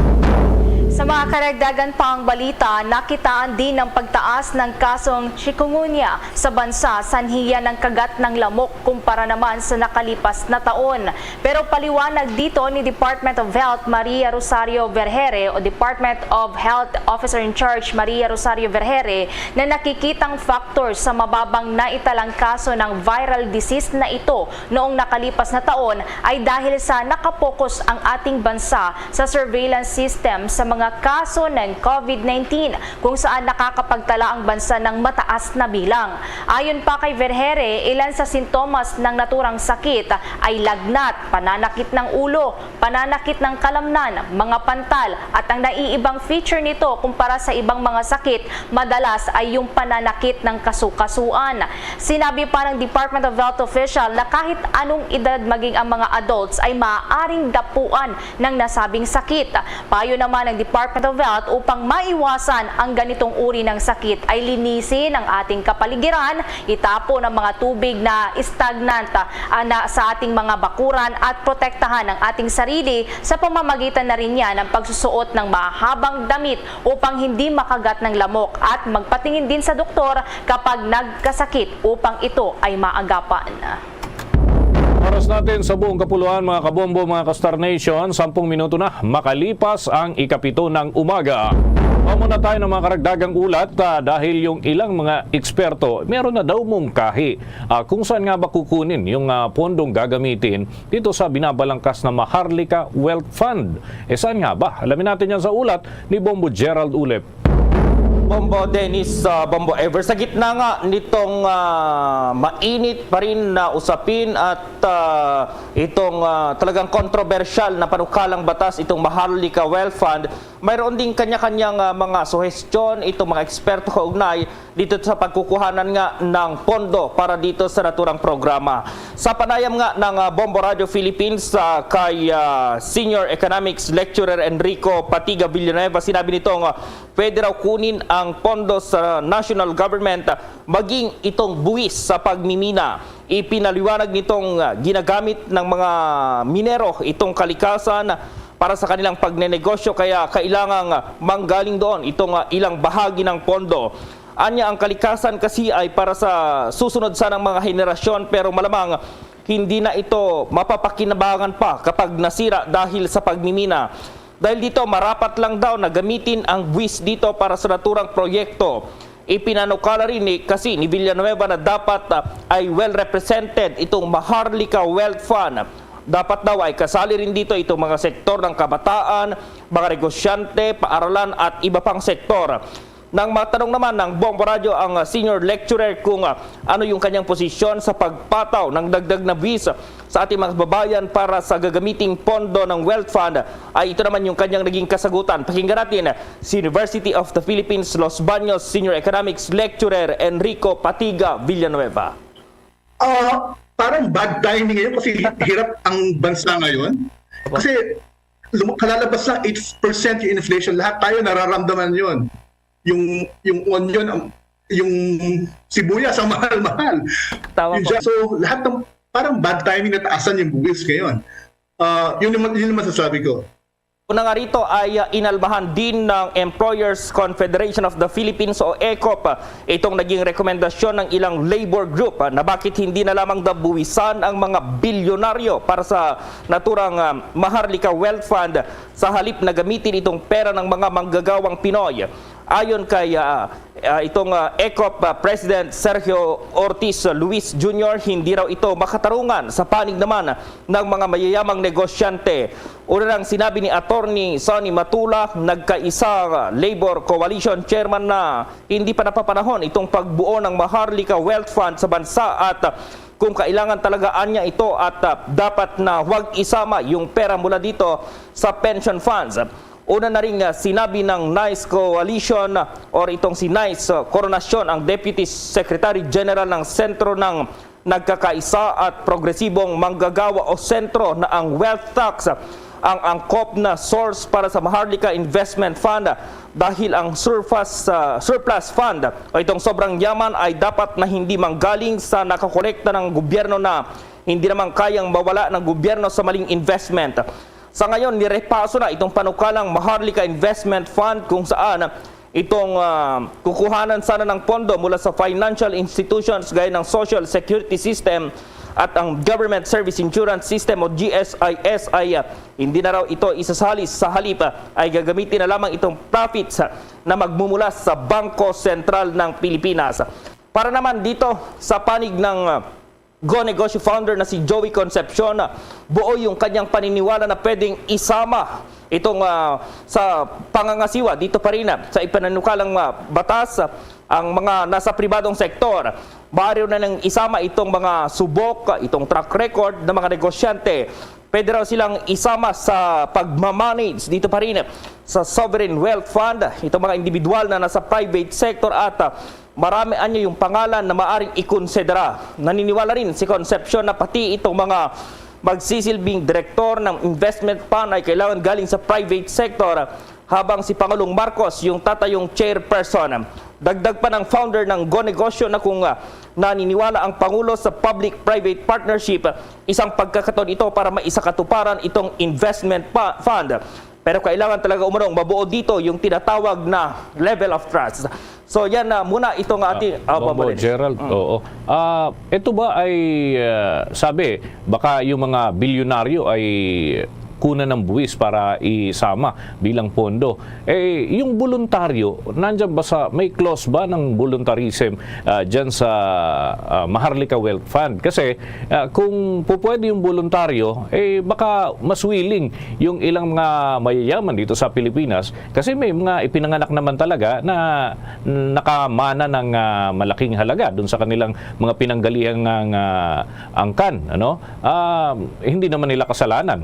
Sa mga karagdagan pang balita, nakitaan din ang pagtaas ng kasong chikungunya sa bansa sanhi yan ng kagat ng lamok kumpara naman sa nakalipas na taon. Pero paliwanag dito ni Department of Health Maria Rosario Vergere o Department of Health Officer in Charge Maria Rosario Vergere na nakikitang factor sa mababang naitalang kaso ng viral disease na ito noong nakalipas na taon ay dahil sa nakapokus ang ating bansa sa surveillance system sa mga kaso ng COVID nineteen, kung saan nakakapagtala ang bansa ng mataas na bilang. Ayon pa kay Vergere, ilan sa sintomas ng naturang sakit ay lagnat, pananakit ng ulo, pananakit ng kalamnan, mga pantal, at ang naiibang feature nito kumpara sa ibang mga sakit madalas ay yung pananakit ng kasukasuan. Sinabi pa ng Department of Health official na kahit anong edad, maging ang mga adults, ay maaaring dapuan ng nasabing sakit. Payo naman ng Department of Health, upang maiwasan ang ganitong uri ng sakit ay linisin ang ating kapaligiran, itapon ang mga tubig na stagnant ah, na sa ating mga bakuran at protektahan ang ating sarili sa pamamagitan na rin yan ng pagsusuot ng mahabang damit upang hindi makagat ng lamok at magpatingin din sa doktor kapag nagkasakit upang ito ay maagapan. Oras natin sa buong kapuluan, mga kabombo, mga ka-Star Nation, sampung minuto na makalipas ang ikapito ng umaga. Mamuna tayo ng mga karagdagang ulat ah, dahil yung ilang mga eksperto meron na daw mungkahi ah, kung saan nga ba kukunin yung ah, pondong gagamitin dito sa binabalangkas na Maharlika Wealth Fund. E saan nga ba? Alamin natin yan sa ulat ni Bombo Gerald Ulep. Bombo Dennis, uh, Bombo Ever, sa gitna nga nitong uh, mainit pa rin na usapin at uh, itong uh, talagang kontrobersyal na panukalang batas, itong Maharlika Wealth Fund, mayroon ding kanya-kanyang uh, mga suhestyon itong mga eksperto kaugnay dito sa pagkukuhanan nga ng pondo para dito sa naturang programa. Sa panayam nga ng uh, Bombo Radio Philippines uh, kay uh, Senior Economics Lecturer Enrico Patiga Villanueva, sinabi nitong uh, pwede raw kunin ang pondo sa national government maging itong buwis sa pagmimina. Ipinaliwanag nitong ginagamit ng mga minero itong kalikasan para sa kanilang pagnenegosyo, kaya kailangang manggaling doon itong ilang bahagi ng pondo. Anya, ang kalikasan kasi ay para sa susunod sanang mga henerasyon, pero malamang hindi na ito mapapakinabangan pa kapag nasira dahil sa pagmimina. Dahil dito, marapat lang daw na gamitin ang buwis dito para sa naturang proyekto. Ipinanukala rin ni, kasi ni Villanueva na dapat uh, ay well represented itong Maharlika Wealth Fund. Dapat daw ay kasali rin dito itong mga sektor ng kabataan, mga negosyante, paaralan at iba pang sektor. Nang matanong naman ng Bombo Radyo ang uh, senior lecturer kung uh, ano yung kanyang posisyon sa pagpataw ng dagdag na buwis sa ating mga kababayan para sa gagamiting pondo ng Wealth Fund, ay ito naman yung kanyang naging kasagutan. Pakinggan natin si University of the Philippines Los Baños Senior Economics Lecturer Enrico Patiga Villanueva. Uh, parang bad timing ngayon kasi hirap ang bansa ngayon. Kasi kalalabas lang eight percent yung inflation. Lahat tayo nararamdaman yon. Yung, yung onion, ang yung sibuyas ang mahal-mahal. Tama Yung po. dyan, so, lahat ng, parang bad timing na taasan yung buwis ngayon. Ah, yun naman, yun naman sasabi ko. Una nga rito ay uh, inalbahan din ng Employers Confederation of the Philippines o ECOP uh, itong naging rekomendasyon ng ilang labor group uh, na bakit hindi na lamang daw buwisan ang mga bilyonaryo para sa naturang uh, Maharlika Wealth Fund sa halip na gamitin itong pera ng mga manggagawang Pinoy. Ayon kay uh, uh, itong uh, ECOP uh, President Sergio Ortiz Luis Junior, hindi raw ito makatarungan sa panig naman ng mga mayayamang negosyante. Una nang sinabi ni Attorney Sonny Matula, nagkaisa Labor Coalition Chairman, na hindi pa napapanahon itong pagbuo ng Maharlika Wealth Fund sa bansa at kung kailangan talaga anya ito at uh, dapat na huwag isama yung pera mula dito sa pension funds. Una na rin uh, sinabi ng NICE Coalition or itong si NICE uh, Coronasyon, ang Deputy Secretary General ng Sentro ng Nagkakaisa at Progresibong Manggagawa o Sentro, na ang wealth tax ang angkop na source para sa Maharlika Investment Fund dahil ang surplus, uh, surplus fund o itong sobrang yaman ay dapat na hindi manggaling sa nakakolekta ng gobyerno na hindi naman kayang mawala ng gobyerno sa maling investment. Sa ngayon, nirepaso na itong panukalang Maharlika Investment Fund kung saan itong uh, kukuhanan sana ng pondo mula sa financial institutions gaya ng Social Security System at ang Government Service Insurance System o G S I S ay uh, hindi na raw ito isasali sa halip uh, ay gagamitin na lamang itong profits uh, na magmumula sa Bangko Sentral ng Pilipinas. Para naman dito sa panig ng uh, Go Negosyo founder na si Joey Concepcion, buo yung kanyang paniniwala na pwedeng isama itong uh, sa pangangasiwa dito pa rin uh, sa ipinanukalang uh, batas uh, ang mga nasa pribadong sektor. Maaari na nang isama itong mga subok, uh, itong track record ng mga negosyante. Pwede raw silang isama sa pagmamanage dito pa rin sa sovereign wealth fund, itong mga individual na nasa private sector at uh, marami anya yung pangalan na maaring ikonsidera. Naniniwala rin si Concepcion na pati itong mga magsisilbing direktor ng investment fund ay kailangan galing sa private sector, habang si Pangulong Marcos yung tatayong chairperson. Dagdag pa ng founder ng Go Negosyo na kung uh, naniniwala ang Pangulo sa public-private partnership, isang pagkakataon ito para maisakatuparan itong investment fund. Pero kailangan talaga umunong mabuo dito yung tinatawag na level of trust. So yan na uh, muna itong ating uh, Bombo Gerald, mm. Oo. Uh, ito ba ay uh, sabi, baka yung mga bilyonaryo ay kuna ng buwis para isama bilang pondo. Eh, yung voluntaryo, nandiyan ba sa, may clause ba ng voluntarism uh, dyan sa uh, Maharlika Wealth Fund? Kasi uh, kung pupwede yung voluntaryo, eh baka mas willing yung ilang mga mayayaman dito sa Pilipinas kasi may mga ipinanganak naman talaga na nakamana ng uh, malaking halaga dun sa kanilang mga pinanggalihang uh, angkan, ano? Uh, hindi naman nila kasalanan.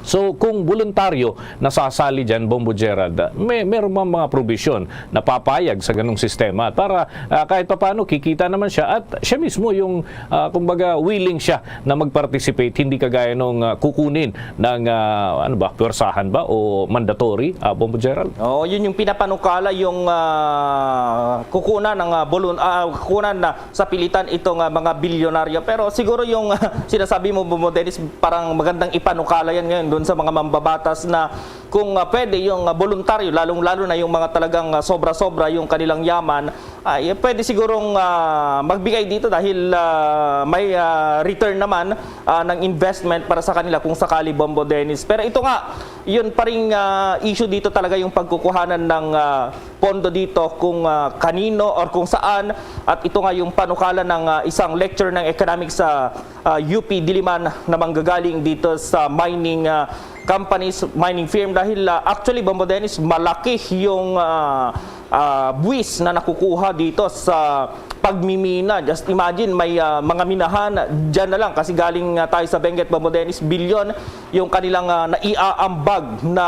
So kung voluntaryo nasasali diyan, Bombo Gerald, may meron mga, mga provision na papayag sa ganung sistema para uh, kahit papaano kikita naman siya at siya mismo yung uh, kumbaga willing siya na mag-participate, hindi kagaya nung uh, kukunin ng uh, ano ba, pwersahan ba o mandatory, uh, Bombo Gerald? Oo, yun yung pinapanukala yung uh, kukunan ng uh, bulun uh, kukunan na sa pilitan itong uh, mga bilyonaryo. Pero siguro yung uh, sinasabi mo, Bombo Dennis, parang magandang ipanukala yan ngayon doon sa mga mambabatas na kung uh, pwede yung uh, voluntaryo, lalong-lalo na yung mga talagang uh, sobra-sobra yung kanilang yaman, ay pwede sigurong uh, magbigay dito dahil uh, may uh, return naman uh, ng investment para sa kanila kung sakali, Bombo Dennis. Pero ito nga, yun pa rin uh, issue dito talaga yung pagkukuhanan ng uh, pondo dito kung uh, kanino or kung saan. At ito nga yung panukala ng uh, isang lecturer ng economics sa uh, U P Diliman na manggagaling dito sa mining uh, companies, mining firm. Dahil uh, actually, Bombo Dennis, malaki yung uh, uh, buwis na nakukuha dito sa pagmimina. Just imagine, may uh, mga minahan dyan na lang kasi galing uh, tayo sa Benguet, Bombo Dennis, bilyon yung kanilang uh, naiaambag na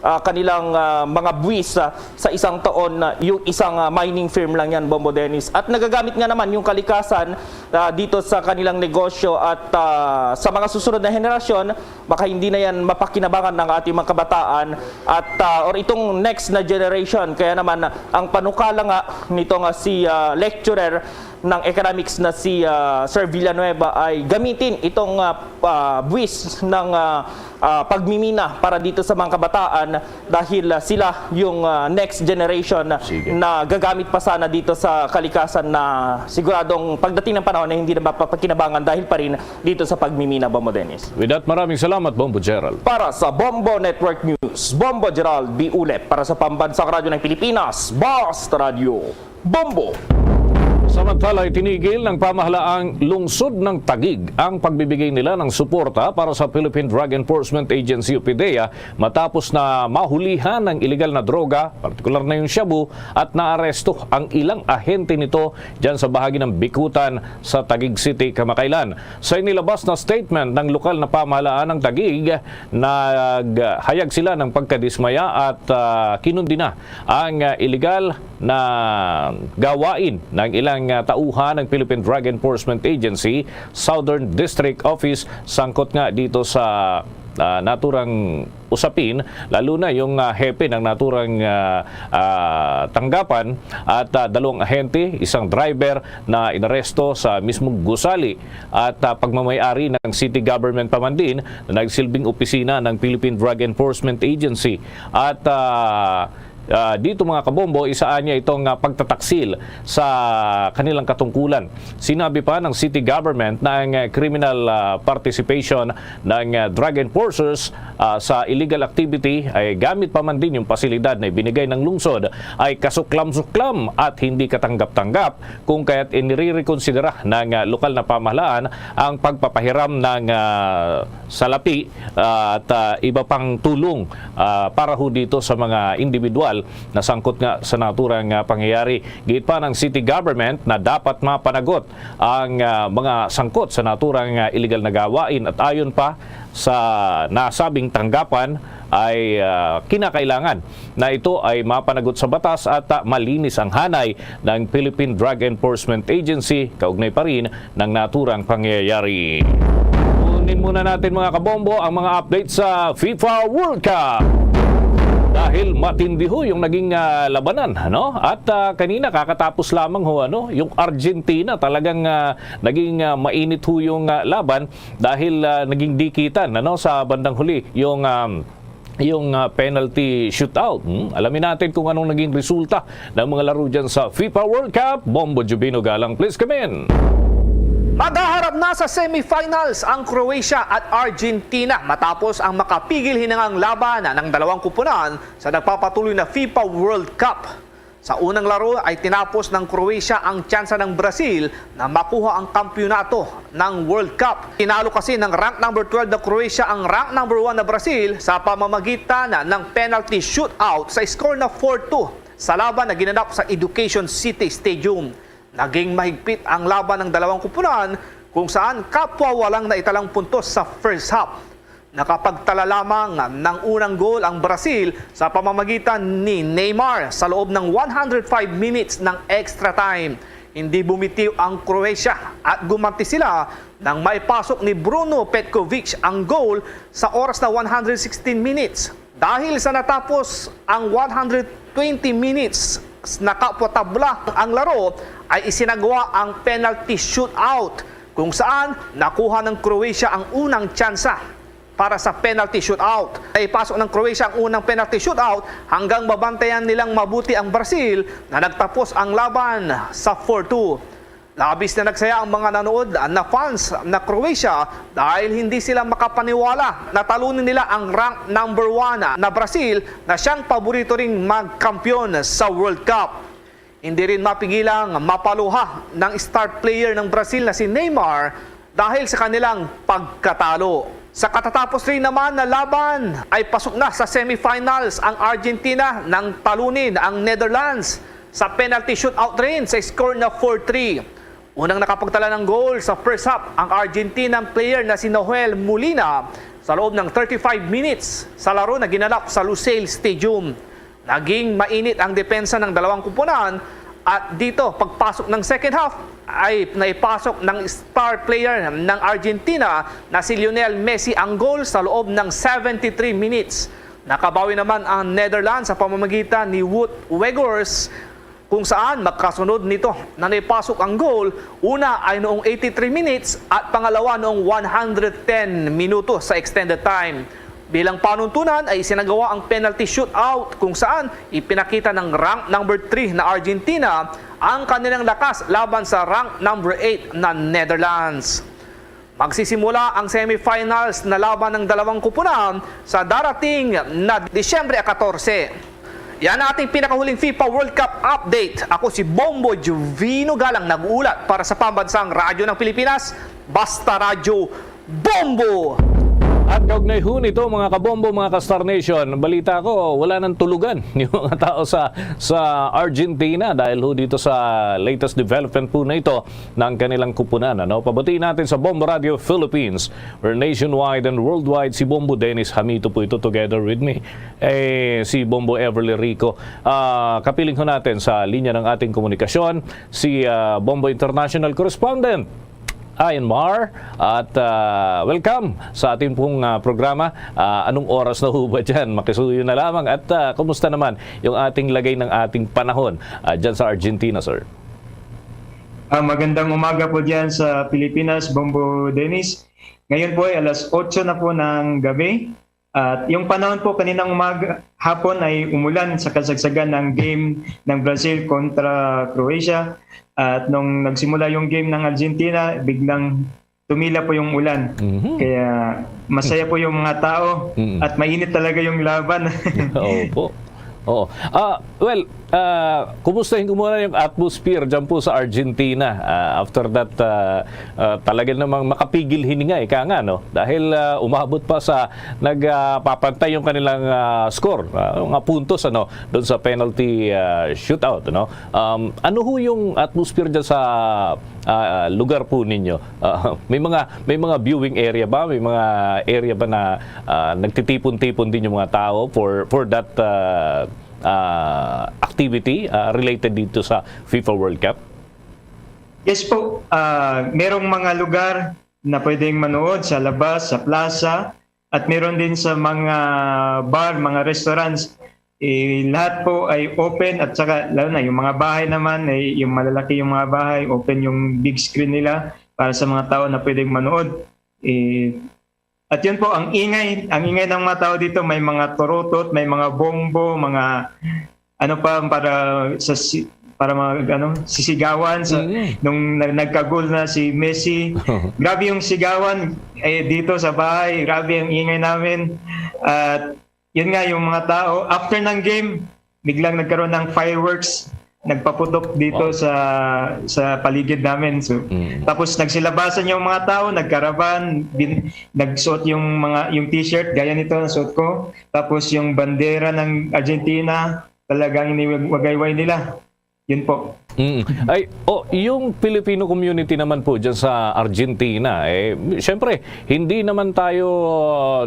ah, kanilang, ah, mga buwis, ah, sa isang taon, na yung isang, ah, mining firm lang yan, Bombo Dennis. At nagagamit nga naman yung kalikasan, ah, dito sa kanilang negosyo at, ah, sa mga susunod na henerasyon, baka hindi na yan mapakinabangan ng ating mga kabataan at, ah, or itong next na generation. Kaya naman, ang panukala nga nito nga si, ah, lecturer ng economics na si, ah, Sir Villanueva ay gamitin itong, ah, ah, buwis ng, ah, ah, pagmimina para dito sa mga kabataan dahil, ah, sila yung, ah, next generation Sige. na gagamit pa sana dito sa kalikasan na siguradong pagdating ng panahon na hindi na mapapakinabangan dahil pa rin dito sa pagmimina, Bombo Dennis. With that, maraming salamat, Bombo Gerald. Para sa Bombo Network News, Bombo Gerald B. Ulep, para sa Pambansang Radyo ng Pilipinas, Basta Radyo, Bombo. Samantala, itinigil ng pamahalaang lungsod ng Taguig ang pagbibigay nila ng suporta para sa Philippine Drug Enforcement Agency o PDEA matapos na mahulihan ng iligal na droga, partikular na yung shabu, at naaresto ang ilang ahente nito dyan sa bahagi ng Bicutan sa Taguig City kamakailan. Sa inilabas na statement ng lokal na pamahalaan ng Taguig, naghayag sila ng pagkadismaya at, ah, kinundina ang, ah, iligal na gawain ng ilang, ah, tauhan ng Philippine Drug Enforcement Agency Southern District Office sangkot nga dito sa, ah, naturang usapin, lalo na yung, ah, hepe ng naturang, ah, ah, tanggapan at, ah, dalawang ahente, isang driver na inaresto sa mismong gusali at, ah, pagmamay-ari ng city government pa man din na nagsilbing opisina ng Philippine Drug Enforcement Agency. At, ah, ah, dito, mga kabombo, isa niya itong, ah, pagtataksil sa kanilang katungkulan. Sinabi pa ng city government na ang, ah, criminal, ah, participation ng, ah, drug enforcers, ah, sa illegal activity ay gamit pa man din yung pasilidad na ibinigay ng lungsod ay kasuklam-suklam at hindi katanggap-tanggap, kung kaya't inirerekonsidera ng, ah, lokal na pamahalaan ang pagpapahiram ng, ah, salapi, ah, at, ah, iba pang tulong, ah, para ho dito sa mga individual na sangkot nga sa naturang, ah, pangyayari. Giit pa ng city government na dapat mapanagot ang, ah, mga sangkot sa naturang, ah, iligal na gawain, at ayon pa sa nasabing tanggapan ay, ah, kinakailangan na ito ay mapanagot sa batas at, ah, malinis ang hanay ng Philippine Drug Enforcement Agency kaugnay pa rin ng naturang pangyayari. Kunin muna natin, mga kabombo, ang mga update sa FIFA World Cup. Dahil matindi ho yung naging, ah, labanan, ano? At, ah, kanina, kakatapos lamang ho, ano, yung Argentina, talagang, ah, naging, ah, mainit ho yung, ah, laban dahil, ah, naging dikitan, ano, sa bandang huli yung, um, yung, ah, penalty shootout. Hmm? Alamin natin kung anong naging resulta ng mga laro dyan sa FIFA World Cup. Bombo Jubino Galang, please come in. Maghaharap na sa semifinals ang Croatia at Argentina matapos ang makapigil hinangang laban ng dalawang kupunan sa nagpapatuloy na FIFA World Cup. Sa unang laro ay tinapos ng Croatia ang tsansa ng Brazil na makuha ang kampiyonato ng World Cup. Tinalo kasi ng rank number twelve na Croatia ang rank number one na Brazil sa pamamagitan ng penalty shootout sa score na four two sa laban na ginanap sa Education City Stadium. Naging mahigpit ang laban ng dalawang kupunan kung saan kapwa walang naitalang puntos sa first half. Nakapagtala lamang ng unang goal ang Brazil sa pamamagitan ni Neymar sa loob ng one hundred five minutes ng extra time. Hindi bumitiw ang Croatia at gumanti sila nang maipasok ni Bruno Petkovic ang goal sa oras na one hundred sixteen minutes. Dahil sa natapos ang one hundred twenty minutes, nakapwatabla ang laro, ay isinagawa ang penalty shootout kung saan nakuha ng Croatia ang unang tsansa para sa penalty shootout. Naipasok ng Croatia ang unang penalty shootout hanggang mabantayan nilang mabuti ang Brazil na nagtapos ang laban sa four two. Labis na nagsaya ang mga nanood na fans na Croatia dahil hindi sila makapaniwala na talunin nila ang rank number one na Brazil na siyang paborito ring magkampiyon sa World Cup. Hindi rin mapigilang mapaluha ng star player ng Brazil na si Neymar dahil sa kanilang pagkatalo. Sa katatapos rin naman na laban ay pasok na sa semifinals ang Argentina nang talunin ang Netherlands sa penalty shootout rin sa score na four three. Unang nakapagtala ng goal sa first half ang Argentinian player na si Nahuel Molina, Sa loob ng thirty-five minutes sa laro na ginanap sa Lusail Stadium, naging mainit ang depensa ng dalawang kupunan at dito, pagpasok ng second half, ay naipasok ng star player ng Argentina na si Lionel Messi ang goal sa loob ng seventy-three minutes. Nakabawi naman ang Netherlands sa pamamagitan ni Wout Weghorst, kung saan magkasunod nito na naipasok ang goal, una ay noong eighty-three minutes at pangalawa noong one hundred ten minuto sa extended time. Bilang panuntunan ay isinagawa ang penalty shootout, kung saan ipinakita ng rank number three na Argentina ang kanilang lakas laban sa rank number eight na Netherlands. Magsisimula ang semifinals na laban ng dalawang kupunan sa darating na Disyembre katorse. Yan ang ating pinakahuling FIFA World Cup update. Ako si Bombo Jovino Galang, nag-uulat para sa Pambansang Radyo ng Pilipinas, Basta Radyo, Bombo! At kaugnay ho nito, mga kabombo, mga ka-Star Nation, balita ko, wala nang tulugan yung mga tao sa, sa Argentina dahil ho dito sa latest development po na ito ng kanilang kupunan. Ano? Pabatiin natin sa Bombo Radio Philippines, where nationwide and worldwide, si Bombo Dennis Hamito po ito together with me. Eh, si Bombo Everly Rico. Ah, kapiling ho natin sa linya ng ating komunikasyon, si, ah, Bombo International Correspondent, Ian Mar. At, ah, welcome sa ating pong, ah, programa. Ah, anong oras na ho ba dyan? Makisuyo na lamang. At, ah, kumusta naman yung ating lagay ng ating panahon, ah, dyan sa Argentina, sir? Ah, magandang umaga po diyan sa Pilipinas, Bombo Dennis. Ngayon po ay alas otso na po ng gabi. At yung panahon po kaninang umaga, hapon ay umulan sa kasagsagan ng game ng Brazil kontra Croatia. At nung nagsimula yung game ng Argentina, biglang tumila po yung ulan. Mhm. Kaya masaya po yung mga tao Mm. at mainit talaga yung laban. Opo. Oo. Ah, well, ah, kumustahin ko muna yung atmosphere dyan po sa Argentina, ah, after that, ah, ah, talaga namang makapigil hininga, ika nga, no? Dahil, ah, umabot pa sa nagpapantay yung kanilang, ah, score, ah, mga puntos, ano, doon sa penalty, ah, shootout, no? Um, ano ho yung atmosphere dyan sa, ah, lugar po ninyo? Ah, may mga, may mga viewing area ba? May mga area ba na, ah, nagtitipon-tipon din yung mga tao for, for that, ah, ah, activity, ah, related dito sa FIFA World Cup? Yes po, ah, merong mga lugar na pwedeng manood sa labas, sa plaza, at meron din sa mga bar, mga restaurants. Eh, lahat po ay open at saka lalo na yung mga bahay naman, eh, yung malalaki yung mga bahay, open yung big screen nila para sa mga tao na pwedeng manood. Eh, at yun po, ang ingay, ang ingay ng mga tao dito, may mga turutot, may mga bombo, mga ano pa para sa si-, para mga ano, sisigawan sa Mm. nung nag-, nagkagol na si Messi. Grabe yung sigawan, eh, dito sa bahay, grabe ang ingay namin. At yun nga, yung mga tao, after ng game, biglang nagkaroon ng fireworks, nagpaputok dito Wow. sa, sa paligid namin. So, Mm. tapos nagsilabasan yung mga tao, nagkaraban, bin-, nagsuot yung mga, yung t-shirt, gaya nito, nasuot ko. Tapos yung bandera ng Argentina, talagang iniwagayway nila. Yun po. Mm. Ay, oh, yung Filipino community naman po dyan sa Argentina, eh, syempre, hindi naman tayo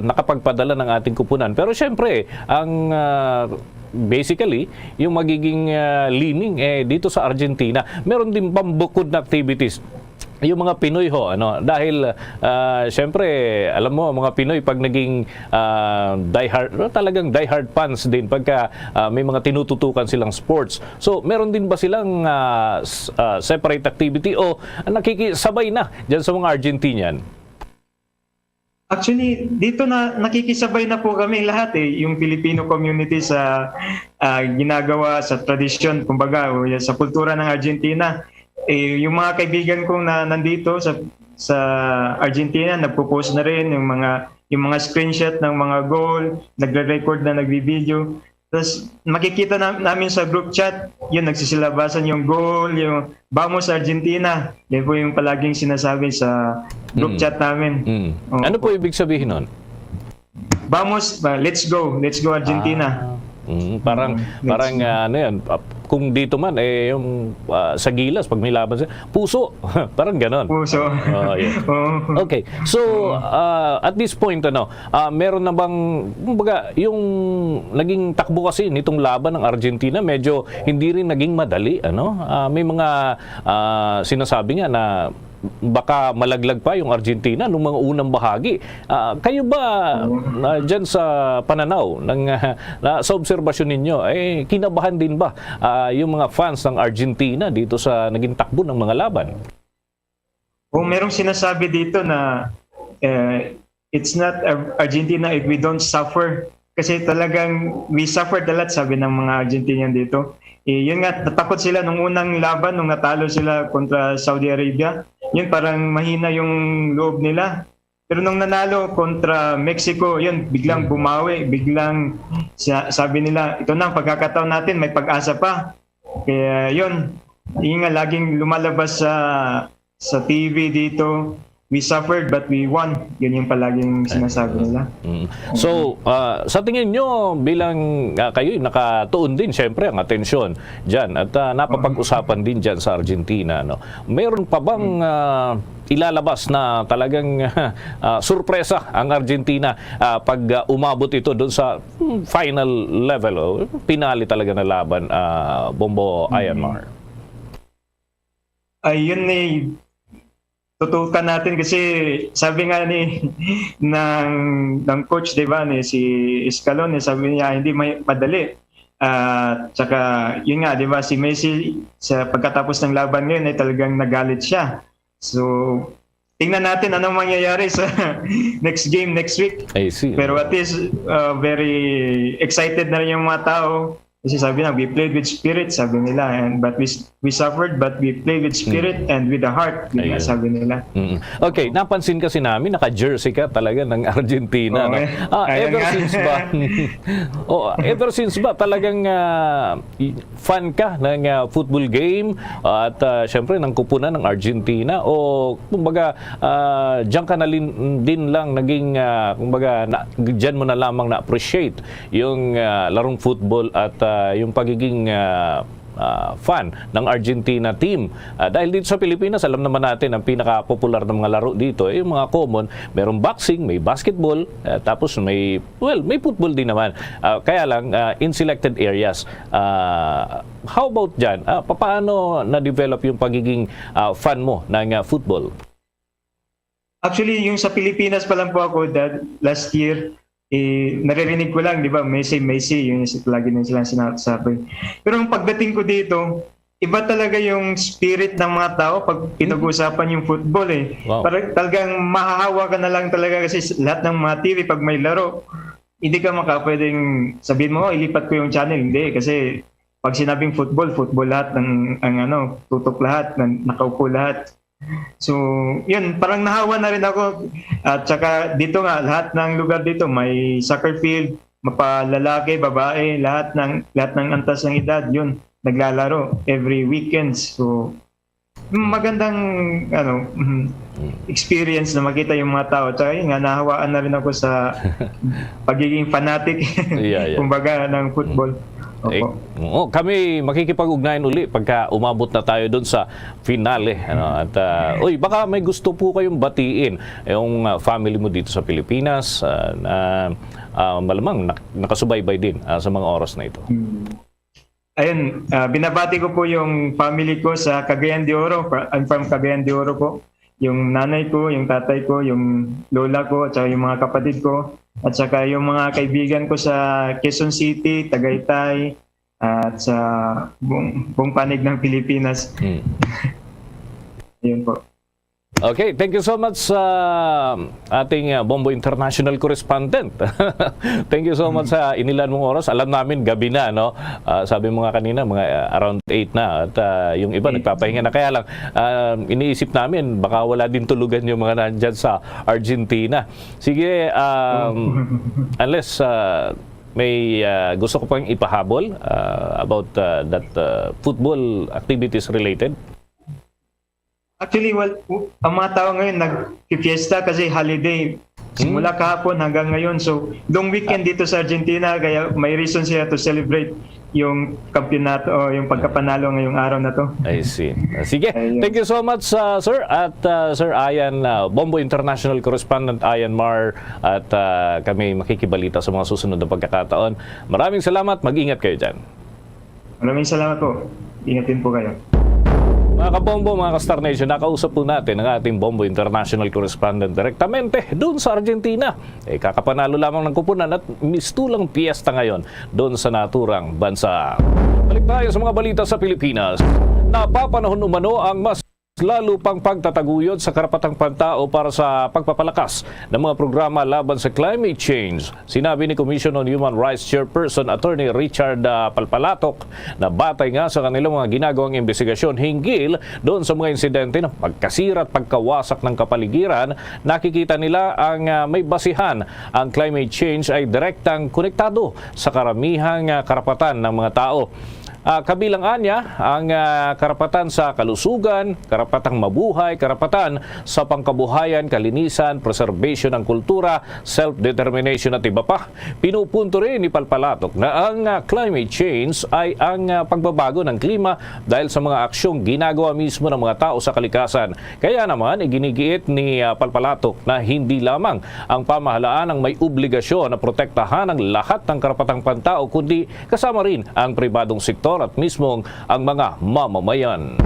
nakapagpadala ng ating kupunan. Pero syempre, ang, ah, basically, yung magiging, ah, leaning, eh, dito sa Argentina, meron din bang bukod na activities? Yung mga Pinoy ho, ano, dahil, ah, syempre, alam mo, mga Pinoy, pag naging, ah, diehard, talagang diehard fans din pagka, ah, may mga tinututukan silang sports. So, meron din ba silang, ah, s-, ah, separate activity o nakikisabay na dyan sa mga Argentinian? Actually, dito na, nakikisabay na po kami lahat eh, yung Filipino community sa, ah, ginagawa, sa tradisyon, kumbaga, o yan, sa kultura ng Argentina. Eh, yung mga kaibigan kong na, nandito sa, sa Argentina, nagpo-post na rin yung mga, yung mga screenshot ng mga goal, nagre-record na, nagbi-video. Tas makikita na, namin sa group chat, yun, nagsisilabasan yung goal, yung "Vamos Argentina." Yan po yung palaging sinasabi sa group Mm. chat namin. Mm. Oo. Ano po ibig sabihin nun? "Vamos, uh, let's go. Let's go Argentina." Ah. Mm, parang, Mm, let's parang, go. Ah, ano yan, ah, kung dito man, eh, yung, ah, sa Gilas, pag may laban sa puso, parang ganon. Puso. Oo, yun. Oo. Okay. So, ah, at this point, ano, ah, meron na bang, kumbaga, yung naging takbo kasi nitong laban ng Argentina, medyo hindi rin naging madali, ano? Ah, may mga, ah, sinasabi nga na baka malaglag pa yung Argentina nung mga unang bahagi. Ah, kayo ba, Oo. ah, dyan sa pananaw ng, ah, na, sa obserbasyon ninyo, eh, kinabahan din ba, ah, yung mga fans ng Argentina dito sa naging takbo ng mga laban? Kung merong sinasabi dito na, eh, it's not Ar-, Argentina if we don't suffer. Kasi talagang we suffered a lot, sabi ng mga Argentinian dito. Eh, yun nga, natakot sila nung unang laban, nung natalo sila kontra Saudi Arabia. Yun, parang mahina yung loob nila. Pero nung nanalo kontra Mexico, yun, biglang bumawi, biglang sa-, sabi nila, "Ito na ang pagkakataon natin, may pag-asa pa." Kaya yun, yun nga, laging lumalabas sa, sa T V dito, "We suffered but we won." Yun yung palaging sinasabi nila. Mm. So, ah, sa tingin nyo, bilang, ah, kayo, nakatuon din, syempre, ang atensyon dyan at, ah, napapag-usapan din dyan sa Argentina, no? Meron pa bang, ah, ilalabas na talagang, ah, sorpresa ang Argentina, ah, pag, ah, umabot ito doon sa, hmm, final level, o finale talaga na laban, ah, Bombo Ayanmar? Ayun, eh, tutukan natin kasi sabi nga ni, ng, ng coach, di ba, ni si Scaloni, sabi niya, "Hindi may madali." At saka, yun nga, di ba, si Messi, sa pagkatapos ng laban ngayon, ay talagang nagalit siya. So, tingnan natin anong mangyayari sa next game next week. I see. Pero at least, uh, very excited na rin yung mga tao. Kasi sabi na, "We played with spirit," sabi nila. And, but we, s-, "We suffered, but we played with spirit and with the heart," yun nga Ayun. sabi nila. Mm. Okay, napansin kasi namin, naka-jersey ka talaga ng Argentina, Oo, no? eh. Ah, Ayun ever nga. since ba? Oh, ever since ba talagang, ah, i-, fan ka ng, ah, football game at, ah, syempre ng kupunan ng Argentina? O kumbaga, ah, diyan ka na lin-, din lang naging, ah, kumbaga, na, diyan mo na lamang na-appreciate yung, ah, larong football at, ah, yung pagiging, ah, ah, fan ng Argentina team. Ah, dahil dito sa Pilipinas, alam naman natin, ang pinaka-popular na mga laro dito, eh, yung mga common, merong boxing, may basketball, ah, tapos may, well, may football din naman. Ah, kaya lang, ah, in selected areas. Ah, how about dyan? Ah, papaano na-develop yung pagiging, ah, fan mo ng, ah, football? Actually, yung sa Pilipinas pa lang po ako, that last year, eh, naririnig ko lang, di ba, Messi, Messi, yun yung lagi na silang sinasabi. Pero ang pagdating ko dito, iba talaga yung spirit ng mga tao pag pinag-uusapan yung football, eh. Wow. Parang talagang mahahawa ka na lang talaga kasi s-, lahat ng mga T V, pag may laro, hindi ka makapwedeng sabihin mo, "Oh, ilipat ko yung channel." Hindi, kasi pag sinabing football, football lahat ng, ang ano, tutok lahat, nan-, nakaupo lahat. So, yun, parang nahawa na rin ako. At saka dito nga, lahat ng lugar dito may soccer field, mapalalaki, babae, lahat ng, lahat ng antas ng edad, yun, naglalaro every weekends. So, magandang, ano, mm, Mm. experience na makita yung mga tao. Tsaka yun nga, nahawaan na rin ako sa pagiging fanatic, Yeah, yeah. kumbaga, ng football. Eh, Opo. oo, kami makikipag-ugnayan uli pagka umabot na tayo dun sa finale, ano, at, ah, uy, baka may gusto po kayong batiin, yung, ah, family mo dito sa Pilipinas, ah, na, ah, malamang nak-, nakasubaybay din, ah, sa mga oras na ito. Hmm. Ayun, ah, binabati ko po yung family ko sa Cagayan de Oro. Fra-, I'm from Cagayan de Oro po. Yung nanay ko, yung tatay ko, yung lola ko, at saka yung mga kapatid ko, at saka yung mga kaibigan ko sa Quezon City, Tagaytay, at sa buong, buong panig ng Pilipinas. Hmm. Ayun po. Okay, thank you so much sa ating, uh, Bombo International correspondent. Thank you so much sa inilaan mong oras. Alam namin gabi na, no? Uh, sabi mo nga kanina, mga, uh, around eight na at, uh, yung iba nagpapahinga na. Kaya lang, uh, iniisip namin baka wala din tulugan yung mga nandyan sa Argentina. Sige, um, unless, uh, may, uh, gusto ko pang ipahabol, uh, about, uh, that, uh, football activities related. Actually, wal-, w-, ang mga tao ngayon nagpipiesta kasi holiday. Simula kahapon hanggang ngayon. So, long weekend dito sa Argentina, kaya may reason sila to celebrate. yung kampiyonato o yung pagkapanalo ngayong araw na 'to. I see. Ah, sige. Ayun. Thank you so much, ah, sir. At, ah, Sir Ian, ah, Bombo International Correspondent Ian Mar, at, ah, kami makikibalita sa mga susunod na pagkakataon. Maraming salamat. Mag-ingat kayo diyan. Maraming salamat po. Ingat din po kayo. Mga kabombo, mga ka-Star Nation, nakausap po natin ang ating Bombo International Correspondent direktamente doon sa Argentina. Eh, kakapanalo lamang ng koponan at mistulang piyesta ngayon doon sa naturang bansa. Balik tayo sa mga balita sa Pilipinas. Napapanahon umano ang mas lalo pang pagtataguyod sa karapatang pantao para sa pagpapalakas ng mga programa laban sa climate change. Sinabi ni Commission on Human Rights Chairperson Attorney Richard, ah, Palpalatok na batay nga sa kanilang mga ginagawang imbestigasyon hinggil doon sa mga insidente ng pagkasira at pagkawasak ng kapaligiran, nakikita nila ang, ah, may basihan ang climate change ay direktang konektado sa karamihang, ah, karapatan ng mga tao. Ah, kabilang anya ang, ah, karapatan sa kalusugan, karapatang mabuhay, karapatan sa pangkabuhayan, kalinisan, preservation ng kultura, self-determination at iba pa. Pinupunto rin ni Palpalatok na ang, ah, climate change ay ang, ah, pagbabago ng klima dahil sa mga aksyong ginagawa mismo ng mga tao sa kalikasan. Kaya naman, iginigiit ni, ah, Palpalatok na hindi lamang ang pamahalaan ang may obligasyon na protektahan ang lahat ng karapatang pantao, kundi kasama rin ang pribadong sektor at mismong ang mga mamamayan.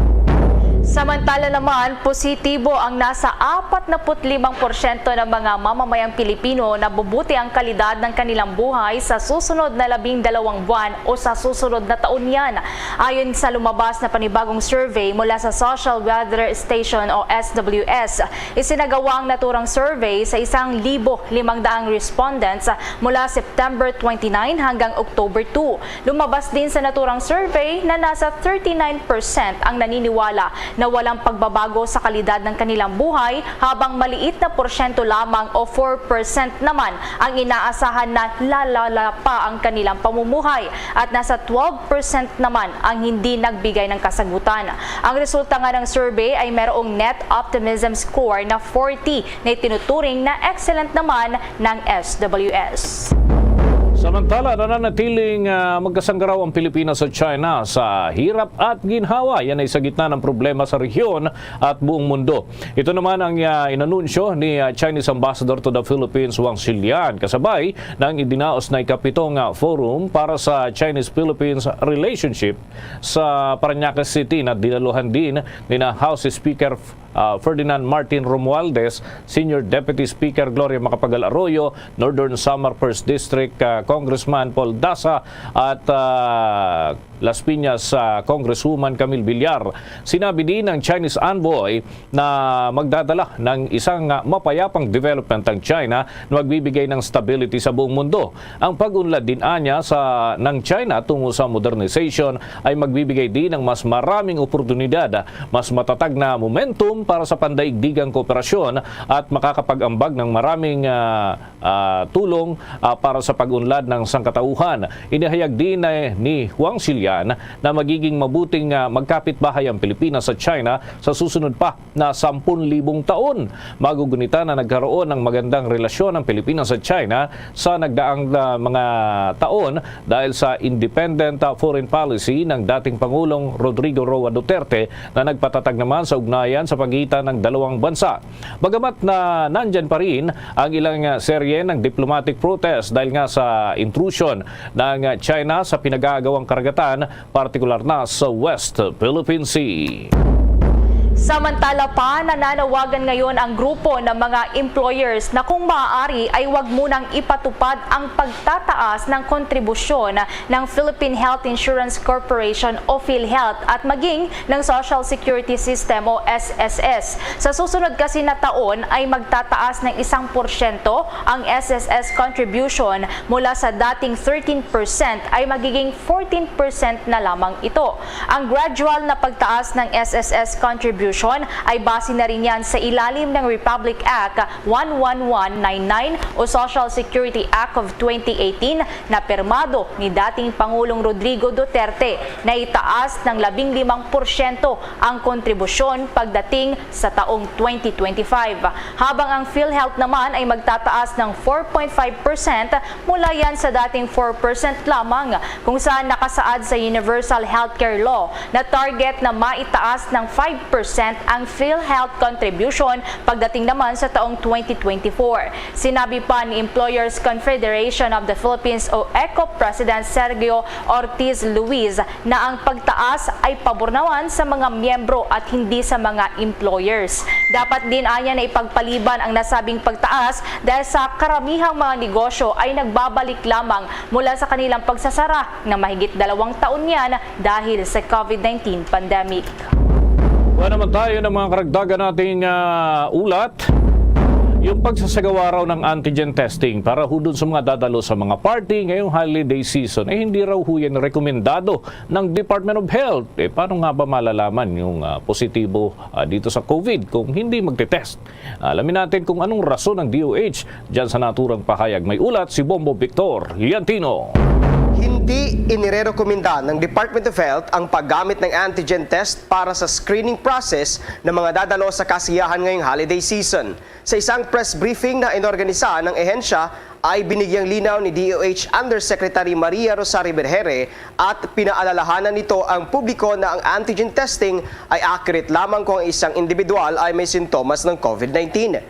Samantala naman, positibo ang nasa apat na put limang porsyento ng mga mamamayang Pilipino na bubuti ang kalidad ng kanilang buhay sa susunod na labing dalawang buwan o sa susunod na taon yan. Ayon sa lumabas na panibagong survey mula sa Social Weather Station o S W S, isinagawa ang naturang survey sa isang libo limang daang respondents mula September twenty-nine hanggang October two. Lumabas din sa naturang survey na nasa thirty-nine percent ang naniniwala na walang pagbabago sa kalidad ng kanilang buhay, habang maliit na porsyento lamang o four percent naman ang inaasahan na lalala pa ang kanilang pamumuhay, at nasa twelve percent naman ang hindi nagbigay ng kasagutan. Ang resulta nga ng survey ay merong net optimism score na forty na itinuturing na excellent naman ng S W S. Samantala, nananatiling, ah, magkasanggaraw ang Pilipinas sa China sa hirap at ginhawa. Yan ay sa gitna ng problema sa rehiyon at buong mundo. Ito naman ang, ah, inanunsyo ni, ah, Chinese Ambassador to the Philippines, Wang Xilian, kasabay ng idinaos na ikapitong, ah, forum para sa Chinese-Philippines relationship sa Parañaque City na dinaluhan din ni na House Speaker, ah, Ferdinand Martin Romualdez, Senior Deputy Speaker Gloria Macapagal Arroyo, Northern Samar First District, ah, Congressman Paul Daza, at, ah, Las Piñas, ah, Congresswoman Camille Villar. Sinabi din ng Chinese envoy na magdadala ng isang, ah, mapayapang development ang China na magbibigay ng stability sa buong mundo. Ang pag-unlad din anya sa, ng China tungo sa modernization ay magbibigay din ng mas maraming oportunidad, mas matatag na momentum para sa pandaigdigang kooperasyon at makakapag-ambag ng maraming, ah, ah, tulong, ah, para sa pag-unlad ng sangkatauhan. Inihayag din na ni Wang Xilian na magiging mabuting, ah, magkapitbahay ang Pilipinas sa China sa susunod pa na sampung libong taon. Magugunita na nagkaroon ng magandang relasyon ang Pilipinas at China sa nagdaang, ah, mga taon dahil sa independent, ah, foreign policy ng dating Pangulong Rodrigo Roa Duterte na nagpatatag naman sa ugnayan sa pagitan ng dalawang bansa. Bagamat na nandyan pa rin ang ilang, ah, serye ng diplomatic protest dahil nga sa intrusion ng, ah, China sa pinag-aagawang karagatan, partikular na sa West Philippine Sea. Samantala pa, nananawagan ngayon ang grupo ng mga employers na kung maaari ay wag munang ipatupad ang pagtataas ng kontribusyon ng Philippine Health Insurance Corporation o PhilHealth at maging ng Social Security System o S S S. Sa susunod kasi na taon ay magtataas ng isang porsyento ang S S S contribution, mula sa dating thirteen percent ay magiging fourteen percent na lamang ito. Ang gradual na pagtaas ng S S S contribution Contribution ay base na rin yan sa ilalim ng Republic Act one one one nine nine o Social Security Act of twenty eighteen na pirmado ni dating Pangulong Rodrigo Duterte na itaas ng labing limang porsyento ang kontribusyon pagdating sa taong twenty twenty-five. Habang ang PhilHealth naman ay magtataas ng four point five percent mula yan sa dating four percent lamang, kung saan nakasaad sa Universal Healthcare Law na target na maitaas ng five percent ang PhilHealth contribution pagdating naman sa taong twenty twenty-four. Sinabi pa ni Employers Confederation of the Philippines o ECOP President Sergio Ortiz Luis na ang pagtaas ay pabor naman sa mga miyembro at hindi sa mga employers. Dapat din anya na ipagpaliban ang nasabing pagtaas dahil sa karamihang mga negosyo ay nagbabalik lamang mula sa kanilang pagsasara na mahigit dalawang taon yan dahil sa COVID nineteen pandemic. Wala naman tayo ng mga karagdagan nating ah, ulat. Yung pagsasagawa raw ng antigen testing para ho dun sa mga dadalo sa mga party ngayong holiday season, eh hindi raw ho yan rekomendado ng Department of Health. Eh paano nga ba malalaman yung ah, positibo ah, dito sa COVID kung hindi magte-test? Alamin natin kung anong rason ng D O H. Diyan sa naturang pahayag may ulat si Bombo Victor Liantino. Hindi inirerekomenda ng Department of Health ang paggamit ng antigen test para sa screening process ng mga dadalo sa kasiyahan ngayong holiday season. Sa isang press briefing na inorganisa ng ehensya, ay binigyang linaw ni D O H Undersecretary Maria Rosario Vergere at pinaalalahanan nito ang publiko na ang antigen testing ay accurate lamang kung ang isang individual ay may sintomas ng COVID nineteen.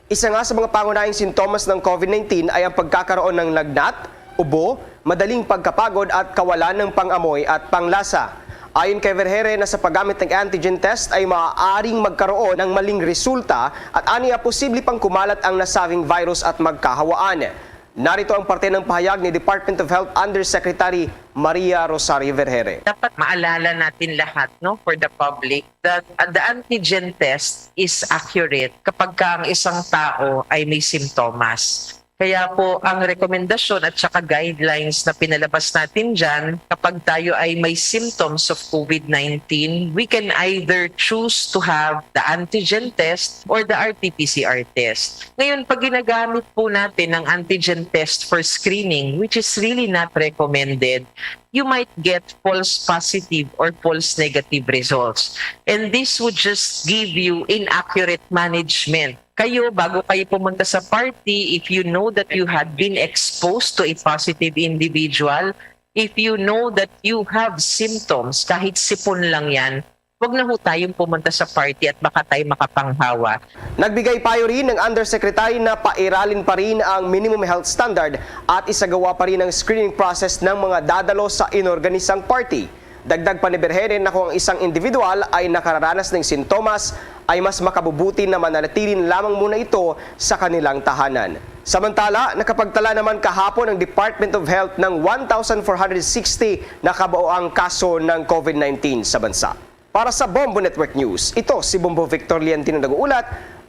Isa nga sa mga pangunahing sintomas ng COVID nineteen ay ang pagkakaroon ng lagnat, ubo, madaling pagkapagod at kawalan ng pang-amoy at panglasa. Ayon kay Vergere na sa paggamit ng antigen test ay maaaring magkaroon ng maling resulta at aniya posible pang kumalat ang nasabing virus at magkahawaan. Narito ang parte ng pahayag ni Department of Health Undersecretary Maria Rosario Vergere. Dapat maalala natin lahat, no, for the public, that uh, the antigen test is accurate kapag ka ang isang tao ay may simptomas. Kaya po ang rekomendasyon at saka guidelines na pinalabas natin dyan, kapag tayo ay may symptoms of COVID nineteen, we can either choose to have the antigen test or the R T P C R test. Ngayon, pag ginagamit po natin ang antigen test for screening, which is really not recommended, you might get false positive or false negative results. And this would just give you inaccurate management. Kayo, bago kayo pumunta sa party, if you know that you had been exposed to a positive individual, if you know that you have symptoms, kahit sipon lang yan, wag na ho tayong pumunta sa party at baka tayo makapanghawa. Nagbigay payo rin ng Undersecretary na pairalin pa rin ang minimum health standard at isagawa pa rin ang screening process ng mga dadalo sa inorganisang party. Dagdag pa ni Vergere na kung ang isang individual ay nakararanas ng sintomas, ay mas makabubuti na mananatili na lamang muna ito sa kanilang tahanan. Samantala, nakapagtala naman kahapon ang Department of Health ng one thousand four hundred sixty na kabuoang kaso ng COVID nineteen sa bansa. Para sa Bombo Network News, ito si Bombo Victor Liantino nag-uulat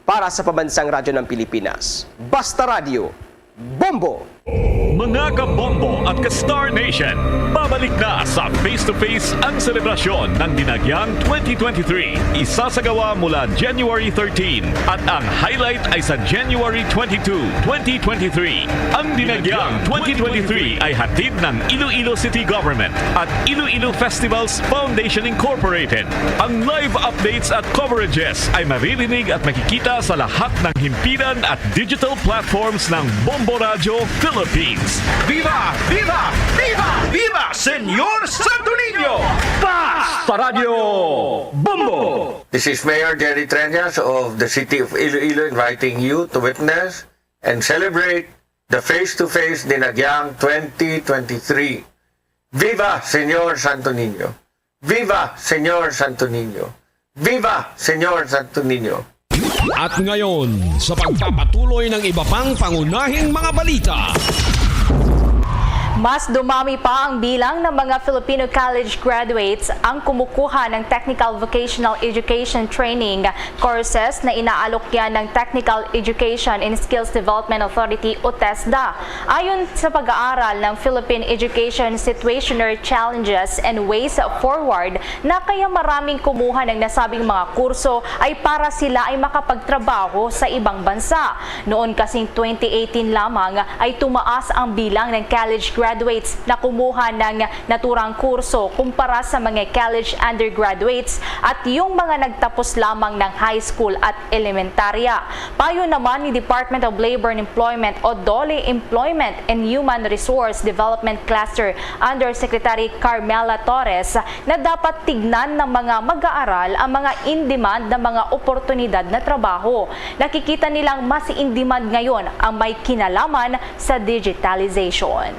para sa Pambansang Radyo ng Pilipinas. Basta Radyo, Bombo! Mga kabombo at ka-Star Nation, babalik na sa Face to Face ang selebrasyon ng Dinagyang twenty twenty-three. Isasagawa mula January thirteen at ang highlight ay sa January twenty-two, twenty twenty-three. Ang Dinagyang twenty twenty-three ay hatid ng Iloilo City Government at Iloilo Festivals Foundation Incorporated. Ang live updates at coverages ay maririnig at makikita sa lahat ng himpilan at digital platforms ng Bombo Radyo Philippines. Viva! Viva! Viva! Viva Señor Santo Niño! Basta Radyo Bombo! This is Mayor Jerry Treñas of the City of Iloilo inviting you to witness and celebrate the Face-to-Face Dinagyang twenty twenty-three. Viva Señor Santo Niño! Viva Señor Santo Niño! Viva Señor Santo Niño! At ngayon, sa pagpapatuloy ng iba pang pangunahing mga balita. Mas dumami pa ang bilang ng mga Filipino college graduates ang kumukuha ng Technical Vocational Education Training courses na inaalok yan ng Technical Education and Skills Development Authority o TESDA. Ayon sa pag-aaral ng Philippine Education Situational Challenges and Ways Forward, na kaya maraming kumuha ng nasabing mga kurso ay para sila ay makapagtrabaho sa ibang bansa. Noon kasing twenty eighteen lamang ay tumaas ang bilang ng college graduates na kumuha ng naturang kurso kumpara sa mga college undergraduates at yung mga nagtapos lamang ng high school at elementarya. Payo naman ni Department of Labor and Employment o DOLE Employment and Human Resource Development Cluster Undersecretary Carmela Torres na dapat tignan ng mga mag-aaral ang mga in-demand na mga oportunidad na trabaho. Nakikita nilang mas in-demand ngayon ang may kinalaman sa digitalization.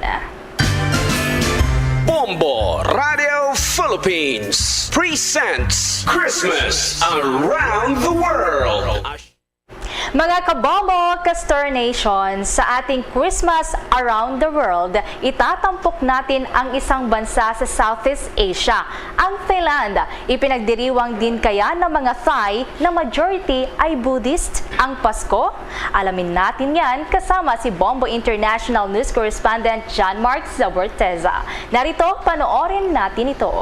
Bombo Radio Philippines presents Christmas Around the World. Mga kabombo, ka-Star Nation, sa ating Christmas Around the World, itatampok natin ang isang bansa sa Southeast Asia, ang Thailand. Ipinagdiriwang din kaya ng mga Thai na majority ay Buddhist ang Pasko? Alamin natin yan kasama si Bombo International News Correspondent John Mark Zaborteza. Narito, panoorin natin ito.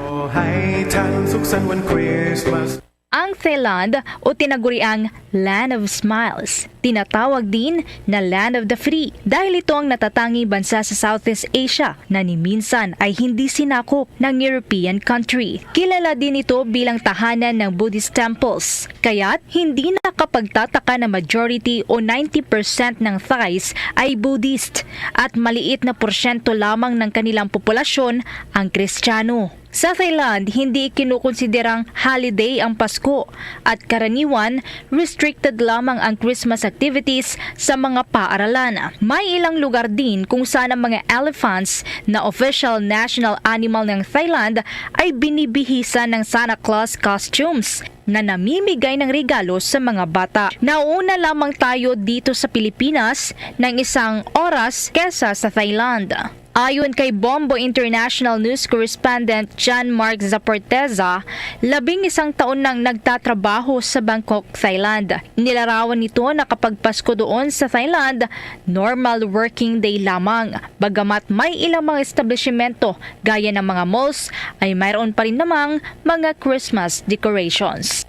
Oh, hai tan suk san wan Christmas. Ang Thailand o tinaguriang Land of Smiles, tinatawag din na Land of the Free dahil ito ang natatangi bansa sa Southeast Asia na ni minsan ay hindi sinakop ng European country. Kilala din ito bilang tahanan ng Buddhist temples, kaya't hindi nakapagtataka na majority o ninety percent ng Thais ay Buddhist at maliit na porsyento lamang ng kanilang populasyon ang Kristiyano. Sa Thailand, hindi ikinukonsiderang holiday ang Pasko at karaniwan, restricted lamang ang Christmas activities sa mga paaralan. May ilang lugar din kung saan ang mga elephants na official national animal ng Thailand ay binibihisan ng Santa Claus costumes na namimigay ng regalo sa mga bata. Nauna lamang tayo dito sa Pilipinas ng isang oras kesa sa Thailand. Ayon kay Bombo International News Correspondent John Mark Zaporteza, labing isang taon nang nagtatrabaho sa Bangkok, Thailand. Nilarawan nito na kapag Pasko doon sa Thailand, normal working day lamang. Bagamat may ilang mga establishmento gaya ng mga malls ay mayroon pa rin namang mga Christmas decorations.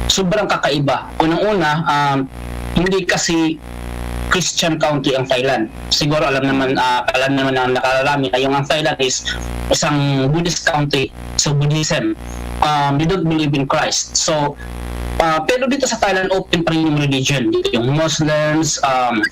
Sobrang kakaiba. Unang-una, um, hindi kasi Christian country ang Thailand. Siguro alam naman uh, alam naman ng nakararami na yung ang Thailand is isang Buddhist country. So Buddhism, um, they don't believe in Christ. So uh, pero dito sa Thailand open pa rin yung religion. Dito yung Muslims, um,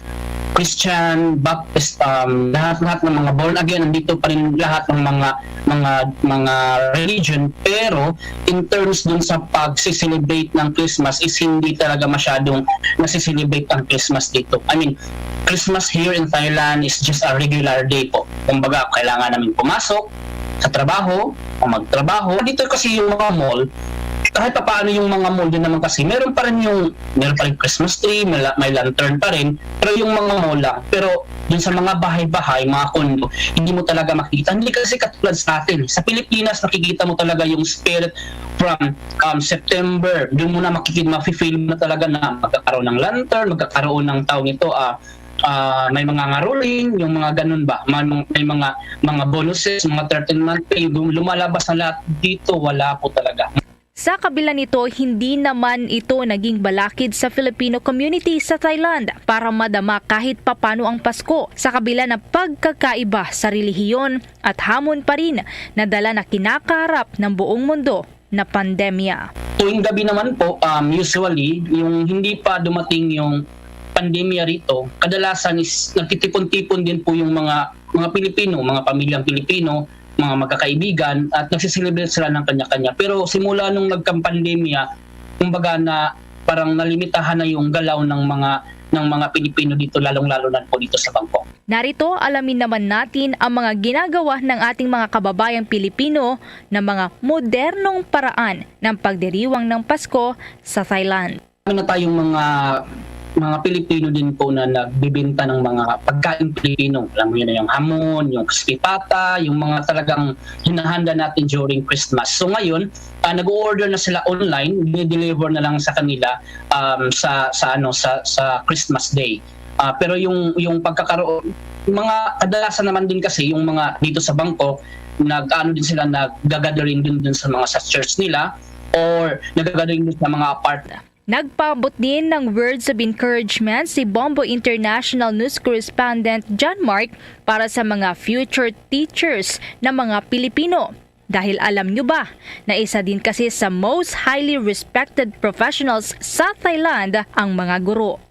Christian, Baptist, um, lahat-lahat ng mga born again, nandito pa rin lahat ng mga mga mga religion, pero in terms dun sa pag-celebrate ng Christmas is hindi talaga masyadong nasi-celebrate ang Christmas dito. I mean, Christmas here in Thailand is just a regular day po. Kumbaga, kailangan namin pumasok sa trabaho o magtrabaho. Dito kasi yung mga mall, kahit papaano yung mga mall din naman kasi meron pa rin yung meron pa rin Christmas tree, may, may lantern pa rin, pero yung mga mall lang. Pero dun sa mga bahay-bahay, mga kondo, hindi mo talaga makikita. Hindi kasi katulad sa atin. Sa Pilipinas, makikita mo talaga yung spirit from um, September. Doon mo na makikita, mafe-feel mo na talaga na magkakaroon ng lantern, magkakaroon ng tawag nito, ah, ah, may mga ngaruling, yung mga ganun ba? May, may mga mga bonuses, mga thirteen month pay, lumalabas na lahat dito, wala po talaga. Sa kabila nito, hindi naman ito naging balakid sa Filipino community sa Thailand para madama kahit papano ang Pasko sa kabila ng pagkakaiba sa relihiyon at hamon pa rin na dala na kinakaharap ng buong mundo na pandemya. Tuwing gabi naman po, um, usually, yung hindi pa dumating yung pandemya rito, kadalasan is nagtitipon-tipon din po yung mga mga Pilipino, mga pamilyang Pilipino, mga magkakaibigan at nagsiselebrate sila ng kanya-kanya. Pero simula nung nagkampandemya, kumbaga na parang nalimitahan na yung galaw ng mga ng mga Pilipino dito, lalong-lalo na po dito sa Bangkok. Narito, alamin naman natin ang mga ginagawa ng ating mga kababayang Pilipino na mga modernong paraan ng pagdiriwang ng Pasko sa Thailand. Marami na tayong mga mga Pilipino din po na nagbibenta ng mga pagkain Pilipino. Alam mo yun, yung hamon, yung crispy pata, yung mga talagang hinahanda natin during Christmas. So ngayon, ah, nag-order na sila online, dinideliver na lang sa kanila, um, sa, sa, ano, sa, sa Christmas Day. Ah, pero yung, yung pagkakaroon, mga kadalasan naman din kasi yung mga dito sa Bangkok, nag-ano din sila, nag-gathering din, din sa mga sa church nila or nag-gathering din sa mga apartment. Nagpaabot din ng words of encouragement si Bombo International News Correspondent John Mark para sa mga future teachers na mga Pilipino. Dahil alam nyo ba na isa din kasi sa most highly respected professionals sa Thailand ang mga guro?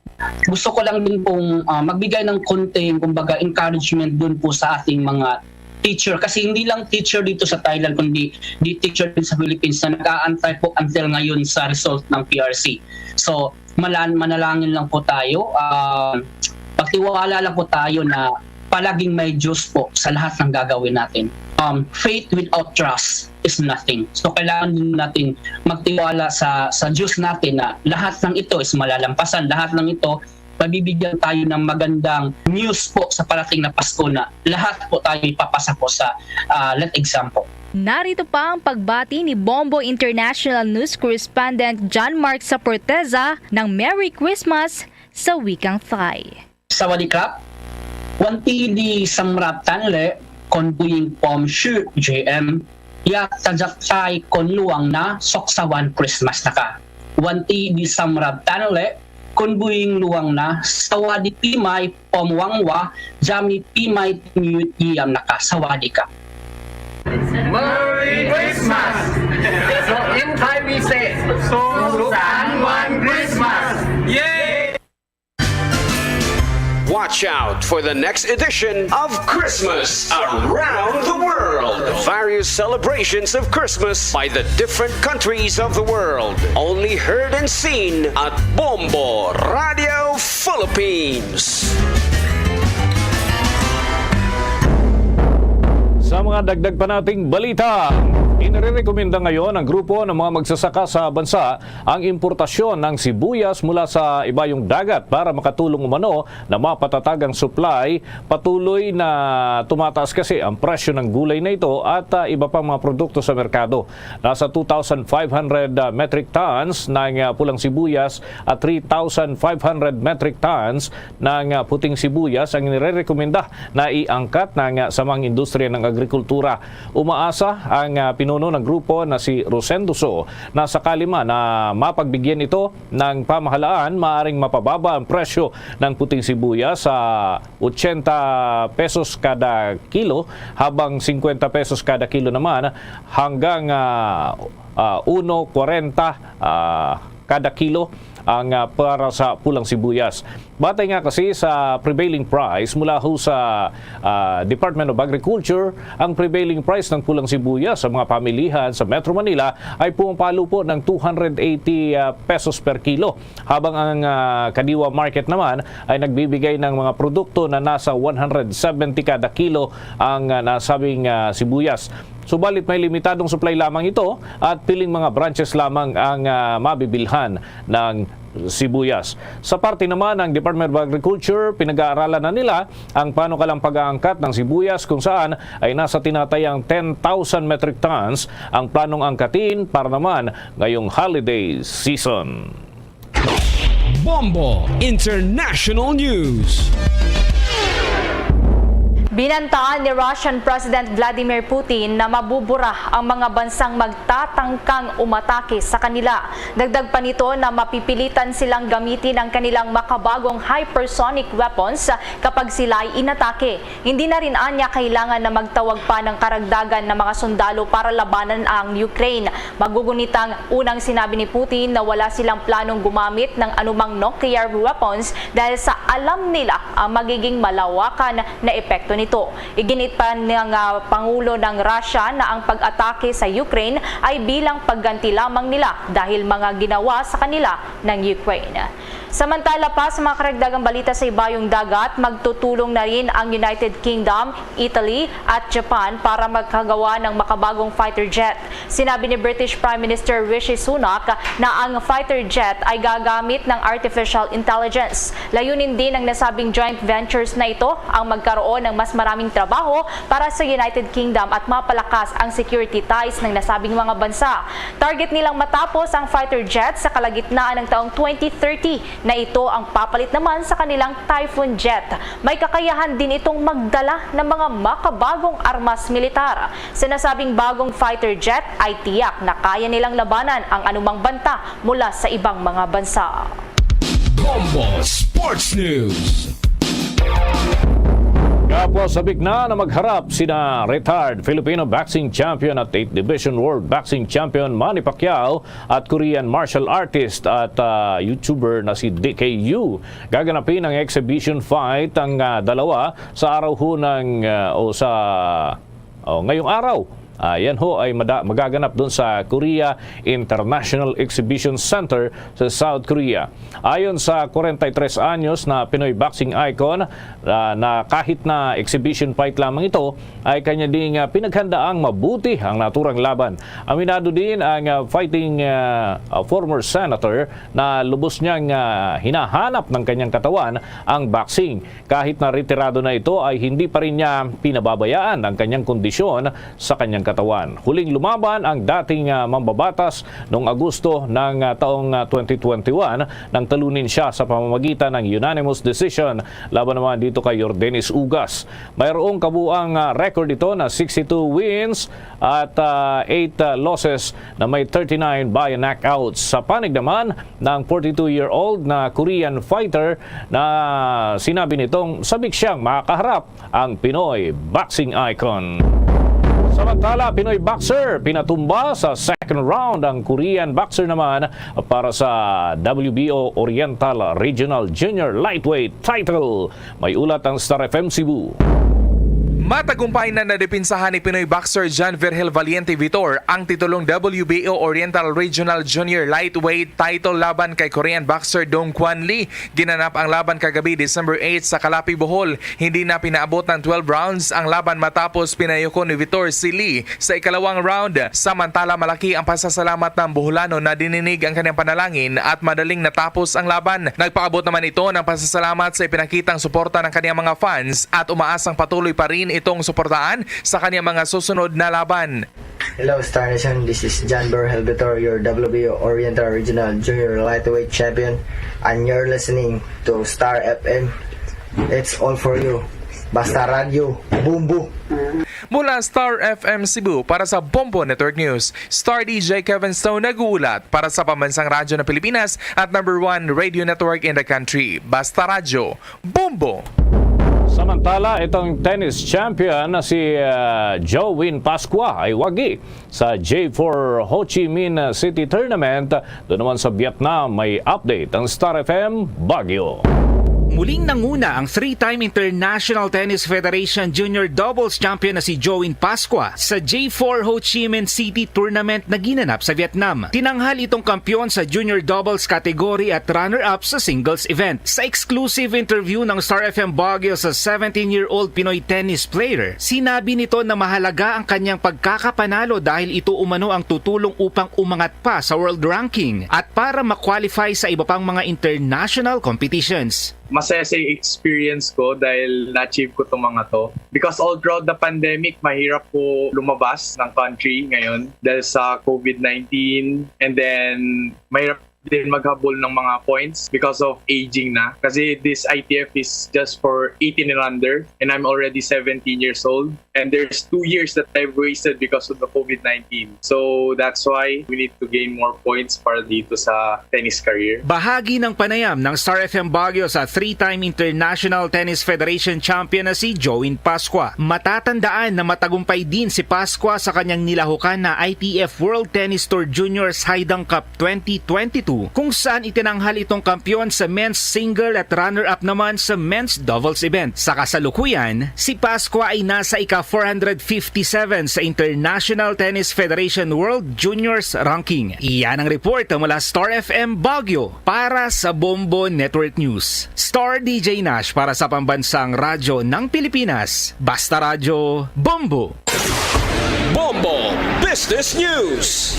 Gusto ko lang din pong, ah, magbigay ng konting, kumbaga, encouragement dun po sa ating mga teacher. Kasi hindi lang teacher dito sa Thailand, kundi di teacher din sa Philippines na nag-aantay po until ngayon sa result ng P R C. So, malan manalangin lang po tayo. Ah, magtiwala lang po tayo na palaging may Diyos po sa lahat ng gagawin natin. Um, faith without trust is nothing. So, kailangan din natin magtiwala sa, sa Diyos natin na lahat ng ito is malalampasan. Lahat ng ito, mabibigyan tayo ng magandang news po sa parating na Pasko na lahat po tayo ipapasa po sa, ah, let example. Narito pa ang pagbati ni Bombo International News Correspondent John Mark Saporteza ng Merry Christmas sa wikang Thai. สวัสดีครับ วันที่ดีสำหรับท่านและคนผู้หญิงผมชื่อ เจมส์ อยากจะทักทายคนล่วงหน้าสุขสันต์วันคริสต์มาสนะคะ วันที่ดีสำหรับท่านและคนผู้หญิงล่วงหน้า สวัสดีปีใหม่ ผมหวังว่าจะมีปีใหม่ที่มีเยี่ยมนะคะ สวัสดีครับ Merry Christmas! So in Thai we say, สุขสันต์วันคริสต์มาส Yay! Watch out for the next edition of Christmas Around the World. Various celebrations of Christmas by the different countries of the world. Only heard and seen at Bombo Radio Philippines. Sa mga dagdag pa nating balita, inirekomenda ngayon ng grupo ng mga magsasaka sa bansa ang importasyon ng sibuyas mula sa ibayong dagat para makatulong umano na mapatatag ang supply. Patuloy na tumataas kasi ang presyo ng gulay na ito at, ah, iba pang mga produkto sa merkado. Nasa two thousand five hundred, ah, metric tons ng, ah, pulang sibuyas at three thousand five hundred metric tons ng, ah, puting sibuyas ang nirerekomenda na iangkat ng, ah, samang industriya ng agrikultura. Umaasa ang, ah, pinuno ng grupo na si Rosendo So na sakali man na mapagbigyan ito ng pamahalaan, maaring mapababa ang presyo ng puting sibuyas sa ochenta pesos kada kilo, habang singkwenta pesos kada kilo naman hanggang, ah, ah, uno kwarenta, ah, kada kilo ang, ah, para sa pulang sibuyas. Batay nga kasi sa prevailing price mula ho sa, ah, Department of Agriculture, ang prevailing price ng pulang sibuyas sa mga pamilihan sa Metro Manila ay pumapalo po ng two hundred eighty, ah, pesos per kilo, habang ang, ah, Kadiwa Market naman ay nagbibigay ng mga produkto na nasa one hundred seventy kada kilo ang, ah, nasabing, ah, sibuyas. Subalit may limitadong supply lamang ito at piling mga branches lamang ang, ah, mabibilhan ng sibuyas. Sa parte naman ng Department of Agriculture, pinag-aaralan na nila ang panukalang pag-aangkat ng sibuyas, kung saan ay nasa tinatayang ten thousand metric tons ang planong angkatin para naman ngayong holiday season. Bombo International News. Binantaan ni Russian President Vladimir Putin na mabubura ang mga bansang magtatangkang umatake sa kanila. Dagdag pa nito na mapipilitan silang gamitin ang kanilang makabagong hypersonic weapons kapag sila ay inatake. Hindi na rin anya kailangan na magtawag pa ng karagdagan na mga sundalo para labanan ang Ukraine. Magugunit ang unang sinabi ni Putin na wala silang planong gumamit ng anumang nuclear weapons dahil sa alam nila ang magiging malawakan na epekto nito. Iginit pa ng, ah, Pangulo ng Russia na ang pag-atake sa Ukraine ay bilang pagganti lamang nila dahil mga ginawa sa kanila ng Ukraine. Samantala pa, sa mga karagdagang balita sa ibayong dagat, magtutulong na rin ang United Kingdom, Italy at Japan para magkagawa ng makabagong fighter jet. Sinabi ni British Prime Minister Rishi Sunak na ang fighter jet ay gagamit ng artificial intelligence. Layunin din ng nasabing joint ventures na ito ang magkaroon ng mas maraming trabaho para sa United Kingdom at mapalakas ang security ties ng nasabing mga bansa. Target nilang matapos ang fighter jet sa kalagitnaan ng taong twenty thirty na ito ang papalit naman sa kanilang Typhoon jet. May kakayahan din itong magdala ng mga makabagong armas militar. Sa nasabing bagong fighter jet ay tiyak na kaya nilang labanan ang anumang banta mula sa ibang mga bansa. Bombo Sports News. Kapwa sabik na na magharap sina retired Filipino boxing champion at eighth Division World Boxing Champion Manny Pacquiao at Korean martial artist at ah, YouTuber na si D K U. Gaganapin ang exhibition fight ang ah, dalawa sa araw ho ng ah, o sa o, ngayong araw. Ah, yan ho ay mada- magaganap doon sa Korea International Exhibition Center sa South Korea. Ayon sa kwarenta y tres anyos na Pinoy boxing icon, ah, na kahit na exhibition fight lamang ito, ay kanya ding ah, pinaghandaang mabuti ang naturang laban. Aminado din ang ah, fighting ah, ah, former senator na lubos niyang ah, hinahanap ng kanyang katawan ang boxing. Kahit na retirado na ito, ay hindi pa rin niya pinababayaan ang kanyang kondisyon sa kanyang katawan. Huling lumaban ang dating ah, mambabatas noong Agosto ng ah, taong ah, twenty twenty-one nang talunin siya sa pamamagitan ng unanimous decision laban naman dito kay Yordenis Ugas. Mayroong kabuang ah, record ito na sixty-two wins at ah, eight ah, losses na may thirty-nine by knockouts. Sa panig naman ng forty-two-year-old na Korean fighter na sinabi nitong sabik siyang makakaharap ang Pinoy boxing icon. Samantala, Pinoy boxer pinatumba sa second round ang Korean boxer naman para sa W B O Oriental Regional Junior Lightweight title. May ulat ang Star F M Cebu. Matagumpay na nadepensahan ni Pinoy boxer John Virgil Valiente Vitor ang titulong W B O Oriental Regional Junior Lightweight title laban kay Korean boxer Dong Kwan Lee. Ginanap ang laban kagabi, December eight, sa Calape, Bohol. Hindi na pinaabot ng twelve rounds ang laban matapos pinayuko ni Vitor si Lee sa ikalawang round. Samantala, malaki ang pasasalamat ng Boholano na dininig ang kanyang panalangin at madaling natapos ang laban. Nagpaabot naman ito ng pasasalamat sa ipinakitang suporta ng kanyang mga fans at umaasang patuloy pa rin itong suportahan sa kanyang mga susunod na laban. Hello, Star Nation. This is John Burr Helvetor, your W B O Oriental Regional Junior Lightweight Champion, and you're listening to Star F M. It's all for you. Basta Radyo, Bumbo! Mula Star F M Cebu para sa Bombo Network News, Star D J Kevin Stone nag-uulat para sa Pambansang Radyo ng Pilipinas at number one radio network in the country, Basta Radyo, Bombo! Samantala, itong tennis champion na si ah, Jowin Pascua ay wagi sa J four Ho Chi Minh City Tournament. Doon naman sa Vietnam, may update ang Star F M Baguio. Muling nanguna ang three-time International Tennis Federation Junior Doubles Champion na si Jowin Pascua sa J four Ho Chi Minh City Tournament na ginanap sa Vietnam. Tinanghal itong kampiyon sa Junior Doubles category at runner-up sa singles event. Sa exclusive interview ng Star F M Baguio sa seventeen-year-old Pinoy tennis player, sinabi nito na mahalaga ang kanyang pagkakapanalo dahil ito umano ang tutulong upang umangat pa sa world ranking at para ma-qualify sa iba pang mga international competitions. Masaya sa experience ko dahil na-achieve ko itong mga to. Because all throughout the pandemic, mahirap po lumabas ng country ngayon dahil sa COVID nineteen. And then, mahirap din maghabol ng mga points because of aging na. Kasi this I T F is just for eighteen and under, and I'm already seventeen years old. And there's two years that I've wasted because of the COVID nineteen. So that's why we need to gain more points para dito sa tennis career. Bahagi ng panayam ng Star F M Baguio sa three-time International Tennis Federation champion na si Jowin Pascua. Matatandaan na matagumpay din si Pascua sa kanyang nilahukan na I T F World Tennis Tour Juniors Haidang Cup twenty twenty-two kung saan itinanghal itong kampiyon sa men's single at runner-up naman sa men's doubles event. Sa kasalukuyan, si Pascua ay nasa ika four hundred fifty-seven sa International Tennis Federation World Juniors Ranking. Iyan ang report mula Star F M Baguio para sa Bombo Network News. Star D J Nash para sa Pambansang Radyo ng Pilipinas. Basta Radyo, Bombo! Bombo Business News.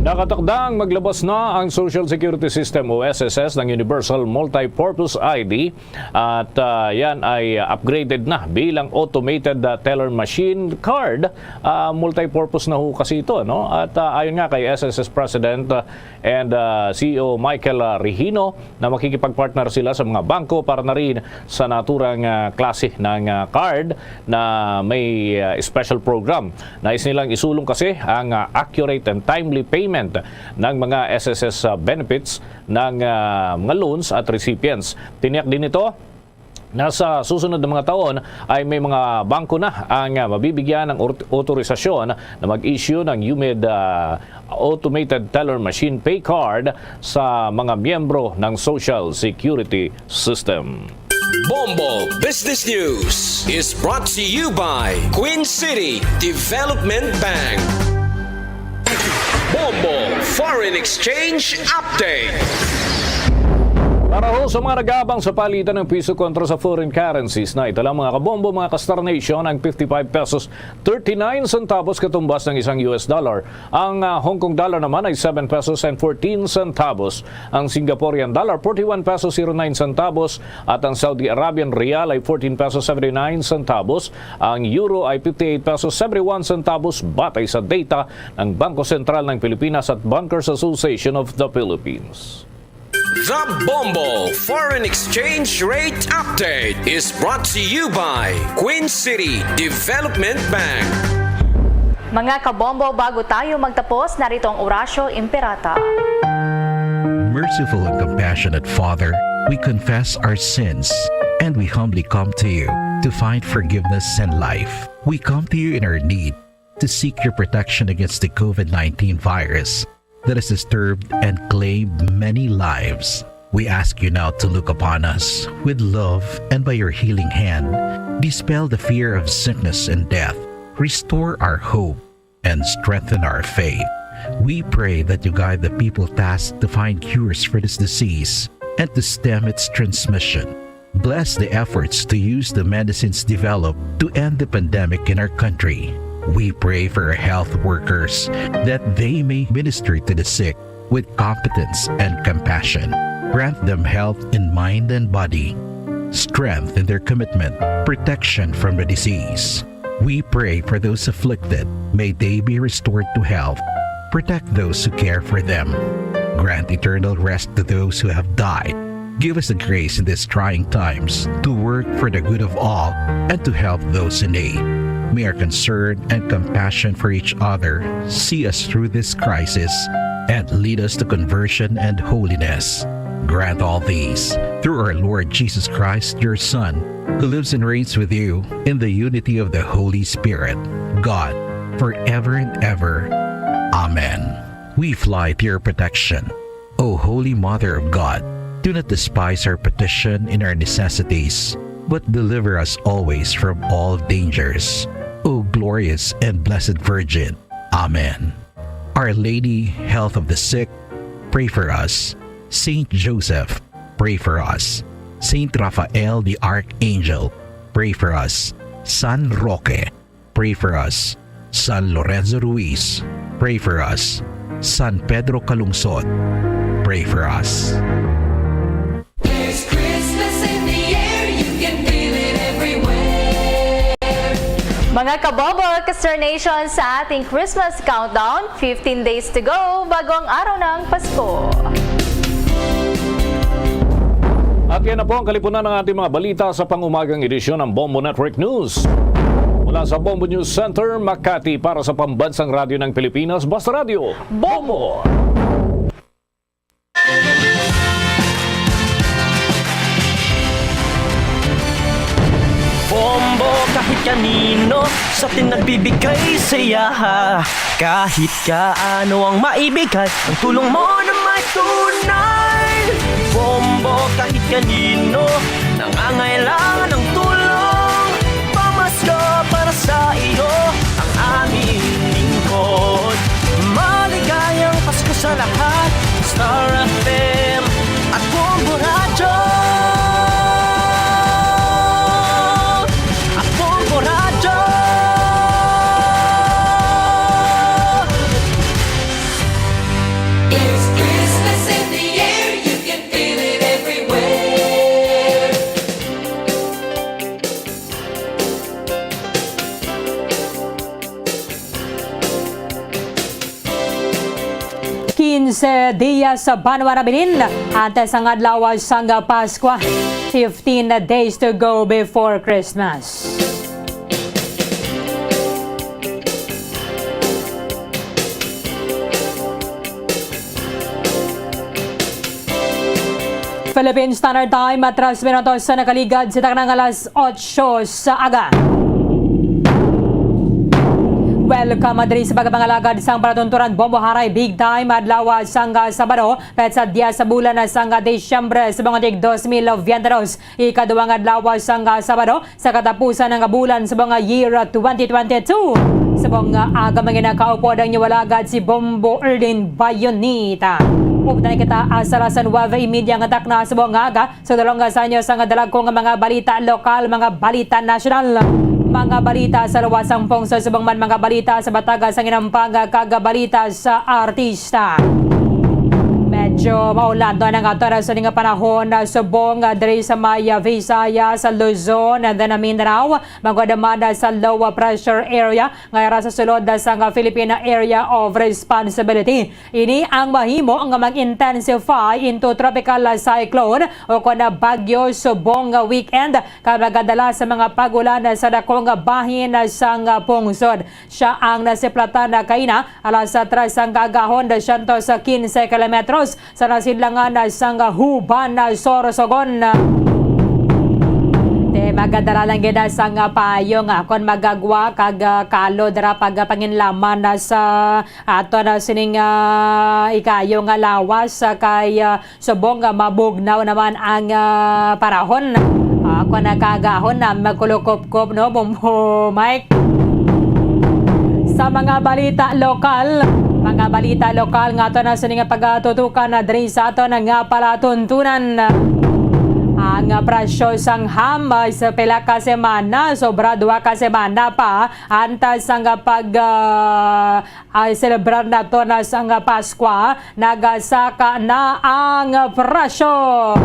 Nakatakdang maglabas na ang Social Security System o S S S ng Universal Multipurpose I D at, ah, yan ay upgraded na bilang automated, ah, teller machine card. Ah, multipurpose na ho kasi ito, no? At, ah, ayon nga kay S S S President, ah, and, ah, C E O Michael, ah, Regino, na makikipagpartner sila sa mga bangko para na rin sa naturang, ah, klase ng, ah, card na may, ah, special program. Nais nilang isulong kasi ang, ah, accurate and timely payment ng mga S S S, ah, benefits ng, ah, mga loans at recipients. Tiniyak din ito na sa susunod na mga taon ay may mga bangko na ang, ah, mabibigyan ng or-, otorisasyon na mag-issue ng UMID, ah, automated teller machine pay card sa mga miyembro ng Social Security System. Bombo Business News is brought to you by Queen City Development Bank. Bombo Foreign Exchange Update. Para ho sa mga nag-aabang sa palitan ng piso kontra sa foreign currencies, na ito lang, mga kabombo, mga ka-Star Nation, ang fifty-five pesos thirty-nine centavos katumbas ng isang U S dollar. Ang, ah, Hong Kong dollar naman ay seven pesos and fourteen centavos. Ang Singaporean dollar, forty-one pesos zero nine centavos. At ang Saudi Arabian riyal ay fourteen pesos seventy-nine centavos. Ang euro ay fifty-eight pesos seventy-one centavos, batay sa data ng Bangko Sentral ng Pilipinas at Bankers Association of the Philippines. The Bombo Foreign Exchange Rate Update is brought to you by Queen City Development Bank. Mga kabombo, bago tayo magtapos, narito ang Orasyo Imperata. Merciful and compassionate Father, we confess our sins and we humbly come to you to find forgiveness and life. We come to you in our need to seek your protection against the COVID nineteen virus that has disturbed and claimed many lives. We ask you now to look upon us with love and by your healing hand, dispel the fear of sickness and death, restore our hope, and strengthen our faith. We pray that you guide the people tasked to find cures for this disease and to stem its transmission. Bless the efforts to use the medicines developed to end the pandemic in our country. We pray for our health workers that they may minister to the sick with competence and compassion. Grant them health in mind and body, strength in their commitment, protection from the disease. We pray for those afflicted. May they be restored to health. Protect those who care for them. Grant eternal rest to those who have died. Give us the grace in these trying times to work for the good of all and to help those in need. May our concern and compassion for each other see us through this crisis and lead us to conversion and holiness. Grant all these through our Lord Jesus Christ, your Son, who lives and reigns with you in the unity of the Holy Spirit, God, forever and ever. Amen. We fly to your protection, O Holy Mother of God. Do not despise our petition in our necessities, but deliver us always from all dangers, O glorious and blessed Virgin. Amen. Our Lady, Health of the Sick, pray for us. Saint Joseph, pray for us. Saint Raphael the Archangel, pray for us. San Roque, pray for us. San Lorenzo Ruiz, pray for us. San Pedro Calungsod, pray for us. There's Christmas in the air, you can feel it everywhere. Mga kabobo, Kaster Nation, sa ating Christmas countdown, fifteen days to go bago ang araw ng Pasko. At yan na po ang kalipunan ng ating mga balita sa pangumagang edisyon ng Bombo Network News. Mula sa Bombo News Center, Makati, para sa Pambansang Radyo ng Pilipinas, Basta Radyo, Bombo! Bombo, kahit Kanino sa atin nagbibigay saya? Kahit kaano ang maibigay, ang tulong mo na may tunay. Bombo, kahit kanino nangangailangan ng tulong, pamasko para sa iyo ang aming lingkod. Maligayang Pasko sa lahat. Star F M at Bombo Radyo. At Bombo Radyo. It's Christmas in the air, you can feel it everywhere. Quince dias sa banwa nabilin antes ang adlaw sang Paskwa. Fifteen days to go before Christmas. Philippine Standard Time, atras minutos sa nakaligad sa taknang alas otso sa aga. Welcome diri sa pagpangalagad sang palatunturan Bombo Haray Big Time, adlaw sang Sabado, petsa diyes sa bulan sang Disyembre sa mga tig dos mil veintidos, ikaduwang adlaw sang Sabado, sa katapusan nga bulan sa mga year twenty twenty-two. Sa mga aga, mga nakaupod ang inyong alagad si Bombo Erlin Bayonita. Updan kita sa alas nuwebe y media nga takna sa mga aga. Sa dalong nga sa inyo sa nga dalagko nga mga balita lokal, mga balita nasyonal, mga balita sa luwas sang pungsod, subong man mga balita sa bataga sa Ginampang kag balita sa artista. Medyo maulan na nga ato na sa nga panahon na subong diri sa may Visayas, sa Luzon, and then Mindanao. Magod man sa low pressure area nga ara sa sulod sang Philippine Area of Responsibility. Ini ang mahimo nga mag-intensify into tropical cyclone o kon bagyo subong nga weekend, kag magadala sa mga pag-ulan sa dakong bahin sang pungsod. Siya ang nasiplatan na kaina alas tres sang kaagahon, dosyentos quince kilometros sa nasidlangan sang Huban, Sorsogon. Te, magadala lang gid sang payong, ah, kon magagwa kag, ah, kalo dira pagpanginlaman na sa ato na sining, ah, ikayo nga lawas, ah, kay, ah, subong nga mabugnaw naman ang, ah, parahon. Ah, kon nagkaagahon na magkulukop kop, no, Bombo Mike. Sa mga balita lokal, mga balita lokal nga ato na sini nga pagatutukan na diri sa ato na nga palatuntunan. Ang presyo sang ham ay sa pila ka semana, sobra duha ka semana pa, antas ang pag, ah, ay selebrar nato na sang Paskwa, nagasaka na ang presyo.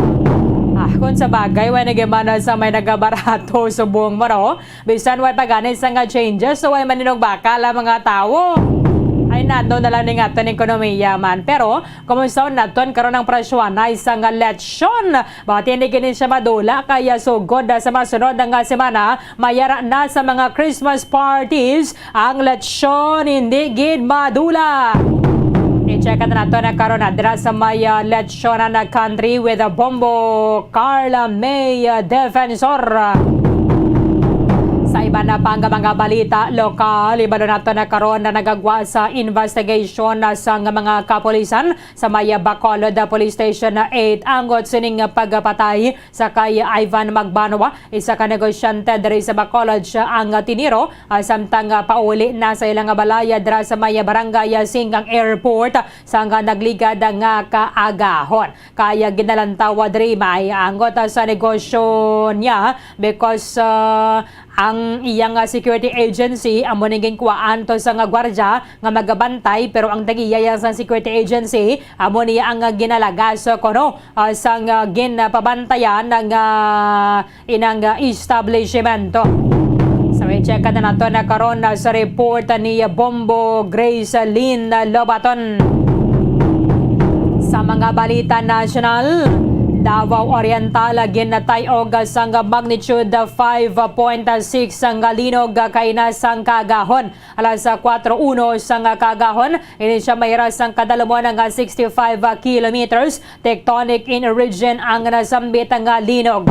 Ah, kung sa bagay, way nagimana sa may nagabarato subong mo, no? Bisan way pa gani sa nga changes, so way maninog baka lang mga tawo. Ay, nano na lang ning aton ekonomiya man. Pero, kumusta naton karon ang presyo na isang lechon? Bati hindi gini siya madula, kaya sugod na sa masunod nga semana, mayara na sa mga Christmas parties ang lechon, hindi gid madula. I-check na nato na karon na dira sa may, ah, Lechonan na Country with a Bombo, Carla May, ah, Defensor. Sa iban na pa nga mga balita lokal, ibalo nato na karon na nagagwa sa investigation na sa nga mga kapulisan sa may Bacolod Police Station eight ang sining pagpatay sa kay Ivan Magbanwa, isa ka negosyante diri sa Bacolod. Siya ang tiniro, ah, samtang, ah, pauli na sa ilang balay, ah, dira sa may barangay, ah, Singkang Airport, ah, sa nga nagligad, ah, nga kaagahon. Kaya ginalantawa diri may anggot, ah, sa negosyo niya because, ah, ang iyang, ah, security agency amo ning ginkuwaan to sa nga gwardya nga magabantay, pero ang tag-iya sang security agency amo niya ang, ah, ginalagas kuno, ah, sang, ah, ginapabantayan nga inang, ah, establishmento. So, i-check na nato na karon, ah, sa report ni Bombo Grace Lynn Lobaton. Sa mga balita nasyonal, Davao Oriental, ah, ginatay-og sang magnitude five point six ang linog, ah, kaina sang kaagahon. Alas kuwatro uno sang kaagahon, ini siya may ras sang kadalumon nga sixty-five kilometers. Tectonic in origin ang nasambit nga linog.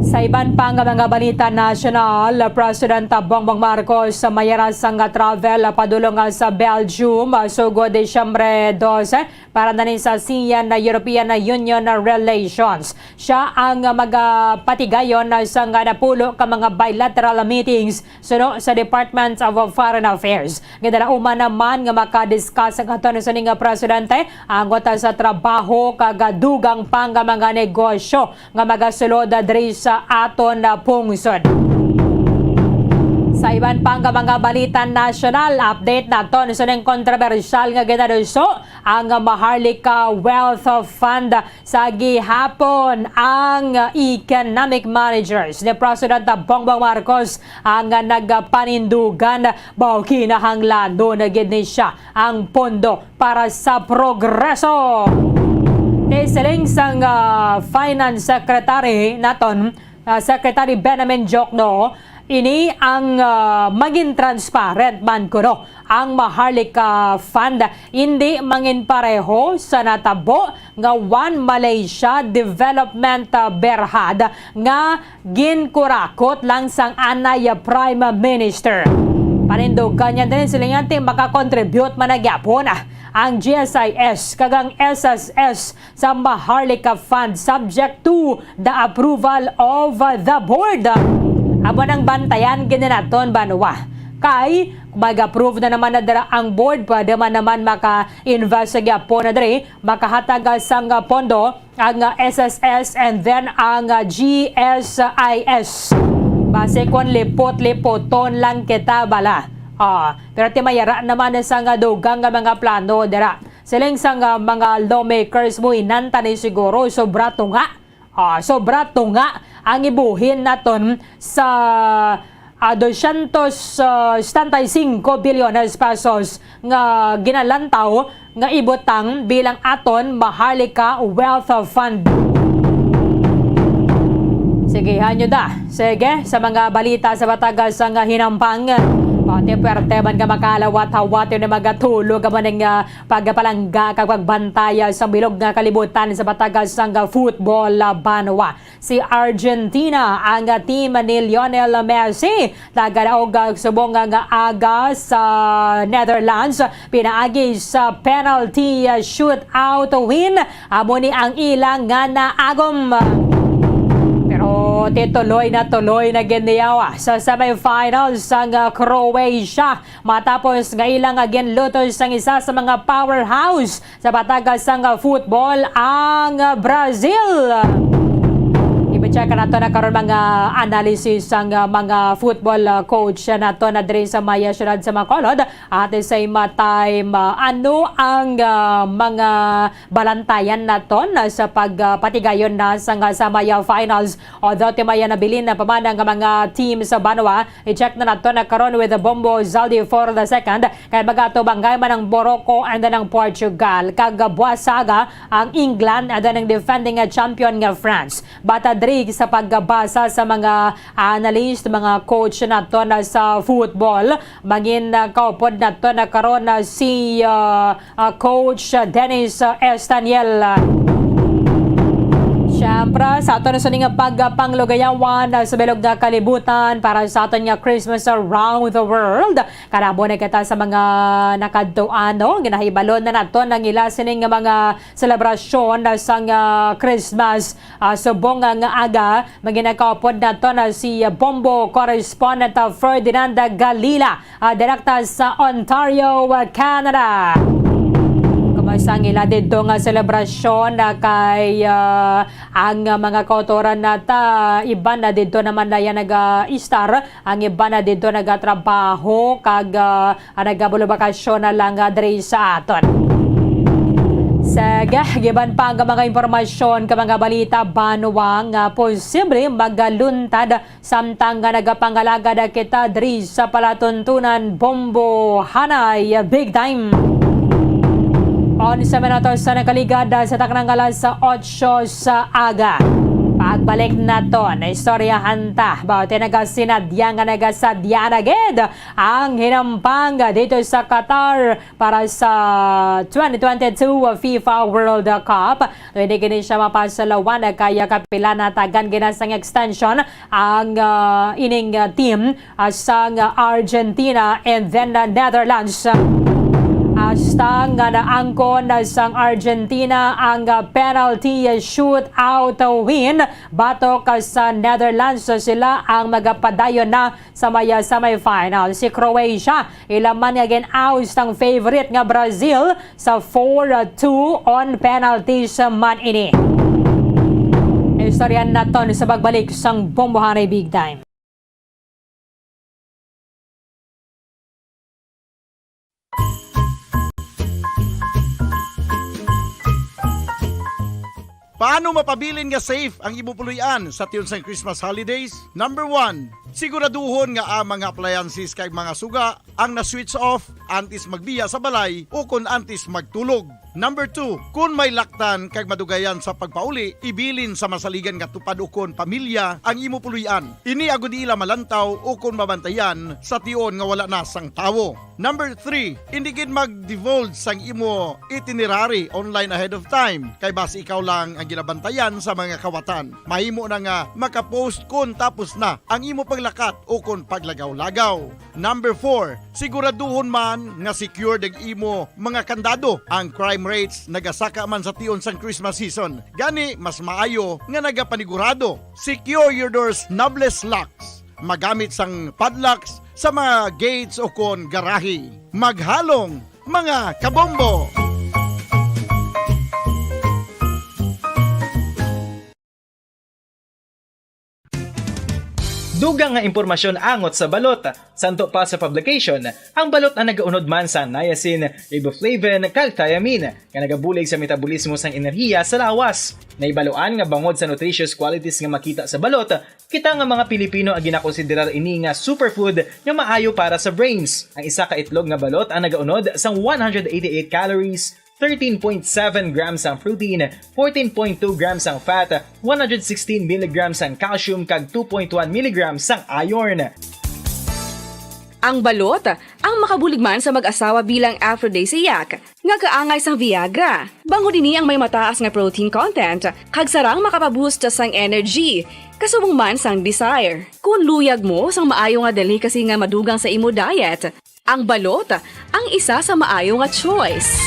Sa iban pa nga mga balita nasyonal, President Bongbong Marcos mayara sang travel padulong sa Belgium, sugod Disyembre dose, para na ni sa ASEAN na European Union relations. Siya ang magapatigayon sang napulo ka mga bilateral meetings suno sa Department of Foreign Affairs. Ginalauman naman nga makadiscuss ang aton sining presidente angot sa trabaho kag dugang pa nga mga negosyo nga magasulod diri sa aton pungsod. Sa iban pa nga mga balita nasyonal, update naton sa ning kontrobersyal nga ginaduso ang Maharlika Wealth Fund. Sa gihapon, ang economic managers ni President Bongbong Marcos ang nagpanindugan ba kinahanglanon na gid ni siya ang pondo para sa progreso. Kay siling sang, ah, Finance Secretary naton, ah, Secretary Benjamin Jokno, ini ang, ah, magin transparent man kuno ang Maharlika Fund. Indi mangin pareho sa natabo nga One Malaysia Development, ah, Berhad nga ginkurakot lang sang anay Prime Minister. Panindugan niya din sila nga makakontribute man na gyapon ang G S I S kag ang S S S sa Maharlika Fund, subject to the approval of the board. Amo nang bantayan gid naton, banwa. Kay mag-approve na naman na dira ang board, pwede man naman maka-invest sa gyapon na diri, makahatag sang pondo ang S S S and then ang G S I S. Basi kon lipot-lipoton lang kita bala. Ah, pero ti mayara naman sang dugang nga mga plano dira. Siling sang mga lawmakers, mo inanta ni siguro, sobra tunga. Ah, sobra tunga ang ibuhin naton sa, ah, dosyentos setenta y cinco bilyones pesos nga ginalantaw nga ibutang bilang aton Maharlika Wealth Fund. Sige, hanyo da. Sige, sa mga balita sa batagas nga hinampang, pati puwerte man nga makalawat-hawat yung mga tulog, amo ning, ah, pagpalangga kag pagbantay sa bilog nga kalibutan sa batagas nga football, ah, banwa. Si Argentina ang team ni Lionel Messi nagadaog subong nga aga sa Netherlands pinaagi sa penalty shootout win. Amo ni ang ilang nga naagom. Pero tituloy na tuloy na gid niya sa semifinals ang Croatia matapos nga ilang ginlutos ang isa sa mga powerhouse sa batagas sang football ang Brazil. Iba-check nato na karon mga analysis sang mga football coach nato na diri sa maya syudad sa Bacolod. At the same time, ah, ano ang, ah, mga balantayan naton sa pag, ah, patigayon na sang, ah, sa maya finals? Although ti maya nabilin na pa man ang mga team sa banwa, i-check na nato na karon with Bombo Zaldi for the second. Kay magatubanggay man ang Morocco and ang Portugal, kag buwasaga ang England and ang defending champion nga France. Bata diri sa pagbasa sa mga analyst, mga coach naton sa football, mangin, ah, kaupod naton karon na si, ah, ah, Coach Dennis, ah, Estaniel. Siyempre, sa aton sa ning pagpanglugayawan, ah, sa bilog nga kalibutan para sa aton nga Christmas around the world, kalabo na kita sa mga nakadtuan, no? Ginahibalo na naton ang ila sining nga mga selebrasyon, ah, sang, ah, Christmas, ah, subong nga, nga aga, maginakaupod naton na si, ah, Bombo correspondent, ah, Ferdinand Galila, ah, direkta sa Ontario, ah, Canada. Kumusta ang ila didto nga selebrasyon na kay, ah, ang, ah, mga kautoran nata, iban na didto naman na yan nag-istar, ang iban na didto nagatrabaho, kag, ah, ang nagabulubakasyon na lang, ah, diri sa aton. Sige, giban pa ang mga impormasyon ka mga balita banwa nga posible magaluntad samtang nga nagapangalagad kita diri sa palatuntunan Bombo Hanay Big Time. Onse minutos sa nakaligad sa taknang alas otso sa aga. Pagbalik naton, istoryahan ta about tinaga sinadya nga nagasadya na gid ang hinampang dito sa Qatar para sa twenty twenty-two FIFA World Cup. Pwede gini siya mapasalawan kaya kapila na tagan gina sang extension ang, ah, ining, ah, team, ah, sang Argentina and then, ah, Netherlands. Hasta nga naangkon na sang Argentina ang, ah, penalty shootout win batok, ah, sa Netherlands. So, sila ang magapadayon na sa may, ah, semifinal. Si Croatia, ila man nga gin-oust ang favorite nga Brazil sa four two on penalties man ini. Istorya naton sa pagbalik sang Bombohanay Big Time. Paano mapabilin nga safe ang imo puloy-an sa tion sang Christmas holidays? Number one, siguraduhon nga ang mga appliances kag mga suga ang na-switch off antes magbiya sa balay o kon antes magtulog. Number two, kon may laktan kag madugayan sa pagpauli, ibilin sa masaligan nga tupad o kon pamilya ang imo puloy-an. Ini agod di ila malantaw o kon mabantayan sa tion nga wala na sang tawo. Number three, indi gid mag-divulge sang imo itinerary online ahead of time, kay basi ikaw lang ang ginabantayan sa mga kawatan. Mahimo na nga makapost kon tapos na ang imo paglakat o kon paglagaw-lagaw. Number four, siguraduhon man nga secured ang imo mga kandado. Ang crime rates nagasaka man sa tion sang Christmas season. Gani, mas maayo nga nagapanigurado. Secure your doors, knobless locks. Magamit sang padlocks sa mga gates o kon garahe. Maghalong, mga kabombo! Dugang nga impormasyon angot sa balot. Santo pa sa publication, ang balot ang nagaunod man sa niacin, riboflavin, kag thiamine, nga nagabulig sa metabolismo sang enerhiya sa lawas. Nahibaluan nga bangod sa nutritious qualities nga makita sa balot, kita nga mga Pilipino ang ginakonsiderar ini nga superfood nga maayo para sa brains. Ang isa ka itlog nga balot ang nagaunod sang one hundred eighty-eight calories, thirteen point seven grams ang protein, fourteen point two grams ang fat, one hundred sixteen milligrams ang calcium, kag two point one milligrams ang iron. Ang balot, ang makabulig man sa mag-asawa bilang aphrodisiac, nga kaangay sang Viagra. Bangod ini ang may mataas nga protein content, kag sarang makapaboost sang energy, kasubong man sang desire. Kon luyag mo sang maayo nga delicacy nga madugang sa imo diet, ang balot ang isa sa maayo nga choice.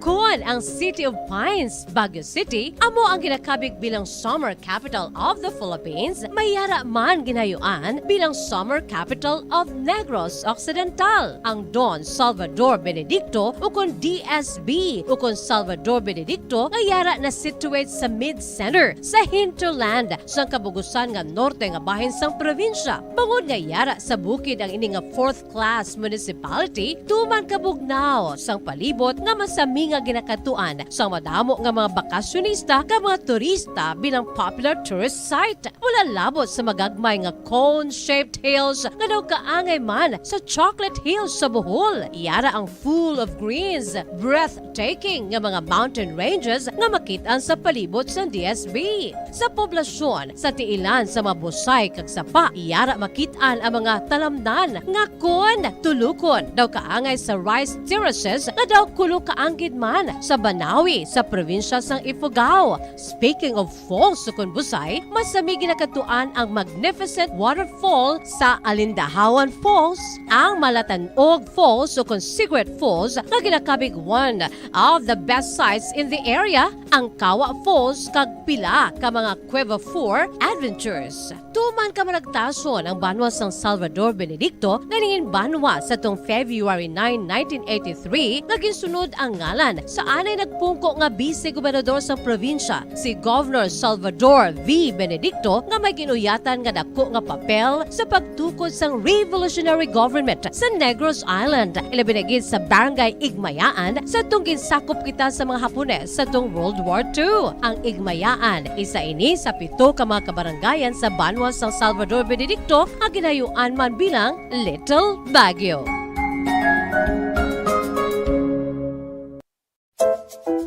Kon ang City of Pines, Baguio City, amo ang ginakabig bilang Summer Capital of the Philippines, may yara man ginayuan bilang Summer Capital of Negros Occidental. Ang Don Salvador Benedicto, ukon D S B, ukon Salvador Benedicto, nga yara na-situate sa mid-center sa hinterland sang kabugusan nga norte nga bahin sang probinsya. Bangod nga yara sa bukid ang ini nga fourth class municipality, tuman kabugnaw sang palibot nga masami nga ginakadtuan sang madamo nga mga bakasyonista kag mga turista bilang popular tourist site. Wala labot sa magagmay nga cone-shaped hills nga daw kaangay man sa Chocolate Hills sa Bohol. Yara ang full of greens, breathtaking nga mga mountain ranges nga makit-an sa palibot sang D S B. Sa poblasyon, sa tiilan sa mga busay kag sapa, yara makit-an ang mga talamnan nga kon tulukon daw kaangay sa rice terraces nga daw kulo ka anggid man sa Banawi sa probinsya sang Ifugao. Speaking of falls, ukon busay, masami ginakadtuan ang magnificent waterfall sa Alindahawan Falls, ang Malatanog Falls ukon Cigarette Falls nga ginakabig one of the best sights in the area, ang Kawa Falls kag pila ka mga Cueva four adventures. Tuman kamaragtason ang banwa sang Salvador Benedicto nga nangin banwa sa tung February nine, nineteen eighty-three, nga ginsunod ang ngalan sa anay nagpungko nga bise gobernador sang probinsya, si Governor Salvador V. Benedicto, nga may ginuyatan nga dako nga papel sa pagtukod sang revolutionary government sa Negros Island, ilabi na gid sa Barangay Igmayaan, sa tung ginsakop kita sa mga Hapones sa tung World War Two. Ang Igmayaan, isa ini sa pito ka mga kabarangayan sa banwa sang Salvador Benedicto nga ginayuan man bilang Little Baguio.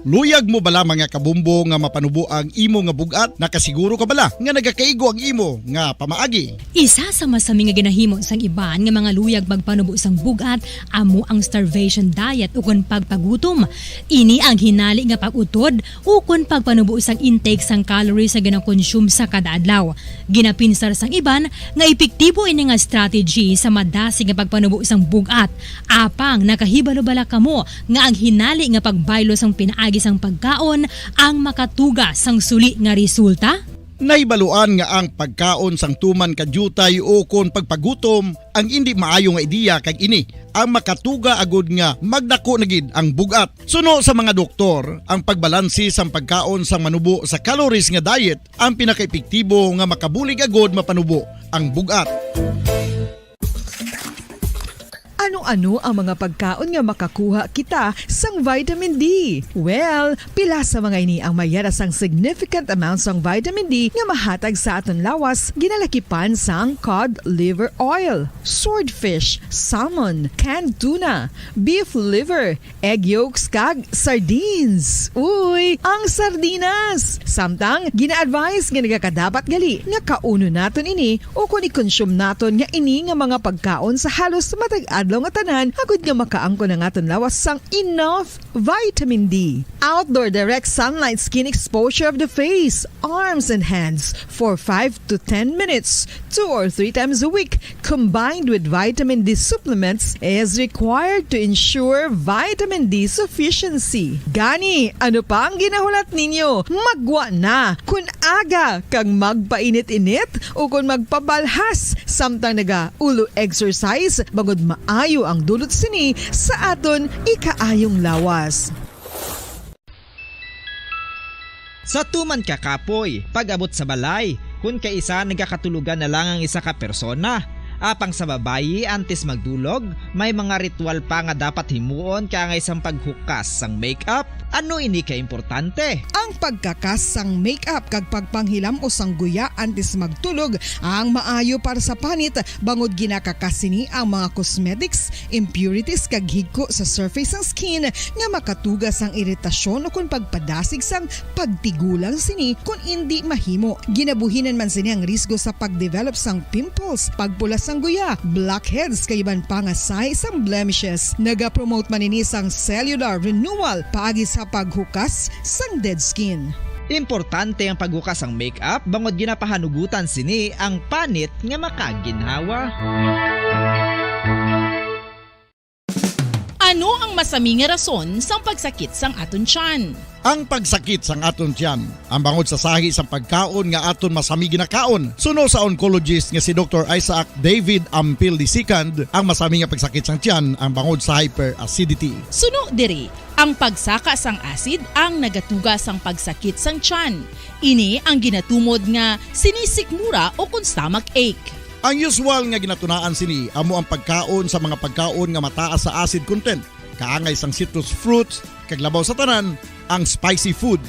Luyag mo bala, mga kabombo, nga mapanubo ang imo nga bug-at? Nakasiguro ka bala nga nagakaigo ang imo nga pamaagi? Isa sa masami nga ginahimo sang iban nga mga luyag magpanubo sang bug-at amo ang starvation diet ukon pagpagutom. Ini ang hinali nga pag-utod ukon pagpanubo sang intake sang calories nga ginakonsume sa kada adlaw. Ginapinsar sang iban nga epektibo ini nga strategy sa madasig nga pagpanubo sang bug-at. Apang nakahibalo bala kamo nga ang hinali nga pagbaylo sang pinaagi sang pagkaon ang makatuga sang suli nga resulta? Nahibaluan nga ang pagkaon sang tuman ka diutay ukon pagpagutom ang indi maayo nga ideya, kag ini ang makatuga agud nga magdako na gid ang bug-at. Suno sa mga doktor, ang pagbalanse sang pagkaon sang manubo sa calories nga diet ang pinakaepektibo nga makabulig agud mapanubo ang bug-at. Ano-ano ang mga pagkaon nga makakuha kita sang vitamin D? Well, pila sa mga ini ang mayara sang significant amount sang vitamin D nga mahatag sa aton lawas, ginalakipan sang cod liver oil, swordfish, salmon, canned tuna, beef liver, egg yolks, kag sardines. Uy, ang sardinas! Samtang, gina-advise nga nagakadapat gali nga kaunon naton ini ukon i-consume naton nga ini nga mga pagkaon sa halos matag adlaw nga tanan, agud nga makaangkon ang aton lawas sang enough vitamin D. Outdoor direct sunlight skin exposure of the face, arms, and hands for five to ten minutes, two or three times a week, combined with vitamin D supplements, is required to ensure vitamin D sufficiency. Gani, ano pa ang ginahulat ninyo? Magwa na! Kun aga kag magpainit-init ukon magpabalhas samtang naga-ulo exercise, bangod maayo ang dulot sini sa aton ikaayong lawas. Sa tuman ka kapoy, pag-abot sa balay, kun kaisa nagakatulogan na lang ang isa ka persona. Apang sa babayi, antes magdulog, may mga ritual pa nga dapat himuon kaangay sang paghukas sang makeup. Ano ini ka importante? Ang pagkakas sang makeup kag pagpanghilam-os sang guya antes magtulog ang maayo para sa panit, bangod ginakakas sini ang mga cosmetics, impurities, kag higko sa surface sang skin nga makatuga sang iritasyon ukon pagpadasig sang pagtigulang sini kon indi mahimo. Ginabuhinan man sini ang risgo sa pagdevelop sang pimples, pagpula sang guya, blackheads, kag iban pa nga sahi sang blemishes. Nagapromote man ini sang cellular renewal paagi sa paghukas sang dead skin. Importante ang paghukas sang makeup bangod ginapahanugutan sini ang panit nga makaginhawa. Ano ang masami nga rason sang pagsakit sang aton tiyan? Ang pagsakit sang aton tiyan ang bangod sa sahi sang pagkaon nga aton masami ginakaon. Suno sa oncologist nga si Doktor Isaac David Ampil the second, ang masami nga pagsakit sang tiyan ang bangod sa hyperacidity. Suno diri, ang pagsaka sang acid ang nagatuga sang pagsakit sang tiyan. Ini ang ginatumod nga sinisikmura ukon stomach ache. Ang usual nga ginatunaan sini amo ang pagkaon sa mga pagkaon nga mataas sa acid content, kaangay sang citrus fruits, kag labaw sa tanan, ang spicy food.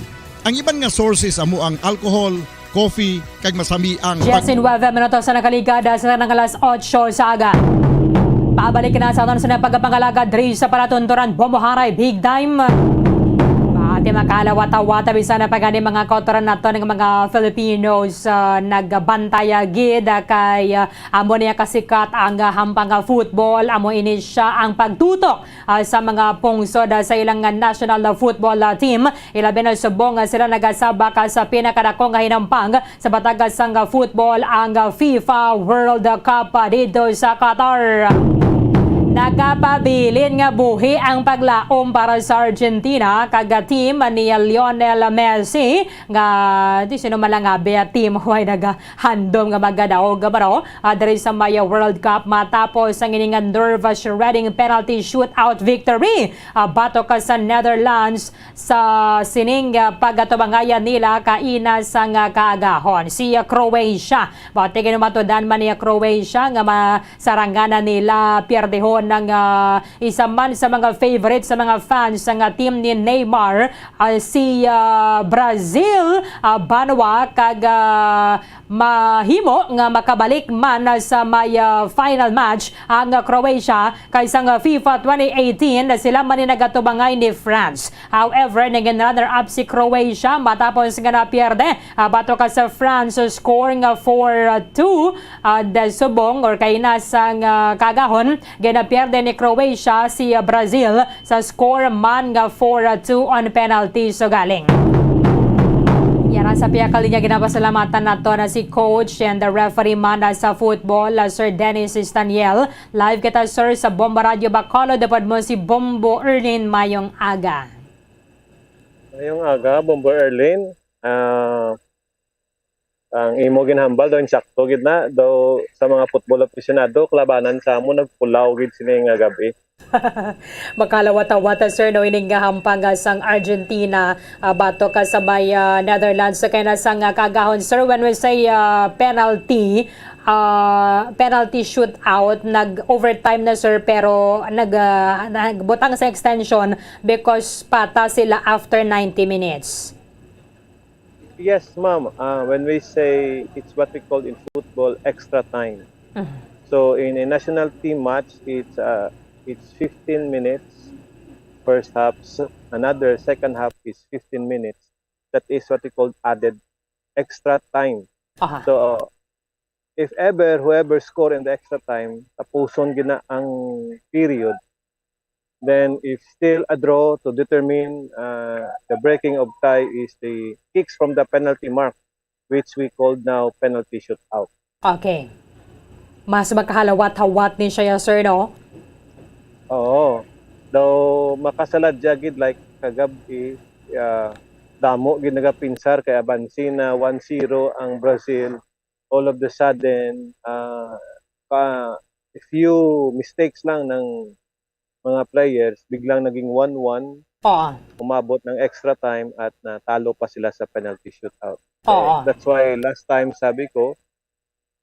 Ang iban nga sources amo ang alcohol, coffee, kag masami ang pag- Diecinueve minutos na nakaligad sa tanang alas otso sa aga. Pabalik na sa aton sa pagpangalagad diri sa palatunturan, bumuharay big time. Pati makalawat-awat bisan na pagani mga kautoran naton nga mga Filipinos, ah, nagbantay, ah, gid, ah, kay, ah, amo niya kasikat ang, ah, hampang, ah, football. Amo ini siya ang pagtutok, ah, sa mga pungsod, ah, sa ilang, ah, national, ah, football, ah, team. Ilabi na subong nga sila nagasabak, ah, sa pinakadako nga hinampang sa bataga sang football, ang FIFA World Cup dito sa Qatar. Nakapabilin nga buhi ang paglaom para sa Argentina kag team ni Lionel Messi, nga di sino man lang abi team way nagahandom nga magadaog baro, ah, diri sa may World Cup matapos ang ining nerve-wracking penalty shootout victory, ah, batok sa Netherlands sa sining, ah, pagatubangayan nila kaina sang, ah, kaagahon. Si, ah, Croatia, bati ginumatudan man ni Croatia nga masarangan na nila pierdehon ang, ah, isa man sa mga favorite sa mga fans sa, ah, team ni Neymar, ah, si, ah, Brazil, ah, banwa kag, ah, Mahimo nga makabalik man sa may, ah, final match ang Croatia, kay sang FIFA twenty eighteen sila man ni nagatubangay ni France. However, naging runner-up si Croatia matapos nga napierde, ah, batok sa France score nga four two, ah, subong or kaina sang, ah, kagahon, ginapierde ni Croatia si, ah, Brazil sa score man nga four two on penalties. So galing. Yara sa pihak linya, ginapasalamatan nato na si coach and the referee man na sa football, ah, Sir Dennis Staniel. Live kita, sir, sa Bomba Radio Bacolod. Dapat mo si Bombo Erlin. Mayong aga. Mayong aga, Bombo Erlin. Ah, ang imo ginhambal daw, insakto gid na. Daw sa mga football aficionado, kalabanan sa amo nagpulaw gid sini nga gab-i. Makalawat-awat, sir, no, ining nga hampang, ah, sang Argentina, ah, batok ka sa may, ah, Netherlands. So, kay na sang, ah, kagahon, sir, when we say, ah, penalty, ah, penalty shootout, nag-overtime na, sir, pero nag, ah, nagbutang sa extension because pata sila after ninety minutes. Yes, ma'am. Uh, when we say, it's what we call in football extra time. Mhm. So in a national team match, it's, uh, it's fifteen minutes first half, s- another second half is fifteen minutes. That is what we call added extra time. Aha. So if ever, whoever score in the extra time, tapuson gina ang period. Then if still a draw, to determine, uh, the breaking of tie is the kicks from the penalty mark, which we called now penalty shootout. Okay. Mas makahalawat-hawat ni siya, sir, no? Oo. Daw makasaladya gid, like, kagab-i, ah, damo gid nagapinsar kay abansi na one zero ang Brazil. All of the sudden, ah, pa, a few mistakes lang ng mga players, biglang naging one one, Oo. Umabot ng extra time at natalo pa sila sa penalty shootout. So, Oo. That's why last time sabi ko,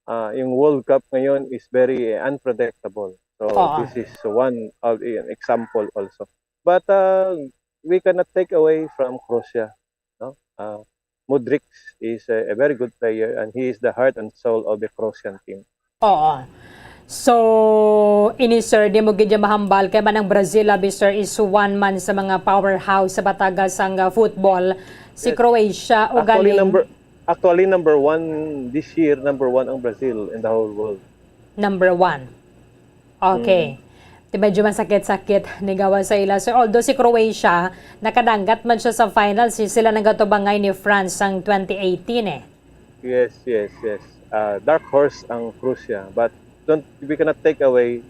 ah, yung World Cup ngayon is very unpredictable. So, Oo. This is one of an example also. But, uh, we cannot take away from Croatia, no? Uh, Modric is a, a very good player and he is the heart and soul of the Croatian team. Oo. So, ini, sir, di mo gid mahambal kay man ang Brazil, abi, sir, is one man sa mga powerhouse sa bataga sang, uh, football. Si Yes. Croatia, Actually, ugaling number, actually, number one this year, number one ang Brazil in the whole world. Number one. Okay. Mm. Di medyo masakit-sakit ni gawa sa ila. So, although si Croatia, nakadanggat man siya sa final, si sila nagatubangay ni France sang twenty eighteen eh. Yes, yes, yes. Uh, dark horse ang Croatia, but don't, we cannot take away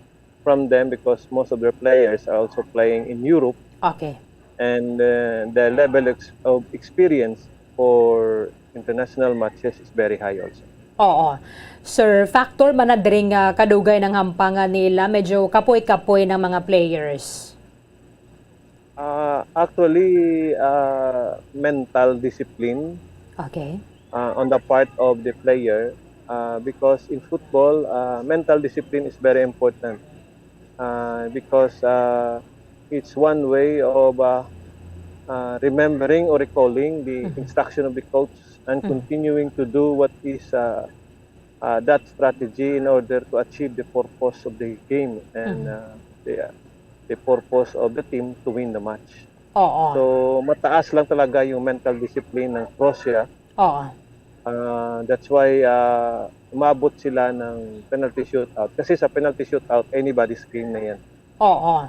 from them because most of their players are also playing in Europe. Okay. And, uh, the level ex-, of experience for international matches is very high also. Oo. Sir, factor man na diri nga kadugay ng hampangan nila, medyo kapoy-kapoy ng mga players? Ah, actually, ah, mental discipline, Okay. ah, on the part of the player, ah, because in football, ah, mental discipline is very important. Ah, because, ah, it's one way of, ah, ah, remembering or recalling the Mhm. instruction of the coach and Mhm. continuing to do what is, ah, ah, that strategy in order to achieve the purpose of the game and, Mhm. ah, the, ah, the purpose of the team to win the match. Oo. So, mataas lang talaga yung mental discipline ng Croatia. Oo. Ah, that's why, ah, umabot sila ng penalty shootout. Kasi sa penalty shootout, anybody's game na yan. Oo.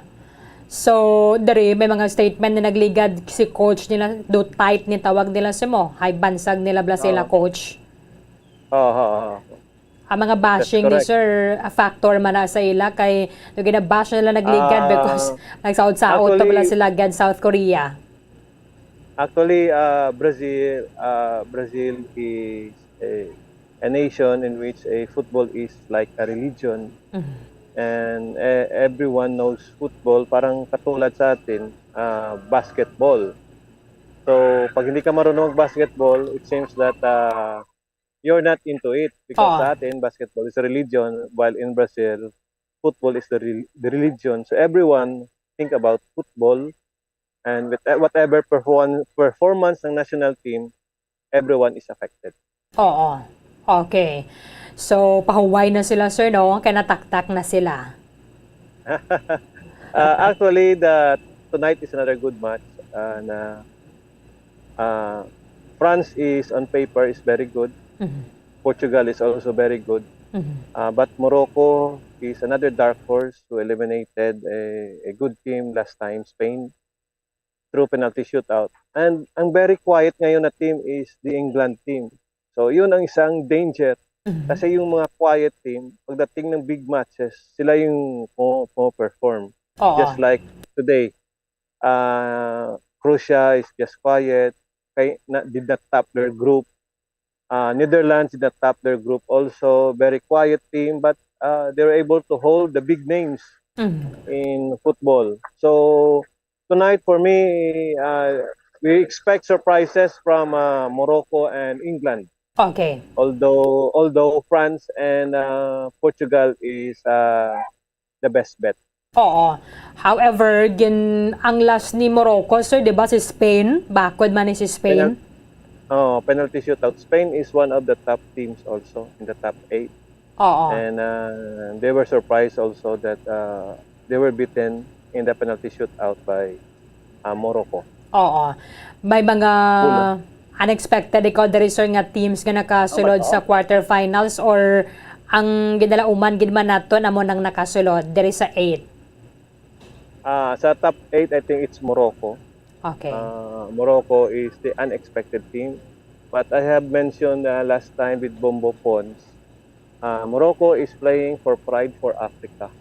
So, diri may mga statement na nagligad si coach nila, do tight ni tawag nila si mo, high bansag nila bla sila Oo. coach. Oo, oo, oo. Ang mga That's bashing ni correct. Sir, a factor man na sa ila kay do ginabash nila nagligad Ah, because nagsaot-saot to pala actually, sila against South Korea. Actually, uh, Brazil, uh, Brazil is a, a nation in which a football is like a religion. Mhm. And, eh, everyone knows football, parang katulad sa atin, uh, basketball. So, pag hindi ka marunong mag-basketball, it seems that, uh, you're not into it. Because Oo. sa atin, basketball is a religion, while in Brazil, football is the re-, the religion. So everyone think about football and with, eh, whatever perform-, performance ng national team, everyone is affected. Oo. Okay. So, pahuway na sila, sir, no? Kay nataktak na sila. Uh, actually, the tonight is another good match. Uh, na uh, France is on paper is very good. Mhm. Portugal is also very good. Mhm. Uh, but Morocco is another dark horse who eliminated a, a good team last time, Spain, through penalty shootout. And ang very quiet ngayon na team is the England team. So, yun ang isang danger. Mhm. Kasi yung mga quiet team, pagdating ng big matches, sila yung pu- perform. Oo. Just like today, uh, Croatia is just quiet. Kay, na, did not top their group. Uh, Netherlands did not top their group also. Very quiet team, but uh, they were able to hold the big names Mhm. in football. So, tonight for me, uh, we expect surprises from uh, Morocco and England. Okay. Although although France and uh, Portugal is uh, the best bet. Oo. However, gin ang last ni Morocco, sir, 'di ba, si Spain? Bakod man ni si Spain. Oh, penalty shootout. Spain is one of the top teams also in the top eight. Oo. And uh, they were surprised also that uh, they were beaten in the penalty shootout by uh, Morocco. Oo. May mga Wala. unexpected ikaw diri, sir, nga teams nga nakasulod Tama sa to. Quarterfinals, or ang ginalauman gid man naton amo nang nakasulod diri sa eight? Uh, sa top eight, I think it's Morocco. Okay. Uh, Morocco is the unexpected team. But I have mentioned uh, last time with Bombo Pons, uh, Morocco is playing for pride for Africa.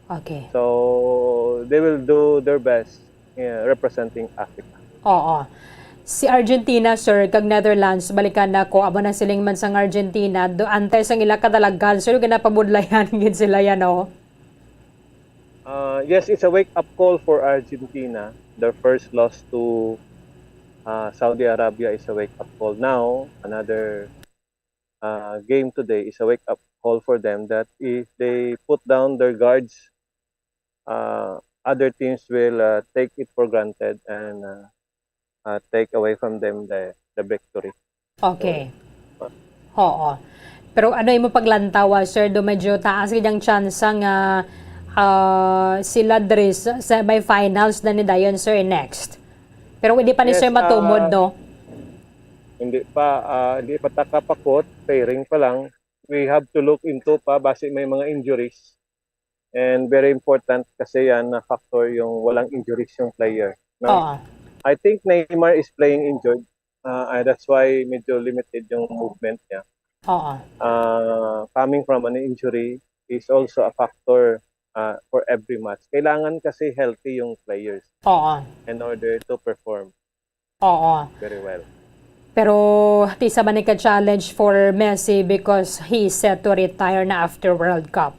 Okay. So they will do their best uh, representing Africa. Oo. Si Argentina, sir, kag Netherlands, balikan nako, amo na siling man sang Argentina, do antes ang ila kadalagan, sir, ginapabudlayan gid sila yan, oh. Uh, yes, it's a wake-up call for Argentina. Their first loss to uh, Saudi Arabia is a wake-up call. Now, another uh, game today is a wake-up call for them that if they put down their guards, uh, other teams will uh, take it for granted and uh, uh, take away from them the, the victory. Okay. Oo. Pero ano imo paglantawa, sir? Do medyo taas gid ang tsansa nga ah, sila diri sa semifinals na ni dayon, sir, next. Pero hindi pa ni, Yes, sir, matumod, ah, no? Hindi pa, ah, hindi pa takapakot, pairing pa lang. We have to look into pa basi may mga injuries. And very important kasi yan na factor yung walang injuries yung player. No? Oo. I think Neymar is playing injured. Uh, that's why medyo limited yung movement niya. Oo. Uh, coming from an injury is also a factor uh, for every match. Kailangan kasi healthy yung players Oo. in order to perform Oo. very well. Pero ti isa man ni ka challenge for Messi because he is set to retire na after World Cup.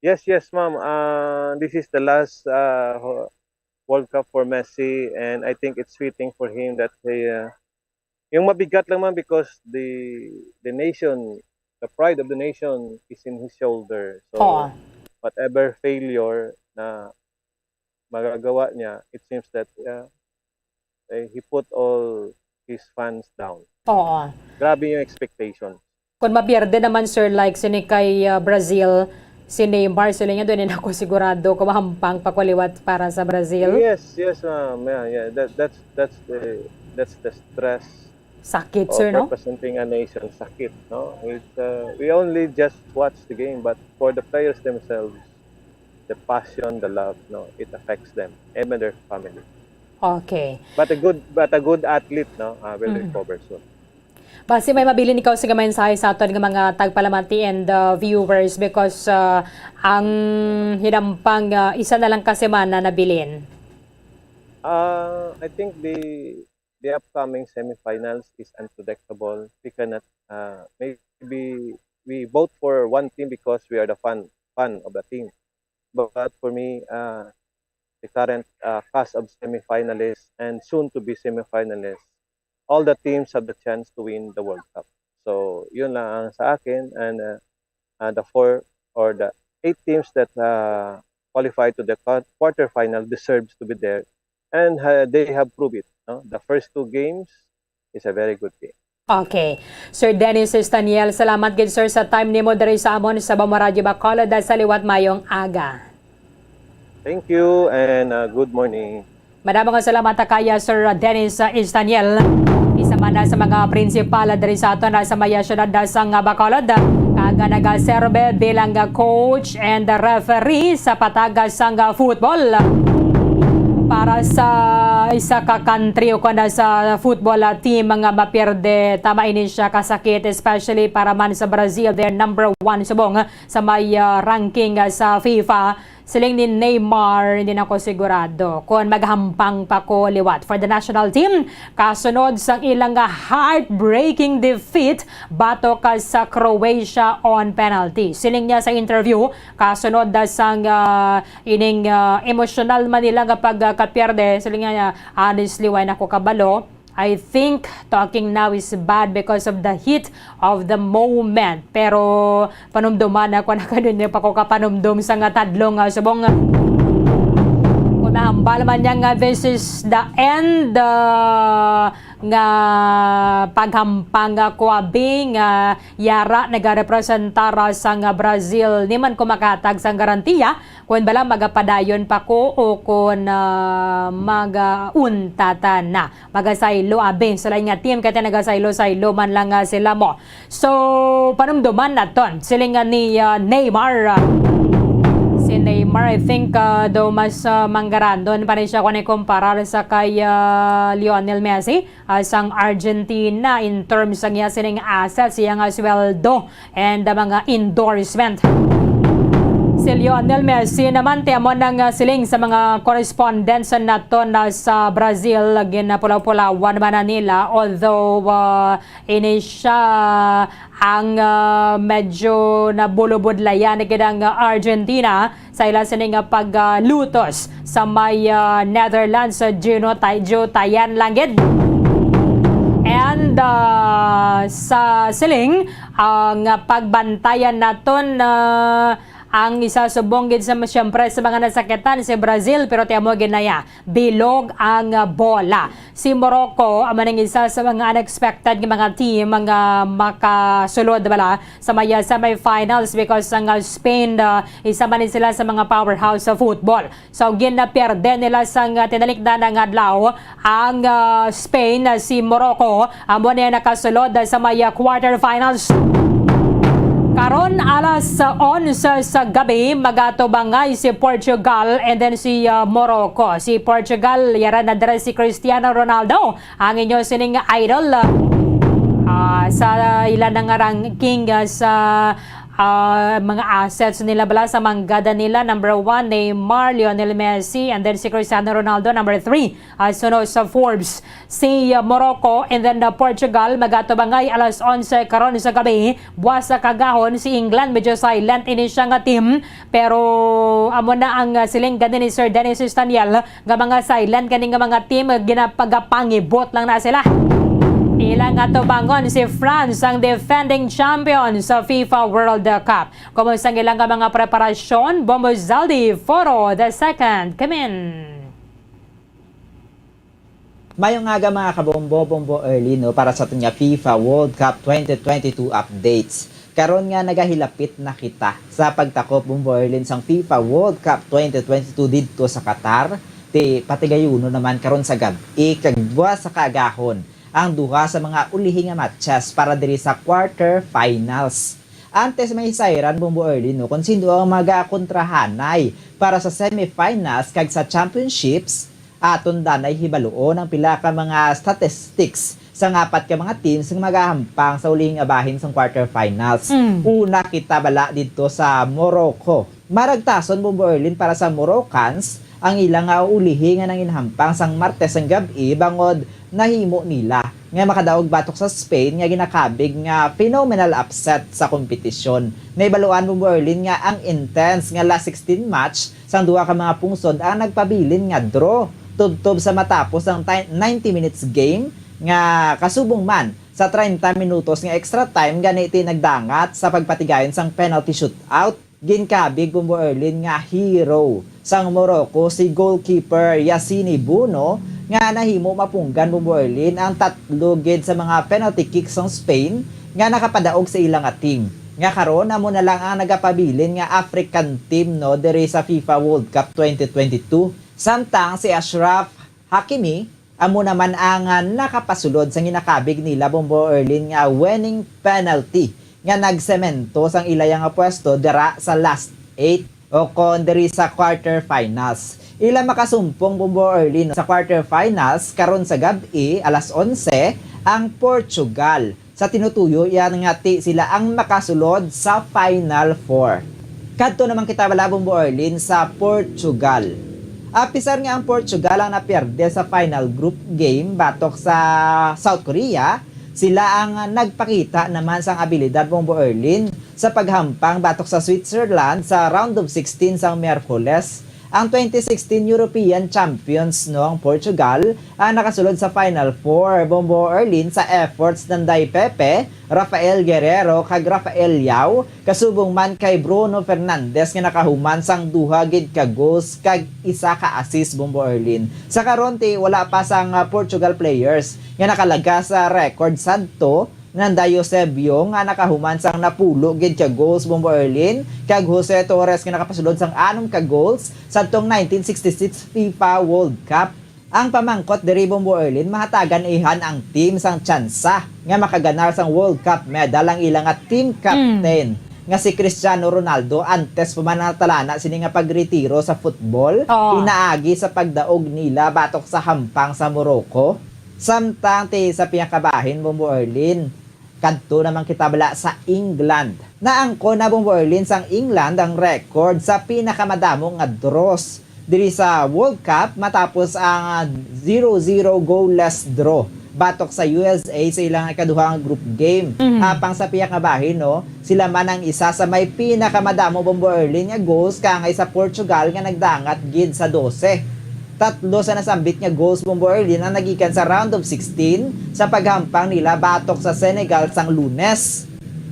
Yes, yes, ma'am. Uh, this is the last uh, ho- World Cup for Messi, and I think it's fitting for him that he, uh, yung mabigat lang, ma'am, because the the nation, the pride of the nation is in his shoulder. So Oo. Whatever failure na magagawa niya, it seems that uh, eh, he put all his fans down. Oo. Grabe yung expectation. Kung mapierde naman, sir, like sini kay ah, Brazil, si Neymar, sila niya doon ako sigurado kung mahampang pa ko liwat para sa Brazil. Yes, yes, ma'am. Yeah, yeah. That that's that's the that's the stress Sakit, of sir, no? representing a nation. Sakit, no? It's uh, we only just watch the game, but for the players themselves, the passion, the love, no, it affects them and their family. Okay. But a good but a good athlete, no, uh, will Mm. recover soon. Basi may mabilin ikaw sa mensahe sa aton nga mga tagpalamati and uh, viewers because uh, ang hinampang uh, isa na lang ka semana nabilin. Uh, I think the the upcoming semifinals is unpredictable. We cannot uh, maybe we vote for one team because we are the fan fan of the team. But for me, uh, the current uh, cast of semifinalists and soon to be semifinalists, all the teams have the chance to win the World Cup. So, yun lang ang sa akin and uh, uh, the four or the eight teams that uh, qualified to the quar- quarterfinal deserves to be there and uh, they have proved it. No? The first two games is a very good game. Okay. Sir Dennis Estaniel, salamat gid, sir, sa time nimo diri sa amon sa Bombo Radyo Bacolod. Sa liwat, mayong aga. Thank you and, uh, good morning. Madamo nga salamat kaya, Sir Dennis, uh, Estaniel. Isa man na sa mga prinsipal diri sa aton, uh, sa maya siyudad, uh, sang, uh, Bacolod, uh, kag, uh, nagaserbe bilang, uh, coach and, uh, referee sa patag, uh, sang, uh, football. Para sa isa ka country o kon sa football, uh, team nga mapierde, tama ini siya kasakit, especially para man sa Brazil, they're number one subong sa may, uh, ranking, uh, sa FIFA. Siling ni Neymar, "Hindi na ako sigurado kon maghampang pa ko liwat for the national team kasunod sang ilang heartbreaking defeat batok sa Croatia on penalty." Siling niya sa interview, kasunod da sang, ah, ining, ah, emosyonal man nila nga pagkapierde, siling niya, "Honestly, wala na ako kabalo." I think talking now is bad because of the heat of the moment. Pero panumduman ako na kanunay pa ko kapanumdum sa nga tadlong nga subong. Kung mahambal man niya nga this is the end, ah, nga paghampang nga kuwabi nga yara nagarepresentar sang Brazil. Di man ko makahatag sang garantiya kung bala magapadayon pa ko o kung, ah, mag-unta ta na. Magasaylo, abi. Sa lain nga team, kaya nagasaylo-saylo man lang, ah, sila mo. So, panumduman naton. Siling nga ni, ah, Neymar, ah, si Neymar, I think, ah, daw mas, ah, manggarandon pa rin siya kung ikumparar sa kay, ah, Lionel Messi, ah, sang Argentina in terms sa iya sining assets, iya nga sweldo and, ah, mga endorsement. Si Lionel Messi naman, ti amo nang, ah, siling sa mga correspondents naton na sa Brazil, ginapulaw-pulawan man na nila, although, ah, ini siya ang, ah, medyo nabulubudlayan ni kinang Argentina sa ila sini nga paglutos sa may, ah, Netherlands, sa Gino Tay-, Gio Tayan lang gid. And, ah, sa siling, ang pagbantayan naton, ah, ang isa subong gid sa, siyempre, sa mga nasakitan si Brazil, pero ti amo gid na iya, bilog ang, ah, bola. Si Morocco amo ning isa sa mga unexpected nga mga team nga makasulod bala sa may, ah, semifinals because ang, ah, Spain, ah, isa man ni sila sa mga powerhouse sa football. So, ginapierde nila sang, ah, tinalikdan nga adlaw ang, ah, Spain, ah, si Morocco. Amo na nakasulod, ah, sa may, ah, quarterfinals. Karon, alas onse sa gabi, magatubangay si Portugal and then si, ah, Morocco. Si Portugal, yara na dira si Cristiano Ronaldo, ang inyo sining idol. Ah, sa ila na nga ranking, ah, sa, ah, mga assets nila bala sa manggada nila, number one, Neymar, Lionel Messi, and then si Cristiano Ronaldo, number three, ah, suno sa Forbes. Si, ah, Morocco and then, ah, Portugal, magatubangay alas onse karon sa gabi. Buwas sa kagahon, si England, medyo silent ini siya nga team. Pero amo na ang, ah, siling gani ni Sir Dennis Staniel nga mga silent kani nga mga team, ah, ginapagapangibot lang na sila. Ilang atubangon si France, ang defending champion sa FIFA World Cup. Kumusta ang ilang nga mga preparasyon? Bombo Zaldi Foro the second. Kamin. Mayong aga, mga kabombo, Bombo Erlino, para sa aton nga FIFA World Cup twenty twenty-two updates. Karon nga nagahilapit na kita sa pagtakop, Bombo Erlin, sang FIFA World Cup twenty twenty-two didto sa Qatar, ti patigayunon naman karon sa gab-i kag buwas sa kaagahon ang duha sa mga ulihi nga matches para diri sa quarter finals. Antes may sayran, Bombo Erlin, no, kung sino ang magakontrahanay para sa semifinals kag sa championships, aton danay hibaluon ang pila ka mga statistics sang apat ka mga teams nga magahampang sa ulihing abahin sang quarterfinals. Mm. Una kita bala didto sa Morocco. Maragtason, Bombo Erlin, para sa Moroccans ang ila nga ulihi nga nanginhampang sang Martes sang gab-i, bangod nahimo nila nga makadaog batok sa Spain nga ginakabig nga phenomenal upset sa kompetisyon. Nahibaluan, Bombo Erlin, nga ang intense nga last sixteen match sang duha ka mga pungsod ang nagpabilin nga draw, tubtob sa matapos ang ti-, ninety minutes game nga kasubong man sa treinta minutos nga extra time, gani ti nagdangat sa pagpatigayon sang penalty shootout. Ginkabig, Bombo Erlin, nga hero sang Morocco si goalkeeper Yassine Bounou nga nahimo mapunggan, Bombo Erlin, ang tatlo gid sa mga penalty kick sang Spain nga nakapadaog sa ila nga team. Nga karon, amo na lang ang nagapabilin nga African team, no, diri sa FIFA World Cup twenty twenty-two. Samtang si Ashraf Hakimi, amo naman ang, ah, nakapasulod sa ginakabig nila, Bombo Erlin, nga winning penalty nga nagsemento sang ilaya nga pwesto dira sa last eight o kon diri sa quarter finals. Ila makasumpong, Bombo Erlin, sa quarter finals karon sa gab-i, alas onse, ang Portugal. Sa tinutuyo, yan nga ti sila ang makasulod sa Final Four. Kadto naman kita bala, Bombo Erlin, sa Portugal. Apisar nga ang Portugal ang napierde sa final group game batok sa South Korea, sila ang nagpakita naman sang abilidad, Bombo Erlin, sa paghampang batok sa Switzerland sa round of sixteen sang Miyerkules. Ang twenty sixteen European champions, no, ang Portugal, ang nakasulod sa Final Four, Bombo Erlin, sa efforts ni Ndiaye Pepe, Rafael Guerreiro, kag Rafael Leao, kasubong man kay Bruno Fernandes nga nakahuman sang duha gid ka goals kag isa ka assist, Bombo Erlin. Sa karon, ti wala pa sang, ah, Portugal players nga nakalaga sa record sadto, Nanda Eusebio nga nakahuman sang napulo gid ka goals, Bombo Erlin, kag Jose Torres nga nakapasulod sang anom ka goals sadtong nineteen sixty-six FIFA World Cup. Ang pamangkot diri, Bombo Erlin, mahatagan ihan ang team sang tsansa nga makaganar sang World Cup medal ang ila nga team captain nga si Cristiano Ronaldo, antes pa man natalana sini nga pagretiro sa football, Oo. pinaagi sa pagdaog nila batok sa hampang sa Morocco. Samtang ti sa pinakabahin, Bombo Erlin, kadto naman kita bala sa England. Naangkon na, Bombo Erlin, sang England ang record sa pinakamadamo nga draws diri sa World Cup matapos ang, ah, zero zero goalless draw batok sa U S A sa ilang ikaduha nga group game. Mhm. Apang sa pinakabahin, no, sila man ang isa sa may pinakamadamo, Bombo Erlin, nga goals kaangay sa Portugal nga nagdangat gid sa dose. Tatlo sa nasambit nga goals, Bombo Erlin, ang nagikan sa round of sixteen sa paghampang nila batok sa Senegal sang Lunes.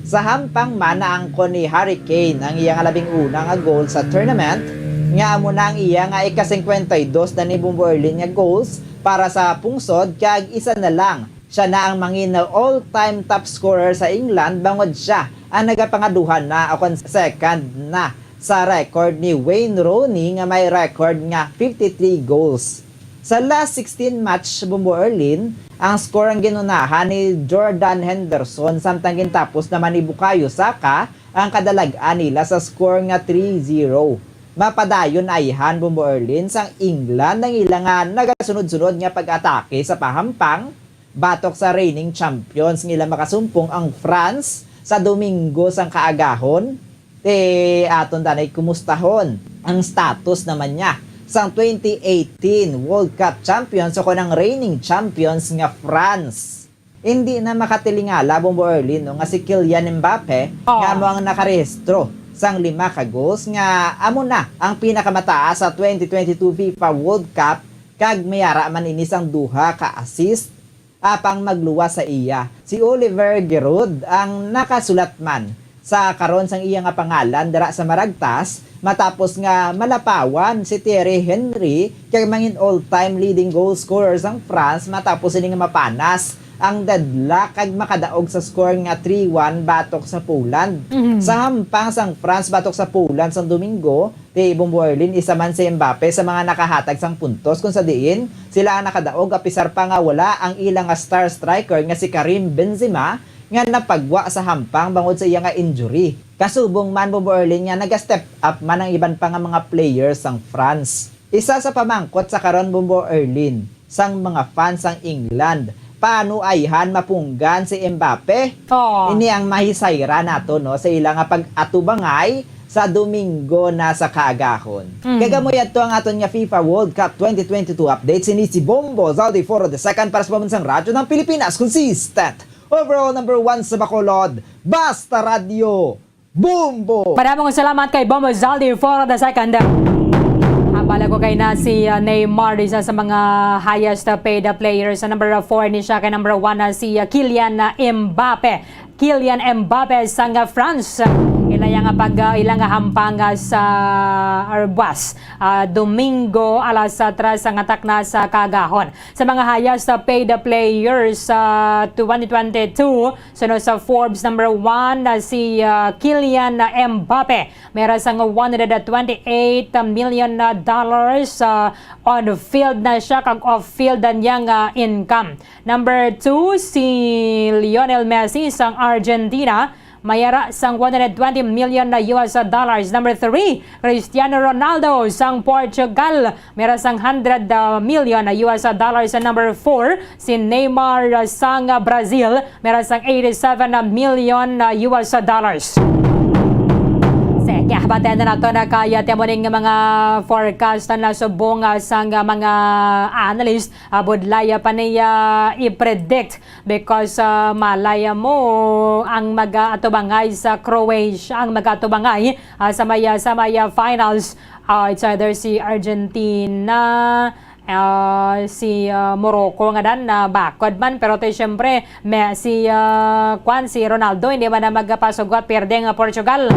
Sa hampang man, naangkon ni Harry Kane ang iya nga labing una nga goal sa tournament, nga amo na ang iya nga ika-singkwenta y dos na ni, Bombo Erlin, nga goals para sa pungsod, kag isa na lang, siya na ang mangin all-time top scorer sa England, bangod siya ang nagapangaduha na o kon second na sa record ni Wayne Rooney nga may record nga fifty-three goals. Sa last sixteen match, Bombo Erlin, ang score ang ginunahan ni Jordan Henderson, samtang gintapos naman ni Bukayo Saka ang kadalag-an nila sa score nga three zero. Mapadayon ayhan, Bombo Erlin, sang England ang ila nga nagasunod-sunod nga pag-atake sa pahampang batok sa reigning champions nga ila makasumpong ang France sa Domingo sang kaagahon. Ti aton tanay kumustahon ang status naman niya sang twenty eighteen World Cup champions o kon ang reigning champions nga France. Hindi na makatilingala, Bombo Erlin, no, nga si Kylian Mbappe Oo. nga amo ang nakarehistro sang lima ka goals nga amo na ang pinakamataas sa twenty twenty-two FIFA World Cup, kag may ara man ini sang duha ka assist. Apang magluwas sa iya, si Olivier Giroud ang nakasulat man sa karon sang iya nga pangalan dira sa maragtas, matapos nga malapawan si Thierry Henry kag mangin all-time leading goal scorer sang France, matapos ini nga mapanas ang deadlock kag makadaog sa score nga three one batok sa Poland. Mhm. Sa hampang sang France batok sa Poland sang Domingo, Ti Bombo Erlin, isa man si Mbappe sa mga nakahatag sang puntos, kung sa diin sila ang nakadaog, apisar pa nga wala ang ila nga star striker nga si Karim Benzema nga napagwa sa hampang bangod sa iya nga injury. Kasubong man, Bombo Erlin, nga naga-step up man ang iban pa nga mga players sang France. Isa sa pamangkot sa karon, Bombo Erlin, sang mga fans sang England, paano ayhan mapunggan si Mbappe? Oo. Ini ang mahisayra nato, no, sa ila nga pag-atubangay sa Domingo na sa kaagahon. Mm. Kag amo yadto ang aton nga FIFA World Cup twenty twenty-two update. Sini si Bombo Zaldi Foro the second para sa Pambansang Radyo ng Pilipinas. Consistent, overall number one sa Bacolod. Basta Radyo, Bombo! Madamong salamat kay Bombo Zaldi for the second. Hambala ko kay na si, uh, Neymar, isa sa mga highest, uh, paid, uh, players. Sa number four ni siya, kay number one na si, uh, Kylian, uh, Mbappe. Kylian Mbappe sang, uh, France. Ila yang pag, ah, ila nga hampang, ah, sa, or buwas, ah, Domingo, alas, ah, tres ang atak na sa kagahon. Sa mga highest, ah, paid players sa twenty twenty-two, suno sa Forbes, number one, ah, si, ah, Kylian, ah, Mbappe. May ra sang one hundred twenty-eight million, ah, dollars, ah, on field na siya, kag off field ang iyang, ah, income. Number two, si Lionel Messi sang Argentina. May ra sang one hundred twenty million na U S dollars. Number three, Cristiano Ronaldo sang Portugal. May ra sang hundred, uh, million na U S dollars. And number four, si Neymar, uh, sang, uh, Brazil. May ra sang eighty-seven million na U S dollars. Sige, baten na nato na kaya timo ning mga forecast na subong, uh, sang, uh, mga analyst. Ah, budlaya pa niya i-predict because, ah, malaya mo ang mag-aatubangay sa Croatia, ang mag-aatubangay, ah, sa maya, sa maya finals. Ah, it's either si Argentina, ah, si, ah, Morocco nga dan na bakod man, pero te, siyempre, may, si, ah, kwan, si Ronaldo, hindi man na magpasugot, pierde nga Portugal.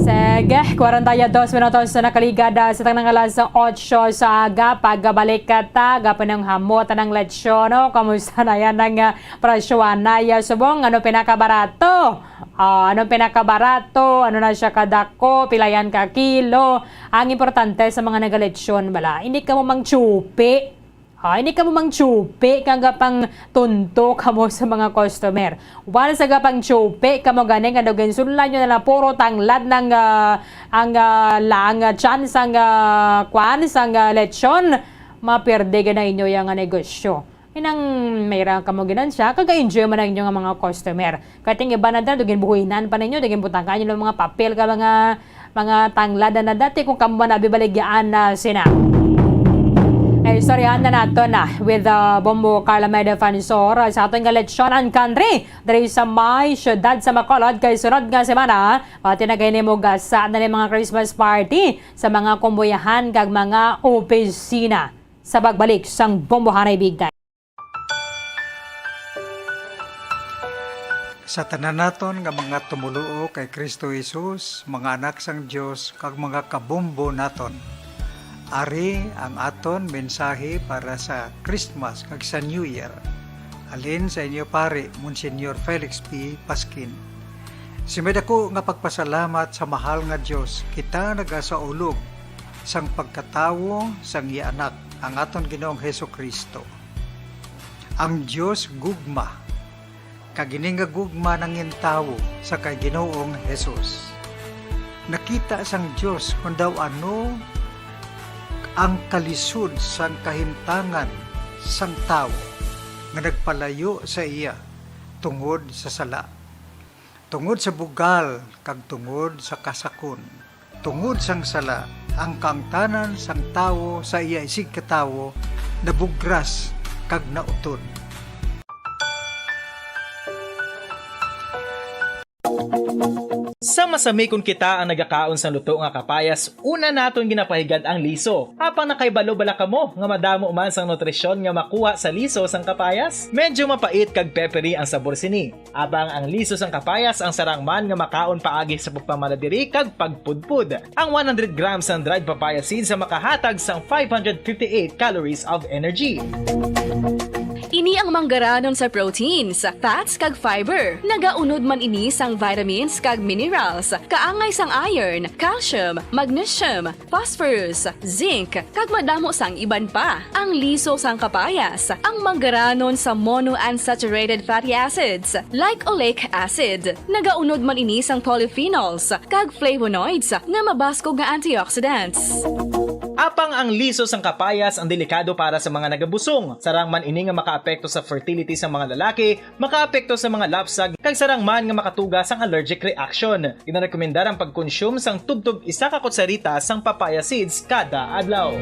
Sige, kwarenta y dos minutos na nakaligad, ah, sa tanang alas otso sa aga. Pagbalik ka ta, gapananghamot ang lechon, no? Kamusta na yan ang, ah, presyohan na, ya, subong? Ano pinakabarato? Ah, ano pinakabarato? Ano na siya kadako? Pila yan ka kilo? Ang importante sa mga nagalechon, bala, hindi ka mo mangtsupi. Ah, hindi ka mo mangtsupi kag pang tunto kamo sa mga customer. Once nga pang tsupi kamo gani nga daw ginsunlan nyo na lang puro tanglad ng, ah, ang, ah, lang, ah, tiyan sang, ah, kwan, sang, ah, lechon, maperde gid na inyo yang negosyo. Inang may ra kamo ginansya, kag enjoy man ang inyo nga mga customer. Kay ting iba na dyan, dugin buhinan pa ninyo, dugin butangan ninyo mga papel ka mga, mga tanglad na dati kung kamo na bibaligyaan na sina. Ay, istoryahan na nato na with, uh, Bombo Carla May Defensor, uh, sa aton nga lechon and country diri sa may syudad sa Bacolod kay sunod nga semana, pati na gani mo gasa na ni mga Christmas party sa mga kumbuyahan kag mga opisina. Sa pagbalik sang Bombohanay Big Time. Sa tanan naton nga mga tumoluo kay Kristo Jesus, mga anak sang Dios, kag mga kabombo naton, ari ang aton mensahe para sa Christmas kag sa New Year. Halin sa inyo pari, Monsignor Felix P. Pasquin. Sa may dako nga pagpasalamat sa mahal nga Dios, kita nagasaulog sang pagkatawo sang iya Anak, ang aton Ginoong Jesu-Cristo. Ang Dios gugma, kag ini nga gugma nangintawo sa kay Ginoong Jesus. Nakita sang Dios kon daw ano ang kalisod sang kahimtangan sang tawo nga nagpalayo sa iya tungod sa sala, tungod sa bugal, kag tungod sa kasakon. Tungod sang sala, ang kaangtanan sang tawo sa iya isigkatawo nabugras kag nautod. Sa masami kon kita ang nagakaon sang luto nga kapayas, una naton ginapahigad ang liso. Apang nakahibalo bala kamo nga madamo man sang nutrisyon nga makuha sa liso sang kapayas? Medyo mapait kag peppery ang sabor sini. Apang ang liso sang kapayas ang sarang man nga makaon paagi sa pagpamala diri kag pagpudpod. Ang one hundred grams sang dried papaya seeds ang makahatag sang five hundred fifty-eight calories of energy. Ini ang manggaranon sa proteins, fats, kag fiber. Nagaunod man ini sang vitamins kag minerals, kaangay sang iron, calcium, magnesium, phosphorus, zinc, kag madamo sang iban pa. Ang liso sang kapayas, ang manggaranon sa monounsaturated fatty acids, like oleic acid. Nagaunod man ini sang polyphenols kag flavonoids nga mabaskog nga antioxidants. Apang ang liso sang kapayas ang delikado para sa mga nagabusong. Sarang man ini nga makaapekto sa fertility sa mga lalaki, makaapekto sa mga lapsag, kag sarang man nga makatuga sang allergic reaction. Ginarekomendar ang pagkonsume sang tubtob isa ka kutsarita sang papaya seeds kada adlaw.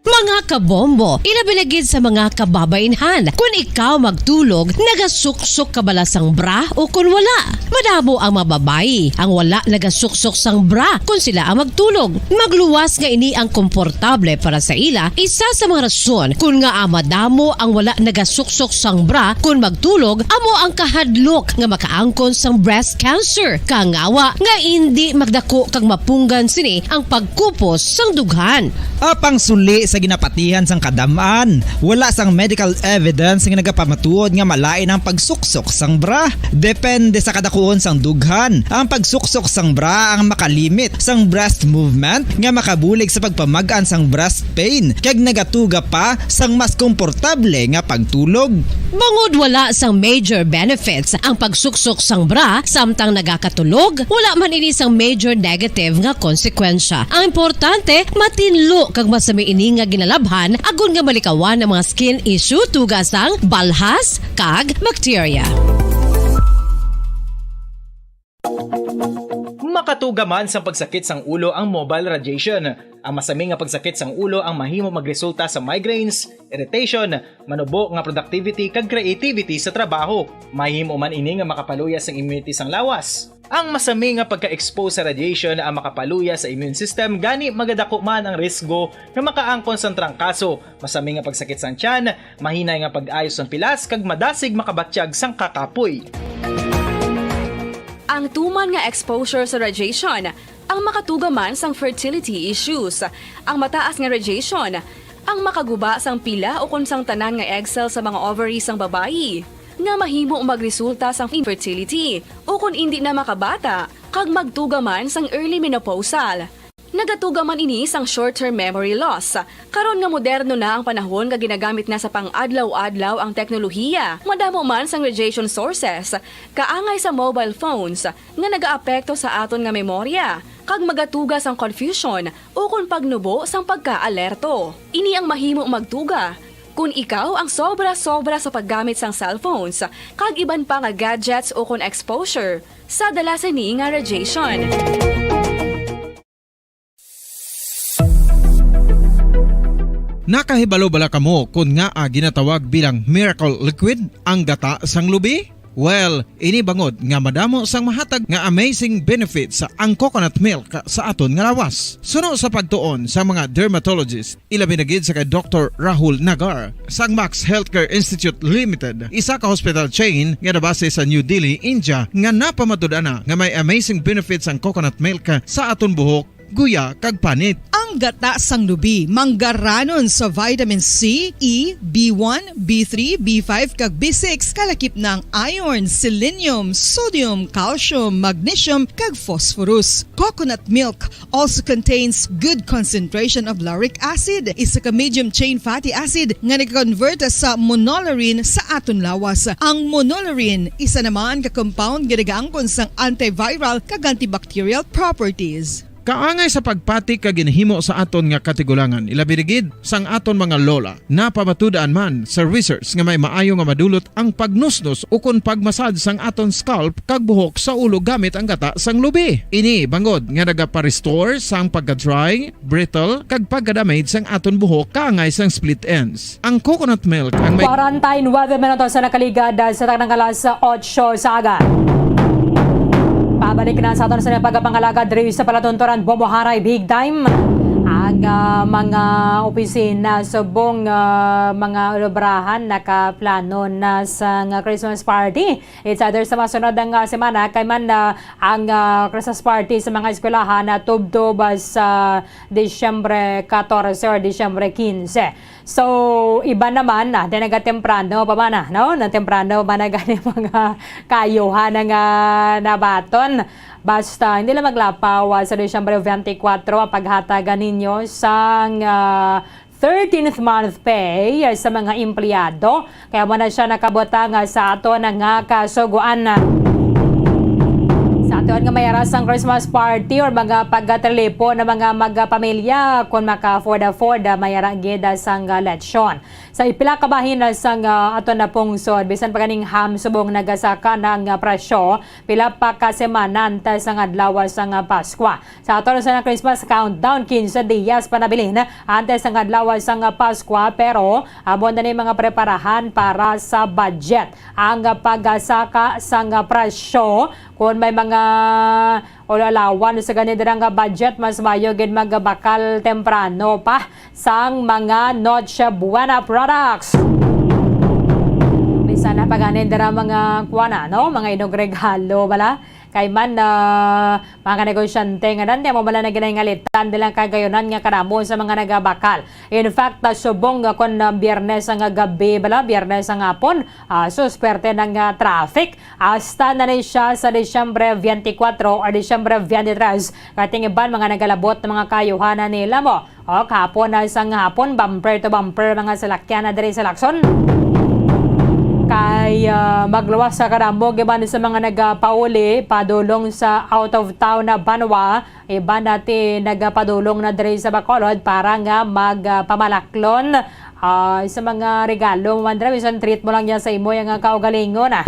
Mga kabombo, ilabi na gid sa mga kababainhan. Kun ikaw magtulog, nagasuksok ka bala sang bra o kun wala? Madamo ang mga babayi ang wala nagasuksok sang bra kun sila ang magtulog. Magluwas nga ini ang komportable para sa ila. Isa sa mga rason kun ngaa madamo ang wala nagasuksok sang bra kun magtulog amo ang kahadlok nga makaangkon sang breast cancer. Kangawa nga indi magdako kag mapunggan sini ang pagkupos sang dughan. Apang suli sa ginapatihan sang kadam-an, wala sang medical evidence nga nagapamatuod nga malain ang pagsuksok sang bra. Depende sa kadakuon sang dughan, ang pagsuksok sang bra ang makalimit sang breast movement nga makabulig sa pagpamag-an sang breast pain kag nagatuga pa sang mas komportable nga pagtulog. Bangod wala sang major benefits ang pagsuksok sang bra samtang nagakatulog, wala man ini sang major negative nga konsekwensya. Ang importante, matinlo kag masami ini nga ginalabhan agod nga malikawan ang mga skin issue tuga sang balhas kag bakterya. Makatuga man sang pagsakit sang ulo ang mobile radiation. Ang masami nga pagsakit sang ulo ang mahimo magresulta sa migraines, irritation, manubo nga productivity kag creativity sa trabaho. Mahimo man ini nga makapaluya sang immunity sang lawas. Ang masami nga pagka-expose sa radiation ang makapaluya sa immune system, gani magadako man ang risgo nga makaangkon sang trangkaso, masami nga pagsakit sang tiyan, mahinay nga pag-ayo sang pilas, kag madasig makabatyag sang kakapoy. Ang tuman nga exposure sa radiation ang makatuga man sang fertility issues. Ang mataas nga radiation ang makaguba sang pila ukon sang tanan nga egg cell sa mga ovary sang babayi, nga mahimo magresulta sang infertility ukon indi na makabata, kag magtuga man sang early menopausal. Nagatuga man ini sang short-term memory loss. Karon nga moderno na ang panahon nga ginagamit na sa pang-adlaw-adlaw ang teknolohiya, madamo man sang radiation sources, kaangay sa mobile phones, nga nagaapekto sa aton nga memorya, kag magatuga sang confusion ukon pagnubo sang pagkaalerto. Ini ang mahimo magtuga kon ikaw ang sobra-sobra sa paggamit sang cellphones kag iban pa nga gadgets ukon exposure sa dala sini nga radiation. Nakahibalo bala kamo kon ngaa ginatawag bilang miracle liquid ang gata sang lubi? Well, ini bangod nga madamo sang mahatag nga amazing benefits ang coconut milk sa aton nga lawas. Suno sa pagtuon sa mga dermatologist, ilabi na gid sa kay Doktor Rahul Nagar sang Max Healthcare Institute Limited, isa ka hospital chain nga nabase sa New Delhi, India, nga napamatud-an na nga may amazing benefits ang coconut milk sa aton buhok, guya, kag panit. Ang gata sang lubi manggaranon sa vitamin C, E, B one, B three, B five, kag B six, kalakip na ang iron, selenium, sodium, calcium, magnesium, kag phosphorus. Coconut milk also contains good concentration of lauric acid, isa ka medium chain fatty acid nga nag-convert sa monolaurin sa aton lawas. Ang monolaurin isa naman ka compound nga nagaangkon sang antiviral kag antibacterial properties. Kaangay sa pagpati kag ginhimo sa aton nga katigulangan, ilabi na gid sang aton mga lola. Napamatud-an man sa research nga may maayo nga madulot ang pagnusnos ukon pagmasad sang aton scalp kag buhok sa ulo gamit ang gata sang lubi. Ini bangod nga nagapa-restore sang pagka-dry, brittle, kag pagka-damage sang aton buhok kaangay sang split ends. Ang coconut milk ang may Quarantine weather minuto sa nakaligad, ah, sa tanang alas otso sa aga. Pabalik na sa aton sa pagpangalagad diri sa palatunturan, bumuharay big time ang, ah, mga opisina, subong, ah, mga ulubrahan nakaplano na sang Christmas party. It's either sa masunod nga semana, kay man, ah, ang, ah, Christmas party sa mga eskwelahan na tubtob, ah, sa Disyembre katorse or Disyembre kinse. So, iba naman, ah, di nagatemprano pa man, ah, no? Natemprano pa na gani mga kaayuhan nga nabaton. Basta, hindi lang maglapaw, ah, sa Disyembre twenty-four ang paghatagan ninyo sang, ah, thirteenth month pay, ah, sa mga empleyado. Kaya mo na siya nakabutang, ah, sa aton nga kasugoan, ah, sa Tungod nga may ara sang Christmas party or mga pagkatrilipo na mga magpamilya, kung maka-afford-afford, ah, may ara gid, ah, sang, ah, lechon. Sa pila ka bahin, ah, sang, ah, aton na pungsod, bisan pa ganing ham subong nagasaka na ang, ah, presyo, pila pa ka semana antes sang adlaw sang, ah, Paskwa. Sa aton sa Christmas countdown, quince dias pa nabilin antes sang adlaw sang, ah, Paskwa, pero amo na ni mga preparahan para sa budget. Ang, ah, pagsaka sang, ah, presyo, kung may mga ulalawan sa gani dira nga budget, mas maayo gid magbakal temprano pa sang mga Noche Buena products. Bisan na pa gani dira mga kuana, no? Mga inogregalo bala. Kay man, ah, mga negosyante nga nan, di mo bala na ginahingalitan nilang kagayunan nga kadamo sa mga nagabakal. In fact, ah, subong nga kon, ah, Biyernes nga gabi bala, Biyernes nga hapon, ah, sus, perte na nga traffic. Hasta na ni siya sa Disyembre twenty-four or Disyembre twenty-three. Kay ting iban mga nagalabot na mga kayuhanan nila mo. O, kahapon na sang hapon, bumper to bumper mga salakyan na diri sa Lacson. Kay, ah, magluwas sa kadamo giban sa mga nagapauli padulong sa out of town na banwa, iban na ti nagapadulong na diri sa Bacolod para nga magpamalaklon, ah, sa mga regalo mo man dira, bisan treat mo lang yan sa imo yung kaugalingon, ah.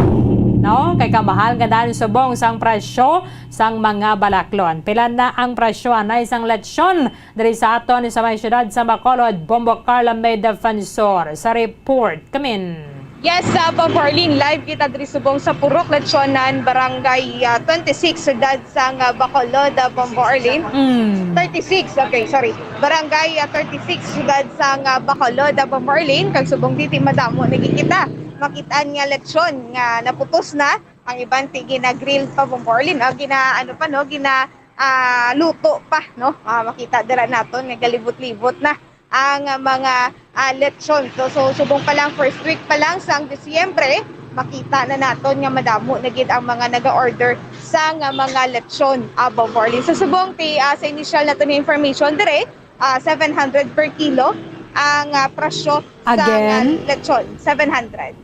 No? Kay kamahal nga dan subong sang presyo sang mga balaklon. Pila na ang presyo anay sang lechon diri sa aton sa may siyudad sa Bacolod? Bombo Carla May Defensor sa report. Kamin. Yes, sa Bombo Arlene, live kita diri subong sa Purok Lechonan, Barangay, ah, twenty-six, siyudad sang, ah, Bacolod, ah, Bombo Arlene. Mm. Thirty-six, okay, sorry. Barangay, ah, thirty-six, siyudad sang, ah, Bacolod, ah, Bombo Arlene. Kag subong diti madamo na gid kita. Makitaan nga lechon nga naputos na. Ang iban ti gina-grill pa, Bombo Arlene, ah, gina, ano pa, no, gina, ah, luto pa, no? Ah, makita dira naton nga galibot-libot na ang, ah, mga, ah, lechon. So, so, subong pa lang, first week pa lang sang Disyembre, makita na naton nga madamo na gid ang mga naga-order sang, ah, mga lechon, ah, Bombo Arlene. So, subong ti, ah, sa initial nato nga information dire, ah, seven hundred per kilo ang, ah, presyo sa, ah, Again? Lechon. Seven hundred.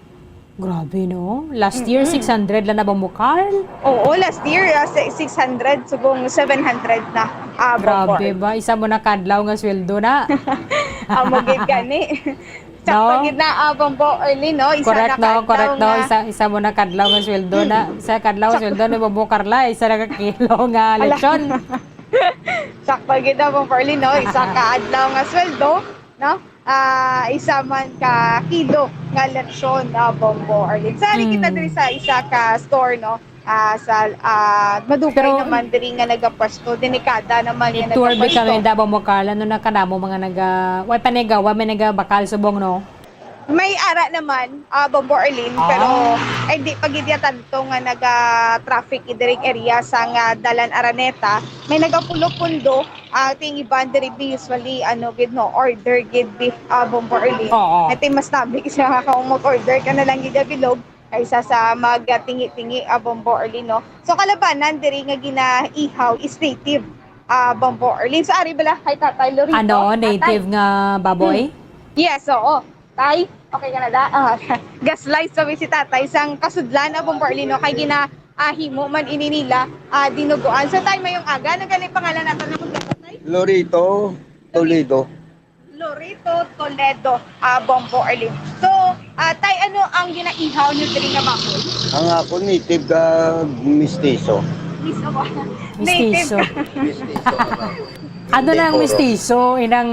Grabe, no? Last year, Mm-mm. six hundred lang na ba mo, Carl? Oo, last year, ah, si-, six hundred, subong seven hundred na, ah, Bombo Grabe Arlene. Ba? Isa mo na kadlaw nga sweldo na. Amo gid gani. Sakto No? gid na, ah, Bombo Arlene, no? Isa Correct, na no? kadlaw Correct, no? nga Isa, isa mo na kadlaw nga sweldo na. Isa kadlaw nga Sakto. sweldo ni Bombo Carla, isa na ka kilo nga Ala. lechon. Sakto gid na, Bombo Arlene, no? Isa ka adlaw nga sweldo, no? Ah, isa man ka kilo nga lechon, ah, Bombo Arlene. Sa ari kita Mm. diri sa isa ka store, no? Ah, sa, ah, madugay Pero naman diri nga nagapwesto, delikada naman nga I-tour ba nagapwesto. kami, Davao Mocal, ano na kanamo mga naga-, wa pa nagawa, may nagabakal subong, no? May ara naman, ah, Bombo Arlene, Ah. pero, eh, di pa gid ya tanto nga naga-traffic diri area sa nga Dalan Araneta. May nagapulo-pundo, ah, ting iban diri bi usually, ano gid, no, order gid bi, ah, Bombo Arlene. Oo. Ito mas tabi siya kung mag-order ka na lang gid bilog kaysa sa magtingi-tingi, ah, Bombo Arlene, no? So, kalabanan diri nga ginaihaw is native, ah, Bombo Arlene. So, ari bala kay Tatay Lorito. Ano, Tatay. native nga baboy? Hmm. Yes, oo. Tay, okay ka na da? Ah, gaslight sa si Tatay sang kasudlan, ah, Bombo Arlene, no? Kay gina, ah, himo man ini nila, ah, dinuguan. So, Tay, mayong aga. Ano gali pangalan nato na kung Tay? Lorito Toledo. Lorito Toledo, ah, Bombo Arlene. So, ah, Tay, ano ang ginaihaw niyo diri nga baboy? Ang ako native ka mestizo. Miss, oh, Mestizo. native ka. Mestizo, ano? Ano Hindi na ang puro. mestizo? Inang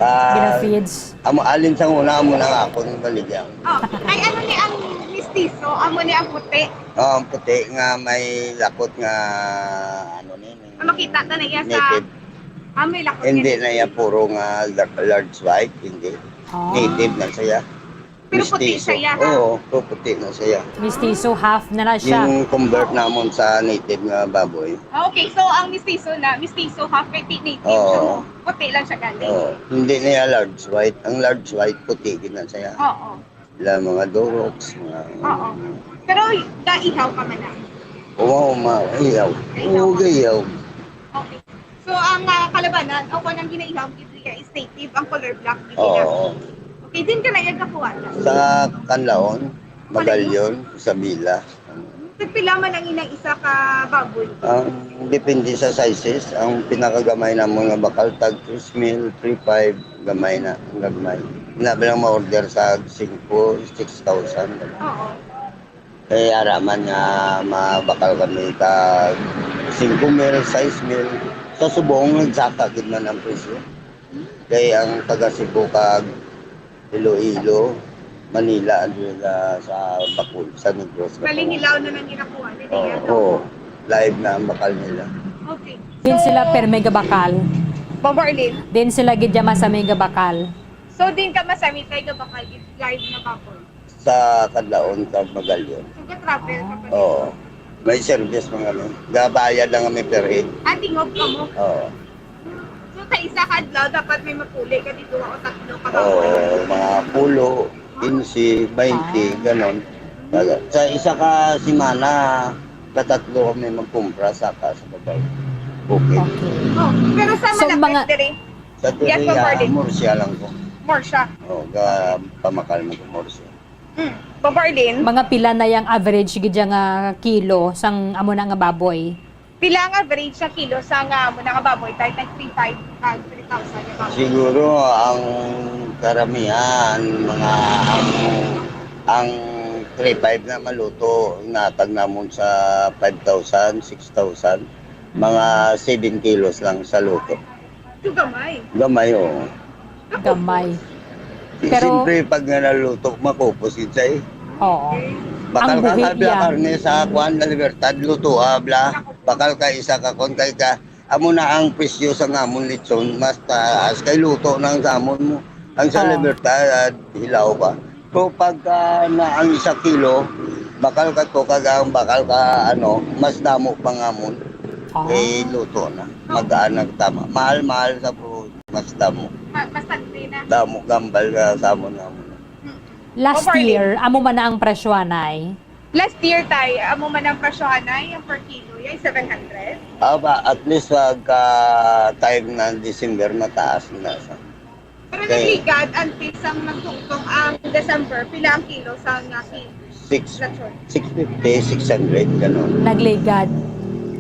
Ah, gina-feeds? Amo, alin sa una, amo na nga ako ng baligya. Oh, ay, ano ni ang mestizo? Amo ni ang puti? Oh, ang puti nga may lakot nga, ano ni, Ang makita ta na iya sa, native. Ah, may lakot Hindi niya. na iya puro nga la-, large white, hindi. Ah. Native na siya. Pero puti Mestizo. siya, ha? Oo, pero puti na siya. Mestizo, half na na siya. Yung convert namon sa native nga baboy. Ah, okay, so ang mestizo na, mestizo, half kay ti-, native Oo. siya mo. Puti lang siya gali. Oo, hindi na iya large white. Ang large white, puti gid na siya. Oo. Sila mga Durocs, mga Oo. Pero gaihaw ka man na? Oo, ma-, ihaw. Gaihaw Oo, ka. gaihaw. Okay. So, ang, ah, kalabanan, o kung ang ginaihaw gid niya is native, ang color black gid niya. Oo. Okay, din ka na yung kakuha na? Sa Canlaon, Magallanes, Isabela. Tagpila man ang inang isa ka baboy? Ang depende sa sizes, ang pinakagamay namon nga bakal tag three mil, three five, gamay na, ang gagmay. Ina ba lang ma-order sa singko, six thousand? Oo. Kay ara man nga mabakal kami ka singko mil, sais mil, sa subong nagsaka gid man ang presyo. Kay ang taga Cebu kag Iloilo, Manila, andun na sa Bacol, sa Negros, Bali, Batangas. Hilaw na nang ginakuha ni Oo, Tia, no? Oo. Live na ang bakal nila. Okay. Din sila So, perme gabakal. Ma'am Marlene? Din sila gid ya masami gabakal. So, din ka masami kay gabakal gid live na baboy? Sa Kadlaon, sa Magallanes. So, ga-travel ka pa Oo. dito? May service mga ano. Gabayad lang kami per head. Ah, tingog ka mo? Oo. So, sa isa ka adlaw, dapat may mapuli ka dito, o tatlo ka ba? Oo, mga pulo, quince, twenty, Ah. ganon. Sa isa ka semana, katatlo kami magkumpra sa ka sa babaw. Okay. Okay. Oh, pero sa So, malapit mga diri? Sa Yes, diri, Ma'am ah, Marlene. Murcia lang ko. Murcia. Oh, ga pamakal mo ko Murcia. Mm. Ma'am Marlene? Mga pila na yang average gid ya nga kilo sang amo na nga baboy? Pila ang average sa kilo sa nga amo na nga baboy, tay, tag three five kag three thousand nga baboy? Siguro ang karamihan, mga ang, ang three five na maluto, inatag namon sa five thousand, six thousand, mga seven kilos lang sa luto. So, gamay? Gamay, oo. Gamay. Pero Siyempre, pag nga naluto, makupos gid siya eh. Oo. Bakal Ang ka buhi sabi niya. Karne sa kuan, La Libertad, luto, ah, bla. Bakal ka isa ka kuan, kay ka, amo na ang presyo sa ngamon lechon, mas taas kay luto na ang samon mo. Ang sa Oo. Libertad, ah, hilaw pa. So, pagka na ang isa kilo, bakal ka to, kag ang bakal ka, ano, mas damo pa ngamon. Ah. Eh, luto na. Magaan na tama. Mahal-mahal sa pro-, mas damo. Ma-, mas tagpi na. Damo gambal nga samon, ngamon. Hmm. Last Overly. year, amo man na ang presyo, anay? Last year, tay, amo man ang presyo, anay, ang per kilo, yay, seven hundred? Ah, ba, at least, pagka time ng December, mataas na sa Pero Okay. nagligad, antes ang nagtungtong ang December, pila ang kilo sa nga ki-, Six, lechon? Six fifty, six hundred, ganun. Nagligad.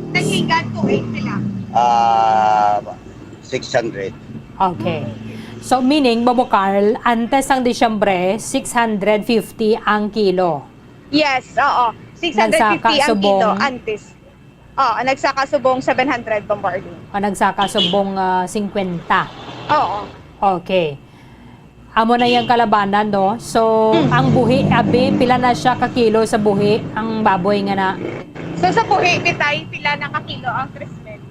Nagligad, two eight pila? Ah, six hundred. Okay. So, meaning, Bobo Carl, antes ang Disyembre, six hundred fifty ang kilo. Yes, oo. Six hundred fifty Nagsaka ang kilo, subong. antes. Oo, nagsaka subong seven hundred, Bombo Arlene. O, nagsaka subong, ah, singkwenta. Oo. Okay. Amo na yang kalabanan, no? So, Mm. ang buhi, abi, pila na siya ka kilo sa buhi, ang baboy nga na? So, sa buhi, bitay, pila na ka kilo ang trismel?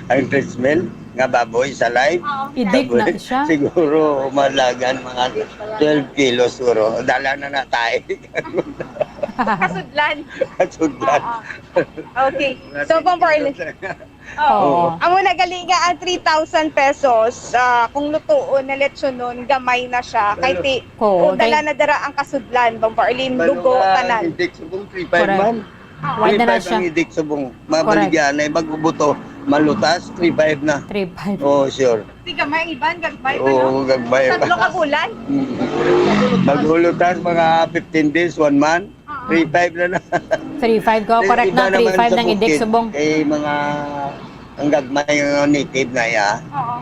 Ang trismel nga baboy sa live? Oo. Idik na Baboy, siya? siguro malagan mga twelve kilos siguro. Dala na na tayo. Kasudlan. Kasudlan. Oo. Okay. So, Mga Bombo Arlene, kilos. Oo. Oo. Amo na gali nga ang three thousand pesos, ah, kung lutuon na lechonon, gamay na siya. Kay Pero ti-, Oo, kung dala kay na dira ang kasudlan, Bombo Arlene, Balo dugo, nga, tanan. Indik subong three five Correct. man. Oo. Wala na Three five siya. ang indik subong. Correct. Mabaligyan na, eh, mag-ubuto, malutas, three five na. Three five. Oo, sure. Di gamay, iban, gagmay pa, no? Oo, gagmay pa. Tatlo ka bulan? Mm. Mag-ulutas, mga fifteen days, one month. Oo. Three five na na. Three five ko, Di, correct iba na, naman three five sa nang idik bukid. subong. Eh, mga, ang gagmay nga native na ya. Oo.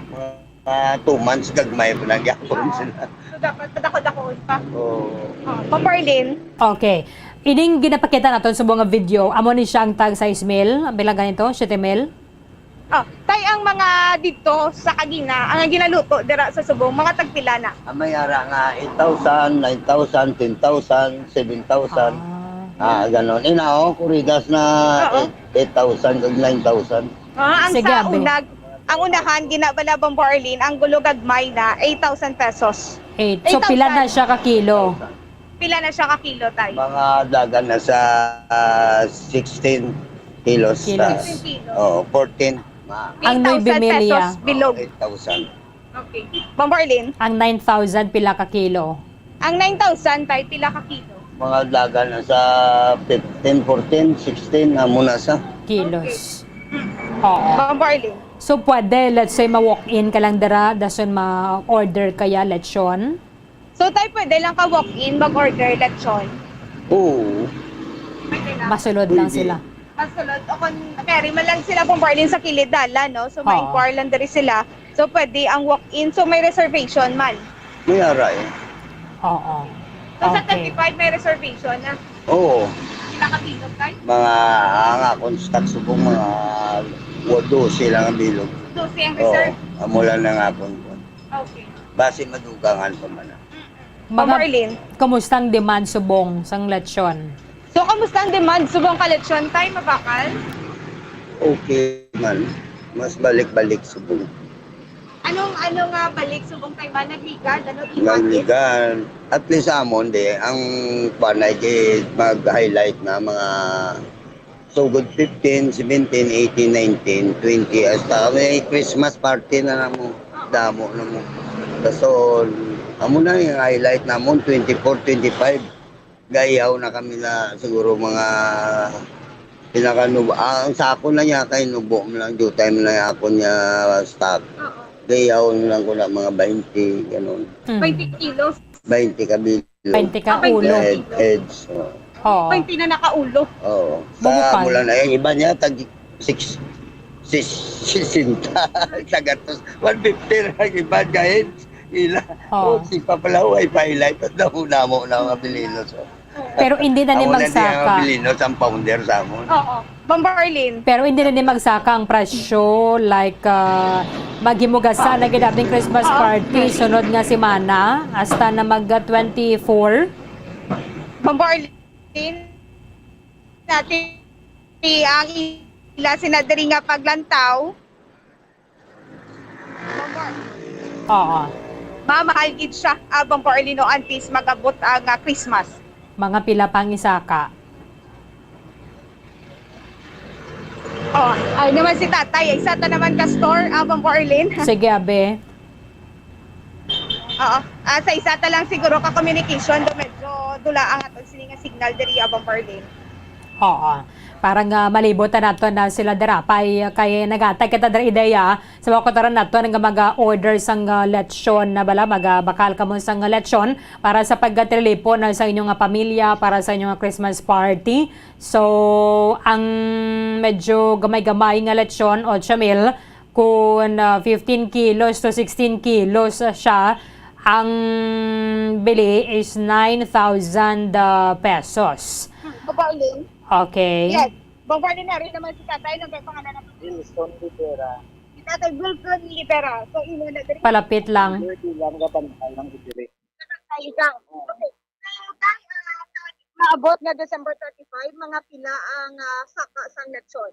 Mga two months, gagmay pa lang yapon Oo. sila. So, dapat padako-dakoon pa. Oo. Oo. Ma'am Marlene? Okay. Ining ginapakita naton sa mga video, amo ni siya ang tag sais mil, ang bilang ganito, siyete mil? Oh, tay, ang mga dito sa Kagina, ang ginaluto dira sa subong, mga tagpila na? Ang may ara nga eight thousand, nine thousand, ten thousand, seven thousand. Ah. Ah, ganon. Ina, oh, kuridas na Oo. eight, eight thousand ug nine thousand. Ah, ang Sige, sa abi. unag-, ang unahan, gina bala, Bombo Arlene, ang gulo gagmay na eight thousand pesos. Eight. So, pila na Eight thousand. siya ka kilo? Pila na siya ka kilo, tay? Mga dagan na sa, ah, sixteen kilos Kilos. taas. Sixteen kilos. Oo, fourteen. Ma- Ang Nueve Mil pesos Milla. bilog. Oo, eight thousand. Okay. Ma'am Marlene? Ang nine thousand pila ka kilo? Ang nine thousand, tay, pila ka kilo? Mga dagan na sa fifteen, fourteen, sixteen, amo na sa. Kilos. Okay. Mm. Oo. Ma'am Marlene? So, pwede, let's say, ma-walk-in ka lang dira, dason ma-order kaya lechon? So, tay, pwede lang ka walk-in, mag-order lechon? Oo. Masulod lang sila. Masulod. O kung kari man lang sila, Bombarlin, sa kilid dalan, no? So, may Oo. Inquire lang diri sila. So, pwede ang walk-in. So, may reservation man. May ara, eh. Oo. So, sa Okay. twenty-five, may reservation na. Oo. Pila ka bilog, Tay? Mga, ang akon stock subong, mga dose lang ang bilog. Dose ang Oo. Reserve? Amo lang ang akon. Okay. Base madugangan pa man, ah. Mga, Bombarlin. Kumusta ang demand subong sang lechon? So, kumusta ang demand subong ka lechon, Tay? Mabakal? Okay man. Mas balik-balik subong. Anong, ano nga balik subong, Tay, man? Nagligad? Ano, iwan? Nagligad. At least amon, di. Ang panay, di, mag-highlight na mga sugod fifteen, seventeen, eighteen, nineteen, twenty, hasta may Christmas party na namo. Damo na mo. Kaso, amo na yung highlight namon, twenty-four, twenty-five. Gayaw na kami na siguro mga pinakanubo. Ah, ang sako na niya kay nubo mo lang, due time na ako niya stock. Oo. Gayaw na lang ko na mga twenty, ganun. Mm. Twenty kilos. Twenty ka bilog. Twenty ka Ah, ulo. Head, heads, oh. Oo. Twenty na nakaulo. Oo. Sa Bumukal. Mula na yung iba niya, tag six, six, sixty. Sa gatos, one fifty na ang iba, guys. Ila. Oo. Oh, si Papalaw ay pa-highlight. At damo-damo na mga Pilino, so. Pero hindi na ni Ako na di ang magsaka. Pilino, sa founder sa amon. Oo. Bombarlin. Pero hindi na ni magsaka ang presyo, like, ah, maghimugasa na gid ating Christmas Oo. Party sunod nga semana, hasta na mag, ah, twenty-four. Bombarlin. Natin ang ila sina diri nga paglantaw. Oo. Mamahal gid siya, ah, Bombarlin, no, antes mag-abot ang, ah, Christmas. Mga pila pang isaka? Oh, ay naman si tatay. Isa ta naman ka store, ah, Bombarlin. Sige, abe. Oo. Ah, sa isa ta lang siguro ka communication, do medyo dula ang aton sini nga signal diri, ah, Bombarlin. Oo. Para nga malibot na nato na sila dira, pay, kay nagatag kita dira ideya sa mga kautoran nato nga mag-order sang, ah, lechon na bala, magabakal kamo sang lechon para sa pagkatilipon na sa inyong, ah, pamilya, para sa inyong, ah, Christmas party. So, ang medyo gamay-gamay nga lechon, ocho mil, kung, ah, fifteen kilos to sixteen kilos, ah, siya, ang bili is nine thousand, ah, pesos. Hmm, Bombarlin? Okay. Yes. Bombarlin, na rin naman si tatay, nung may pangalan na Wilson Rivera. Si tatay Wilson Rivera. So, imo na diri. Palapit lang. Hindi lang, kapantay lang diri. Kapantay lang. Okay. So, tay, ah, maabot nga December thirty-five, mga pila ang, ah, saka sang lechon?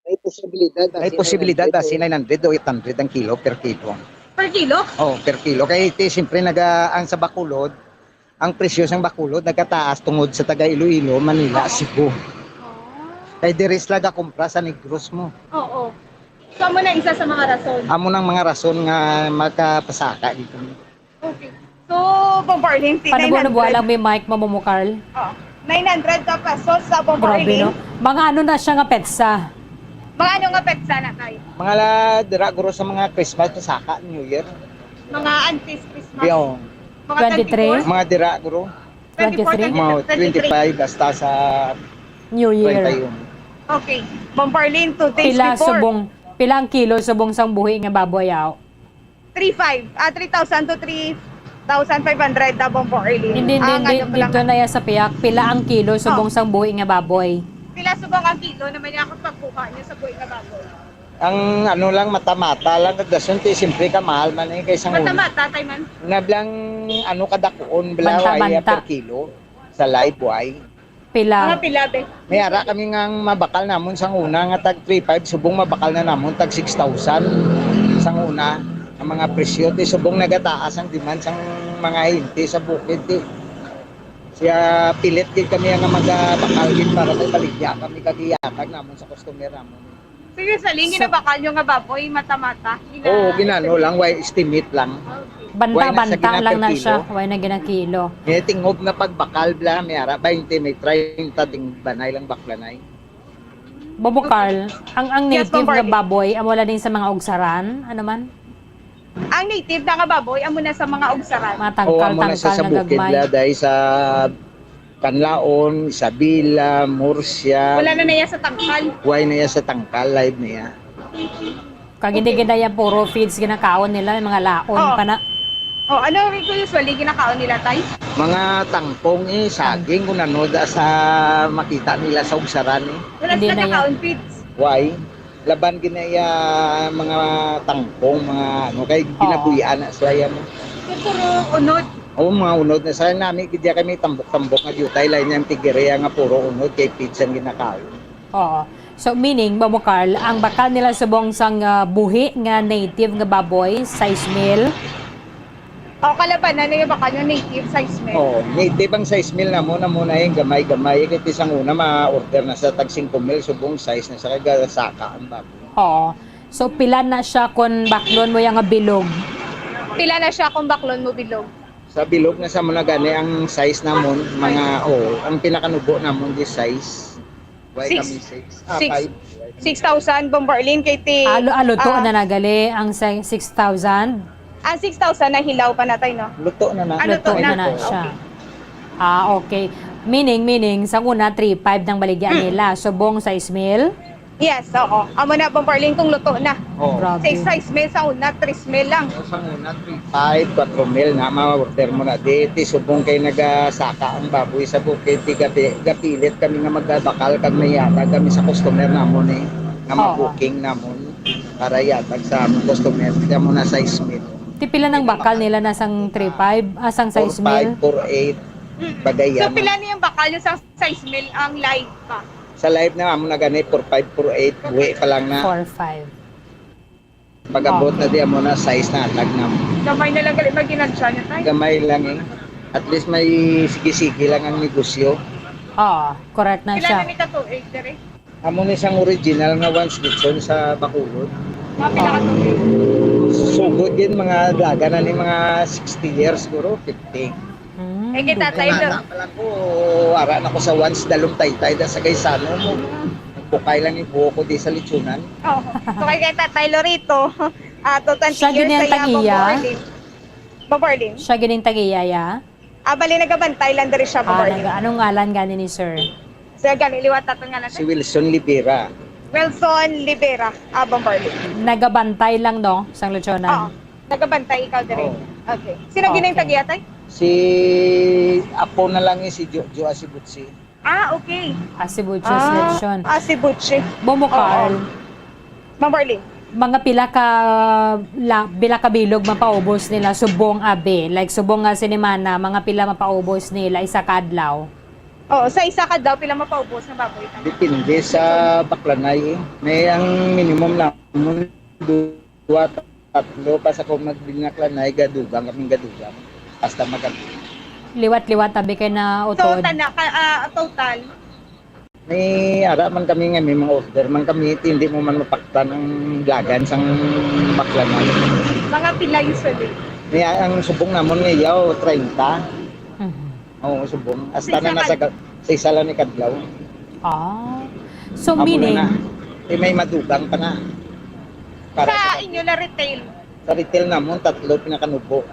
May posibilidad, May posibilidad ba, nine hundred o eight hundred ang kilo, per kilo? Per kilo? Oh, per kilo. Kay ti, siyempre, naga-, ang sa Bacolod, ang presyo sang Bacolod nagkataas tungod sa taga Iloilo, Manila, Oo. Cebu. Oh. Kay diri sila gakumpra sa Negros mo. Oo. So, amo na isa sa mga rason. Amo nang mga rason nga magkapasaka dito. Okay. So, Bombarlin, Paano mo nine hundred. Nabuwala may mic, Mamo Carl? Oh, nine hundred ka pesos sa Bombarlin. Grabe, no? Mga ano na siya nga petsa? Mga ano nga petsa na, tay? Mga la-, dira, guro, sa mga Christmas, Pasaka, New Year. Mga antes Christmas. Yung Mga twenty-three? Twenty-four? Mga dira, guro. Twenty-four, Twenty-three? Mga twenty-three. Twenty-five, basta sa New Year. Twenty-one. Okay. Bombarlin, two days Pila before. Subong, pila ang kilo subong sang buhi nga baboy, aw? Three five, ah, three thousand to three thousand five hundred na, Bombarlin. Hindi, hindi, Ah, hindi, ano ko lang. Dito na yan sa piyak. Pila ang kilo subong Oh. sang buhi nga baboy? Pila subong ang kilo naman niya akong pagkuha niya sa buhi nga baboy? Ang ano lang, mata-mata lang, dason ti, siyempre, kamahal man eh, kaysa Mata-mata, tay man? Nablang, ano, kadakuon, bala, Banta-banta. Waya per kilo, sa live, way. Pila? Mga pila, be? May ara kami nga ang mabakal namon sang una nga tag three five, subong mabakal na namon tag six thousand sang una. Ang mga presyo, ti subong nagataas ang demand sang mga hente sa bukid, ti. Siya, pilit gid kami nga magabakal gid para may baligya kami kag ihatag namon sa customer namon. Seriously, So, ginabakal nyo nga baboy, mata-mata? Gina-, Oo, ginano lang, way estimate lang. Okay. Banta-banta lang na siya, way na ginakilo. Eh, tingob nga pagbakal bla, may ara, twenty, may treinta, ting banay lang baklanay. Bobo Carl, ang, ang Yes, native nga Bombarlin. Baboy, amo lang din sa mga ugsaran, ano man? Ang native na nga baboy, amo na sa mga ugsaran. Mga Oo, amo na siya tangkal-tangkal sa nga bukid gagmay. Bla, dahil sa Kanlaon, Isabela, Murcia. Wala na na iya sa tangkal. Why na iya sa tangkal, live niya. Kag hindi Okay. gid na yan puro feeds ginakaon nila, mga laon Oo. pa na. Oh, ano rin ko usually ginakaon nila, tay? Mga tangkong eh, saging, kung ano da sa makita nila sa ugsaran eh. Wala Hindi sila na yan. nakaon feeds. Why? Laban ginaya mga tangkong, mga ano, kay Oo. ginabuyan na sila yan. Pero puro unod. Oo, mga unod na sila. Nami, gid kami tambok-tambok nga diutay, lain yung tigiriya nga puro unod, kay feeds ang ginakaon. Oo. So, meaning, Bobo Carl, ang bakal nila subong sang, ah, buhi nga native nga baboy, sais mil. O, kalabanan na yung bakal yung native, sais mil. Oo, native ang sais mil na mo, na mo na yung gamay-gamay. Kaya isang una, ma-order na sa tag singko mil, subong sais na sa kagasaka ang baboy. Oo. So, pila na siya kung baklon mo yung bilog? Pila na siya kung baklon mo bilog? Sa bilog na sa mo na gani, ang size namon, mga, oh, ang pinakanubo namon, this size. Why Six. kami six? Ah, Six. five. Six thousand, Bombarlin, kay ti, Ah, lu-, ah, luto ah, na nagali ang sa six thousand? Ang six thousand na hilaw pa natay, no? Luto na na. Ah, luto Luto na. na na siya. Okay. Ah, okay. Meaning, meaning, sa una, three five nang baligya Hmm. nila. Subong sais mil? Yes, oo. Amo na, Bombarlin, kung luto na. Oo. Grabe. Sa sais mil sa una, tres mil lang. Sa una, three five, kwatro mil na, ma-order mo na. Di, ti subong kay nagasaka ang baboy sa bukid, ti gapi-, gapilit kami nga magbakal kag may yatag kami sa customer namon eh, nga Oo. ma-booking namon para yatag sa among customer. Kaya mo na sais mil. Ti pila nang bakal nila na sang three five, ah, sang sais mil? Four five, four eight, Mm. bagayan. So, pila niyang bakal yung sang sais mil ang live pa? Sa live na amo na gani, four five, four eight, buhi pa lang na. Four five. Pag-abot na Okay. di amo na, sais na hatag na mo. Gamay na lang gali maginansya niya, tay. Gamay lang eh. At least may sige-sige lang ang negosyo. Oo, correct na Pila siya. na ni ka tuig, dire? Amo ni sang original nga once lechon sa Bacolod. Mga pila ka tuig? Sugod din, mga dalaga na ni mga sixty years siguro, fifty. Hmm, Eh, kay tatay dugay. Lo- Bata pa lang ko, ara na ko sa once dalong taytay da sa Gaisano mo. Nagpukay lang yung buhok ko di sa lechonan. Oh, so kay, kay Tatay Lorito, ah, to twenty Siya years gini ang sa iya, tag-iya? Bombo Arlene. Bombo Arlene? Siya gini ang tag-iya, ya? Ah, bali, nagabantay lang diri siya, Ah, Bombo Arlene. Naga-, anong ngalan gani ni sir? Sir, gani, liwat natin nga natin. Si Wilson Libera. Wilson Libera, ah, Bombo Arlene. Nagabantay lang, no, sang lechonan? Oo. Nagabantay ikaw diri? Oo. Okay. Sino Okay. gini ang tag-iya, tay? Si, ako na lang eh, si Jo-, Jo Asibutsi. Ah, okay. Asibuchos Ah, lechon. Asibuchi. Bombo Oo. Carl. Bombo Arlene. Mga pila ka la-, pila ka bilog mapaubos nila subong abi? Like, subong nga sinimana, mga pila mapaubos nila isa ka adlaw? Oo, sa isa ka adlaw, pila mapaubos nga baboy? Depende sa baklanay eh. May ang minimum namon, duwa, tatlo, basta kung magbinaklanay, gadugang kaming gadugang. Basta magag- Liwat-liwat, tabi kay na So, utod. tana, ka, ah, total? May ara man kami nga may mga order man kami, hindi mo man mapaktan ang lagan sang baklanay. Mga pila usually? May ang subong namon nga yaw, treinta. Mhm. Oo, subong. Hasta Sa na isa nasa ka- ga-, sa isa lang ni kadlaw. Ah. So, Amo na meaning na. Eh, may madugang pa na. Para Sa sa inyo na retail? Sa retail namon, tatlo pinakanubo.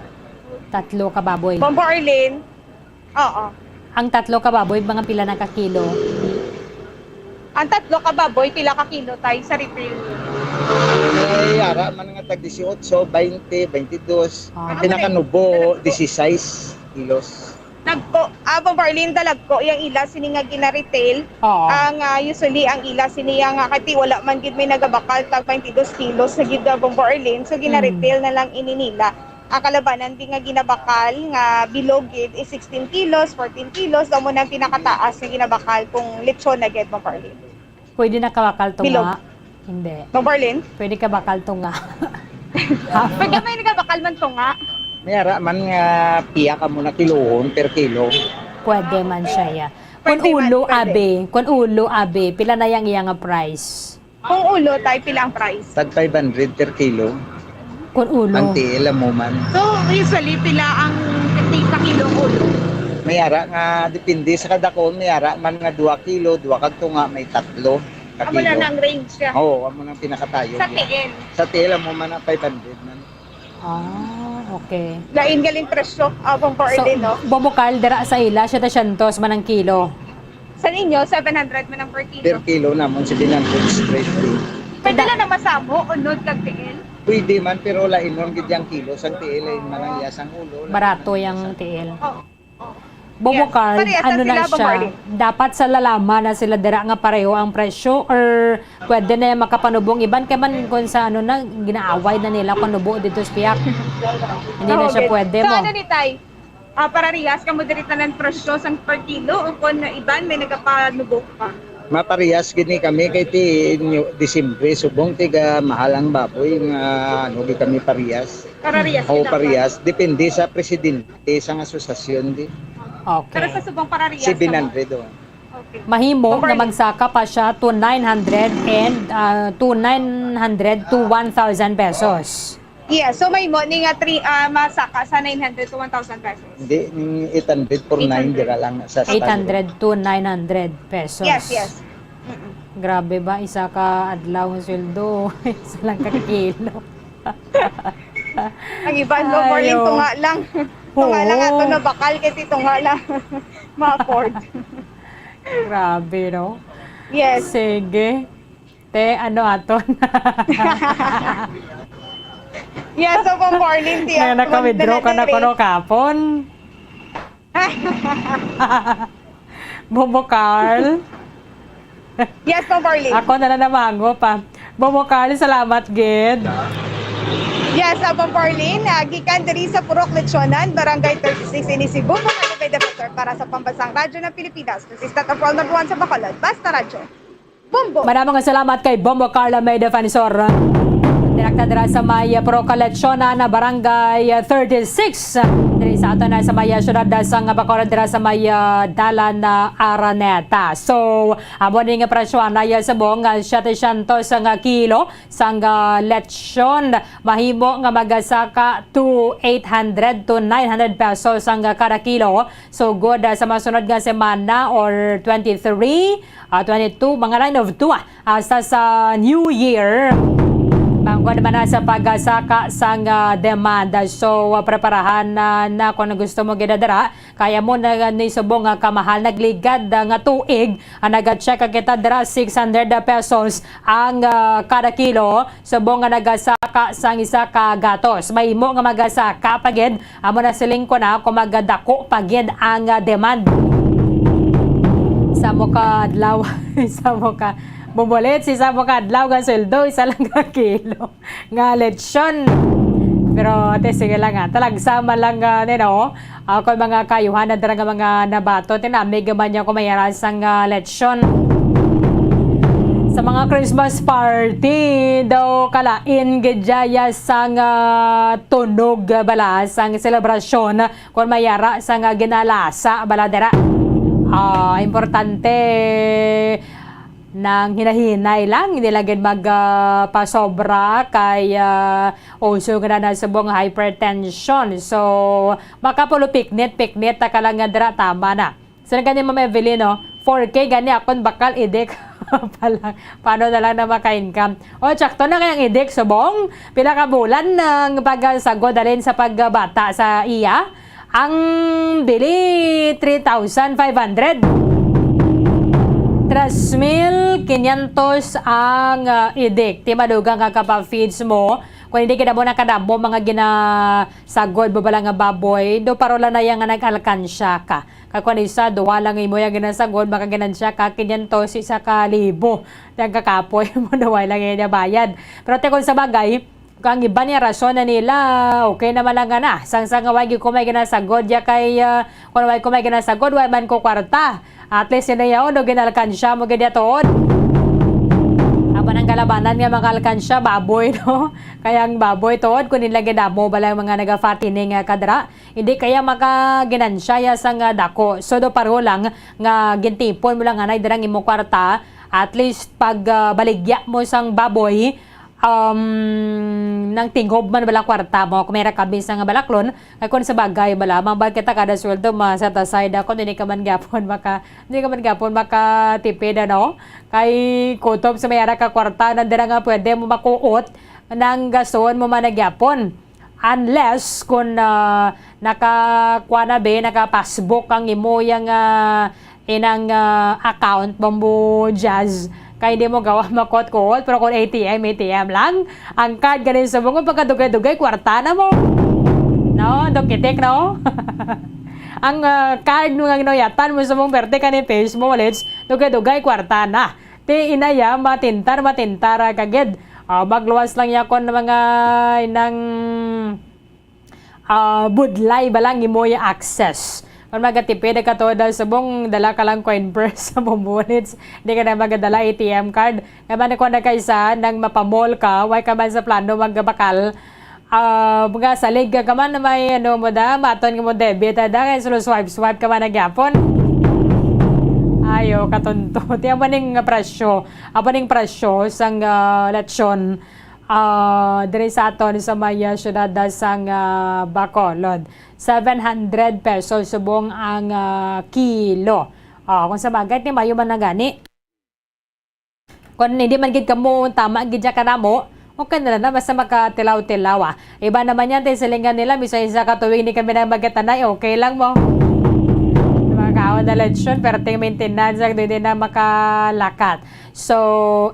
Tatlo ka baboy. Bombo Arlene? Oo. Ang tatlo ka baboy, mga pila na ka kilo? Ang tatlo ka baboy, pila ka kilo, tay, sa retail? Eh, ara man nga tag dieciocho, baynte, baynte dos. Ah. Ang pinakanubo, dieciséis kilos. Dagko, ah, Bombo Arlene, dalagko, yung ila, sini nga gina-retail. Oo. Ang, ah, usually, ang ila, sini nga, kati wala man gid may nagabakal, tag twenty-dos kilos na gid, ah, Bombo Arlene. So, gina-retail Mm. na lang ini nila. Ang kalabanan, di nga ginabakal, nga bilog gid, is sixteen kilos, fourteen kilos, amo na ang pinakataas nga ginabakal kung lechon na gid, Bombo Arlene. Pwede na kabakal tunga? Bilog. Hindi. Bombo Arlene? Pwede kabakal tunga. Pag may nagabakal man tunga. May ara man nga piya ka mo na kilohon per kilo. Pwede man siya, ya. Pwede Kung man, ulo, pwede. Abi. Kung ulo, abi. Pila na yang iya nga price? Kung ulo, tay, pila ang price? Tag five hundred per kilo. Kung ulo. Ang tiil, amo man. So, usually, pila ang tig-, sa kilo ang ulo? May ara nga, depende sa kadakon, may ara man nga dua kilo, dua kag tunga, may tatlo ka Amo na kilo. Nang range siya. Oo, amo nang pinakatayo Sa niya. Tiil? Sa tiil, amo man ang five hundred man. Ah, Okay. Lain galing presyo, ah, Bombo Arlene, no? Bombo Carl, dira sa ila, setecientos man ang kilo. Sa ninyo, seven hundred man ang per kilo. Per kilo namon, seven hundred straight pay. Pwede lang na masamo, unod kag tiil? Pwede man, pero lain nun gid yung kilo. Sang tiil, lain man ang iyasang ulo. Barato yung tiil. Oh. Bombo Yes. Carl, Parehas lang ano sila, na siya? Bombo Arlene. Dapat sa lalama na sila dira nga pareho ang presyo, or pwede na yung makapanubong iban kay man kung sa ano na ginaaway na nila kung nubo dito sa piyak. Hindi na Oo, siya good. Pwede So, mo. Ano ni Tay? Ah, parehas kamo diri tanan presyo sang per kilo o kung iban may nagapanubo pa? Maparehas gid ni kami kay ti inyo Disyembre, subong tiga mahal ang baboy nga ano gid kami parehas. Parehas O sila pa? Parehas, depende sa presidente sang asosasyon di. Okay. Pero sa subong parehas Seven na mo? hundred oh. Okay. Mahimo nga Overlay. magsaka pa siya to nine hundred and ah, to nine hundred to one thousand pesos. Yes, so may mo ni nga three, ah, masaka sa nine hundred to one thousand pesos. Hindi, ning eight hundred for nine Eight hundred. dira lang sa stand. Eight hundred to nine hundred pesos. Yes, yes. Mm-mm. Grabe ba? Isa ka adlaw ang sweldo. Isa lang ka kilo. Ang iban mo, Marlene, Ayo. Tunga lang. Tunga lang Oo. ato na bakal kasi tunga lang ma-afford. Grabe, no? Yes. Sige. Te, ano aton? Yes, so kung Marlene, tiya, Na naka-withdraw ka na kuno kapon. Bobo Carl. Yes, Ma'am Marlene. Ako na lang namango pa. Bobo Carl, salamat gid. Yes, Ma'am Marlene, ah, gikan diri sa Purok Lechonan, Barangay thirty-six, Inisig, Bobo Carlo Bay de Pastor para sa Pambansang Radyo ng Pilipinas. This is Tata Paul number one sa Bacolod. Basta Radyo. Bombo! Maraming salamat kay Bombo Carla May Defensor. Direkta dira sa may Purok Lechonan na Barangay thirty-six. Diri sa ato na sa may syudad sang Bacolod, dira sa may, ah, dalan na Araneta. So, amo ni nga presyo na iya sa buong, ah, setecientos nga kilo sang, ah, lechon. Mahimo nga magasaka to eight hundred to nine hundred pesos ang, ah, kada kilo. So, good, ah, sa masunod nga semana or twenty-three, ah, twenty-two, mga line of two, ah, hasta sa New Year. Bangod man na sa pagasaka sang, ah, demand. So, ah, preparahan na, na kung gusto mo gidadara. Kaya mo na ni subong nga kamahal nagligad, ah, nga tuig. Ang naga-check kita dira, six hundred pesos ang, ah, kada kilo. Subong nga nagasaka sang isa ka gatos. Mahimo nga magasaka pa gid. Amo na siling ko na kung magadako pa gid ang, ah, demand. Sa mo ka adlaw, sa mo ka bumulit, si sa mo ka adlaw nga sweldo, isa lang ka kilo nga lechon. Pero ate, sige lang, ah. Talagsa man lang, ah, nino. Ako mga kayuhan na dira nga mga nabato, tinamig man niya kung may arasang, ah, lechon. Sa mga Christmas party daw kalain gid dya sang, ah, tunog, ah, bala sang selebrasyon kon may ara sang, ah, ginalasa bala dira. Ah, importante nang hinahinay lang, hindi lang gid mag, ah, pasobra kay, ah, uso nga na subong hypertension. So, makapulo piknit, piknit ta ka lang nga dira, tama na. Sino gani, Ma'am Evelyn, no? Four K gani akon bakal, idik. Pala, paano na lang na maka-income? O, tsakto na kayang idik, subong. Pila ka bulan nang pagsagod halin sa pagbata sa iya? Ang bili, three thousand five hundred. Tres mil quinientos ang, ah, idik. Ti madugang ka kapa-feeds mo. Kung hindi ka na mo nakadamo, mga ginasagod mo bala nga baboy, do parola na yan nga nag-alkansya ka. Kag kung isa, duha lang imo yung ginasagod, makaginansya ka, kinyantos, isa ka libo. Nagkakapoy mo, duha lang yung bayad. Pero te, kung sa bagay, kung ang iba niya rason na nila, okay naman lang nga na. Sang, sang nga way ko may ginasagod, ya kay, ah, kung way ko may ginasagod, way man ko kwarta. At least, yun na yun, no, ginalkansya mo gid tuod. Aba nang kalabanan nga mga alkansya, baboy, no? Kaya ang baboy tuod, kung nila gidamo, bala yung mga nagafattening, ah, kadra. Hindi kaya makaginansya ya sang, ah, dako. So, do paro lang nga gintipon mo lang anay dirang imo kwarta, at least pag, ah, baligya mo sang baboy, um, nang tingob man bala kwarta mo, kung may ra kami sa nga balaklon, kay kung sa bagay bala, mambal kita kada sweldo, ma-set aside ako, hindi ka man gyapon maka, hindi ka man gyapon makatipid, ano? Kay kutob sa may ara ka kwarta, nandira nga pwede mo makuot, nang gastuhon mo man na gyapon. Unless kung, ah, naka-, kuha na, be, naka-passbook ang imo yang, ah, inang, ah, account, Bombo Jazz, kay hindi mo gawa makot-kot. Pero kung A T M, A T M lang, ang card ganin subong pagkadugay-dugay, kwarta na mo. No? Dokitik, no? Ang, ah, card mo nga ginuyatan mo subong perte ka ni Face mo, wallets, dugay-dugay, kwarta na. Ti inaya, matintar, matintar, ah, kagid. Ah, magluwas lang ya kon mga inang, ah, budlay ba lang imo ya access. Kon magatipid ka to, da subong dala ka lang coin purse sa bumbunits. Di ka na magadala A T M card. Kaya man, kung nagkaisa, nang mapamall ka, way ka man sa plano magbakal, ah, mga salig ka man na may, ano mo da, maton nga mo debit, ada, kaya solo swipe, swipe ka man na gyapon. Ayo, katunto. Ti, amo ning presyo. Amo ning presyo sang, ah, lechon, ah, diri sa aton sa may, ah, syudad, ah, sang, ah, Bacolod. Seven hundred pesos subong ang, ah, kilo. Ah, kung sa bagay, ti mayo man na gani. Kung hindi man gid kamo tama gid ya kanamo, okay na lang na, basta makatilaw-tilaw, ah. Iba naman yan, ti silingan nila, bisan isa ka tuig hindi kami na magkatanay, okay lang mo. Makaon na lechon, pero ting maintenance, ang hindi na makalakat. So,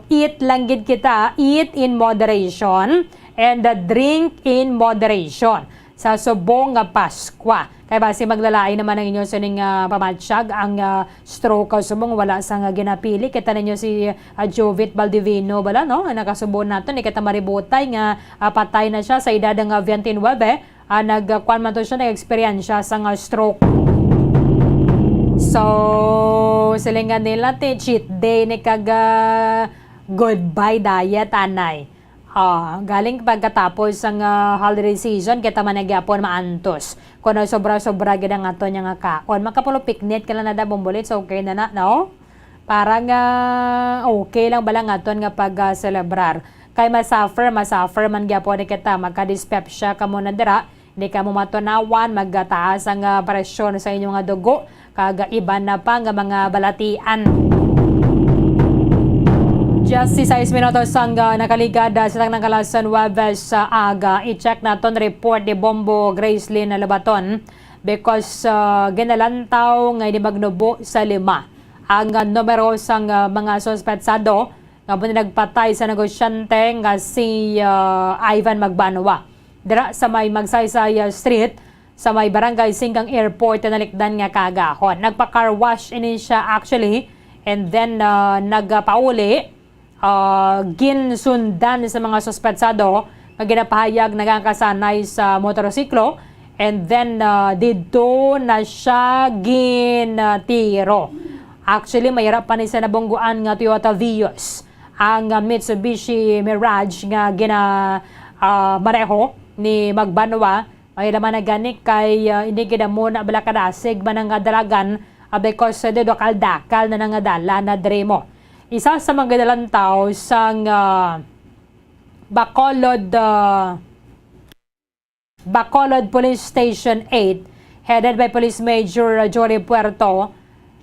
eat lang gid kita, eat in moderation, and, uh, drink in moderation sa subong nga Paskwa. Kay basi maglalain naman ang inyo sining, ah, pamatyag, ang, ah, stroke subong wala sang, ah, ginapili. Kita ninyo si, ah, Jovit Baldivino bala, no? Ang nakasubo nato ni kita maributay nga, ah, patay na siya sa edad nga twenty-nine. Ah, nag, ah, kuwan man to siya, nag-eksperyensya sang, ah, stroke. So, silingan nila, ti cheat day ni kag, ah, goodbye diet, anay. Ah, galing pagkatapos sang, ah, holiday season, kita man na gyapon maantos. Kung ano sobra-sobra gid ang aton nga kaon, makapulupiknit ka lang na da, Bombolits, okay na na, no? Para nga okay lang bala nga aton nga pag, ah, celebrar. Kay masuffer, masuffer man gyapon ni kita, magkadispepsia ka mo na dira, di ka mo matunawan, magtaas ang, ah, presyon sa inyo nga dugo, kag iban na pa nga mga balatian. Just si sais minutos ang, ah, nakaligad, ah, sa tanang kalasan Huwebes sa aga. I-check naton report ni Bombo Gracelyn Lobaton because, ah, ginalantaw nga ini magnubo sa lima ang, ah, numero sang, ah, mga suspetsado nga amo ni nagpatay sa negosyante nga si, ah, Ivan Magbanwa dira sa may Magsaysay, ah, Street, sa may Barangay Singgang Airport, nalikdan nga kaagahon. Nagpa-car wash ini siya actually, and then, ah, nagpauli, ah, ginsundan sa mga suspetsado nga ginapahayag nagakasanay sa motorsiklo, and then, ah, didto na siya ginatiro. Actually, may ara pa ni sa nabungguan nga Toyota Vios, ang, ah, Mitsubishi Mirage nga gina, ah, maneho ni Magbanwa. May laman na gani kay, ah, hindi gid amo na bala kadasig man ang, ah, dalagan, ah, because, ah, dudukal-dakal na nangadala na diri mo. Isa sa mga ginalantaw sang, ah, Bacolod, ah, Bacolod Police Station eight, headed by Police Major Jory Puerto,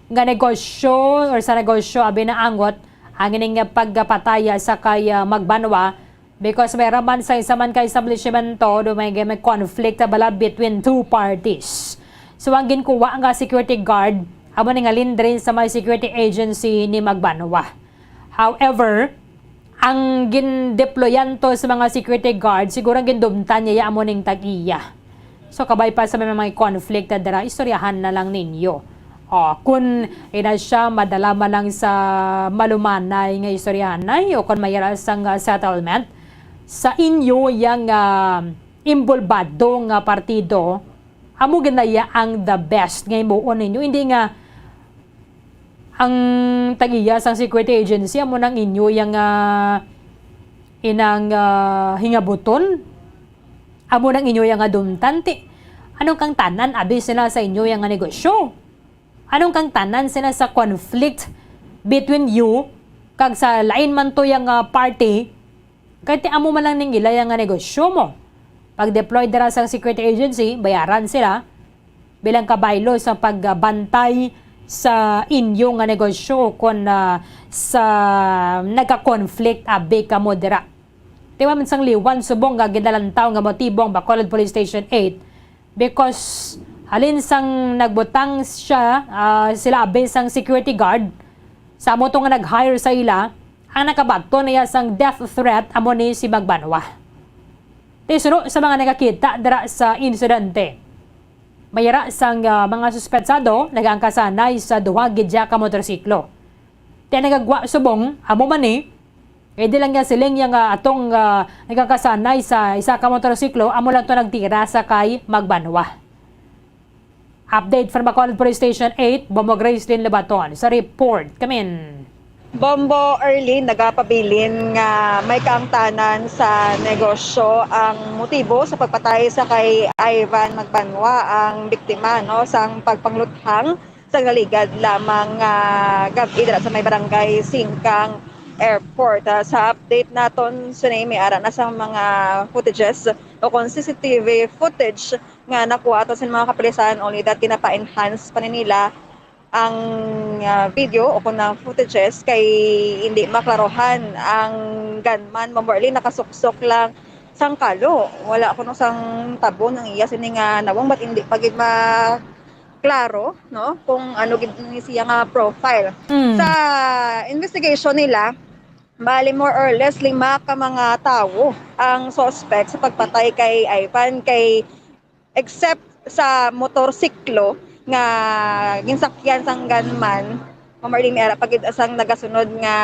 nga negosyo or sa negosyo abi naangot ang ining pagpataya sa kay, ah, Magbanwa because may raman sa isa man ka establishmento do may, may conflict bala between two parties. So ang ginkuha nga security guard amo ni nga lindrin sa may security agency ni Magbanwa. However, ang gindeployan to sa mga security guard, siguro ang gindumtan niya amo ning tag-iya. So, kabay pa sa may mga conflict na dira, istoryahan na lang ninyo. O, kun ina siya, madala man lang sa malumanay nga istoryahanay, o kun may ara sang, ah, settlement, sa inyo yang, ah, imbolbado nga partido, amo ginaya ang the best nga himuon ninyo. Hindi nga ang tag-iya sang security agency, amo nang inyo yang, ah, inang, ah, hingabuton, amo nang inyo yang adumtan, ti. Anong kang tanan, abi sila sa inyo yang negosyo? Anong kang tanan sila sa conflict between you kag sa lain man to yang, ah, party? Kay ti amo man lang ning ilaya nga negosyo mo. Pag-deploy dira sa security agency, bayaran sila bilang kabaylo sa pagbantay sa inyo nga negosyo kon, ah, sa nagka-conflict abi kamo dira. Tiwa man sang liwan subong nga ginalantaw nga motibo ang Bacolod Police Station eight because halin sang nagbutang siya, ah, sila abi sang security guard sa amo to nga nag-hire sa ila, ang nakabaton niya sang death threat amo ni si Magbanwa. Ti suno sa mga nakakita dira sa insidente, may ara sang, ah, mga suspetsado nagaangkasanay sa duha gid ya ka motorsiklo. Ti ang nagagwa subong amo man ni, eh, di lang niya siling niya nga atong, ah, nagakasanay sa isa ka motorsiklo, amo lang to nagtira sa kay Magbanwa. Update from Bacolod Police Station eight, Bombo Gracelyn Lebaton sa report. Kamin. Bombo Erlin, nagapabilin nga may kaangtanan sa negosyo ang motibo sa pagpatay sa kay Ivan Magbanwa, ang biktima, no, sang pagpangluthang sa naligad lamang nga gab-i dira sa may barangay Singkang Airport. Ah, sa update naton, sini may ara na sa mga footages o kung C C T V footage nga nakuha ato sa mga kapulisan, only that ginapa-enhance pa ni nila ang, ah, video o kung ang footages kay hindi maklarohan ang gunman. Ma'am Marlene, nakasuksok lang sang kalo. Wala kuno sang tabon ang iya sini nga nawong, but hindi pa gid ma-, klaro, no, kung ano gid ni siya nga profile. Mm. Sa investigation nila, bali more or less lima ka mga tawo ang suspect sa pagpatay kay Ivan, kay except sa motorsiklo nga ginsakyan sang gunman, Ma'am Marlene, may ara pa gid sang nagasunod nga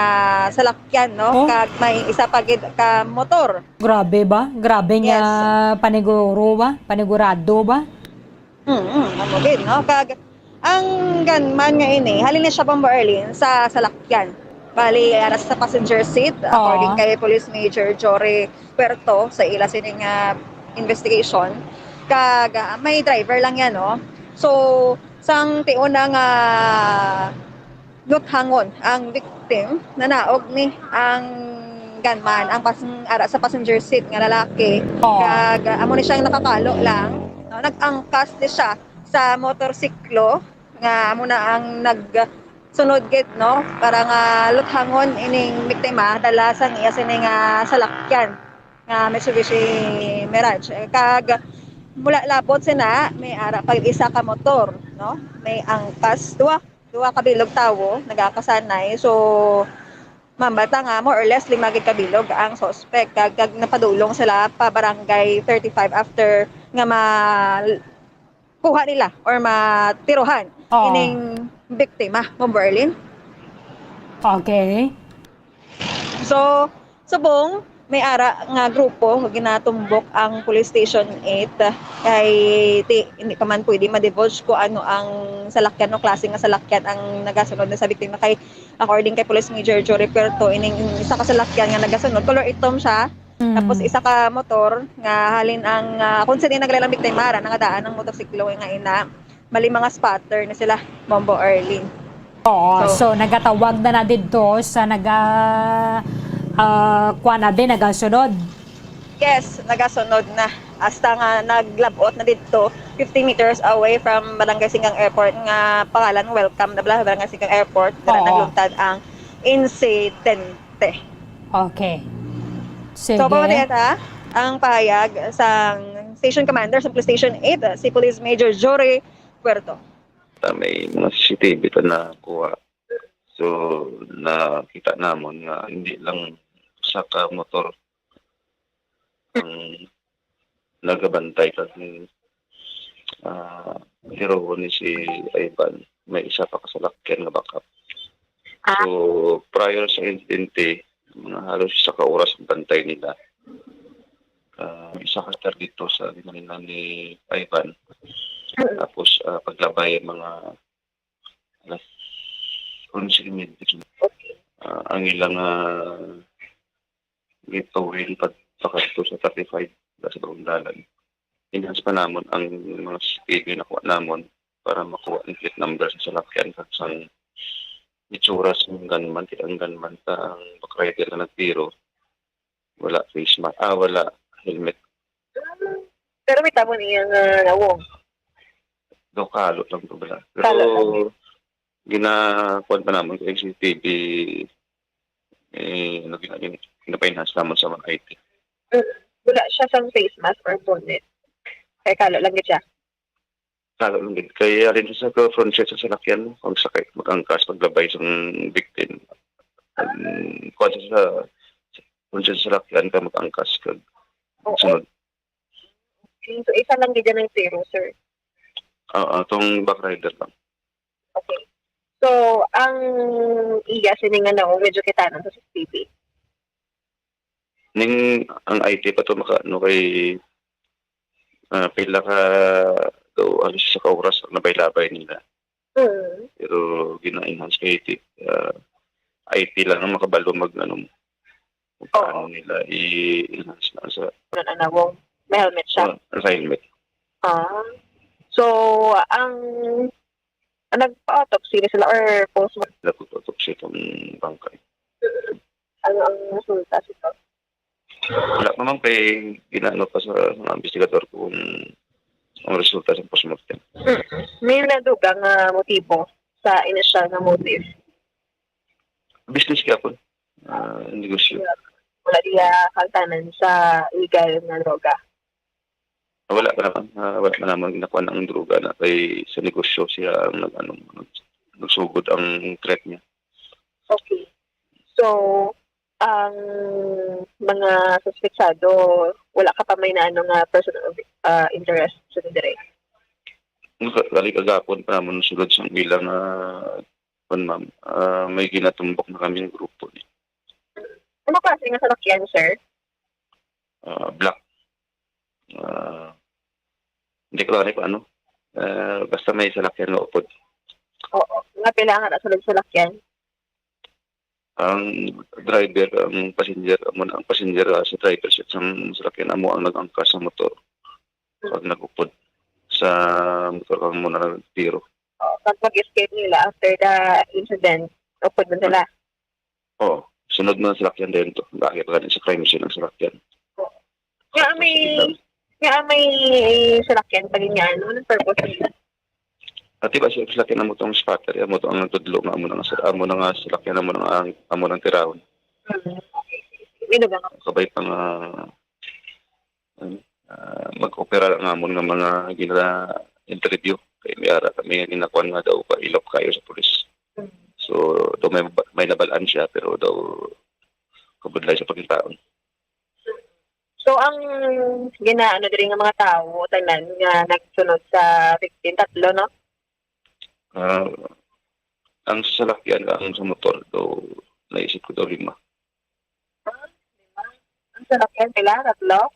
salakyan, no? Oh. Kag may isa pa gid ka motor. Grabe ba? Grabe nga Yes. paniguro ba? Panigurado ba? Mm, amo gid, no? Kag ang gunman nga ini, halin ni siya, Bombo Erlin, sa salakyan. Bali, ara sa passenger seat, Oo. according kay Police Major Jory Puerto, sa ila sining, ah, investigation. Kag, ah, may driver lang yan, no? So, sang tiuna nga luthangon ang victim, nanaog ni ang gunman, ang pas-, ara sa passenger seat nga lalaki. Oo. Kag, ah, amo ni siyang nakakalo lang, no? Nag-angkas ni siya sa motorsiklo nga amo na ang nagsunod gid, no? Para nga luthangon ining biktima, dala sang iya sini nga salakyan nga Mitsubishi Mirage. Kag mula labot sina, may ara pag isa ka motor, no? May angkas, duha, duha ka bilog tawo, nagakasanay. So, mambata nga more or less lima gid ka bilog ang suspect. Kag, kag napadulong sila pa barangay thirty-five after nga ma-, kuha nila or matirohan Oo. ining biktima, Ma'am Berlin. Okay. So, subong, may ara nga grupo nga ginatumbok ang Police Station eight. Kay, ti-, hindi pa man pwede ma-divulge kung ano ang salakyan o klase nga salakyan ang nagasunod na sa biktima. Kay, according kay Police Major Jory Puerto, ining isa ka salakyan nga nagasunod, color itom siya. Mm. Tapos, isa ka motor nga halin ang, ah, kung sino naglalang biktima, ara, nangadaan ang motorsiklo nga ina. Bali, mga spotter na sila, Bombo Erlin. Oo, So, so nagatawag na na didto sa naga-, ah, kuwan na din, nagasunod. Yes, nagasunod na. Hasta nga naglabot na didto, fifty meters away from Barangay Singgang Airport, nga pangalan, welcome na bala, Barangay Singgang Airport. Dira Oo. nagluntad ang insidente. Okay. Sige. So, pamatian ta ang pahayag sang Station Commander sa Police Station eight, si Police Major Jory Puerto. Ta may mga C C T V ta nakuha. So, nakita namon nga hindi lang usa ka motor ang nagabantay kag, ah, tirohon ni si Ivan. May isa pa ka salakyan nga backup. Ah. So, prior sa insidente, mga halos isa ka oras ang bantay nila. Ah, may isa ka sir dito sa ginalinan ni Ivan. Mm. Tapos, ah, paglabay, mga alas onse y media. Ah, ang ilang, ah, gitawin pagpakadto sa thirty-five sa bagong dalan. Enhance pa namon ang mga C C T V nakuha namon para makuha ang plate number sa salakyan kag sang itsura sa gunman, kay ang gunman ta ang back rider na nagtiro. Wala face mask, ah, wala helmet. Pero may tabon iyang, ah, nawong. Do, kalo lang to bala. Pero Kalo lang. gina-, kuwan pa namon kay C C T V, eh, ano, gina-, gina-, ginapainhas namon sa mga I T. Mm. Wala siya sang face mask or bonnet. Kay kalo lang gid siya. Kalo lang gid. Kay halin sa ka-front seat sa salakyan, ang sakay, mag-angkas, paglabay sang victim. Ang kuwan sa, sa front seat sa salakyan ka mag-angkas kag Oo. sunod. Okay, so isa lang gid yan ang zero, sir. Oo, tong back rider lang. Okay. So, ang iya sini nga naong medyo kita na sa C C T V. Ning ang I T pa to maka-, ano, kay, ah, pila ka, daw, alas sa ka oras ang labay-labay nila. Mm. Pero gina-enhance kay ti-, ah, I T lang ang makabalo mag, ano, kung Oo. paano nila i-enhance na sa Ano, ano, wong may helmet siya? Ah, sa helmet. Ah. So, ang, ang nagpa-autopsy na sila or postmortem? Nagpa-autopsy itong bangkay. Ano ang resulta sito? Wala pa man kay ginaano pa sa mga investigador kung ang resulta sa postmortem. Mm. May naduga nga motibo sa inisyal nga motive? Business gyapon. Ah, negosyo. Wala diya kaltanan sa illegal nga droga? Wala pa naman. Ah, wala pa naman ginakuha ang droga na kay sa negosyo siya ang nag-, ano, nag-, nagsugod ang threat niya. Okay. So, ang mga suspetsado, wala ka pa may naano nga person of, ah, interest sa dire? Naka-, kali kagapon pa naman sulod sa ilang, ah, kun ma'am, ah, may ginatumbok na kami ng grupo ni. Ano klase nga salakyan, sir? Ah, black. Ah, hindi ko alam kung ano. Ah, basta may salakyan nga upod. Oo. Nga pila nga nasulod salakyan? Ang driver, ang passenger, amo na ang passenger, ah, sa driver seat sang salakyan, amo ang nag-angkas sa motor. Pag nag-upod sa motor, ang muna nagtiro. Oh, pag mag-escape nila after the incident, upod man sila? Oo. Sunod na salakyan din to. Bakit pa sa crime scene ang salakyan? Oo. Nga may, nga may salakyan pa rin nga, ano, anong purpose nila? Ati ba siya salakyan amo tong spotter, amo to ang nagtudlo nga amo na nga sa, amo na nga salakyan amo na nga, amo nang tirahon. Mm, okay, sige, sige. May dugang ako. Kabay pa nga, ano, ah, mag-opera lang amon nga mga gina-interview. Kay may ara kami nga ginakuan nga daw pa ilok kayo sa pulis. Mm. So, daw may, may nabalaan siya, pero daw kabudlay sa pagkitaon. So, ang ginaano diri nga mga tawo, tanan nga nagsunod sa victim, tatlo, no? Ah, ang sa salakyan, ang sa motor, daw naisip ko daw lima. Ah, lima. Ang salakyan nila, tatlo?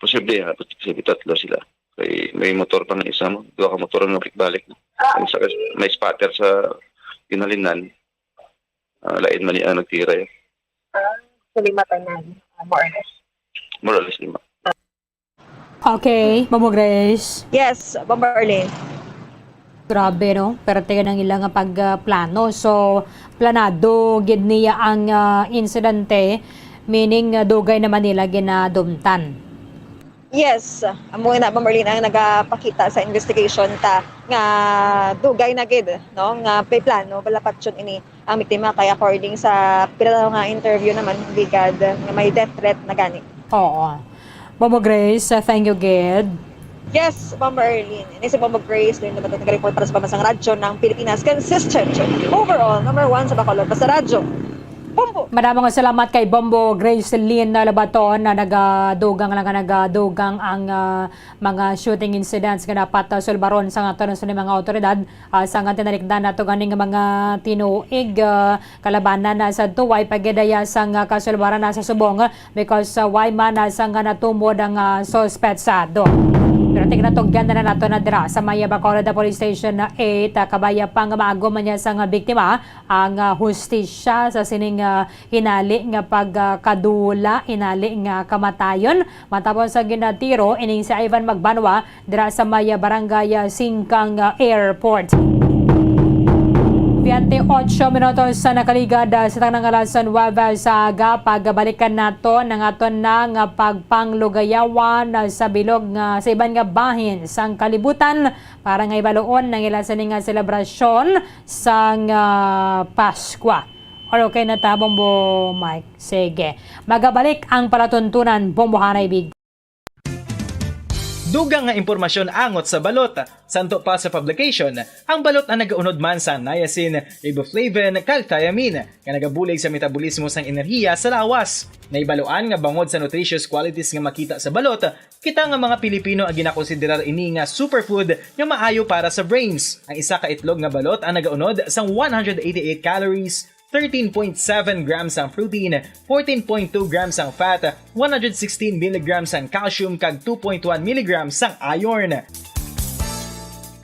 Posible, ha? Posible, tatlo sila. Kay may motor pa nga isa mo. Duha ka motor ang nabalik-balik. Ah, Ang sa, okay. May spotter sa ginhalinan. Ah, lain man niya ang nagtira, eh. Ah, so lima tanan, ah, more or less. More or less lima. Okay, Mamo Grace. Yes, Bomber Arlene. Grabe, no? Pero tingnan ang ilang pagplano. So, planado gid niya ang, ah, insidente, meaning, ah, dugay naman nila ginadumtan. Yes, amo na, Bomber Arlene, ang nagapakita sa investigation ta nga dugay na gid, no, nga may plano, palapatyon ini ang biktima, kay according sa pila nga interview naman, ligad nga may death threat na gani. Oo. Mamo Grace, uh, thank you gid. Yes, Bomber Arlene. Ini si Bomber Grace, din naman nag-report para sa Pambansang Radyo ng Pilipinas, consistent, overall, number one sa Bacolod. Basta Radyo, Bombo! Madamo nga salamat kay Bombo Grace Lynn Labaton na nagadugang lang nga nagadugang ang, ah, mga shooting incidents nga dapat, ah, sulbaron sa aton sa mga awtoridad. Ah, sa nga tinalikdan nato ganing mga tinuig, ah, kalabanan na sa tuway pagidaya sang, ah, kasulbaran na sa subong, ah, because, ah, way man, ah, sa nga natumod ang, ah, suspetsado. Pero tignan nato, ganda na nato na dira sa may Bacolod Police Station eight, ah, kabaya pa nga maagom man niya sa nga biktima ang, ah, hustisya sa sining, ah, hinali nga pagkadula, hinali nga kamatayon. Matapos sa ginatiro ining si Ivan Magbanwa dira sa may barangay, ah, Singkang, ah, Airport. Twenty-ocho minutos sa nakaligad, ah, sa tanang alas nuwebe sa aga, pagbalikan nato ang aton na nga pagpanglugayawan, ah, sa bilog nga, sa iban nga bahin sang kalibutan para nga ibaluon ang ila sini nga selebrasyon sang, ah, Paskwa. Or okay na ta, Bombo Mike? Sige. Magabalik ang palatuntunan, Bombo Hanay Big. Dugang nga impormasyon angot sa balot. Santo pa sa publication, ang balot ang nagaunod man sa niacin, riboflavin, kag thiamine, nga nagabulig sa metabolismo sang enerhiya sa lawas. Nahibaluan nga bangod sa nutritious qualities nga makita sa balot, kita nga mga Pilipino ang ginakonsiderar ini nga superfood nga maayo para sa brains. Ang isa ka itlog nga balot ang nagaunod sang one hundred eighty-eight calories, thirteen point seven grams ang protein, fourteen point two grams ang fat, one hundred sixteen milligrams ang calcium, kag two point one milligrams ang iron.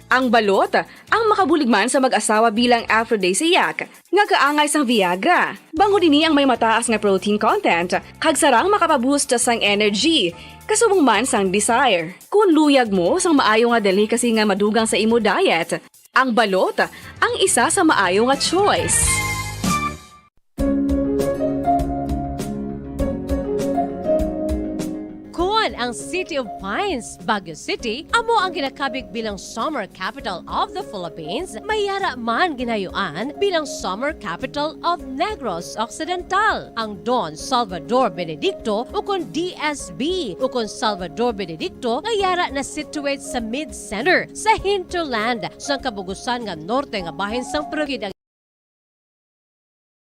Ang balot, ang makabulig man sa mag-asawa bilang aphrodisiac, nga kaangay sang Viagra. Bangod ini ang may mataas nga protein content, kag sarang makapaboost sang energy, kasubong man sang desire. Kung luyag mo sang maayo nga delicacy nga madugang sa imo diet, ang balot ang isa sa maayo nga choice. Kon ang City of Pines, Baguio City, amo ang ginakabig bilang Summer Capital of the Philippines, may yara man ginayuan bilang Summer Capital of Negros Occidental. Ang Don Salvador Benedicto, ukon D S B, ukon Salvador Benedicto, nga yara na situate sa mid-center, sa hinterland, sang kabugusan nga norte nga bahin sang Purugid.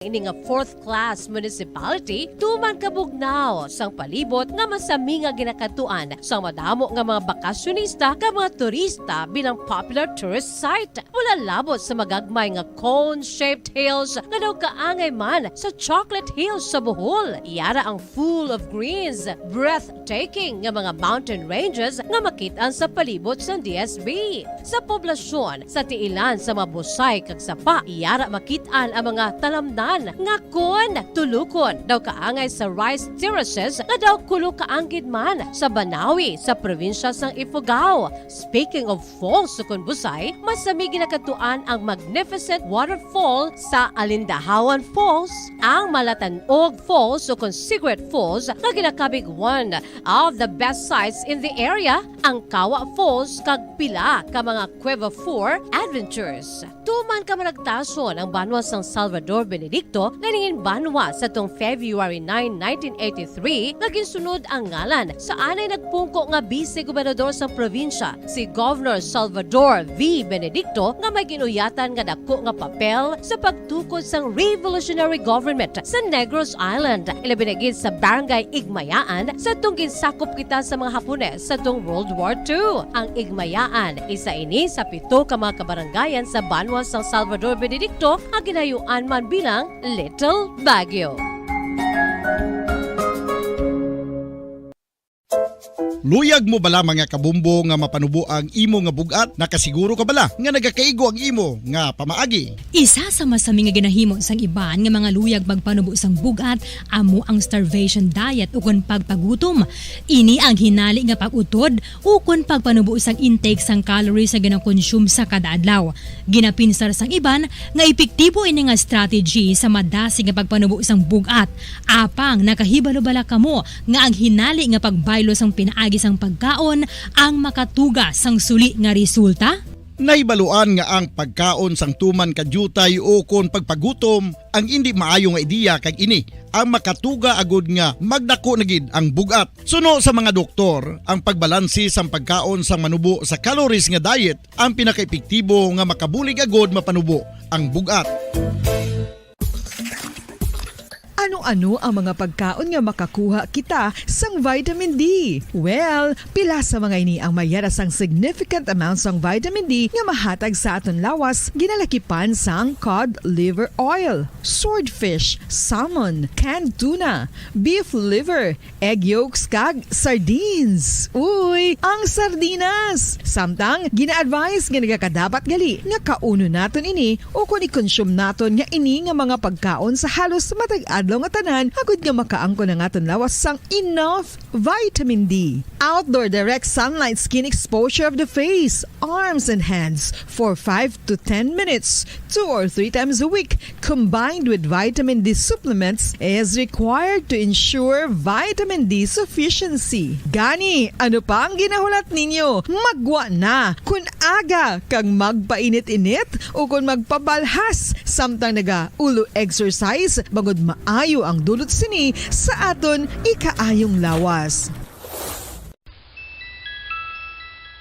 Ang ini nga fourth-class municipality, tuman kabugnaw sang palibot nga masami nga ginakadtuan sang madamo nga mga bakasyonista kag mga turista bilang popular tourist site. Mula labot sa magagmay nga cone-shaped hills nga daw kaangay man sa Chocolate Hills sa Bohol, yara ang full of greens, breathtaking nga mga mountain ranges nga makit-an sa palibot sang D S B. Sa poblasyon, sa tiilan sa mga busay kag sapa, yara makit-an ang mga talamnan nga kon tulukon daw kaangay sa rice terraces nga daw kulo kaanggid man sa Banawi sa probinsya sang Ifugao. Speaking of falls ukon busay, masami ginakadtuan ang magnificent waterfall sa Alindahawan Falls, ang Malatanog Falls ukon Cigarette Falls nga ginakabig one of the best sites in the area, ang Kawa Falls kag pila ka mga Cueva Four adventures. Tuman kamaragtason ang banwa sang Salvador Benedicto nga nangin banwa sa tung February nine, nineteen eighty-three, nga ginsunod ang ngalan sa anay nagpungko nga bise-gobernador sang probinsya, si Governor Salvador V. Benedicto, nga may ginuyatan nga dako nga papel sa pagtukod sang revolutionary government sa Negros Island, ilabi na gid sa Barangay Igmayaan, sa tung ginsakop kita sa mga Hapones sa tung World War Two. Ang Igmayaan, isa ini sa pito ka mga kabarangayan sa banwa sang Salvador Benedicto nga ginayuan man bilang Little Baguio. Luyag mo bala, mga kabombo, nga mapanubo ang imo nga bug-at? Nakasiguro ka bala nga nagakaigo ang imo nga pamaagi? Isa sa masami nga ginahimo sang iban nga mga luyag magpanubo sang bug-at amo ang starvation diet ukon pagpagutom. Ini ang hinali nga pag-utod ukon pagpanubo sang intake sang calories nga ginakonsume sa kada adlaw. Ginapinsar sang iban nga epektibo ini nga strategy sa madasig nga pagpanubo sang bug-at. Apang nakahibalo bala kamo nga ang hinali nga pagbaylo sang pinaagi sang pagkaon ang makatuga sang suli nga resulta? Nahibaluan nga ang pagkaon sang tuman ka diutay ukon pagpagutom ang indi maayo nga ideya, kag ini ang makatuga agud nga magdako na gid ang bug-at. Suno sa mga doktor, ang pagbalanse sang pagkaon sang manubo sa calories nga diet ang pinakaepektibo nga makabulig agud mapanubo ang bug-at. Ano-ano ang mga pagkaon nga makakuha kita sang vitamin D? Well, pila sa mga ini ang may yara sang significant amount sang vitamin D nga mahatag sa aton lawas, ginalakipan sang cod liver oil, swordfish, salmon, canned tuna, beef liver, egg yolks, kag sardines. Uy, ang sardinas! Samtang, gina-advise nga nagakadapat gali nga kaunon naton ini ukon i-consume naton nga ini nga mga pagkaon sa halos matag adlaw nga tanan, agud nga makaangkon ang aton lawas sang enough vitamin D. Outdoor direct sunlight skin exposure of the face, arms, and hands for five to ten minutes, two or three times a week, combined with vitamin D supplements, is required to ensure vitamin D sufficiency. Gani, ano pa ang ginahulat ninyo? Magwa na! Kun aga kag magpainit-init o kon magpabalhas samtang naga-ulo exercise, bangod maayo ang dulot sini sa aton ikaayong lawas.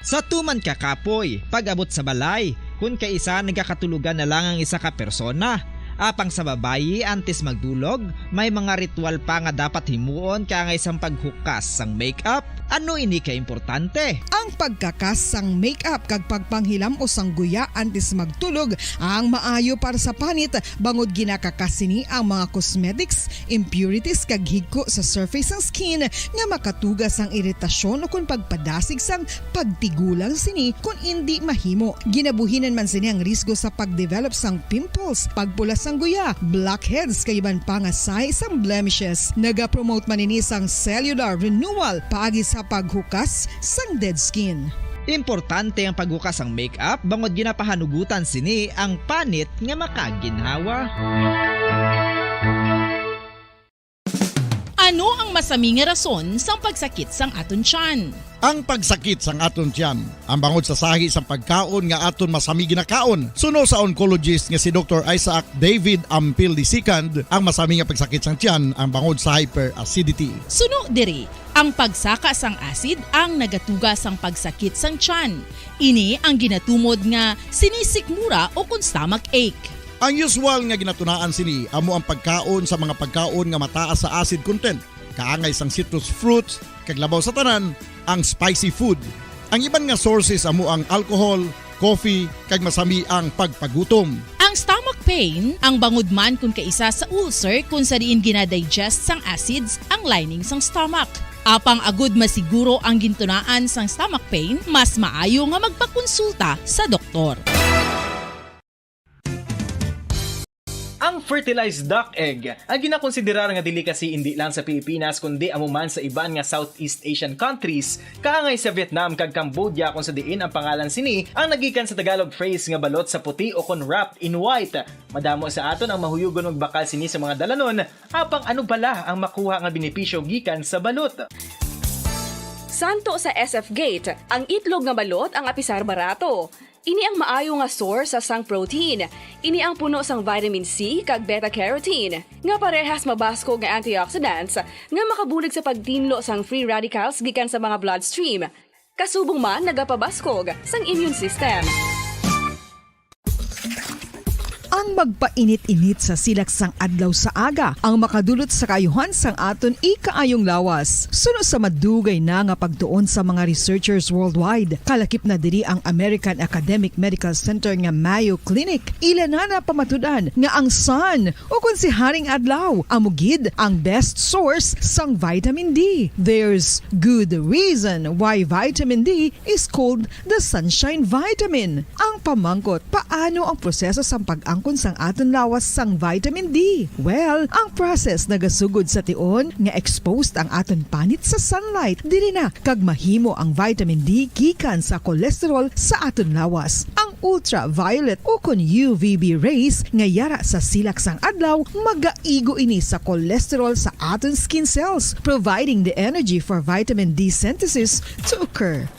Sa tuman ka kapoy, pag-abot sa balay, kun kaisa nagakatulogan na lang ang isa ka persona. Apang sa babayi, antes magdulog, may mga ritual pa nga dapat himuon kaangay sang paghukas sang makeup. Ano ini ka importante? Ang pagkakas sang makeup kag pagpanghilam-os sang guya antes magtulog ang maayo para sa panit, bangod ginakakas sini ang mga cosmetics, impurities kag higko sa surface sang skin nga makatuga sang iritasyon ukon pagpadasig sang pagtigulang sini kon indi mahimo. Ginabuhinan man sini ang risgo sa pagdevelop sang pimples, pagpula sang guya, blackheads kag iban pa nga sahi sang blemishes. Nagapromote man ini sang cellular renewal paagi sa paghukas sang dead skin. Importante ang paghukas sang makeup bangod ginapahanugutan sini ang panit nga makaginhawa. Ano ang masami nga rason sang pagsakit sang aton tiyan? Ang pagsakit sang aton tiyan ang bangod sa sahi sang pagkaon nga aton masami ginakaon. Suno sa oncologist nga si Doktor Isaac David Ampil the second, ang masami nga pagsakit sang tiyan ang bangod sa hyperacidity. Suno diri, ang pagsaka sang acid ang nagatuga sang pagsakit sang tiyan. Ini ang ginatumod nga sinisikmura o kon stomach ache. Ang usual nga ginatunaan sini amo ang pagkaon sa mga pagkaon nga mataas sa acid content, kaangay sang citrus fruits, kag labaw sa tanan, ang spicy food. Ang iban nga sources amo ang alcohol, coffee, kag masami ang pagpagutom. Ang stomach pain ang bangod man kon kaisa sa ulcer kon sa diin gina-digest sang acids ang lining sang stomach. Apang agud masiguro ang gintunaan sang stomach pain, mas maayo nga magpakonsulta sa doktor. Ang fertilized duck egg ang ginakonsiderar nga delicacy indi lang sa Pilipinas kundi amo man sa iban nga Southeast Asian countries, kaangay sa Vietnam kag Cambodia, kung sa diin ang pangalan sini ang nagikan sa Tagalog phrase nga balot sa puti o kon wrapped in white. Madamo sa aton ang mahuyugon magbakal sini sa mga dalanon, apang ano bala ang makuha nga benepisyo gikan sa balot? Santo sa S F Gate, ang itlog nga balot ang apisar barato. Ini ang maayo nga source sang protein. Ini ang puno sang vitamin C kag beta-carotene, nga parehas mabaskog nga antioxidants nga makabulig sa pagtinlo sang free radicals gikan sa mga bloodstream. Kasubong man nagapabaskog sang immune system. Ang magpainit-init sa silak sang adlaw sa aga ang makadulot sa kaayuhan sang aton ikaayong lawas. Suno sa madugay na nga pagtuon sa mga researchers worldwide, kalakip na diri ang American Academic Medical Center nga Mayo Clinic. Ila na napamatud-an nga ang sun, o kon si Haring Adlaw, amo gid ang best source sang vitamin D. There's good reason why vitamin D is called the sunshine vitamin. Ang pamangkot, paano ang proseso sang pag-angkon sang aton lawas sang vitamin D? Well, ang process nagasugod sa tion nga exposed ang aton panit sa sunlight. Diri na kag mahimo ang vitamin D gikan sa cholesterol sa aton lawas. Ang ultraviolet o kon U V B rays nga yara sa silak sang adlaw, magaigo ini sa cholesterol sa aton skin cells, providing the energy for vitamin D synthesis to occur.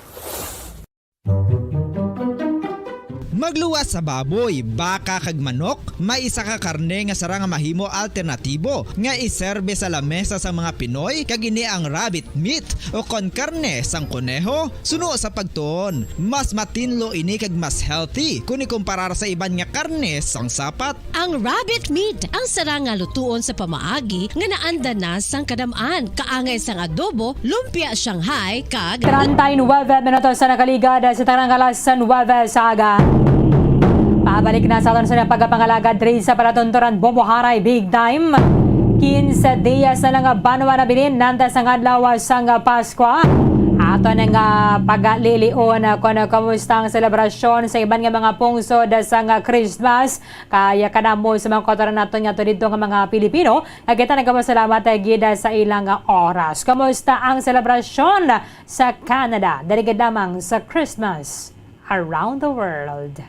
Magluwas sa baboy, baka kag manok, may isa ka karne nga sara nga mahimo alternatibo nga iserbe sa lamesa sang mga Pinoy, kag ini ang rabbit meat o kon karne sang koneho. Suno sa pagtuon, mas matinlo ini kag mas healthy kon ikumparar sa iban nga karne sang sapat. Ang rabbit meat ang sara nga lutuon sa pamaagi nga naanda na sang kadam-an, kaangay sang adobo, lumpia Shanghai, kag Treinta y nueve minutos na nakaligad sa tarang alas nueve sa aga. Pabalik na sa aton sa pagpangalagad diri sa palatunturan Bumuharay Big Time. Quince dias na lang banwa nabilin nanda sang adlaw sang Paskwa. Ato na nga pagalilion, ah, kung kumusta ang selebrasyon sa iban nga mga pungsod, ah, sang, ah, Christmas. Kaya kanamo sa mga kautoran naton nga to dito nga mga Pilipino, nga kita nagpasalamat, ah, gid, ah, sa ilang, ah, oras. Kumusta ang selebrasyon sa Canada? Diri gid lamang sa Christmas Around the World.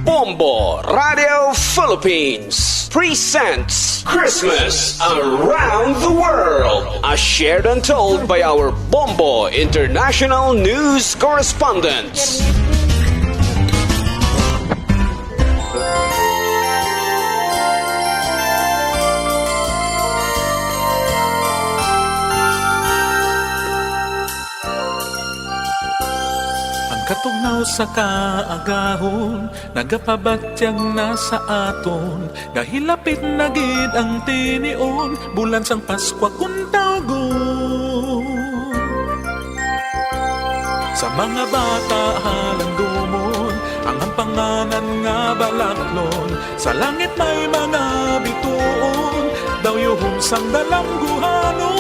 Bombo Radio Philippines presents Christmas Around the World, as shared and told by our Bombo International News Correspondents. Ang katugnaw sa kaagahon nagapabatyag na sa aton, nga hilapit na gid ang tinion, bulan sang Paskwa kun tawgon. Sa mga bata halangdomon ang ampanganan nga balaklon, sa langit may mga bituon, daw yuhom sang dalangguhanon.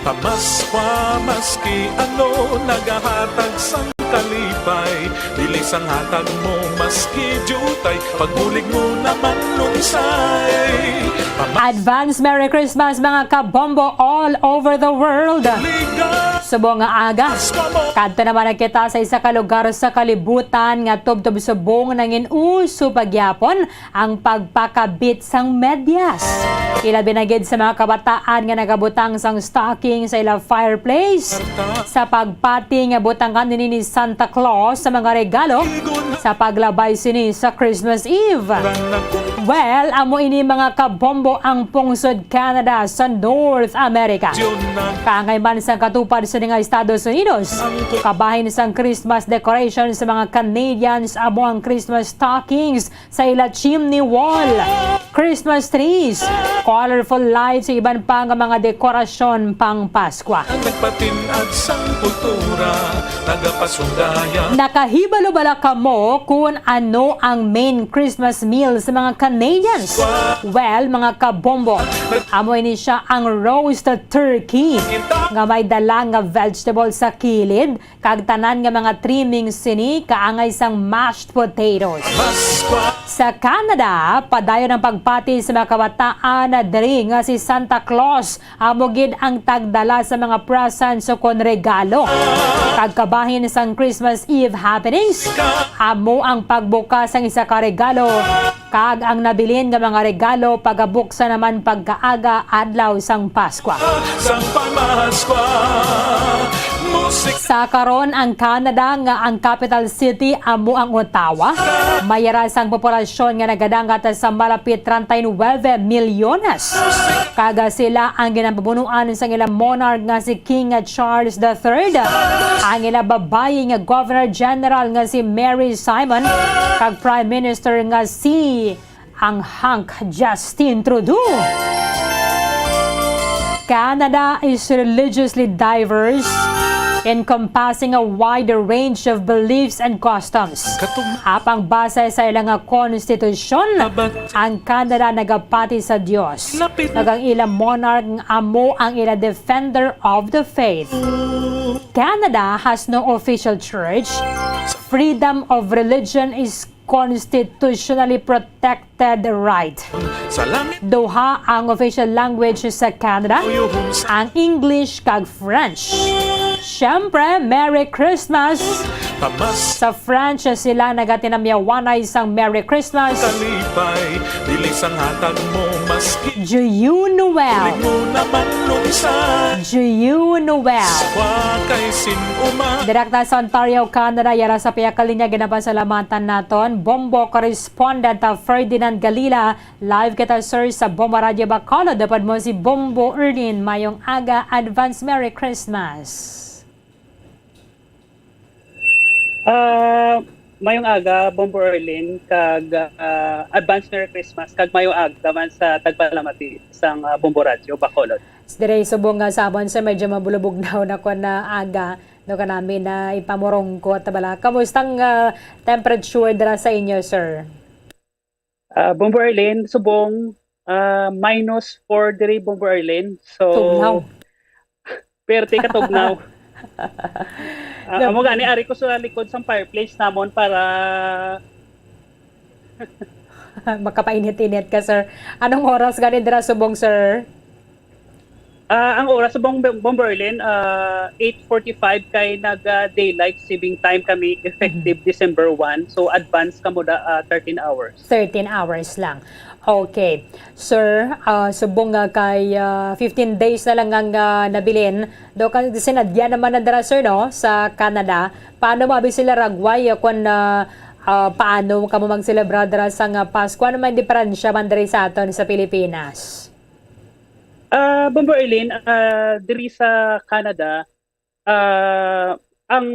Pamaskwa, maski ano, nagahatag sang kalipay, dili sang hatag mo maski diutay, pagbulig mo naman lunsay. Pama- Advance Merry Christmas, mga kabombo all over the world. Liga. Subong nga aga, Paskwa mo. Kadto naman na kita sa isa ka lugar sa kalibutan nga tubtob subong nangin uso pa gyapon ang pagpakabit sang medyas. Ilabi na gid sa mga kabataan nga nagabutang sang stocking sa ila fireplace sa pagpati nga butangan ini ni Santa Claus sa mga regalo sa paglabay sini sa Christmas Eve. Well, amo ini, mga kabombo, ang pungsod Canada sa North America. Kaangay man sang katupad sini nga Estados Unidos, kabahin sang Christmas decoration sa mga Canadians amo ang Christmas stockings sa ila chimney wall, Christmas trees, colorful lights, iban pa nga mga dekorasyon pang Paskwa. Ang nagpatin-ad sang kultura, nagapasundaya. Nakahibalo bala kamo kun ano ang main Christmas meal sa mga Canadians? Well, mga kabombo, amo ini sia ang roast turkey nga may dala nga vegetable sa kilid, kag tanan nga mga trimmings sini kaangay sang mashed potatoes. Sa Canada, padayon ang pagpati sa mga kabataan diri nga si Santa Claus amo gid ang tagdala sa mga presents ukon regalo. Kag kabahin sang Christmas Eve happenings, amo ang pagbuka sang isa ka regalo. Kag ang nabilin nga mga regalo pagabuksan naman pagkaaga adlaw sang Paskwa. Sang Pamaskwa, musik. Sa karon, ang Canada nga ang capital city amo ang Ottawa, may yara sang populasyon nga nagadangat sa malapit treinta y nueve milyones. Kag sila ang ginapabunuan sang ilang monarch nga si King Charles the Third, ang ila babayi nga Governor General nga si Mary Simon, kag Prime Minister nga si ang hunk Justin Trudeau. Canada is religiously diverse, encompassing a wide range of beliefs and customs. Apang base sa ila nga konstitusyon, ang Canada nagapati sa Dios, kag ang ila monarch amo ang ila defender of the faith. Canada has no official church. Freedom of religion is constitutionally protected right. Duha ang official language sa Canada, ang English kag French. Siyempre, Merry Christmas! Sa French, sila nagatinamyawanay sang Merry Christmas. Kalipay, dili sang hatag mo maski. Joyeux Noël! Bulig mo naman lunsay. Joyeux Noël! Paskwa kay sin-o man. Direkta sa Ontario, Canada, yara sa pihak linya, ginapasalamatan naton Bombo correspondent, ah, Ferdinand Galila. Live kita, sir, sa Bombo Radio Bacolod. Upod mo si Bombo Erlin. Mayong aga, advance Merry Christmas. Ah, mayong aga, Bombo Erlin, kag, ah, advance Merry Christmas, kag mayong aga man sa tagpalamati sang, ah, Bombo Radio Bacolod. Dire subong nga sa amon, sir, medyo mabulubugnaw na ko na aga, no, kanami na ipamurungkot, bala. Kamusta ang, ah, temperature dira sa inyo, sir? Ah, Bombo Arlene, subong, ah, minus four diri, Bombo Arlene. So, Tugnaw. Perte ka tugnaw. Ah, Gab- amo gani, ari ko sa likod sang fireplace namon para Makapainit-init ka, sir. Anong oras gani dira subong, sir? Ah, ang oras sa Bom Bombo Arlene, ah, eight forty-five kay nag ah, daylight saving time kami effective December one. So advance kamo da ah, thirteen hours. Thirteen hours lang. Okay. Sir, ah, subong nga kay ah, fifteen days na lang ang ah, nabilin. Do ka sinadya naman na dira, sir, no, sa Canada. Paano mo abi sila ragway ah, kung ah, ah, paano kamo magselebrar dira sa nga Pasko? Ano may diferensya man diri sa aton sa Pilipinas? Ah, Bombo Arlene, ah, diri sa Canada, ah, ang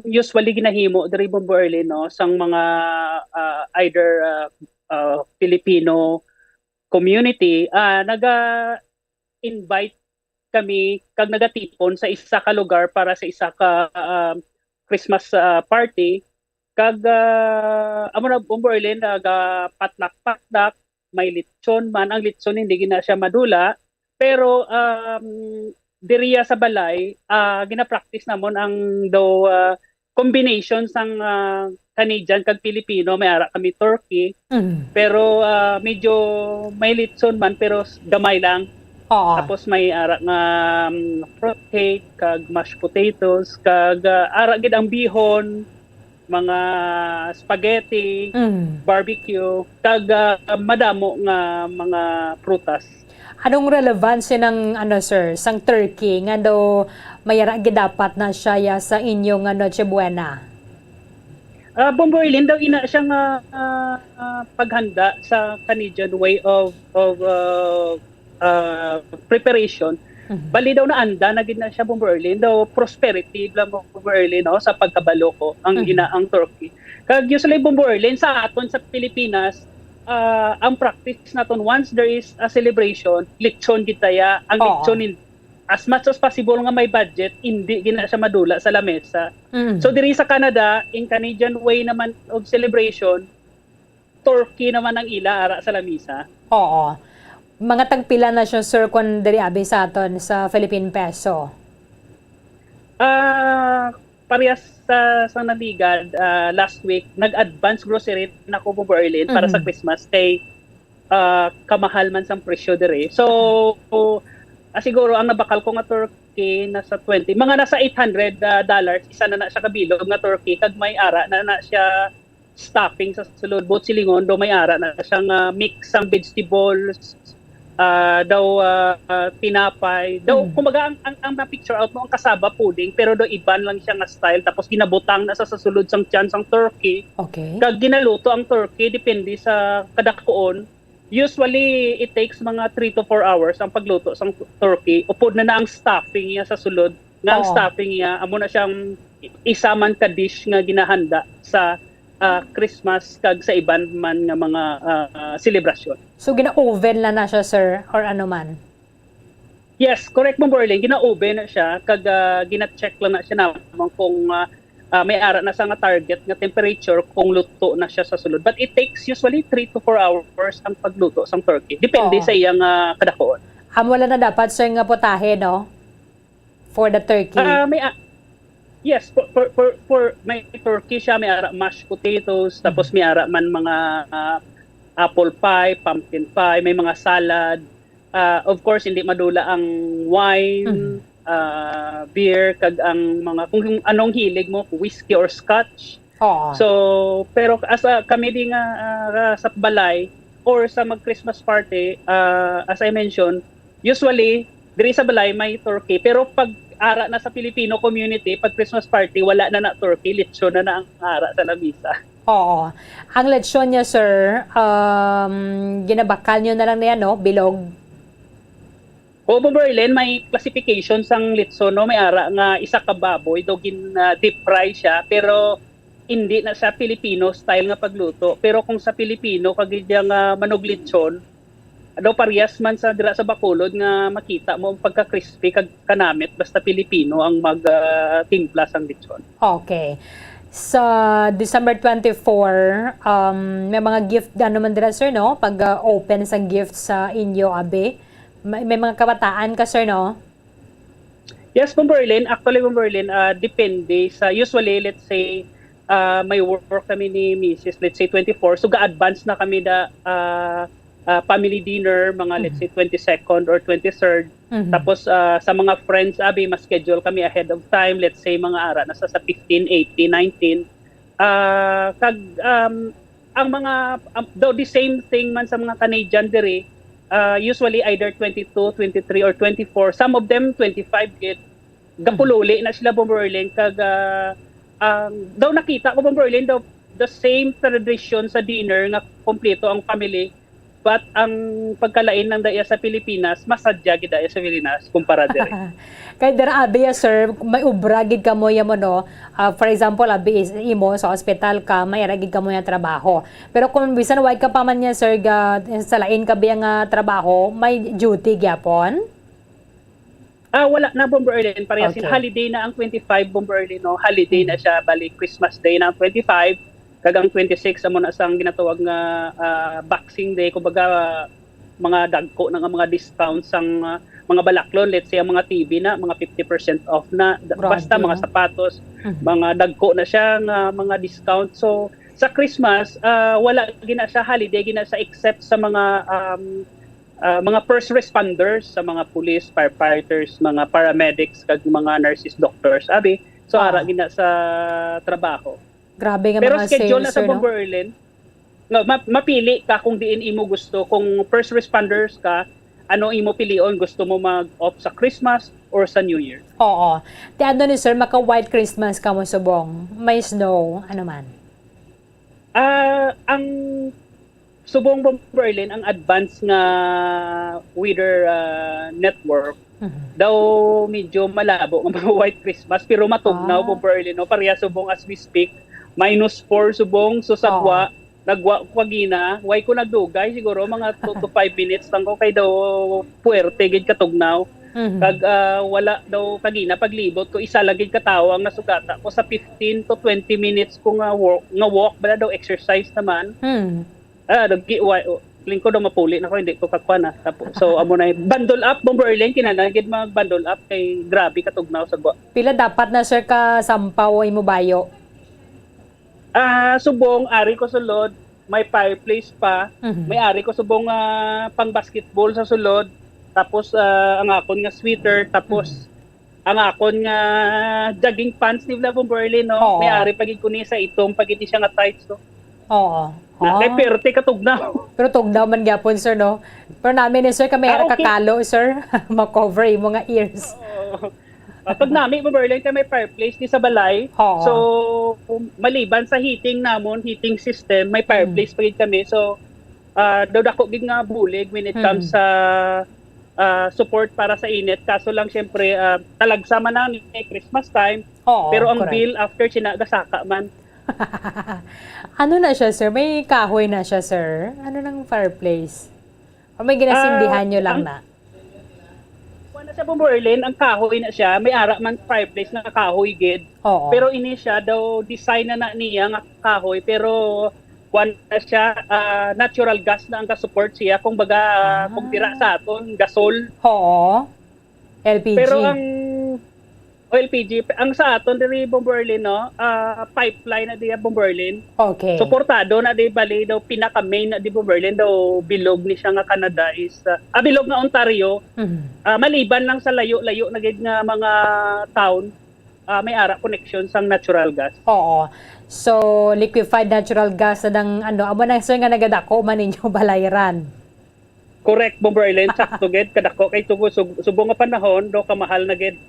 usually ginahimo diri, Bombo Arlene, no, sang mga ah, either ah, ah, Filipino community, ah, naga-invite kami kag nagatipon sa isa ka lugar para sa isa ka ah, Christmas ah, party. Kag ah, amo na, Bombo Arlene, naga-potluck-potluck, may lechon man. Ang lechon hindi gina siya madula, pero um, diriya sa balay, ah, gina-practice namon ang daw ah, combination sang ah, Canadian kag Filipino. May ara kami turkey, Mm. pero ah, medyo may lechon man, pero s- gamay lang. Oo. Tapos may ara nga um, fruit cake kag mashed potatoes kag ah, ara gid ang bihon, mga spaghetti, Mm. barbecue kag ah, madamo nga mga prutas. Anong relevancy ng ano, sir, sang turkey nga daw mayara gid dapat na siya ya sa inyong ah, Noche Buena? Ah, Bombo Arlene, daw ina siya nga ah, ah, paghanda sa Canadian way of of ah, ah, preparation. Mhm. Bali daw naanda na gid na siya, Bombo Arlene, daw prosperity lang, Bombo Arlene, no, sa pagkabalo ko ang Mhm. ina ang turkey. Kag usually, Bombo Arlene, sa aton sa Pilipinas, ah, ang practice naton, once there is a celebration, lechon gid taya. Ang Oo. lechon in, as much as possible nga may budget, hindi gina siya madula sa lamesa. Mm. So diri sa Canada, in Canadian way naman of celebration, turkey naman ang ila ara sa lamisa. Oo. Mga tagpila na siya, sir, kung diri abi sa aton sa Philippine peso? Ah, parehas sa sa naligad, ah, last week, nag-advance grocery na ko, Bombo Arlene, para sa Mhm. Christmas kay ah, kamahal man sang presyo diri. So, ah, siguro ang nabakal ko nga turkey nasa twenty, mga nasa eight hundred ah, dollars, isa na na siya kabilog nga turkey, kag may ara na na siya stuffing sa sulod, buot silingon, do may ara na siyang ah, mix sang vegetables, ah, daw ah, ah, tinapay. Daw, Mm. kumbaga, ang, ang, ang na-picture out mo, ang cassava pudding, pero daw iban lang siya nga style, tapos ginabutang na sa, sa sulod sang tiyan sang turkey. Okay. Kag ginaluto ang turkey, depende sa kadakuon. Usually, it takes mga three to four hours ang pagluto sang turkey. Upod na na ang stuffing niya sa sulod. Nga ang Oo. stuffing niya, amo na siyang isa man ka dish nga ginahanda sa ah, Christmas kag sa iban man nga mga ah, selebrasyon. So, gina-oven lang na siya, sir, or ano man? Yes, correct mo, Borlin. Gina-oven na siya, kag ah, gina-check lang na siya naman kung ah, ah, may ara na sa nga target nga temperature kung luto na siya sa sulod. But it takes usually three to four hours ang pagluto sang turkey. Depende Oo. sa iyang ah, kadakuon. Amo lang na dapat, sir, nga putahe, no? For the turkey. Ah, may ah, yes, for, for, for, for may turkey siya, may ara mashed potatoes, tapos may ara man mga ah, apple pie, pumpkin pie, may mga salad. Ah, of course, hindi madula ang wine, Mhm. ah, beer, kag ang mga, kung anong hilig mo, whiskey or scotch. Oo. So, pero as a, kami di nga ah, sa balay or sa mag Christmas party, ah, as I mentioned, usually diri sa balay may turkey, pero pag ara na sa Filipino community, pag Christmas party, wala na na turkey, lechon na na ang ara sa lamisa. Oo. Ang lechon niya, sir, um, ginabakal niyo na lang niya, no? Bilog. Oo, Berlin, may classification sang lechon, no? May ara nga isa ka baboy, do gin ah, deep fry siya, pero hindi na siya Filipino style nga pagluto. Pero kung sa Filipino, kag iya nga manug lechon, daw parehas man sa dira sa Bacolod nga makita mo ang pagka-crispy kag kanamit, basta Filipino ang mag ah, timpla sang lechon. Okay. Sa December twenty-four, um, may mga gift, ano man dira, sir, no? Pag, ah, open sa gift sa inyo, abi. May, may mga kabataan ka, sir, no? Yes, Ma'am Berlin. Actually, Ma'am Berlin, ah, depende sa, usually, let's say, ah, may work kami ni misis, let's say, twenty-four. So, ga-advance na kami da, ah, ah, family dinner, mga, let's Mhm. say, twenty-second or twenty-third. Mhm. Tapos, ah, sa mga friends, abi, mas schedule kami ahead of time. Let's say, mga ara na sa, sa fifteen, eighteen, nineteen. Ah, kag, um, ang mga, um, though the same thing man sa mga Canadian diri, ah, usually either twenty-two, twenty-three, or twenty-four. Some of them, twenty-five gid. Mhm. Gapululi na sila, Bomberlin, kag, ah, ang, daw nakita ko, Bomberlin, daw the same tradition sa dinner nga kompleto ang family, but ang pagkalain lang daya sa Pilipinas, mas sadya gid daya sa Pilipinas kumpara diri. Kay dira, abi, ya, sir, may obra gid kamo ya mo, no? Ah, for example, abi, is imo sa ospital ka, may ara gid kamo ya trabaho. Pero kung bisan way ka pa man niya, sir, ga, sa lain ka biya nga trabaho, may duty gyapon? Ah, wala na, Bomber Erlin. Pareha sin Okay. holiday na ang twenty-five, Bomber Erlin, no? Holiday na Mm. siya. Bali, Christmas Day na ang twenty-five. Kag ang twenty-six, amo na sang ginatawag nga, ah, Boxing Day. Kumbaga, mga dagko na nga mga discounts sang, ah, mga balaklon. Let's say, ang mga T V na, mga fifty percent off na. Da-, Grabe, basta mga no? sapatos, Mhm. mga dagko na siya nga mga discount. So, sa Christmas, ah, wala gina siya holiday, gina siya except sa mga, um, ah, mga first responders, sa mga police, firefighters, mga paramedics, kag mga nurses, doctors, abi. So, Ah. ara gina sa trabaho. Grabe nga Pero mga schedule sales, na sa sir, no? Bomber Erlin, nga ma-, mapili ka kung diin imo gusto. Kung first responders ka, ano imo pilion? Gusto mo mag-off sa Christmas or sa New Year? Oo. Ti ano ni sir, maka-white Christmas ka mo subong. May snow, ano man. Ah, ang subong, Bomber Erlin, ang advance nga weather, ah, network, Mhm. daw medyo malabo nga mga white Christmas, pero matugnaw, Ah. Bomber Erlin, no? Pareha subong as we speak, minus four subong, so sa Oo. gwa, nagwa ko kagina, way ko nagdugay, siguro mga two to five minutes lang ko, kay daw puwerte gid katugnaw. Mhm. Kag, ah, wala daw kagina, paglibot ko, isa lang gid ka tawo ang nasugata ko sa fifteen to twenty minutes ko nga walk, nga walk, bala daw exercise naman. Hmm. Ah, nag-, wa-, lingkod daw mapuli na ko, hindi ko kakuha na. Tapo-, so, amo na, bundle up, Bomber Erlin, kinahanglan gid mag-bundle up kay grabe katugnaw sa gwa. Pila dapat na, sir, ka sampaw imo bayo? Ah, subong, ari ko sulod, may fireplace pa. Mhm. May ari ko subong, ah, pang basketball sa sulod. Tapos, ah, ang akon nga sweater. Tapos, Mhm. ang akon nga jogging pants ni Vla Bomberly, no? Oo. May ari pa gid ko ni sa itom pa gid ni siya nga tights, no? Oo. Na, kay Ah. perte ka tugnaw. Pero tugnaw man gyapon, sir, no? Pero nami ni sir, kami Ah, ara okay. kakalo, sir. Ma-cover imo nga ears. Oo. Ah, pag nami, Bomberly, kay may fireplace di sa balay. Oo. So, maliban sa heating namon, heating system, may Mm. fireplace pa gid kami. So, ah, daw dako gid nga bulig when it Mm. comes sa, ah, support para sa init. Kaso lang, syempre, ah, talagsa man na ni Christmas time. Oo, Pero ang correct. bill after sina, gasaka man. Ano na siya, sir? May kahoy na siya, sir? Ano nang fireplace? O may ginasindihan Ah, nyo lang ang na? Kuwan na siya, Bombo Erlin, ang kahoy na siya. May ara man fireplace na kahoy gid. Oo. Pero ini siya daw, design na na niya nga kahoy, pero kuwan na siya, ah, natural gas na ang ka-support siya. Kung baga, Ah. kung dira sa aton, gasol. Oo. L P G. Pero ang, o, L P G, ang sa aton diri, Bombo Erlin, no, ah, pipeline na diya, Bombo Erlin. Okay. Suportado na di, bali daw, pinaka-main na di, Bombo Erlin, daw bilog ni siya nga Canada is, ah, ah, bilog nga Ontario. Mhm. Ah, maliban lang sa layo-layo na gid nga mga town, ah, may ara connection sang natural gas. Oo. So, liquefied natural gas na dang, ano, amo na, sir, nga nagadako man ninyo balayran. Correct, Bomber Erlin. Sakto gid, kadako kay tubo sub-, subong nga panahon, do kamahal na gid.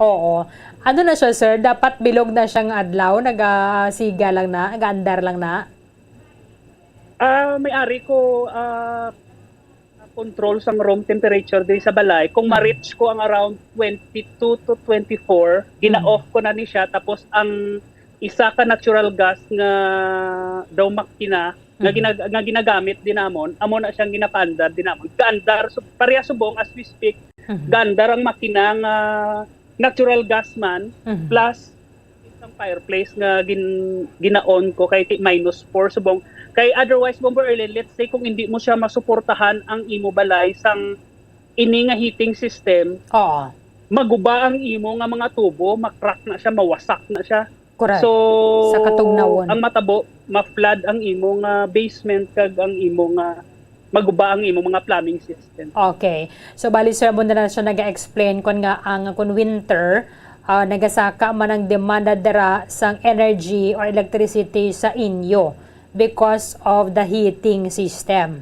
Oo. Ano na siya, sir? Dapat bilog na siyang adlaw, nagasiga lang na, nagaandar lang na? Ah, may ari ko, ah, control sang room temperature diri sa balay. Kung Mm. ma-reach ko ang around twenty-two to twenty-four, Mm. gina-off ko na ni siya. Tapos ang isa ka natural gas nga daw makina nga Mm. ginag-, nga ginagamit din namon, amo na siyang ginapaandar din namon. Gaandar, so, pareha subong as we speak, Mm. gaandar ang makina nga natural gas man, Mm. plus Ang fireplace nga gin-, ginaon ko kay ti-, minus four subong. Kay otherwise, Bombo Erlin, let's say kung hindi mo siya masuportahan ang imo balay sang ini nga heating system, Oo. maguba ang imo nga mga tubo, ma-crack na siya, mawasak na siya. Correct. So, Sa katugnawon. ang matabo, ma-flood ang imo nga basement kag ang imo nga maguba ang imo mga plumbing system. Okay. So, bali, sir, mo na lang siya nag-explain kon nga ang, kon winter, ah, nagasaka man ang demanda dira sang energy or electricity sa inyo because of the heating system.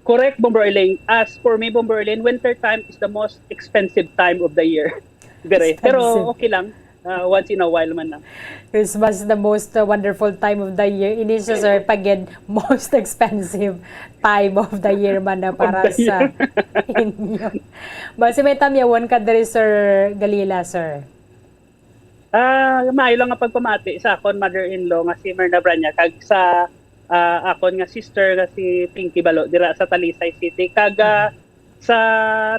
Correct, Bombo Erling. As for me, Bombo Erling, winter time is the most expensive time of the year. Gare. Pero Expensive. okay lang. Ah, once in a while man lang. Christmas is the most, uh, wonderful time of the year. Ini siya, sir, pagid most expensive time of the year man na Of para the sa year. inyo. Basi may tamyawon ka diri, Sir Galila, sir. Ah, maayo lang nga pagpamati sa akon mother-in-law nga si Merna Braña kag sa, ah, akon nga sister nga si Pinky Balo dira sa Talisay City. Kag, ah, Mhm. sa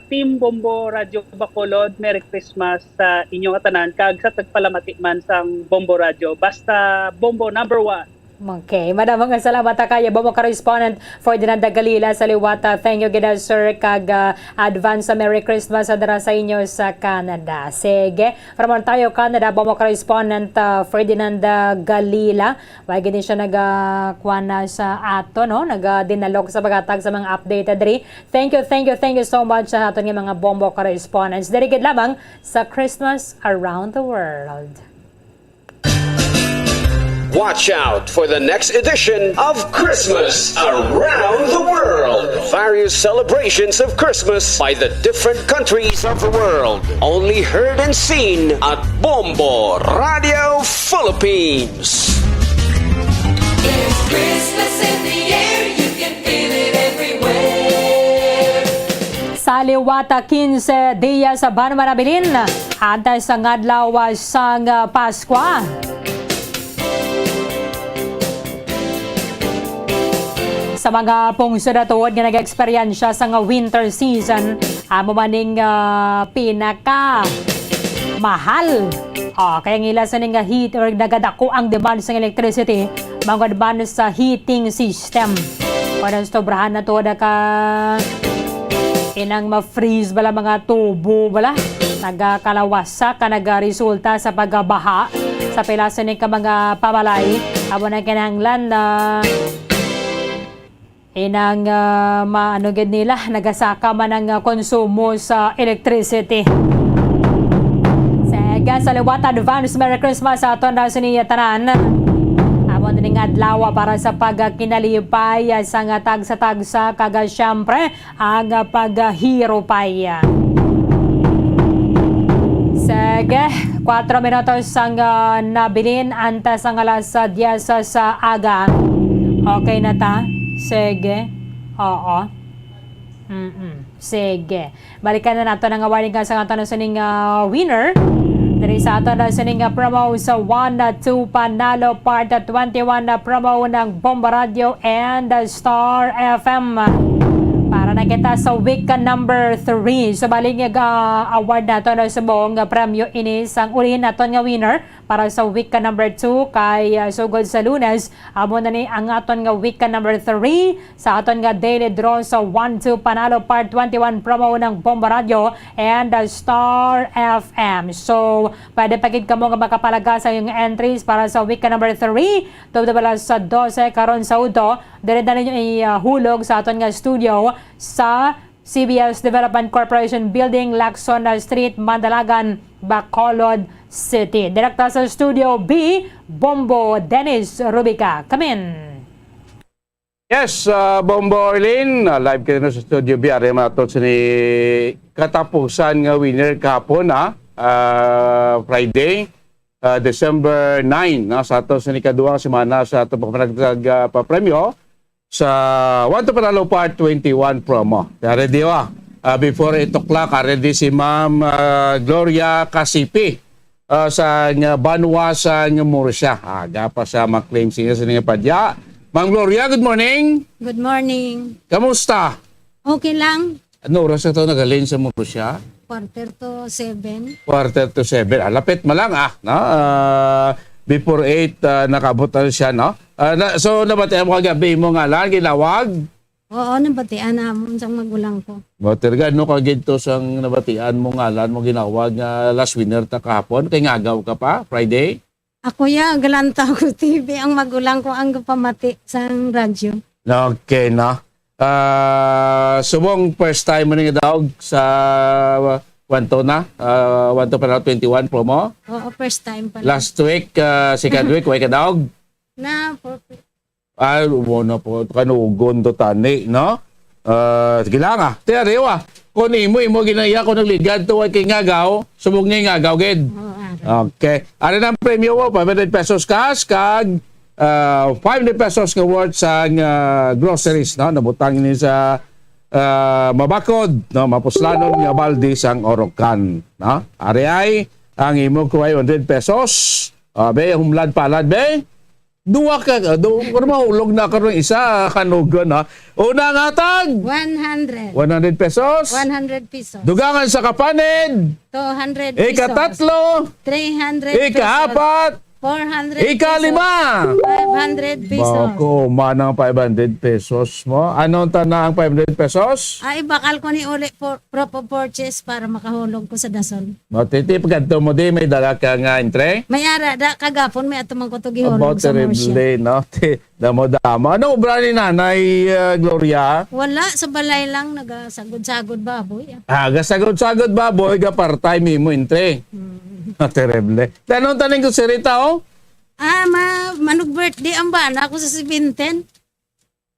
Team Bombo Radyo Bacolod, Merry Christmas sa inyo nga tanan kag sa tagpalamati man sang Bombo Radyo. Basta Bombo number one. Okay, madamo nga salamat ta kaya, Bombo correspondent Ferdinand Galila sa Liwata. Thank you gid, sir, kag, ah, advance sa Merry Christmas sa dira sa inyo sa Canada. Sige, from Ontario, Canada, Bombo correspondent, ah, Ferdinand, ah, Galila. Wa gid siya naga-, kuwan na sa ato, no? Naga-dinalog sa paghatag sa mga update diri. Thank you, thank you, thank you so much sa aton nga mga Bombo correspondents. Diri gid lamang sa Christmas Around the World. Watch out for the next edition of Christmas Around the World. Various celebrations of Christmas by the different countries of the world. Only heard and seen at Bombo Radio Philippines. There's Christmas in the air, you can feel it everywhere. Sa liwat, quince dias sa banwa nabilin, antes sang adlaw sang Paskwa. Sa mga pungsod na tuod nga nag-eksperyensya sa nga winter season, amo man ning, ah, pinaka mahal. Oh, kaya ang ila sa ning heat or nagadako ang demand sa electricity, mangod man sa heating system. Kung sobrahan na to, ka inang ma-freeze bala mga tubo bala, nagakalawasak ka nagaresulta sa pagbaha sa pila sini ka mga pamalay. Amo na kinahanglan na inang, ah, maano gid nila, nagasaka man ang, ah, konsumo sa electricity. Sige, sa liwat, advance Merry Christmas sa aton na sini tanan. Amo na ning adlaw para sa pagkinalipay sa nga tagsa-tagsa, kag, ah, siyempre, ang, ah, paghirupay. Sige, kwatro minutos ang, ah, nabilin antes ang alas, ah, diyes sa aga. Okay na ta? Sige. Oo. Mm-mm. Sige. Balikan na nato ang awarding ka sa aton sining, ah, winner. Diri sa aton sining, ah, promo sa One, ah, Two Panalo Part twenty-one na promo ng Bombo Radio and, ah, Star F M. Para na kita sa week, ah, number three. Sa bali nga, ah, award nato na subong, ah, premyo ini sang uli naton nga winner para sa week, ah, number two kay, ah, sugod sa Lunes, amo na ni ang aton nga week, ah, number three sa aton nga daily draw sa One Two Panalo Part twenty-one promo ng Bombo Radio and, ah, Star F M. So, pwede pa gid kamo nga makapalaga sa inyong entries para sa week, ah, number three. Tubod bala sa dose karon sa udto, diri na ninyo ihulog sa aton nga studio sa C B S Development Corporation Building, Lacson Street, Mandalagan, Bacolod City. Direkta sa Studio B, Bombo Dennis Rubica. Come in. Yes, ah, Bombo Orlin, ah, live kayo na sa Studio B. Ari man ato sini katapusan nga winner kahapon, ah, ah, Friday, ah, December nine, no? Sa ato sini kaduha nga semana sa ato pagpanagtag, ah, papremyo sa One to Panalo Part twenty-one promo. Kaya ready, ah. Ah, before eight o'clock, ah, ready si Ma'am, ah, Gloria Casipi, ah, sa nga banwa sa nga Murcia. Aga pa sa ma-claim siya sa nga padya. Ma'am Gloria, good morning. Good morning. Kamusta? Okay lang. Ano oras na to nagaling sa Murcia? quarter to seven. Quarter to seven. Ah, lapit man lang, ah, no? Ah, before eight, ah, nakabot na siya, no? Ah, na, so, nabatian mo kagabi mo ngalan, ginawag? Oo, nabatian namon sang magulang ko. Mo, Tirga, no, kagid to sang nabatian mo ngalan mo ginawag nga last winner ta kahapon, kay ngagaw ka pa, Friday? Ako ya, galantaw ko T V, ang magulang ko ang gapamati sang radyo. Okay, no? Ah, subong first time mo ning daog sa Wanto na? Ah, Wanto pa na twenty-one promo? Oo, first time pa lang. Last week, ah, second week, way ka daog? Na, perfect. Ah, wala po. Kanugon to tani, no? Ah, sige lang, ah. Te, ariwa. Kung imo, imo ginaya, kung nagligad to, way kay ngagaw, subong niya ngagaw, gid. Oo, ari. Okay. Ari na ang premyo mo, five hundred pesos cash, kag, ah, five hundred pesos nga worth sang, ah, groceries, no? Nabutang ni sa, ah, mabakod, no? Mapuslanon nga baldi sang Orocan, no? Ari ay ang imo five hundred pesos. Ah, be, humlad palad, be. Duwa ka, ah, du-, kung mahulog na karon isa, kanugon, ha? Una nga tag? One hundred. One hundred pesos. One hundred pesos. Dugangan sa kapanid? Two hundred pesos. Ikatatlo? Three hundred pesos. Ikaapat? Four hundred pesos. Ikalima? Five hundred pesos. Bako, manang five hundred pesos mo. Anong tana ang five hundred pesos? Ay, bakal ko ni uli for proof of purchase para makahulog ko sa Dasol. Matitip kadto mo di, may dala ka nga entre? May ara da, kagapon may ato man ko to gihulog sa Murcia. Abo, terrible, no? Ti-, damo-damo. Ano obra ni Nanay, ah, Gloria? Wala, sa balay lang, nagasagod-sagod baboy, ah. Ah, gasagod-sagod baboy, ga part-time mo entre. Hmm. Ah, terrible. Tanong taning ko si Rita, oh? Ah, ma-, manug birthday ang bana ko sa seventeen.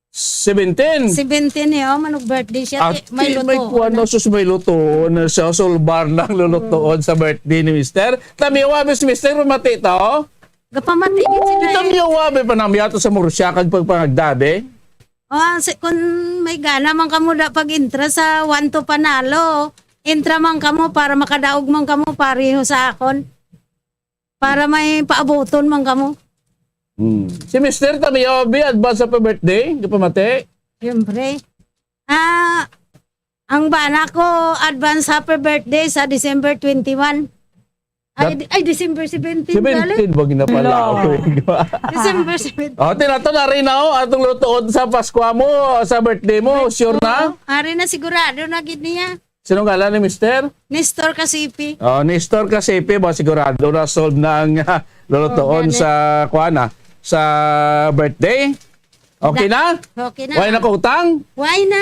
Seventeen. Seventeen, eh, oh, manug birthday siya. Ti, may lutoon na. Sus, may lutoon na siya. Sulbar na ang lulutoon sa birthday ni Mister. Tamiwa, Miss, Mister, pamati ta, oh. Gapamati gid sila, eh. Tamiwa, may panamya to sa Murcia kag pagpangagdabi. Oh, si, kung may gana man kamo da pag-intra sa One to Panalo, intra man kamo para makadaog man kamo pareho sa akon. Para may paabuton man kamo. Hmm. Si Mister Tamiyo, bi, advance happy birthday. Di pa mati. Siyempre. Ah, ang bana ko, advance happy birthday sa December twenty-one. Ay, That di-, ay, December seventeen, Seventeen, gali. Wag na pala. Hello. December seventeen. Oh, tinato na rin, oh, atong lutoon sa Paskwa mo, sa birthday mo, sure na? Oo, ari na, sigurado na gid niya. Sino ngalan ni Mister? Nestor Casipi. Oh, Nestor Casipi, ba, sigurado na solve na ang, ah, lulutoon sa, kuan, ah, sa birthday. Okay na? Okay na. Wala na ko utang? Wala na.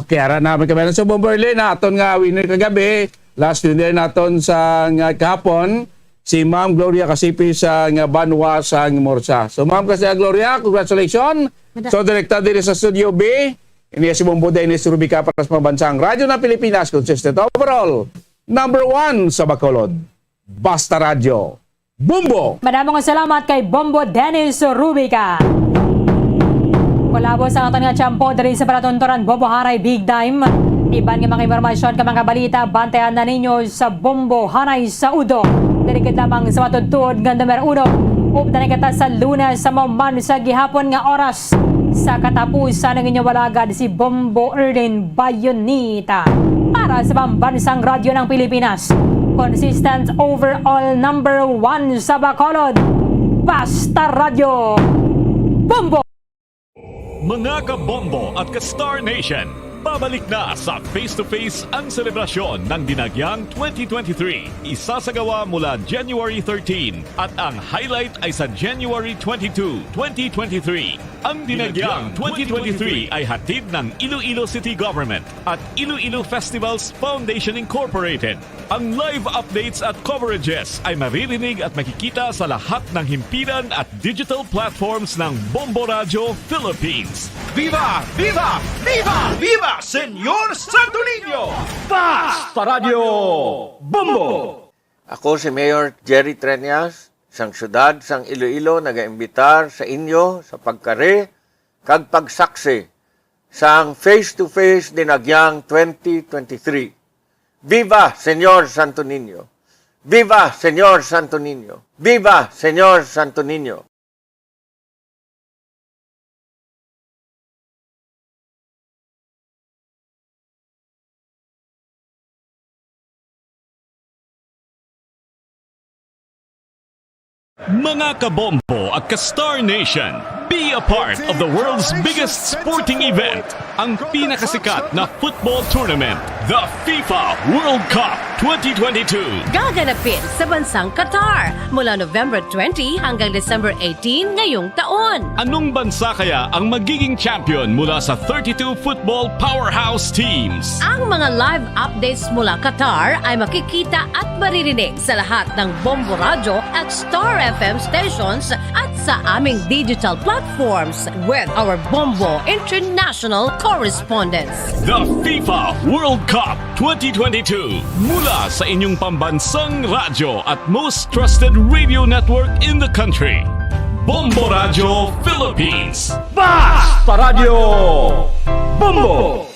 Okay, ara naman kami. So, Bombo Erlin, aton nga winner kagabi, last winner naton sa nga kahapon, si Ma'am Gloria Casipi sa nga Banwa sa Murcia. So, Ma'am Kasi Gloria, congratulations. Mada- So, direkta diri sa Studio B, ini si Bombo Dennis Rubica para sa Pambansang Radyo ng Pilipinas, consistent overall, number one sa Bacolod. Basta Radyo. Bombo! Madamo nga salamat kay Bombo Dennis Rubica. Kulabo sa aton nga tiyempo diri sa palatunturan Bombo Haray Big Time. Iban nga mga impormasyon ka mga balita, bantayan na ninyo sa Bombo Haray sa Udo. Diri gid lamang sa matuod-tuod nga numero uno. Updan kita sa Lunes sa mahuman sa gihapon nga oras. Sa katapusan ang inyong walagad si Bombo Erlin Bayonita. Para sa Pambansang Radyo ng Pilipinas, consistent overall number one sa Bacolod, Basta Radyo. Bombo! Mga kabombo at ka-Star Nation, babalik na sa Face to Face ang selebrasyon ng Dinagyang twenty twenty-three. Isasagawa mula January thirteen at ang highlight ay sa January twenty-two, twenty twenty-three. Ang Dinagyang twenty twenty-three ay hatid ng Iloilo City Government at Iloilo Festivals Foundation Incorporated. Ang live updates at coverages ay maririnig at makikita sa lahat ng himpilan at digital platforms ng Bombo Radyo Philippines. Viva! Viva! Viva! Viva, Senyor Santo Niño! Basta Radyo Bombo! Ako si Mayor Jerry Treñas, sang siyudad sang Iloilo, nagaimbitar sa inyo sa pagkari kag pagsaksi sang Face to Face Dinagyang twenty twenty-three. Viva, Senyor Santo Niño! Viva, Senyor Santo Niño! Viva, Senyor Santo Niño! Mga kabombo at ka-Star Nation, be a part of the world's biggest sporting event, ang pinakasikat na football tournament, the FIFA World Cup twenty twenty-two. Gaganapin sa bansang Qatar mula November twenty hanggang December eighteen ngayong taon. Anong bansa kaya ang magiging champion mula sa thirty-two football powerhouse teams? Ang mga live updates mula Qatar ay makikita at maririnig sa lahat ng Bombo Radyo at Star F M stations at sa aming digital platforms with our Bombo International correspondents. The FIFA World Cup twenty twenty-two, mula sa inyong pambansang radyo at most trusted radio network in the country, Bombo Radyo Philippines. Basta Radyo Bombo!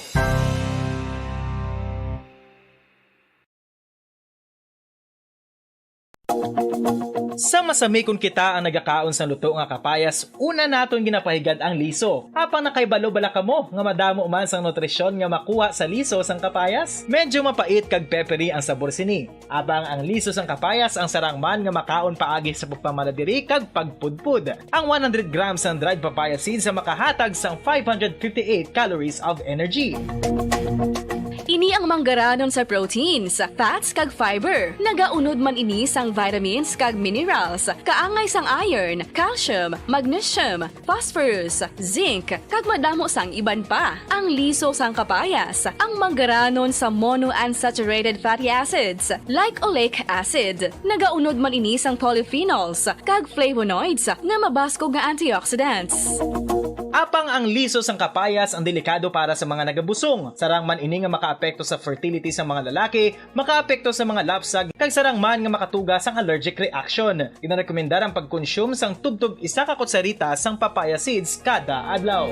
Sa masami kon kita ang nagakaon sang luto nga kapayas, una naton ginapahigad ang liso. Apang nakahibalo bala kamo nga madamo man sang nutrisyon nga makuha sa liso sang kapayas? Medyo mapait kag peppery ang sabor sini. Apang ang liso sang kapayas ang sarang man nga makaon paagi sa pagpamala diri kag pagpudpod. Ang one hundred grams sang dried papaya seeds ang makahatag sang five hundred fifty-eight calories of energy. Ini ang manggaranon sa proteins, fats, kag fiber. Nagaunod man ini sang vitamins kag minerals, kaangay sang iron, calcium, magnesium, phosphorus, zinc, kag madamo sang iban pa. Ang liso sang kapayas, ang manggaranon sa monounsaturated fatty acids, like oleic acid. Nagaunod man ini sang polyphenols kag flavonoids nga mabaskog nga antioxidants. Apang ang liso sang kapayas ang delikado para sa mga nagabusong. Sarang man ini nga makaapekto sa fertility sa mga lalaki, makaapekto sa mga lapsag, kag sarang man nga makatuga sang allergic reaction. Ginarekomendar ang pagkonsume sang tubtob isa ka kutsarita sang papaya seeds kada adlaw.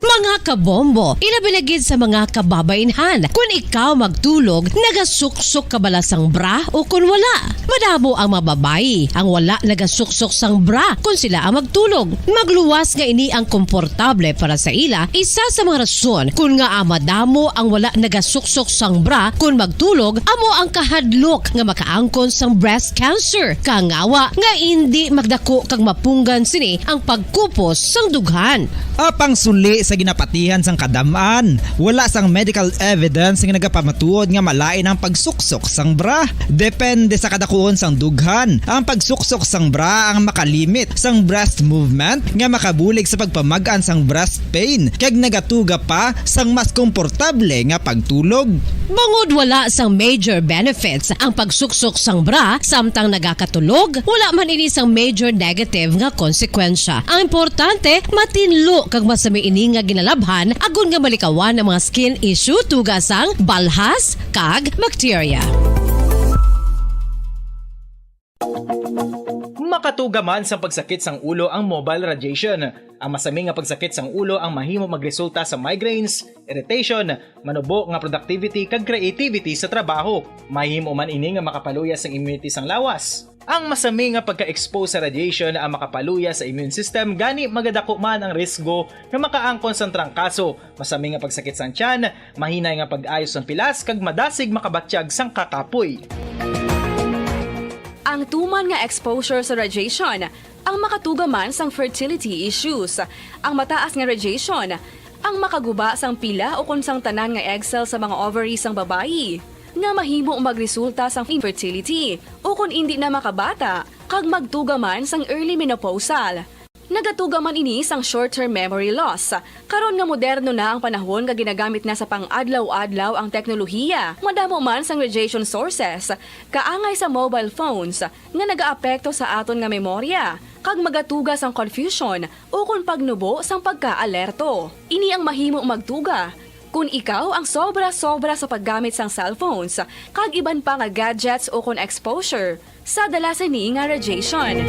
Mga kabombo, ilabi na gid sa mga kababainhan, kun ikaw magtulog, nagasuksok ka bala sang bra o kun wala? Madamo ang mga babayi ang wala nagasuksok sang bra kun sila ang magtulog. Magluwas nga ini ang komportable para sa ila, isa sa mga rason kun ngaa madamo ang wala nagasuksok sang bra kun magtulog amo ang kahadlok nga makaangkon sang breast cancer, kangawa nga indi magdako kag mapunggan sini ang pagkupos sang dughan. Apang suli sa ginapatihan sang kadam-an, wala sang medical evidence nga nagapamatuod nga malain ang pagsuksok sang bra. Depende sa kadakuon sang dughan, ang pagsuksok sang bra ang makalimit sang breast movement nga makabulig sa pagpamag-an sang breast pain, kag nagatuga pa sang mas komportable nga pagtulog. Bangod wala sang major benefits ang pagsuksok sang bra samtang nagakatulog, wala man ini sang major negative nga konsekwensya. Ang importante, matinlo kag masami ini nga ginalabhan agod nga malikawan ang mga skin issue tuga sang balhas kag bakterya. Makatuga man sang pagsakit sang ulo ang mobile radiation. Ang masami nga pagsakit sang ulo ang mahimo magresulta sa migraines, irritation, manubo nga productivity kag creativity sa trabaho. Mahimo man ini nga makapaluya sang immunity sang lawas. Ang masami nga pagka-expose sa radiation ang makapaluya sa immune system, gani magadako man ang risgo nga makaangkon sang trangkaso, masami nga pagsakit sang tiyan, mahinay nga pag-ayo sang pilas, kag madasig makabatyag sang kakapoy. Ang tuman nga exposure sa radiation ang makatuga man sang fertility issues. Ang mataas nga radiation ang makaguba sang pila ukon sang tanan nga egg cell sa mga ovary sang babayi, nga mahimo magresulta sang infertility ukon indi na makabata kag magtuga man sang early menopausal. Nagatuga man ini sang short-term memory loss. Karon nga moderno na ang panahon nga ginagamit na sa pang-adlaw-adlaw ang teknolohiya, madamo man sang radiation sources, kaangay sa mobile phones, nga nagaapekto sa aton nga memorya, kag magatuga sang confusion ukon pagnubo sang pagka-alerto. Ini ang mahimo magtuga kon ikaw ang sobra-sobra sa paggamit sang cellphones kag iban pa nga gadgets ukon exposure sa dala sini nga radiation.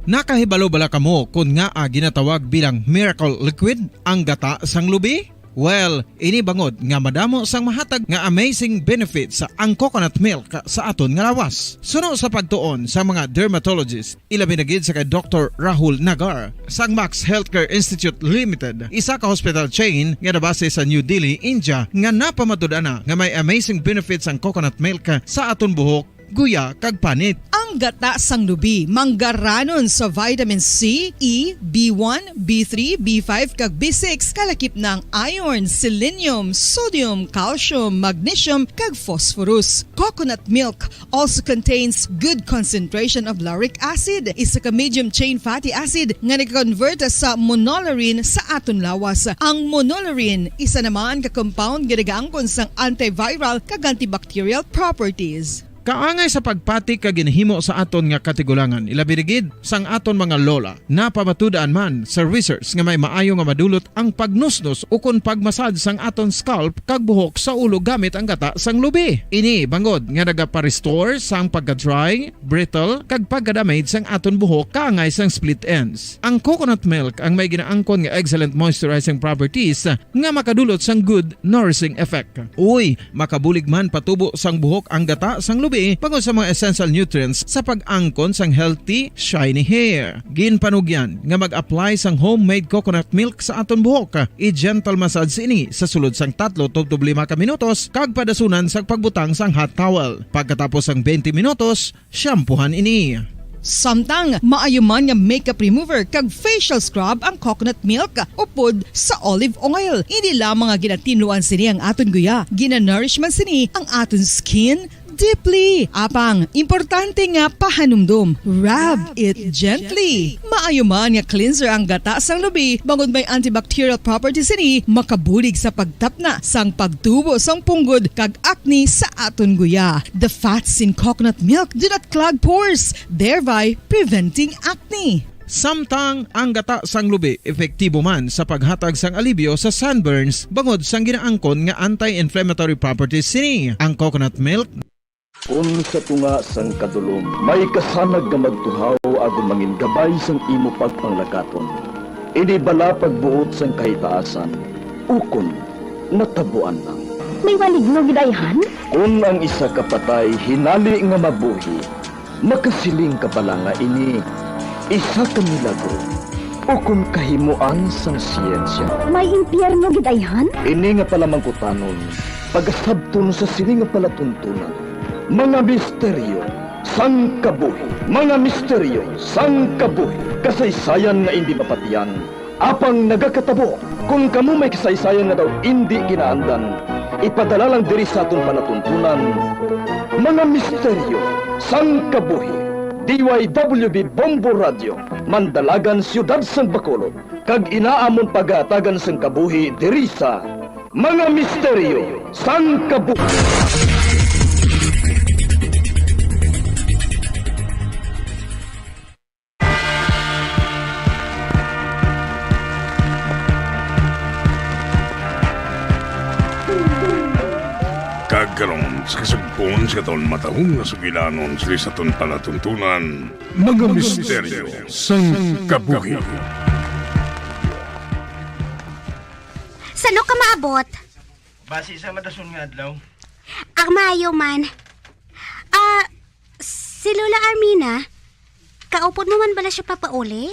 Nakahibalo bala kamo kon ngaa ginatawag bilang miracle liquid ang gata sang lubi? Well, ini bangod nga madamo sang mahatag nga amazing benefits ang coconut milk sa aton nga lawas. Suno sa pagtuon sa mga dermatologist, ilabi na gid sa kay Doktor Rahul Nagar sang Max Healthcare Institute Limited, isa ka hospital chain nga nabase sa New Delhi, India, nga napamatud-an na nga may amazing benefits ang coconut milk sa aton buhok, guya, kag panit. Ang gata sang lubi manggaranon sa vitamin C, E, B one, B three, B five, kag B six, kalakip na ang iron, selenium, sodium, calcium, magnesium, kag phosphorus. Coconut milk also contains good concentration of lauric acid, isa ka medium chain fatty acid nga nag-convert sa monolaurin sa aton lawas. Ang monolaurin isa naman ka compound nga nagaangkon sang antiviral kag antibacterial properties. Kaangay sa pagpati kag ginhimo sa aton nga katigulangan, ilabi na gid sang aton mga lola. Napamatud-an man sa research nga may maayo nga madulot ang pagnusnos ukon pag-massage sang aton scalp kag buhok sa ulo gamit ang gata sang lubi. Ini bangod nga nagaparestore sang pagka-dry, brittle, kag pagka-damage sang aton buhok kaangay sang split ends. Ang coconut milk ang may ginaangkon nga excellent moisturizing properties nga makadulot sang good nourishing effect. Uy, makabulig man patubo sang buhok ang gata sang lubi bangod sa mga essential nutrients sa pag-angkon sang healthy, shiny hair. Ginpanugyan nga mag-apply sang homemade coconut milk sa aton buhok. I-gentle massage ini sa sulod sang tatlo tubtob lima ka minutos kag padasunan sang pagbutang sang hot towel. Pagkatapos sang twenty minutos, shampoohan ini. Samtang maayo man nga makeup remover kag facial scrub ang coconut milk upod sa olive oil. Hindi lamang nga ginatinluan sini ang aton guya, ginanourish man sini ang aton skin deeply. Apang, importante nga pahanumdom, rub it gently. Maayo man nga cleanser ang gata sang lubi, bangod may antibacterial properties sini, makabulig sa pagtapna sang pagtubo sang punggod kag acne sa aton guya. The fats in coconut milk do not clog pores, thereby preventing acne. Samtang ang gata sang lubi epektibo man sa paghatag sang alibyo sa sunburns bangod sang ginaangkon nga anti-inflammatory properties sini. Ang coconut milk Kon sa tunga sang kadulom may kasanag nga magtuhaw agod mangin gabay sang imo pagpanglakaton, ini bala pagbuot sang kahitaasan ukon natabuan lang? May maligno gid ayhan? Kon ang isa ka patay hinali nga mabuhi, makasiling ka bala nga ini isa ka milagro ukon kahimoan sang siyensya? May impyerno gid ayhan? Ini nga palamangkutanon pagasabton sa sini nga palatuntunan. Mga misteryo sang kabuhi. Mga misteryo sang kabuhi. Kasaysayan nga indi mapatian, apang nagakatabo. Kon kamo may kasaysayan nga daw indi ginaandan, ipadala lang diri sa aton palatuntunan. Mga misteryo sang kabuhi. D Y W B Bombo Radio, Mandalagan, Siyudad sang Bacolod, kag ina amon pagahatagan sang kabuhi diri sa Mga Misteryo sang Kabuhi. Kag karon, sa kasugpon sa aton matahom nga sugilanon sa aton palatuntunan, Mga Misteryo sang Kabuhi. Sano ka maabot? Basi sa madason nga adlaw. Ang maayo man. Ah, si Lola Armina, kaupod mo man bala siya papauli?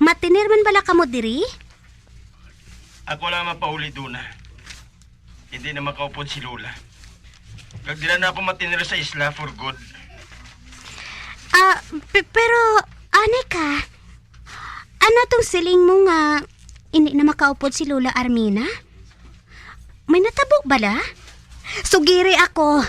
Matinir man bala kamo diri? Ako lang mapauli, Dona. Hindi na makaupod si Lola. Kag dira na ako matinir sa isla for good. Ah, pe-, pero, ani ka? Ano tong siling mo nga hindi na makaupod si Lola Armina? May natabo bala? Sugiri ako.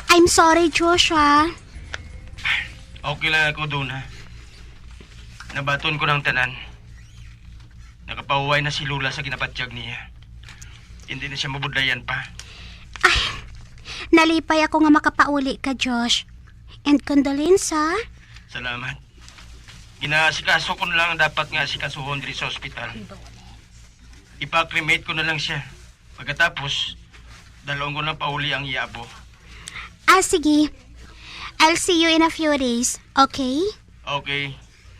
I'm sorry, Joshua. Okay lang ako, Dona. Nabaton ko ng tanan. Nakapahuway na si Lola sa ginabatyag niya. Hindi na siya mabudlayan pa. Ay, nalipay ako nga makapauli ka, Josh. And condolence, ha? Salamat. Ginaasikaso ko na lang ang dapat nga asikasuhon diri sa ospital. Ipa-cremate ko na lang siya. Pagkatapos, dalon ko lang pauli ang iya abo. Ah, sige. I'll see you in a few days, okay? Okay.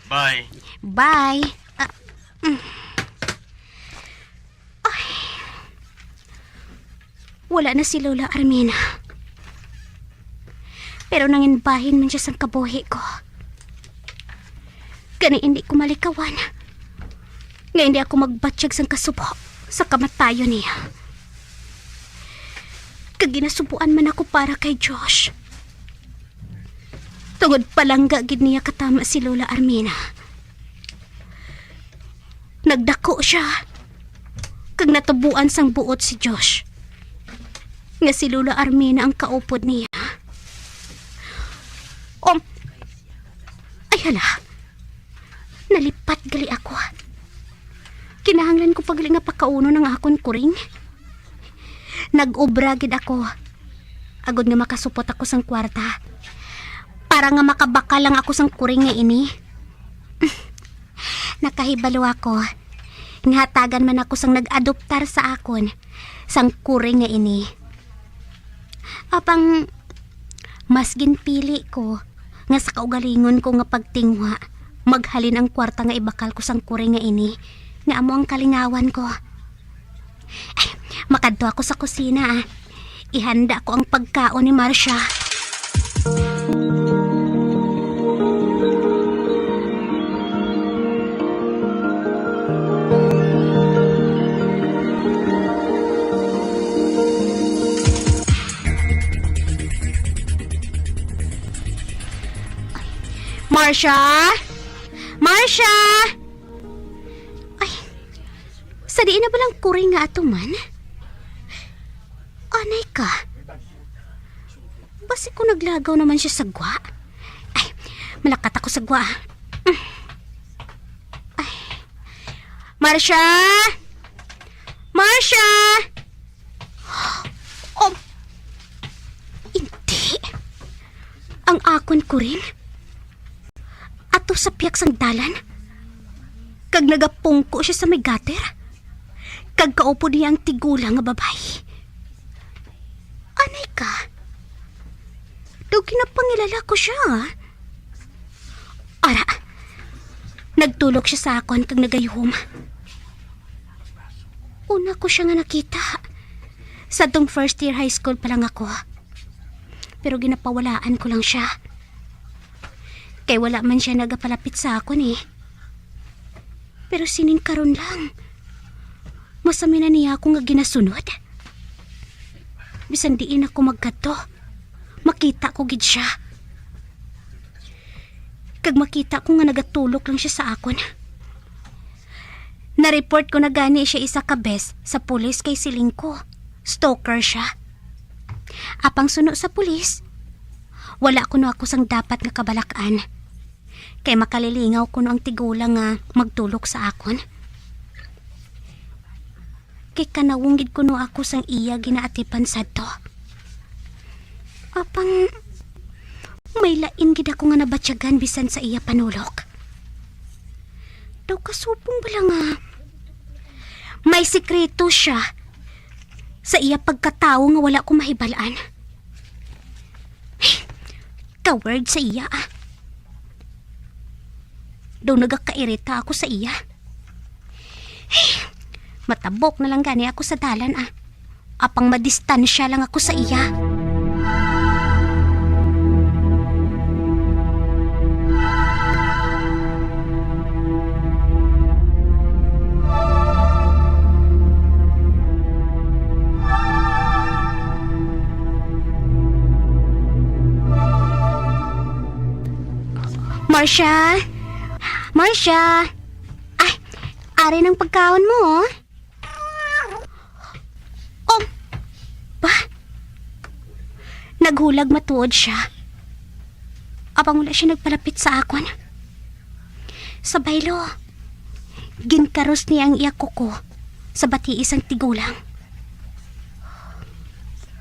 Bye. Bye. Ah, mm. Ay. Wala na si Lola Armina. Pero nanginbahin man siya sang kabuhi ko. Gani hindi ko malikawan nga hindi ako magbatyag sang kasubo sa kamatayon niya. Kag ginasubuan man ako para kay Josh. Tungod palangga gid niya katama si Lola Armina. Nagdako siya, kag natubuan sang buot si Josh, nga si Lola Armina ang kaupod niya. Um, ay hala, nalipat gali ako. Kinahanglan ko pa gali nga pakaunon ang akon kuring. Nag-obra gid ako, agod nga makasupot ako sang kwarta, para nga makabakal lang ako sang kuring nga ini. Nakahibalo ako nga hatagan man ako sang nag-adoptar sa akon sang kuring nga ini. Apang mas ginpili ko nga sa kaugalingon ko nga pagtinguha, maghalin ang kwarta nga ibakal ko sang kuring nga ini, nga amo ang kalingawan ko. Ay, makadto ako sa kusina, ah. Ihanda ko ang pagkaon ni Marcia. Marcia? Marcia? Ay, sa diin na bala ang kuring nga ato man? Anay ka. Basi ko naglagaw naman siya sa gwa. Ay, malakat ako sa gwa. Ay. Marcia! Marcia! Oh, hindi. Ang akon kuring ato sa pihak sang dalan, kag nagapungko siya sa may gutter, kag kaupod niya ang tigulang nga babayi. Anay ka? Daw ginapangilala ko siya, ah. Ara, nagtulok siya sa akon kag nagayuhom. Una ko siya nga nakita sadtong first year high school pa lang ako. Pero ginapawalaan ko lang siya. Kay wala man siya nagapalapit sa akon, eh. Pero sining karon lang, masami na niya ako nga ginasunod. Bisan diin ako magkadto, makita ko gid siya. Kag makita ko nga nagatulok lang siya sa akon. Na-report ko na gani siya isa ka bes sa pulis kay siling ko, stalker siya. Apang suno sa pulis, wala kuno ako sang dapat nga kabalak-an. Kay makalilingaw kuno ang tigulang nga magtulok sa akon. Kay kanawong gid kuno ako sang iya ginaatipan sadto. Apang may lain gid ako nga nabatyagan bisan sa iya panulok. Daw kasubong bala nga may sikreto siya sa iya pagkatawo nga wala ko mahibal-an. Coward sa iya, ah. Daw nagakairita ako sa iya. Matabok na lang gani ako sa dalan, ah. Apang madistansya lang ako sa iya. Marcia? Marcia? Ay, ari nang pagkaon mo, oh. Oh, ba? Naghulag matuod siya. Apang wala siya nagpalapit sa akon. Sa baylo, ginkaros niya ang iya kuko sa batii sang tigulang.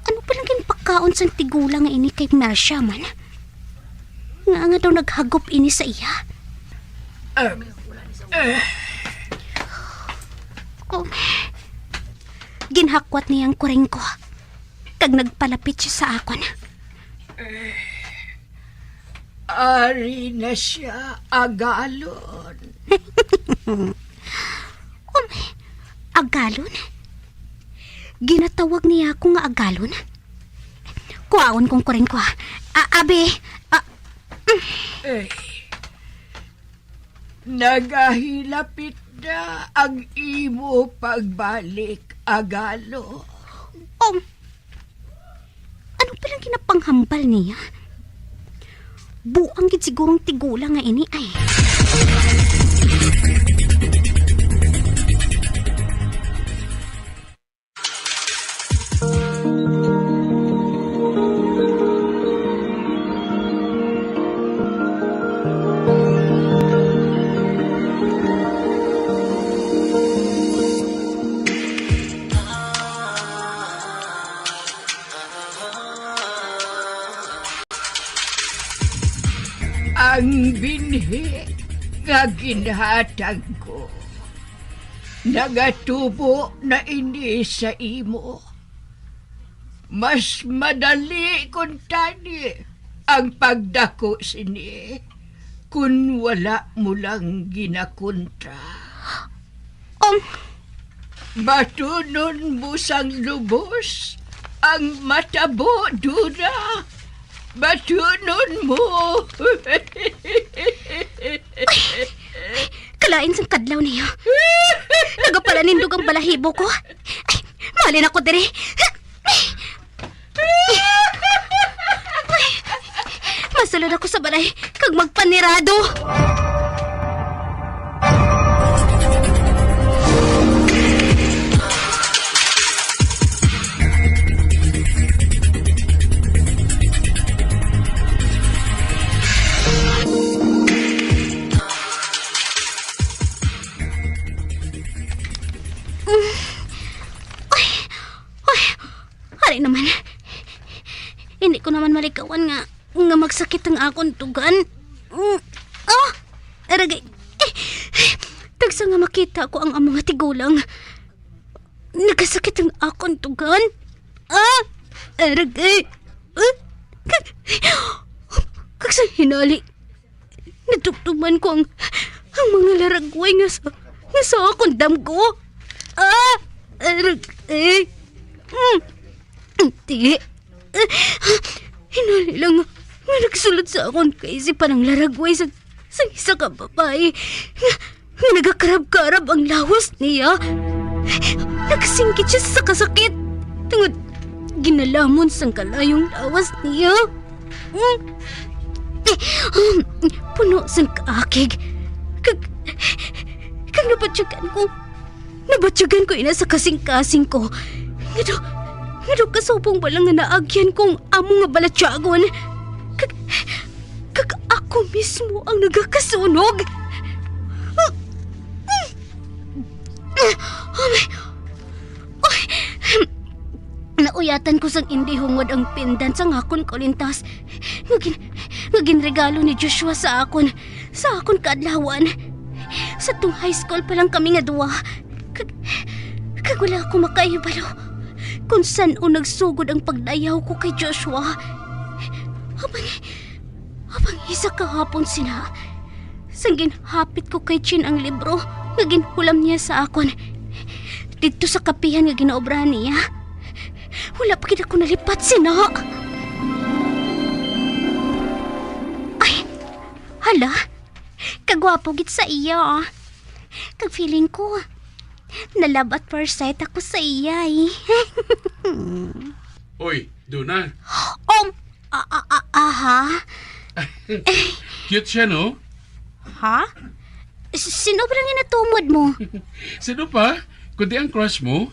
Ano pa lang ginpakaon sang tigulang nga ini kay Marcia man? Nga nga daw naghagop ini sa iya. Ah, ah. Kung ginhakwat niya ang kuring ko, kag nagpalapit siya sa akon. Ari na siya, agalon. Um, agalon? Ginatawag niya ako nga agalon? Kuhaon kong kuring ko, ha. A-, abi, a- Eh, nagahilapit na ang imo pagbalik, agalon. Um, ano palang ginapanghambal niya? Buang gid sigurong tigulang nga ini ay. Ang binhi nga ginhatag ko, nagatubo na ini sa imo. Mas madali kuntani ang pagdako sini, kun wala mo lang ginakontra. Ang Batunon mo sang lubos ang matabo, Dora. Batunon mo. Kalain sang kadlaw niya. Nagapalanindog ang balahibo ko. Ay, mali na ko diri. Masulod ako sa balay kag magpanirado. Ay, ay, ari naman. Hindi ko naman malikawan nga, nga magsakit ang akon tugan. Mm, ah! Aragay. Eh, tagsa nga makita ko ang among nga tigulang. Nagkasakit ang akon tugan. Ah! Aragay. Ah! Kag, kag sa hinali, nadumduman ko ang, ang mga laragway nga sa, nga sa akon damgo. Ah! Arag-, eh. Mm. Hindi. Hinali lang nga nagsulod sa akon kaisipan ang laragway sa, sa isa ka babae nga, nga nagakarab-karab ang lawas niya. Nagsinggit siya sa kasakit tungod ginalamon sang kalayong lawas niya. Mm. Puno sang kaakig. Kag, kag nabatyagan ko. Nabatyagan ko ina sa kasing-kasing ko. Nga daw, nga daw kasubong pa lang nga naagyan ko ang amo nga balatyagon. Kag, kag ako mismo ang nagakasunog. Oh my, Uy! Nauyatan ko sang indi hungod ang pindan sang akon kulintas nga gin-, nga ginregalo ni Joshua sa akon, sa akon kaadlawan. Sa tung high school pa lang kami nga duwa, kag, kag wala ako makahibalo kung san-o nagsugod ang pagdayaw ko kay Joshua. Habang, habang isa ka hapon sina, sang ginhapit ko kay Chin ang libro nga ginhulam niya sa akon didto sa kapihan nga ginaobrahan niya, wala pa gid ako nalipat sina. Ay, hala, kagwapo gid sa iya. Kag feeling ko, na-love at first sight ako sa iya, eh. Oy, Dona. Um, a-, a-, a-, aha? Cute siya, no? Ha? S-, sino ba lang inatumod mo? Sino pa? Kundi ang crush mo?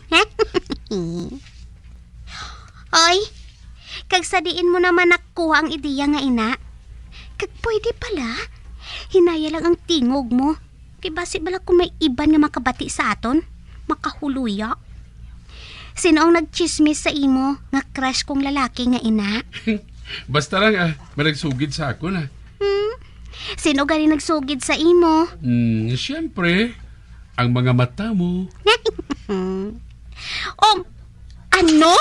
Oy, kag sa diin mo naman nakuha ang ideya nga ina? Kag pwede pala, hinaya lang ang tingog mo. Kay basi bala kung may iban nga makabati sa aton, makahuluya. Sino ang nagchismis sa imo nga crush kong lalaki nga ina? Basta lang, ah, may nagsugid sa akon, ah. Hmm? Sino gani nagsugid sa imo? Hmm, siyempre, ang mga mata mo. O, ano?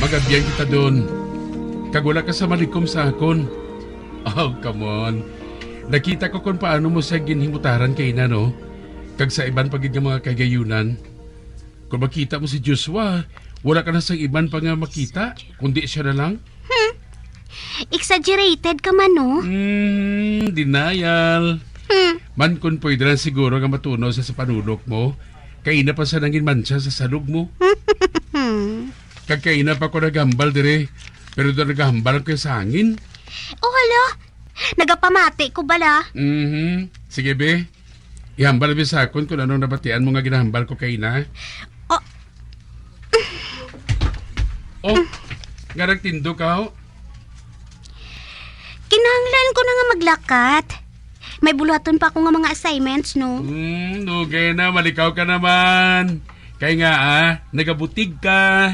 Mag-abyan kita, Don. Kag wala ka sa malikom sa akon. Oh, come on. Nakita ko kung paano mo siya ginhimutaran kay na, no? Kag sa iban pa gid nga mga kahigayunan. Kung makita mo si Joshua, wala ka na sang iban pa nga makita, kundi siya na lang. Hmm. Exaggerated ka man, no? Hmm, denial. Hmm. Man, kung pwede lang siguro nga matunaw sa, sa panulok mo, kay na pa sa nangin mansa sa salog mo. Kag kay na pa ko naghambal dire, pero doon naghambal ko sa hangin. Oh, hala? Nagapamati ko bala? Mhm. Sige, be. Ihambal, be, sa akon kung anong nabatian mo nga ginahambal ko kay na. Oh. Oh, nga nagtindog ka, ho? Kinahanglan ko na nga maglakat. May buluhaton pa ako nga mga assignments, no? Hmm, dugay na, malikaw ka naman. Kay nga, ah, nagabutig ka.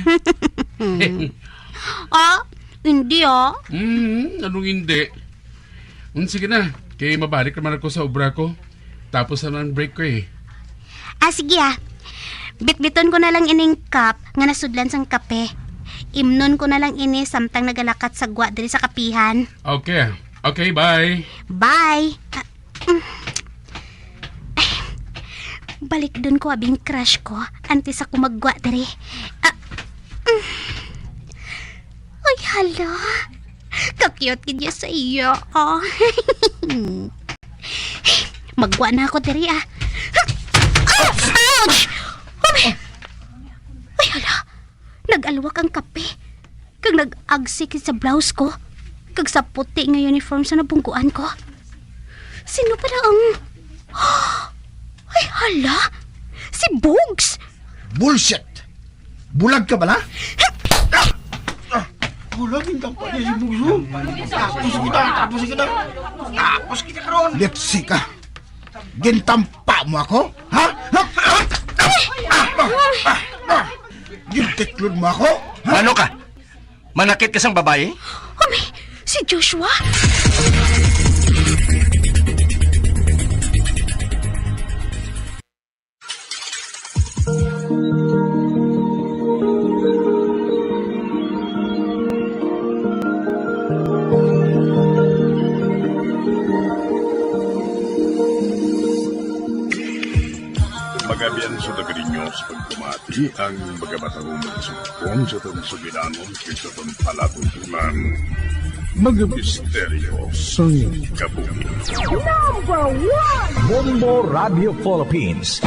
Ah, hindi, ah. Hmm, anong hindi? Hmm, sige na, kay mabalik naman ako sa obra ko. Tapos na ang break ko eh. Ah, sige, ah. Bitbiton ko na lang ining cup nga nasudlan sang kape. Imnon ko na lang ini samtang nagalakat sa gwa diri sa kapihan. Okay. Okay, bye. Bye. Ah, mm. Ay, balikdon ko abi ang crush ko antes ako maggwa diri. Ah, mm. Ay, hala. Ka-cute gid niya sa iya, ah. Maggwa na ako diri, ah. Ah! Ouch! Ay, ay, hala. Nag-alwak ang kape. Kag nag-agsik sa blouse ko. Kag sa puti nga uniform sa nabungguan ko. Sino pala ang... Ay, hala! Si Bugs! Bullshit! Bulag ka bala? Bulag, gintampa niya si Bugs, oh. Tapos kita, tapos kita. Tapos kita karon. Let's see ka. Gintampa mo ako? Ha? Ha? Ha? Ah, ah, ah, ah. Gintiklod mo ako? Ha? Ano ka? Manakit ka sang babayi? Kami, si Joshua? Magabian sa taga ninyo sa pagpamati ang mga batang sugpon sa tong sugilanon kay sa tong palatutunan. Mga misteryo sang kabuhi. Number one! Bombo Radio Philippines.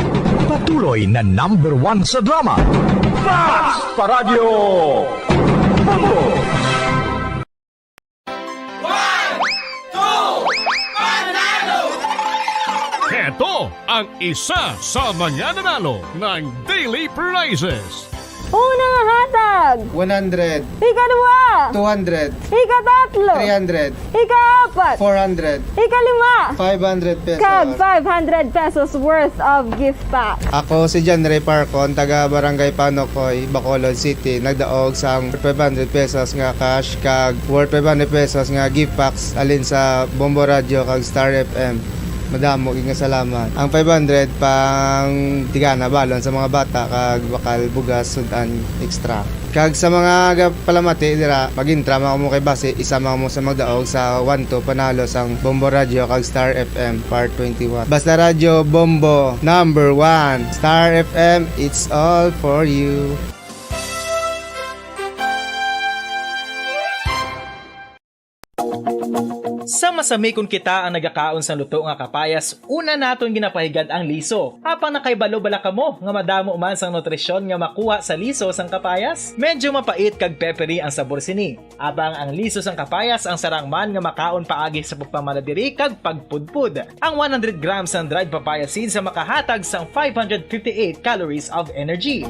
Patuloy na number one sa drama. Fast pa Radyo Bombo! One, two, panalo! Heto ang isa sa mga nanalo ng Daily Prizes. Unang hatag, one hundred. Ikaduha, two hundred. Ikatatlo, three hundred. Ikaapat, four hundred. Ikalima, five hundred pesos. Kag five hundred pesos worth of gift pack. Ako si John Ray Parcon, taga Barangay Panocoy, Bacolod City. Nagdaog sang five hundred pesos nga cash kag worth five hundred pesos nga gift packs alin sa Bombo Radio kag Star F M. Madamo gid nga salamat. Ang five hundred pang tigana balon sa mga bata kag bakal bugas sud-an extra. Kag sa mga ga-, palamati dira, mag-intra man mo kay basi isa man mo sa magdaog sa one two panalo sang Bombo Radio kag Star F M Part twenty-one. Basta Radyo Bombo, number one. Star F M, it's all for you. Sa masami kon kita ang nagakaon sang luto nga kapayas, una naton ginapahigad ang liso. Apang nakahibalo bala kamo nga madamo man sang nutrisyon nga makuha sa liso sang kapayas? Medyo mapait kag peppery ang sabor sini. Apang ang liso sang kapayas ang sarang man nga makaon paagi sa pagpamala diri kag pagpudpod. Ang one hundred grams sang dried papaya seeds ang makahatag sang five hundred fifty-eight calories of energy.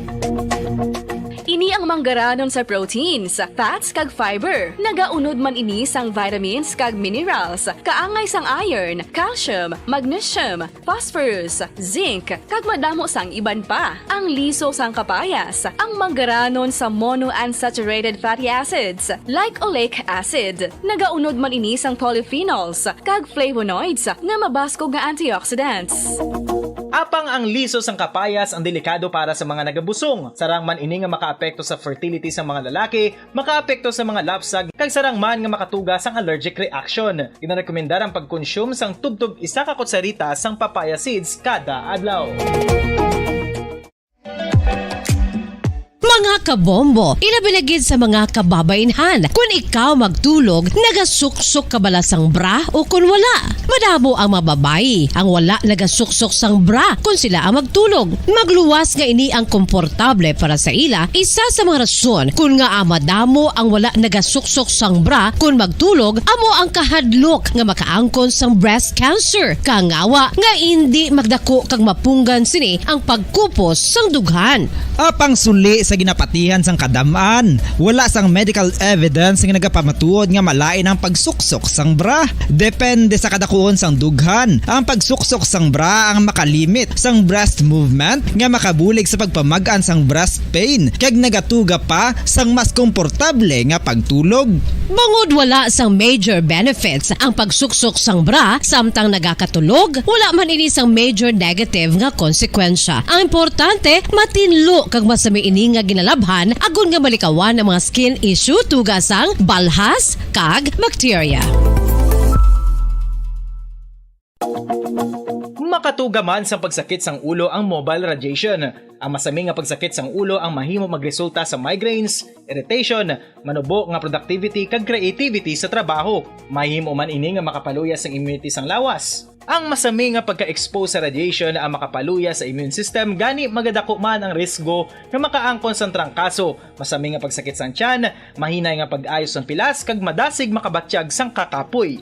Ini ang manggaranon sa proteins, fats, kag fiber. Nagaunod man ini sang vitamins kag minerals, kaangay sang iron, calcium, magnesium, phosphorus, zinc, kag madamo sang iban pa. Ang liso sang kapayas, ang manggaranon sa monounsaturated fatty acids, like oleic acid. Nagaunod man ini sang polyphenols kag flavonoids nga mabaskog nga antioxidants. Apang ang liso sang kapayas ang delikado para sa mga nagabusong. Sarang man ini nga makaapekto sa fertility sang mga lalaki, makaapekto sa mga lapsag, kag sarang man nga makatuga sang allergic reaction. Ginarekomendar ang pagkonsume sang tubtob isa ka kutsarita sang papaya seeds kada adlaw. Mga kabombo, ilabi na gid sa mga kababainhan, kun ikaw magtulog, nagasuksok ka bala sang bra o kun wala? Madamo ang mga babayi ang wala nagasuksok sang bra kun sila ang magtulog. Magluwas nga ini ang komportable para sa ila, isa sa mga rason kun ngaa madamo ang wala nagasuksok sang bra kun magtulog, amo ang kahadlok nga makaangkon sang breast cancer. Kangawa nga indi magdako kag mapunggan sini ang pagkupos sang dughan. Apang suli sa ginapatihan sang kadam-an, wala sang medical evidence nga nagapamatuod nga malain ang pagsuksok sang bra. Depende sa kadakuon sang dughan, ang pagsuksok sang bra ang makalimit sang breast movement nga makabulig sa pagpamag-an sang breast pain, kag nagatuga pa sang mas komportable nga pagtulog. Bangod wala sang major benefits ang pagsuksok sang bra samtang nagakatulog, wala man ini sang major negative nga konsekwensya. Ang importante, matinlo kag masami ini nga ginalabhan agod nga malikawan ang mga skin issue tuga sang balhas kag bakterya. Makatuga man sang pagsakit sang ulo ang mobile radiation. Ang masami nga pagsakit sang ulo ang mahimo magresulta sa migraines, irritation, manubo nga productivity kag creativity sa trabaho. Mahimo man ini nga makapaluya sang immunity sang lawas. Ang masami nga pagka-expose sa radiation ang makapaluya sa immune system, gani magadako man ang risgo nga makaangkon sang trangkaso, masami nga pagsakit sang tiyan, mahinay nga pag-ayo sang pilas, kag madasig makabatyag sang kakapoy.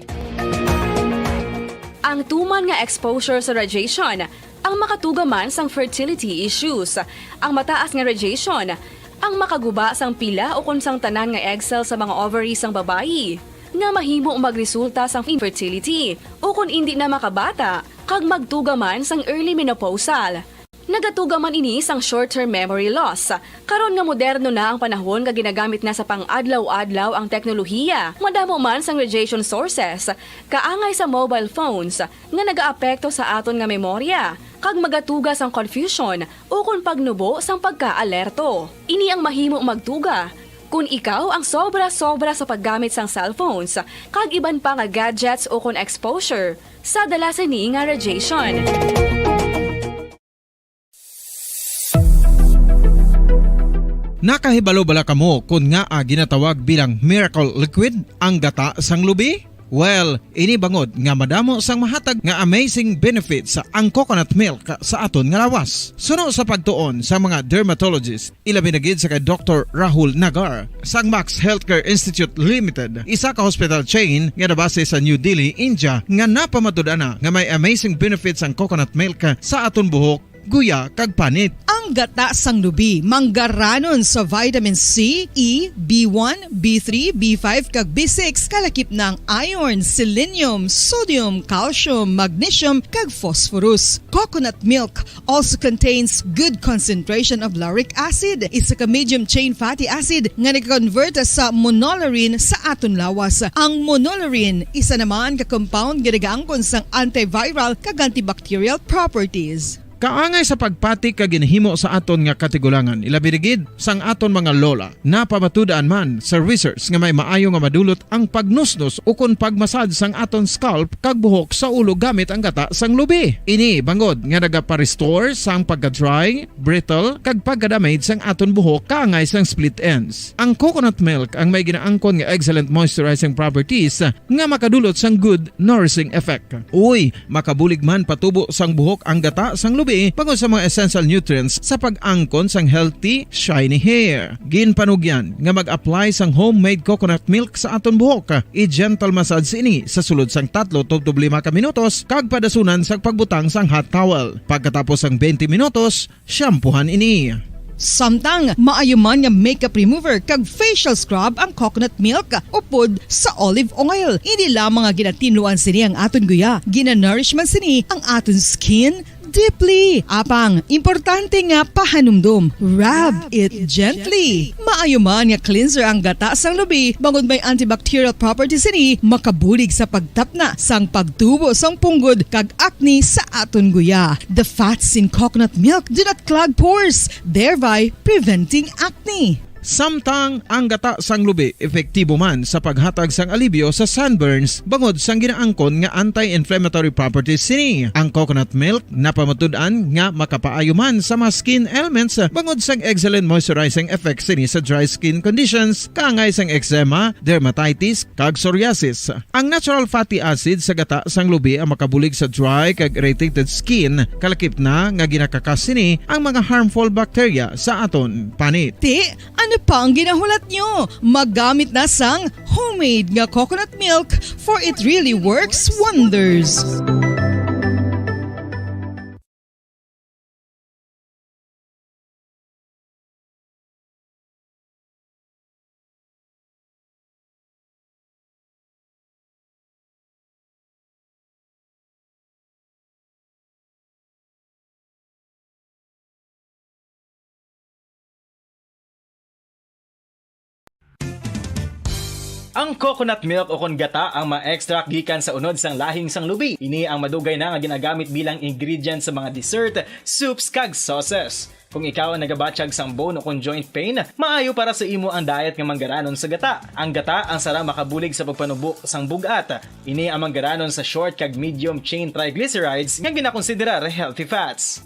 Ang tuman nga exposure sa radiation ang makatuga man sang fertility issues. Ang mataas nga radiation ang makaguba sang pila ukon sang tanan nga egg cell sa mga ovary sang babayi, nga mahimo magresulta sang infertility ukon indi na makabata kag magtuga man sang early menopausal. Nagatuga man ini sang short-term memory loss. Karon nga moderno na ang panahon nga ginagamit na sa pang-adlaw-adlaw ang teknolohiya, madamo man sang radiation sources, kaangay sa mobile phones, nga nagaapekto sa aton nga memorya, kag magatuga sang confusion ukon pagnubo sang pagkaalerto. Ini ang mahimo magtuga kon ikaw ang sobra-sobra sa paggamit sang cellphones kag iban pa nga gadgets ukon exposure sa dala sini nga radiation. Nakahibalo bala kamo kon ngaa ginatawag bilang miracle liquid ang gata sang lubi? Well, ini bangod nga madamo sang mahatag nga amazing benefits ang coconut milk sa aton nga lawas. Suno sa pagtuon sa mga dermatologist, ilabi na gid sa kay Doktor Rahul Nagar sang Max Healthcare Institute Limited, isa ka hospital chain nga nabase sa New Delhi, India, nga napamatud-an na nga may amazing benefits ang coconut milk sa aton buhok, guya, kag panit. Ang gata sang lubi manggaranon sa vitamin C, E, B one, B three, B five, kag B six, kalakip na ang iron, selenium, sodium, calcium, magnesium, kag phosphorus. Coconut milk also contains good concentration of lauric acid, isa ka medium chain fatty acid nga nag-convert sa monolaurin sa aton lawas. Ang monolaurin isa naman ka compound nga nagaangkon sang antiviral kag antibacterial properties. Kaangay sa pagpati kag ginhimo sa aton nga katigulangan, ilabi na gid sang aton mga lola. Napamatud-an man sa research nga may maayo nga madulot ang pagnusnos ukon pagmasad sang aton scalp kag buhok sa ulo gamit ang gata sang lubi. Ini bangod nga nagapa-restore sang pagka-dry, brittle, kag pagka-damage sang aton buhok kaangay sang split ends. Ang coconut milk ang may ginaangkon nga excellent moisturizing properties nga makadulot sang good nourishing effect. Uy, makabulig man patubo sang buhok ang gata sang lubi bangod sa mga essential nutrients sa pag-angkon sang healthy, shiny hair. Ginpanugyan nga mag-apply sang homemade coconut milk sa aton buhok. I-gentle massage ini sa sulod sang tatlo tubtob lima ka minutos kag padasunan sang pagbutang sang hot towel. Pagkatapos sang twenty minutos, shampoohan ini. Samtang maayo man nga makeup remover kag facial scrub ang coconut milk upod sa olive oil, indi lamang nga ginatinluan sini ang aton guya, ginanourish man sini ang aton skin deeply. Apang, importante nga pahanumdom, rub it gently. Maayo man nga cleanser ang gata sang lubi bangod may antibacterial properties sini, makabulig sa pagtapna sang pagtubo sang punggod kag acne sa aton guya. The fats in coconut milk do not clog pores, thereby preventing acne. Samtang ang gata sang lubi epektibo man sa paghatag sang alibyo sa sunburns bangod sang ginaangkon nga anti-inflammatory properties sini. Ang coconut milk napamatud-an nga makapaayo man sa mga skin ailments bangod sang excellent moisturizing effects sini sa dry skin conditions, kaangay sang eczema, dermatitis, kag psoriasis. Ang natural fatty acid sa gata sang lubi ang makabulig sa dry kag irritated skin, kalakip na nga ginakakas sini ang mga harmful bacteria sa aton panit. Ti, ano pa ang ginahulat nyo? Maggamit na sang homemade nga coconut milk, for it really works wonders. Ang coconut milk ukon gata ang ma-extract gikan sa unod sang lahing sang lubi. Ini ang madugay na nga ginagamit bilang ingredient sa mga dessert, soups, kag sauces. Kung ikaw ang nagabatyag sang bone ukon joint pain, maayo para sa imo ang diet nga manggaranon sa gata. Ang gata ang sara makabulig sa pagpanubo sang bug-at. Ini ang manggaranon sa short kag medium chain triglycerides nga ginakonsiderar healthy fats.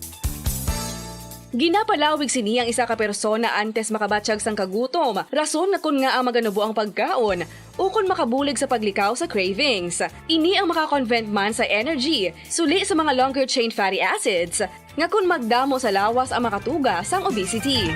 Ginapalawig sini ang isa ka persona antes makabatyag sang kagutom, rason nga kon ngaa maganubo ang pagkaon, ukon makabulig sa paglikaw sa cravings. Ini ang maka-convert man sa energy, suli sa mga longer chain fatty acids, nga kon magdamo sa lawas ang makatuga sang obesity.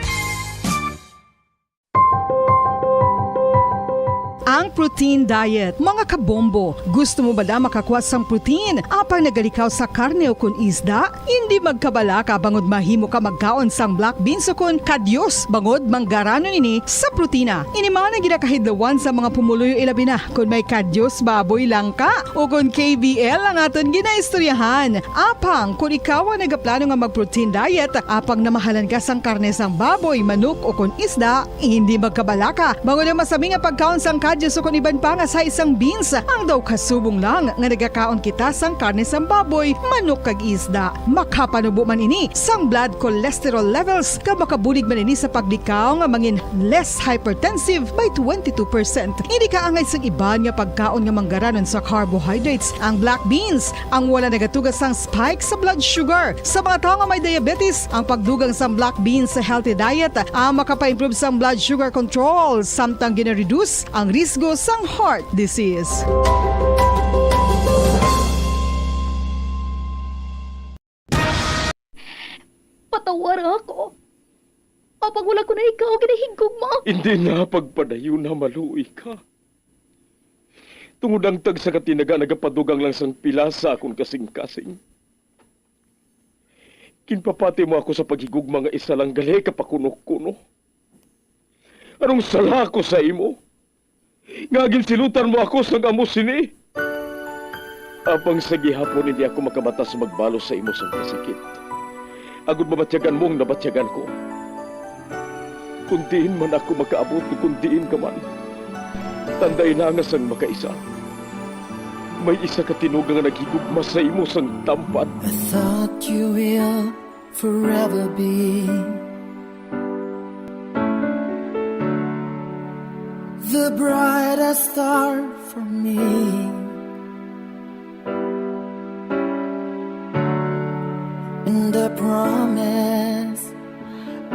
Ang protein diet, mga kabombo. Gusto mo bala makakuha sang protein apang nagalikaw sa karne ukon isda? Indi magkabalaka bangod mahimo ka magkaon sang black beans ukon kadyos bangod manggaranon ini sa protina. Ini man ang ginakahidlawan sa mga pumuluyo, ilabi na kon may kadyos baboy, langka ukon K B L ang aton ginaistoryahan. Apang kon ikaw ang nagaplano nga mag-protein diet apang namahalan ka sang karne sang baboy, manok ukon isda, hindi magkabalaka, bangod ang masami nga pagkaon sang kadyos ukon iban pa nga sa isang beans ang daw kasubong lang nga nagakaon kita sang karne sang baboy, manok kag isda. Makapanubo man ini sang blood cholesterol levels, kag makabulig man ini sa paglikaw nga mangin less hypertensive by twenty-two percent. Hindi kaangay sang iban nga pagkaon nga manggaranon sa carbohydrates ang black beans, ang wala nagatuga sang spike sa blood sugar. Sa mga tawo nga may diabetes, ang pagdugang sang black beans sa healthy diet ang makapa-improve sang blood sugar control, samtang gina-reduce ang risgo sang heart disease. Patawara ako. Apang wala ko na ikaw ginahigugma. Hindi na pagpadayon na maluoy ka. Tungod ang tagsa ka tinaga nagapadugang lang sang pila sa akon kasing-kasing. Ginpapati mo ako sa paghigugma nga isa lang gali ka pakuno-kuno. Anong sala ko sa imo? Nga ginsilutan mo ako sang amo sini? Apang sa gihapon hindi ako makabatas magbalos sa imo sang kasakit. Agod mabatyagan mo ang nabatyagan ko. Kung diin man ako makaabot, kung diin ka man, tanday na nga sang makaisa. May isa ka tinuga nga naghigugma sa imo sang tampad. I thought you will Forever be the brightest star for me, and I promise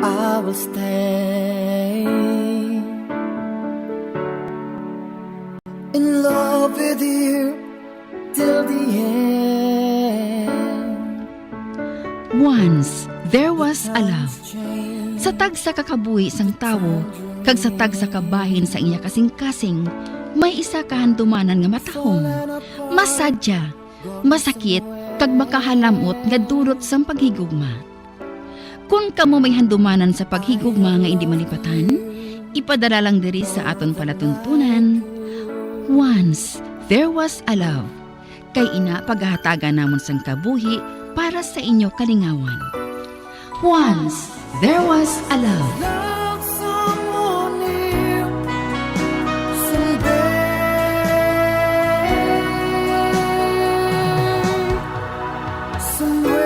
I will stay in love with you till the end. Once there was a love. Sa tagsa ka kabuhi sang tawo kag sa tagsa ka bahin sa iya kasingkasing, may isa ka handumanan nga matahom, masadya, masakit, kag makahalamot nga dulot sang paghigugma. Kon kamo may handumanan sa paghigugma nga indi malipatan, ipadala lang diri sa aton palatuntunan, Once There Was a Love, kay ina pagahatagan namon sang kabuhi para sa inyo kalingawan. Once There Was a Love. Love someone new someday. Somewhere.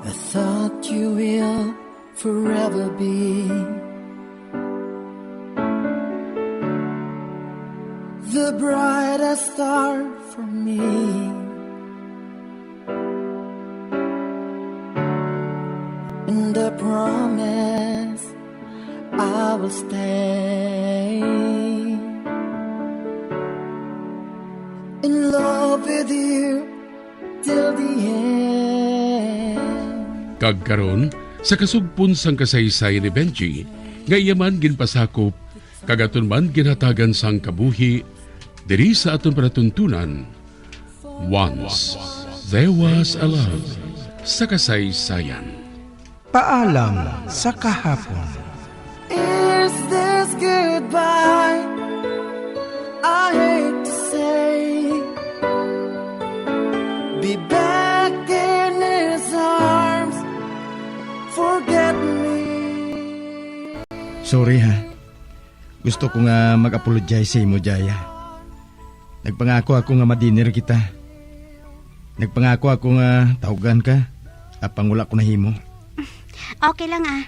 I thought you will forever be the brightest star for me. And I promise I will stay in love with you till the end. Kag karon, sa kasugpon sang kasaysayan ni Benji, nga iya man ginpasakop, kag aton man ginhatagan sang kabuhi, diri sa aton palatuntunan, Once There Was a Love sa kasaysayan. Paalam sa kahapon. Is this goodbye? I hate to say, be back in his arms, forget me. Sorry, ha. Gusto ko nga mag-apologize sa imo, Jaya. Nagpangako ako nga ma-dinner kita. Nagpangako ako nga tawagan ka, apang wala ko nahimo. Okay lang, ah.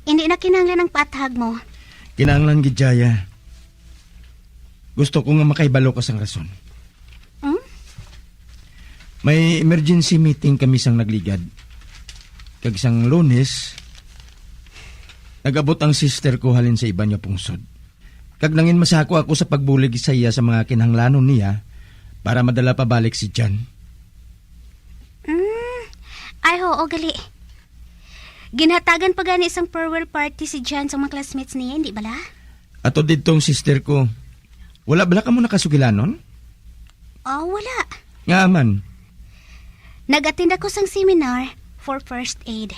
Hindi na kinahanglan ang paathag mo. Kinahanglan gid, Jaya. Gusto ko nga makahibalo ka sang rason. Hmm? May emergency meeting kami sang nagligad. Kag sang Lunes, nag-abot ang sister ko halin sa iban nga pungsod. Kag nanginmasako ako sa pagbulig sa iya sa mga kinahanglanon niya para madala pabalik si Jan. Mm. Ay, oo, gali. Ginhatagan pa gani sang farewell party si Jan sa mga classmates niya, hindi bala? Ato didto ang sister ko. Wala bala kamo nakasugilanon? Ah, wala. Ngaa man? Nag-attend ako sang seminar for first aid.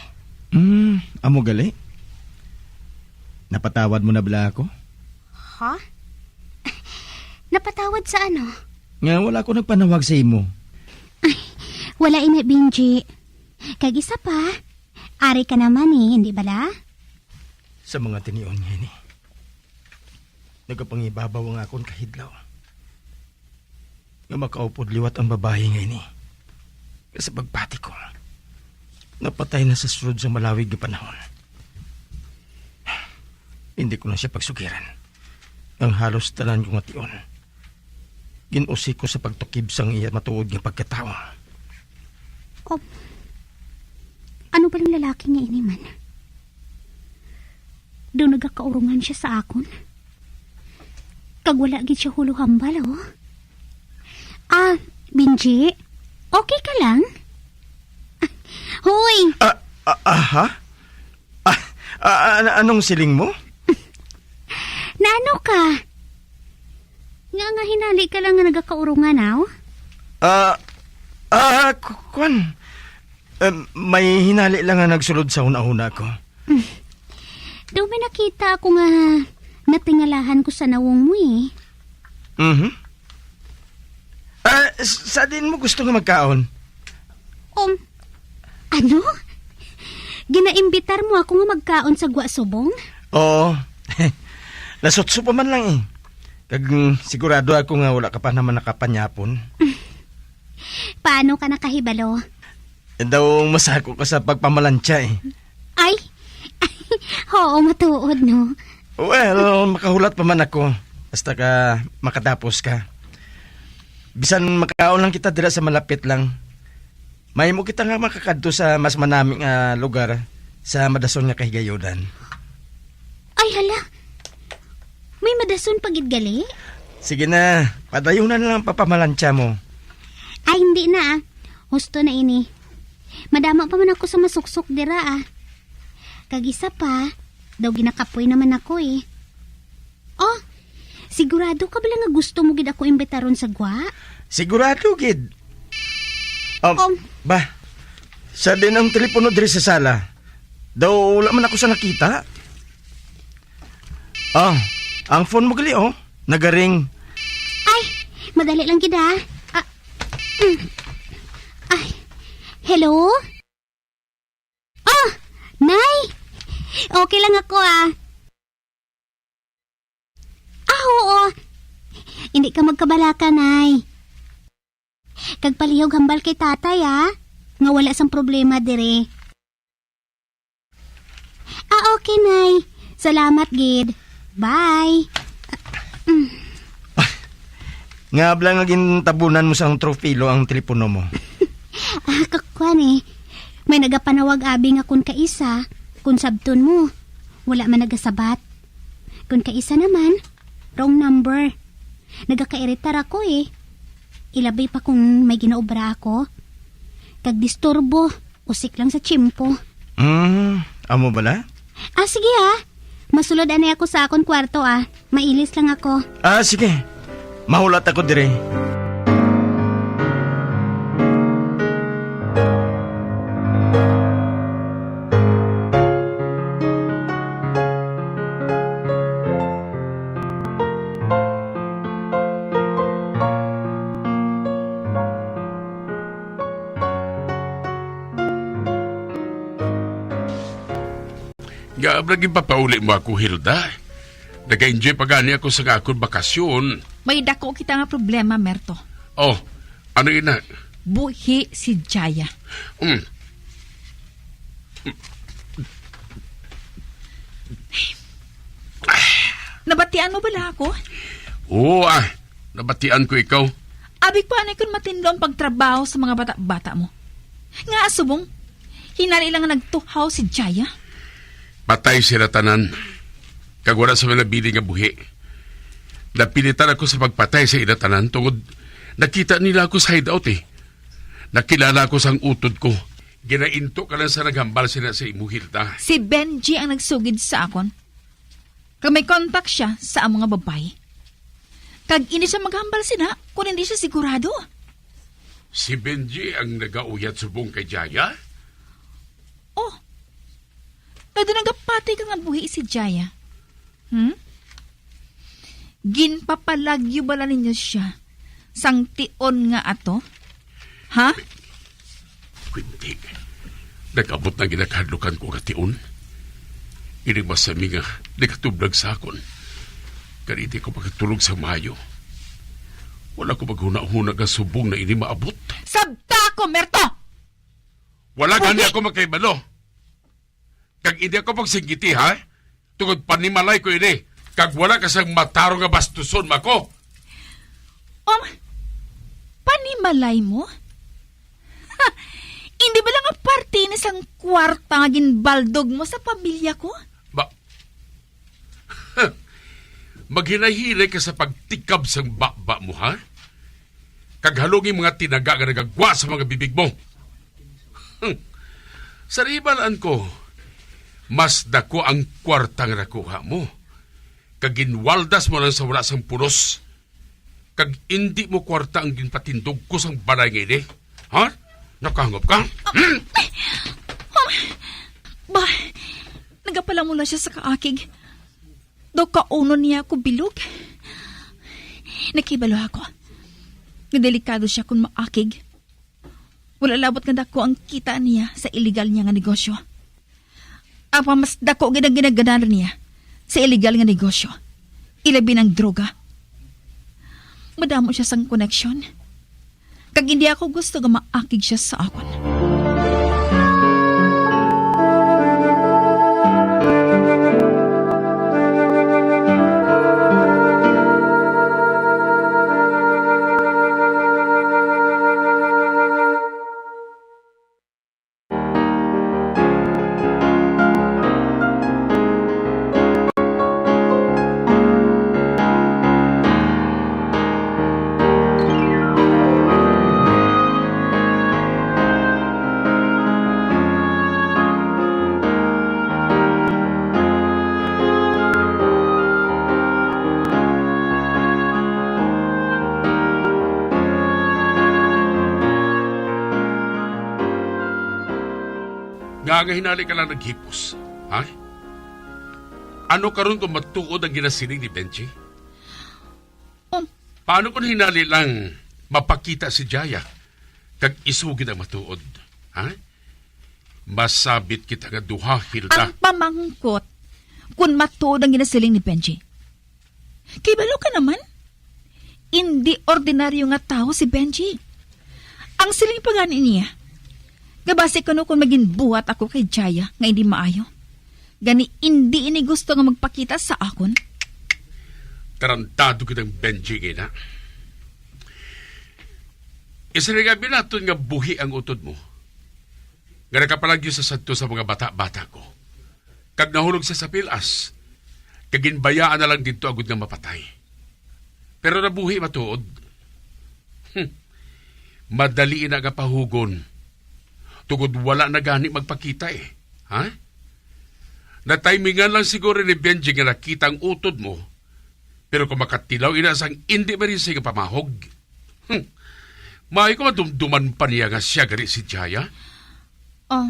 Hmm, amo gali? Napatawad mo na bala ako? Ha? Napatawad sa ano? Nga wala ko nagpanawag sa imo. Ay, wala ini, Benji. Kag isa pa, ari ka naman eh, hindi bala? Sa mga tinion nga ini, nagapangibabaw ang akon kahidlaw nga makaupod liwat ang babayi nga ini, nga sa pagpati ko, napatay na sa sulod sa malawig nga panahon. Hindi ko na siya pagsugiran. Ang halos tanan ko nga tion, gin-usi ko sa pagtukib sang iya matuod nga pagkatawo. Um, ano ba ang lalaki nga ini man? Daw nagakaurungan siya sa akon. Kag wala gid siya hulo hambal, oh. Ah, Benji, okay ka lang? Hoy! Ah, ah, ah, ha? Ah, ah, an-, anong siling mo? Naano ka? Nga, nga hinali ka lang nga nagakaurungan, aw? Ah, ah, ku-, kwan. Em, may hinali lang nga nagsulod sa hunahuna ko. Daw may nakita ako nga natingalahan ko sa nawong mo, eh. Mhm. Ah, s-, sa diin mo gusto nga magkaon? Um, ano? Ginaimbitar mo ako nga magkaon sa gwa subong? Oo. Nasutso pa man lang, eh. Kag, mm, sigurado ako nga wala ka pa naman nakapanyapon. Paano ka nakahibalo? Daw masako ka sa pagpamalantsa, eh. Ay, oo, matuod, no? Well, makahulat pa man ako. Basta ka makatapos ka. Bisan makaon lang kita dira sa malapit lang. Mahimo kita nga makakadto sa mas manami nga lugar sa madason nga kahigayunan. Ay, hala. May madason pa gid gali? Sige na, padayon na lang papamalantsa mo. Ay, hindi na, ah. Husto na ini. Madama pa man ako sa masuksok dira, ah. Kag isa pa, daw ginakapoy naman ako, eh. Oh, sigurado ka bala nga gusto mo gid ako imbitaron sa gwa? Sigurado gid. Um, Um, ba, sa din ang telepono diri sa sala. Daw wala man ako sa nakita. Ah, ang phone mo gali, oh. Nagaring. Ay, madali lang gid, ah. Ah, mm. Ay, hello? Ah, Nay! Okay lang ako, ah. Ah, oo. Hindi ka magkabalaka, Nay. Kag palihog hambal kay Tatay, ah, nga wala sang problema diri. Ah, okay, Nay. Salamat gid. Bye. Mm. Nga bala nga gintabunan mo sang tropilo ang telepono mo? Ah, kakwan eh. May nagapanawag abi nga kun kaisa, kun sabton mo, wala man nagasabat. Kun kaisa naman, wrong number. Nagakairitar ako eh. Ilabi pa kung may ginaobra ako. Kag disturbo, usik lang sa tiyempo. Hmm, amo bala? Ah, sige ah. Masulod anay ako sa akon kwarto ah. Mailis lang ako. Ah, sige. Mahulat ako diri. Nga, naging papauli mo ako, Hilda. Nag-enjoy pa gani ako sa akon bakasyon. May dako kita nga problema, Merto. Oh, ano ina? Buhi si Jaya. Mm. Nabatian mo bala ako? Oo, ah. Nabatian ko ikaw. Abi ko anay kon matinlo ang pagtrabaho sa mga bata-bata mo. Nga subong, hinali lang nga nagtuhaw si Jaya. Patay sila tanan. Kag wala sa nabilin nga buhi. Napilitan ako sa pagpatay sa ila tanan tungod nakita nila ako sa hideout eh. Nakilala ako sang utod ko. Ginainto ka lang sa naghambal sila sa imo, Hilda. Si Benji ang nagsugid sa akon. Kag may contact siya sa amo nga babayi. Kag indi siya maghambal sina kon indi siya sigurado. Si Benji ang nagauyat subong kay Jaya? Oh, kag daw nagapati ka nga buhi si Jaya. Hmm? Ginpapalagyo bala ninyo siya sang tion nga ato? Ha? Kundi, nag-abot na ginakahadlukan ko nga tion. Ini masami nga nagkatublag sa akon. Kani di ko makatulog sa maayo. Wala ko maghunahuna nga subong na ini maabot. Sabta ko, Merto! Wala gani ako makahibalo. Kag hindi ako pagsinggiti, ha? Tungod panimalay ko ini, kag wala ka sang matarong nga bastuson, mako. Um, panimalay mo? Ha, hindi ba lang nga parte ini sang kwarta nga ginbaldog mo sa pamilya ko? Ba, maghinay-hinay ka sa pagtikab sang baba mo, ha? Kag halungi mga tinaga nga nagagwa sa mga bibig mo. Hmm. Sa ribalaan ko, mas dako ang kwarta nga nakuha mo, kag ginwaldas mo lang sa wala sang pulos, kag indi mo kwarta ang ginpatindog ko sang balay nga ini. Ha? Nakahangop ka? Hmm? Ba, nagapalamula siya sa kaakig. Daw kaunon niya ako bilog. Nakibalo ako nga delikado siya kung maakig. Wala labot nga dako ang kita niya sa iligal niya nga negosyo. Ang mas dako gid ang ginaganahan niya sa iligal nga negosyo, ilabi ng droga. Madamo siya sang koneksyon, kag hindi ako gusto nga maakig siya sa akon. Nga, nga hinali ka lang naghipos, ha? Ano karon kung matuod ang ginasiling ni Benji? Um. Paano kung hinali lang mapakita si Jaya kag isugid ang matuod, ha? Masabit kita nga duha, Hilda. Ang pamangkot, kung matuod ang ginasiling ni Benji. Kibalo ka naman, indi ordinaryo nga tawo si Benji. Ang siling pa gani niya, nga basi kuno kung magin buhat ako kay Jaya nga indi maayo, gani indi ini gusto nga magpakita sa akon. Tarantado kitang Benji, gina. Isa nga bilaton nga buhi ang utod mo, nga nakapalagyo sa sadto sa mga bata-bata ko, kag nahulog siya sa pilas, kag ginbayaan na lang didto agud nga mapatay. Pero nabuhi matuod. Hmm. Madali na nga pahugon, tungod wala na gani magpakita, eh. Ha? Natimingan lang siguro ni Benji nga nakita ang utod mo, pero kung makatilaw ina sang indi marisi nga pamahog, hmm, maayo ko madumduman pa niya nga siya gani si Jaya. Oh.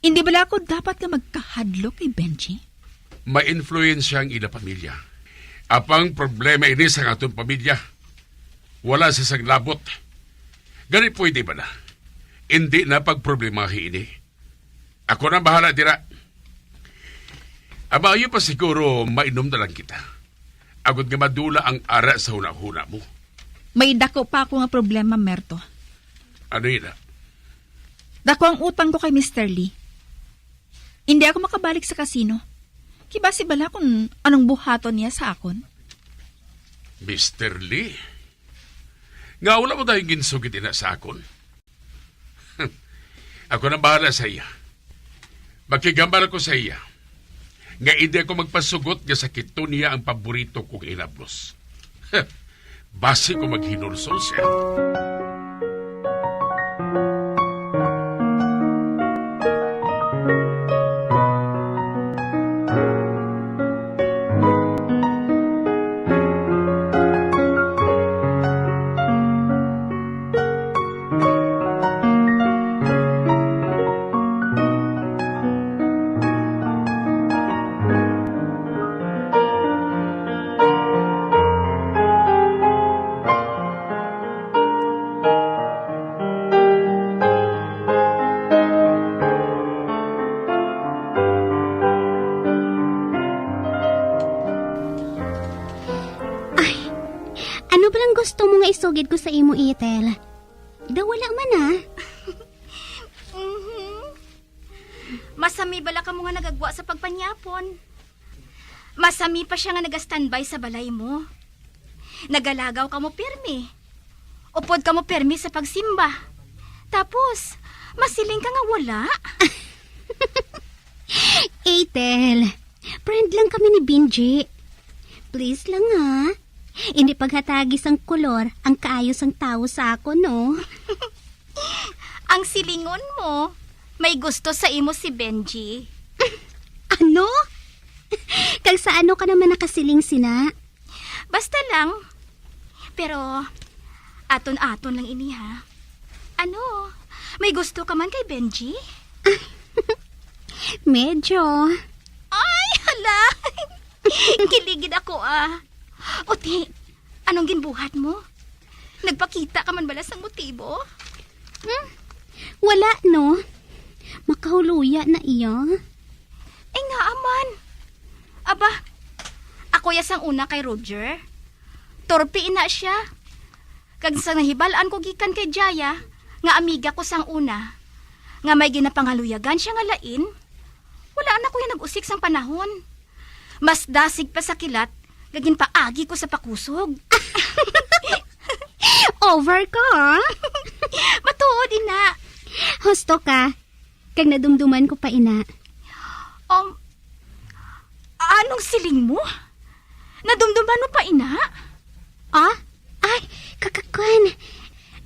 Hindi bala ako dapat nga magkahadlok kay Benji? May influensya ang ila pamilya. Apang problema ini sa aton pamilya. Wala sa sang labot. Gani pwede ba na? Hindi na pagproblemahi ini. Ako na bahala dira. Maayo pa siguro mainom na lang kita. Agod nga madula ang ara sa hunahuna mo. May dako pa ako nga problema, Merto. Ano yun, ah? Dako ang utang ko kay Mister Lee. Hindi ako makabalik sa kasino. Kibasi bala kung anong buhaton niya sa akon. Mister Lee? Nga wala mo tayong ginsugid ina sa akon? Ako nang bahala sa iya. Makigambal ako sa iya nga hindi ako magpasugot nga sakiton niya ang paborito kong hinablos. Basi ko maghinulsol siya. Ay, ano ba lang gusto mo nga isugid ko sa imo, Ethel? Daw wala man, ah. Mhm. Masami bala kamo nga nagagwa sa pagpanyapon? Masami pa siya nga naga-standby sa balay mo. Nagalagaw kamo pirmi. Upod kamo pirmi sa pagsimba. Tapos, masiling ka nga wala? Ethel, friend lang kami ni Benji. Please lang, ha. Hindi paghatagi sang kolor ang kaayo sang tawo sa akon, no? Ang silingon mo, may gusto sa imo si Benji. Ano? Kag sa ano ka naman nakasiling sina? Basta lang. Pero, aton-aton lang ini, ha? Ano? May gusto ka man kay Benji? Medyo. Ay, hala! Kilig gid ako, ah. O, ti, anong ginbuhat mo? Nagpakita ka man bala sang motibo? Hmm? Wala, no? Makahuluya na iya. Ay, nga man. Aba, ako ya sang una kay Roger. Torpe ina siya. Kag sa nahibal-an ko gikan kay Jaya, nga amiga ko sang una, nga may ginapangaluyagan siya nga lain, wala na ko ya nag-usik sang panahon. Mas dasig pa sa kilat nga ginpaagi ko sa pakusog. Over ka, ha? Matuod, ina. Husto ka. Kag nadumduman ko pa ina. Um, anong siling mo? Nadumduman mo pa ina? Ah? Ay, kakakwan.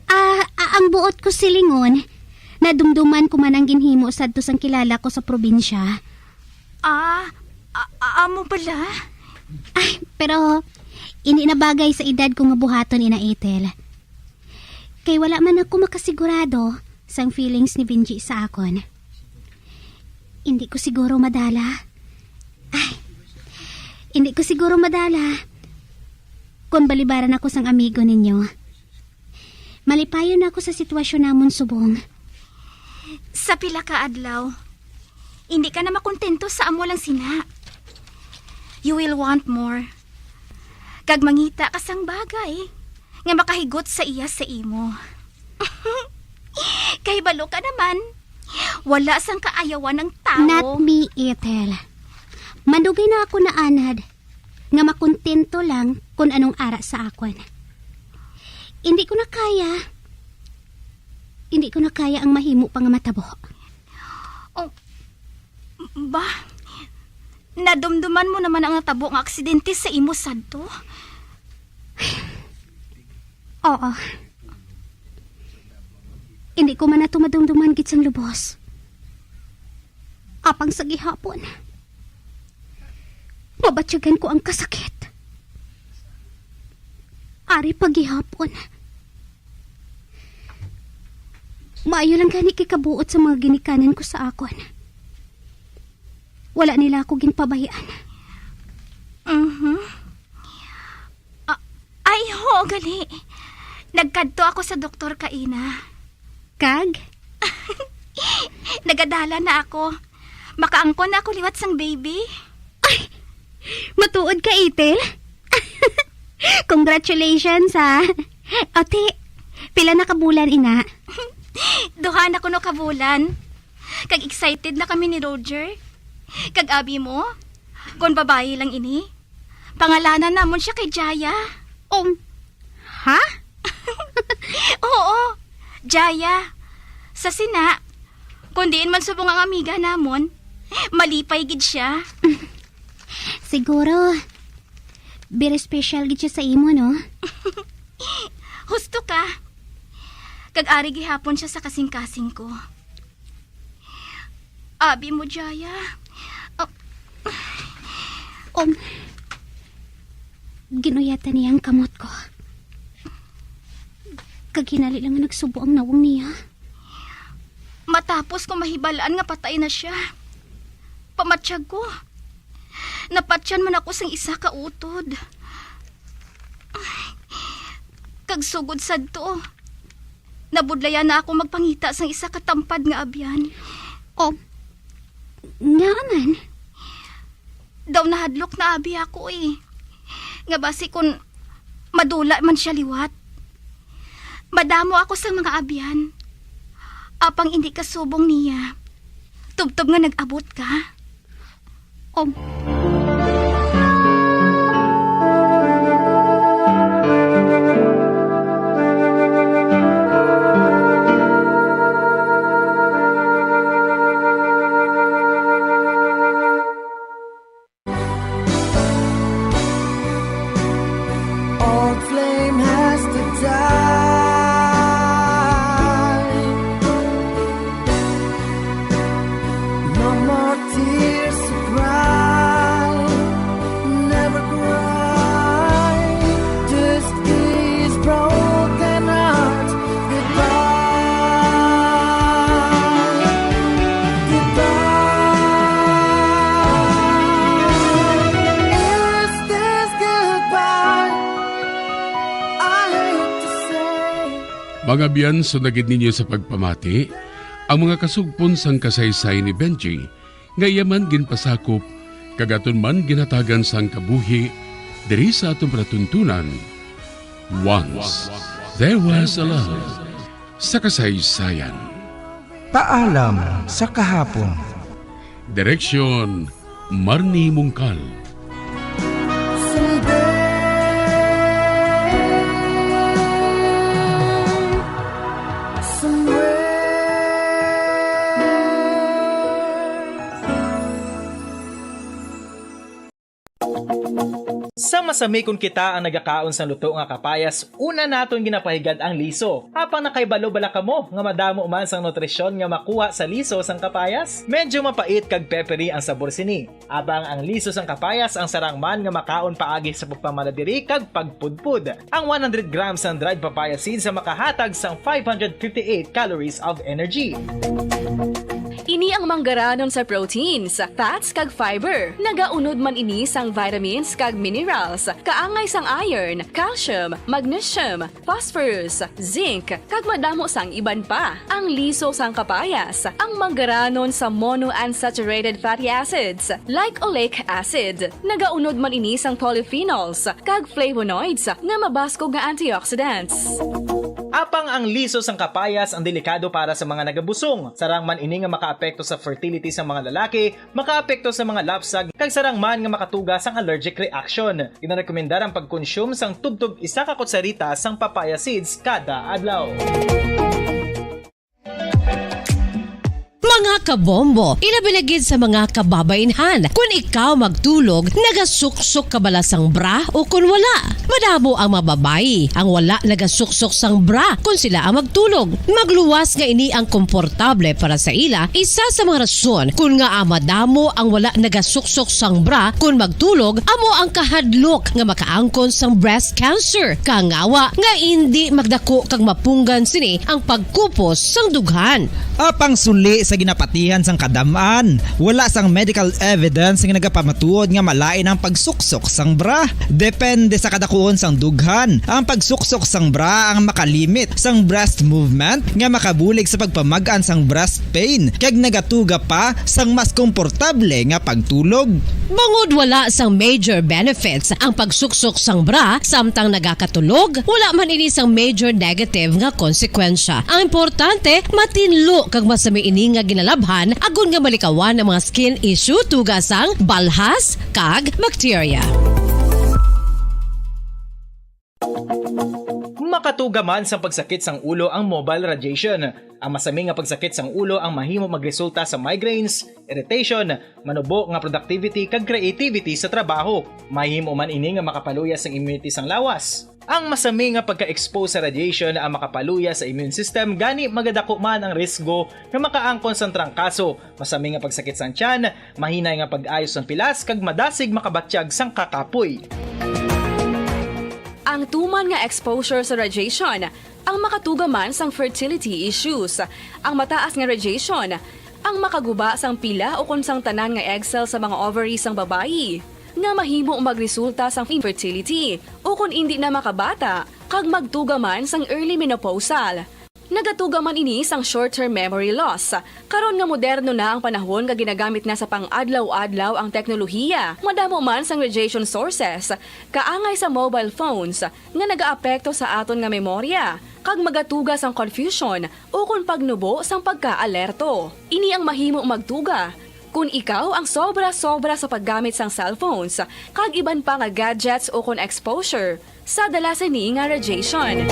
Ah, a- ang buot ko silingon, nadumduman ko man ang ginhimo sadto sang kilala ko sa probinsya. Ah, a- a- amo bala? Ay, pero hindi na bagay sa edad ko nga buhaton, ina Ethel. Kay wala man ako makasigurado sang feelings ni Benji sa akon. Hindi ko siguro madala. Ay, hindi ko siguro madala kung balibaran ako sang amigo ninyo. Malipayon ako sa sitwasyon namon subong. Sa pila ka adlaw, hindi ka na makontento sa amo lang sina. You will want more. Kag mangita ka sang bagay nga makahigot sa iya sa imo. Kay balo ka naman, wala sang kaayawan ang tawo. Not me, Ethel. Madugay na ako naanad nga makontento lang kun anong ara sa akon. Hindi ko na kaya. Hindi ko na kaya ang mahimo pa nga matabo. Oh, ba? Nadumduman mo naman ang natabo nga aksidente sa imo sadto? Oo. Hindi ko man ato madumduman gid sang lubos. Apang sa gihapon, mabatyagan ko ang kasakit. Ari pa gihapon. Maayo lang gani kay kabuot sa mga ginikanan ko sa akon. Wala nila ako ginpabayaan. Mhm. Ah, ay, ho, gali. Nagkadto ako sa doktor kaina. Kag? Nagadala na ako. Makaangkon na ako liwat sang baby. Ay, matuod ka, Ethel? Congratulations, ha. Ate, pila na ka bulan, ina? Duha na kuno ka bulan. Kag excited na kami ni Roger. Kag abi mo, kon babayi lang ini, pangalanan namon siya kay Jaya. Um, ha? Oo, Jaya. Sa sina, kung diin man subong ang amiga namon, malipay gid siya. Siguro, very special gid siya sa imo, no? Husto ka. Kag ari gihapon siya sa kasing-kasing ko. Abi mo, Jaya. Ah. Um, ginuyatan niya ang kamot ko. Kag hinali lang nga nagsubo ang nawong niya. Matapos ko mahibal-an nga patay na siya, pamatyag ko, napatyan man ako sang isa ka utod. Kag sugod sadto, nabudlayan na ako magpangita sang isa ka tampad nga abyan. Oh, nga man? Daw nahadlok na abi ako, eh. Nga basi kun madula man siya liwat. Madamo ako sang mga abyan. Apang indi ka subong niya. Tubtob nga nag-abot ka. Um. Old flame has to die. No more tears to cry. Mga abyan, sundagid ninyo sa pagpamati ang mga kasugpon sang kasaysayan ni Benji, nga iya man ginpasakop kag aton man ginhatagan sang kabuhi diri sa aton palatuntunan. Once there was a love sa kasaysayan. Paalam sa kahapon. Direksyon, Marnie Mungkal. Sa masami kon kita ang nagakaon sang luto nga kapayas, una naton ginapahigad ang liso. Apang nakahibalo bala kamo nga madamo man sang nutrisyon nga makuha sa liso sang kapayas? Medyo mapait kag peppery ang sabor sini. Apang ang liso sang kapayas ang sarang man nga makaon paagi sa pagpamala diri kag pagpudpod. Ang one hundred grams sang dried papaya seeds ang makahatag sang five hundred fifty-eight calories of energy. Ini ang manggaranon sa proteins, fats, kag fiber. Nagaunod man ini sang vitamins kag minerals, kaangay sang iron, calcium, magnesium, phosphorus, zinc, kag madamo sang iban pa. Ang liso sang kapayas, ang manggaranon sa monounsaturated fatty acids, like oleic acid. Nagaunod man ini sang polyphenols kag flavonoids nga mabaskog nga antioxidants. Apang ang liso sang kapayas ang delikado para sa mga nagabusong. Sarang man ini nga makaapekto sa fertility sang mga lalaki, makaapekto sa mga lapsag, kag sarang man nga makatuga sang allergic reaction. Ginarekomendar ang pagkonsume sang tubtob isa ka kutsarita sang papaya seeds kada adlaw. Mga kabombo, ilabi na gid sa mga kababaynhan, kun ikaw magtulog, nagasuksok ka bala sang bra o kun wala? Madamo ang mga babayi ang wala nagasuksok sang bra kun sila ang magtulog. Magluwas nga ini ang komportable para sa ila, isa sa mga rason kun ngaa madamo ang wala nagasuksok sang bra kun magtulog amo ang kahadlok nga makaangkon sang breast cancer, kangawa nga indi magdako kag mapunggan sini ang pagkupos sang dughan. Apang suli sa ginapatihan sang kadam-an, wala sang medical evidence nga nagapamatuod nga malain ang pagsuksok sang bra. Depende sa kadakuon sang dughan, ang pagsuksok sang bra ang makalimit sang breast movement nga makabulig sa pagpamag-an sang breast pain kag nagatuga pa sang mas komportable nga pagtulog. Bangod wala sang major benefits ang pagsuksok sang bra samtang nagakatulog, wala man ini sang major negative nga konsekwensya. Ang importante, matinlo kag masami ini nga ginalabhan agod nga malikawan ang mga skin issue, tuga sang balhas kag bakterya. Makatuga man sang pagsakit sang ulo ang mobile radiation. Ang masami nga pagsakit sang ulo ang mahimo magresulta sa migraines, irritation, manubo nga productivity kag creativity sa trabaho. Mahimo man ini nga makapaluya sang immunity sang lawas. Ang masami nga pagka-expose sa radiation ang makapaluya sa immune system, gani magadako man ang risgo nga makaangkon sang trangkaso, masami nga pagsakit sang tiyan, mahinay nga pag-ayo sang pilas, kag madasig makabatyag sang kakapoy. Ang tuman nga exposure sa radiation ang makatuga man sang fertility issues. Ang mataas nga radiation ang makaguba sang pila ukon sang tanan nga egg cell sa mga ovary sang babayi, nga mahimo magresulta sang infertility ukon indi na makabata kag magtuga man sang early menopausal. Nagatuga man ini sang short-term memory loss. Karon nga moderno na ang panahon nga ginagamit na sa pang-adlaw-adlaw ang teknolohiya, madamo man sang radiation sources, kaangay sa mobile phones, nga nagaapekto sa aton nga memorya, kag magatuga sang confusion ukon pagnubo sang pagkaalerto. Ini ang mahimo magtuga kon ikaw ang sobra-sobra sa paggamit sang cellphones kag iban pa nga gadgets ukon exposure sa dala sini nga radiation.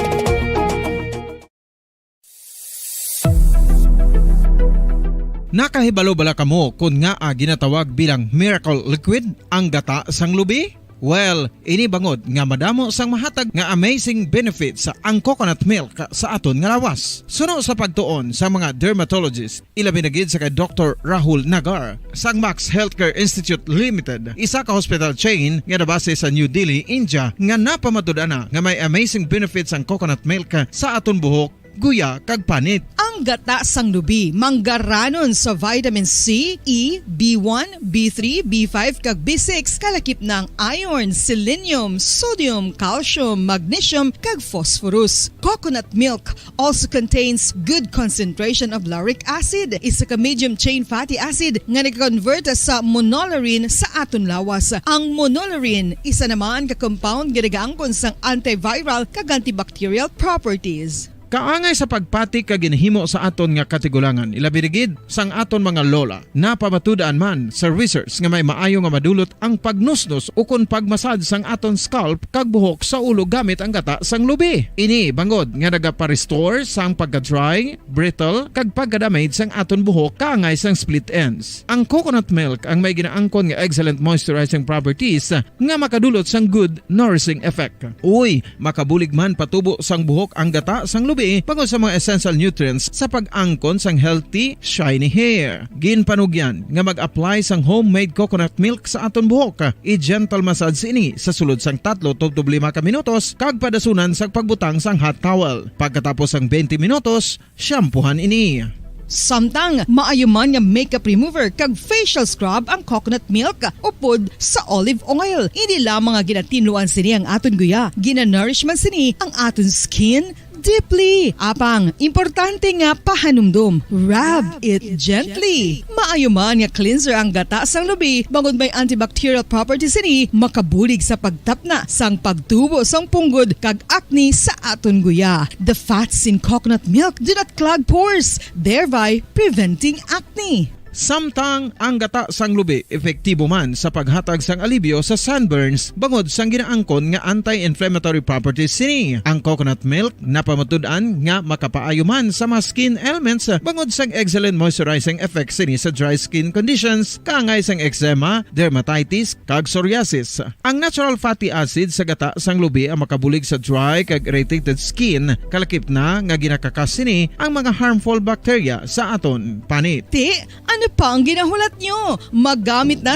Nakahibalo bala kamo kon ngaa ginatawag bilang miracle liquid ang gata sang lubi? Well, ini bangod nga madamo sang mahatag nga amazing benefits ang coconut milk sa aton nga lawas. Suno sa pagtuon sa mga dermatologist, ilabi na gid sa kay Doktor Rahul Nagar sang Max Healthcare Institute Limited, isa ka hospital chain nga nabase sa New Delhi, India, nga napamatud-an na nga may amazing benefits ang coconut milk sa aton buhok, guya, kag panit. Ang Gata sang lubi, manggaranon sa vitamin C, E, B one, B three, B five, kag B six, kalakip na ang iron, selenium, sodium, calcium, magnesium, kag phosphorus. Coconut milk also contains good concentration of lauric acid, isa ka medium chain fatty acid nga nag-convert sa monolaurin sa aton lawas. Ang monolaurin, isa naman ka compound nga nagaangkon sang antiviral kag antibacterial properties. Kaangay sa pagpati kag ginhimo sa aton nga katigulangan, ilabi na gid sang aton mga lola. Napamatud-an man sa research nga may maayo nga madulot ang pagnusnos ukon pagmasad sang aton scalp kag buhok sa ulo gamit ang gata sang lubi. Ini bangod nga nagapa-restore sang pagka-dry, brittle, kag pagka-damage sang aton buhok kaangay sang split ends. Ang coconut milk ang may ginaangkon nga excellent moisturizing properties nga makadulot sang good nourishing effect. Uy, makabulig man patubo sang buhok ang gata sang lubi bangod sa mga essential nutrients sa pag-angkon sang healthy, shiny hair. Ginpanugyan nga mag-apply sang homemade coconut milk sa aton buhok. I-gentle massage ini sa sulod sang tatlo tubtob lima ka minutos kag padasunan sang pagbutang sang hot towel. Pagkatapos sang twenty minutos, shampoohan ini. Samtang maayo man nga makeup remover kag facial scrub ang coconut milk upod sa olive oil. Hindi lamang nga ginatinluan sini ang aton guya, ginanourish man sini ang aton skin deeply. Apang, importante nga pahanumdom, rub it gently. Maayo man nga cleanser ang gata sang lubi, bangod may antibacterial properties sini, makabulig sa pagtapna sang pagtubo sang punggod kag acne sa aton guya. The fats in coconut milk do not clog pores, thereby preventing acne. Samtang ang gata sang lubi epektibo man sa paghatag sang alibyo sa sunburns bangod sang ginaangkon nga anti-inflammatory properties sini. Ang coconut milk napamatud-an nga makapaayo man sa mga skin ailments bangod sang excellent moisturizing effects sini sa dry skin conditions, kaangay sang eczema, dermatitis, kag psoriasis. Ang natural fatty acid sa gata sang lubi ang makabulig sa dry kag irritated skin, kalakip na nga ginakakas sini ang mga harmful bacteria sa aton panit. Ti, ano pa ang ginahulat nyo? Maggamit na.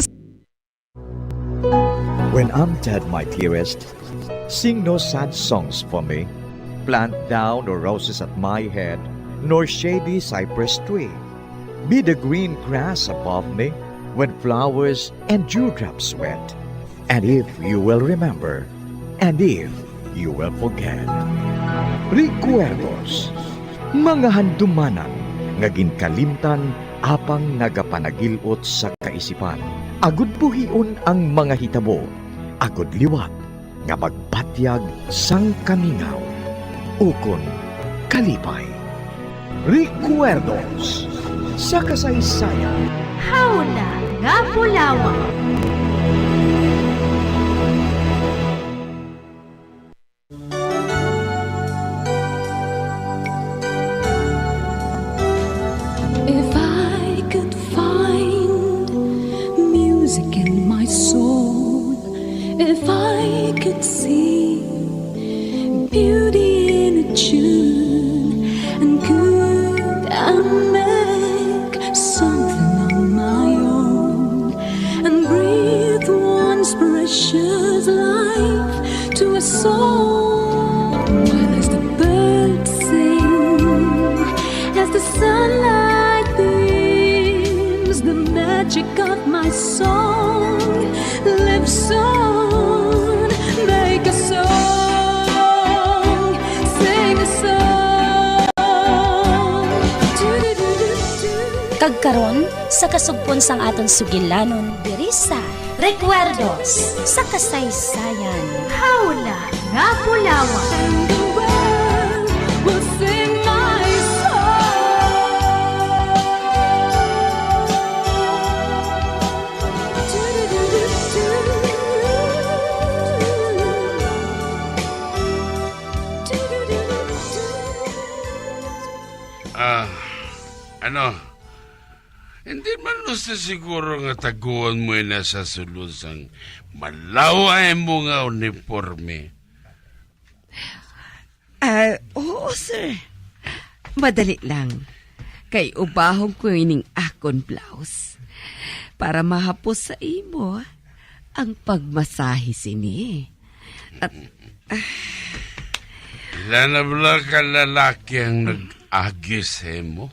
When I'm dead, my dearest, sing no sad songs for me. Plant thou no roses at my head, nor shady cypress tree. Be the green grass above me when flowers and dewdrops wet. And if you will remember, and if you will forget. Recuerdos, mga handumanan nga ginkalimtan apang nagapanagil-ot sa kaisipan. Agud buhion ang mga hitabo, agud liwat nga magbatyag sang kamingaw ukon kalipay. Recuerdos sa kasaysayan. Hawla nga Bulawan. If I could find music in my soul, if I could see beauty in a tune, and could I make something on my own and breathe once precious life to a soul. While as the birds sing, as the sunlight beams, the magic of my song lives on. Make a song, sing a song. Kag karon, sa kasugpon sang aton sugilanon, diri sa Recuerdos sa Kasaysayan. Hawla nga Bulawan. And the world will sing my song. Ah, ano? Hindi man gusto siguro nga taguan mo na sa sulod sang malaway mo nga uniforme. Ah, oo, sir. Madali lang. Kay ubahon ko ining akon blouse para mahapos sa imo ang pagmasahe sini. At, ah, Pila na bala ka lalaki ang nag- Agi sa imo,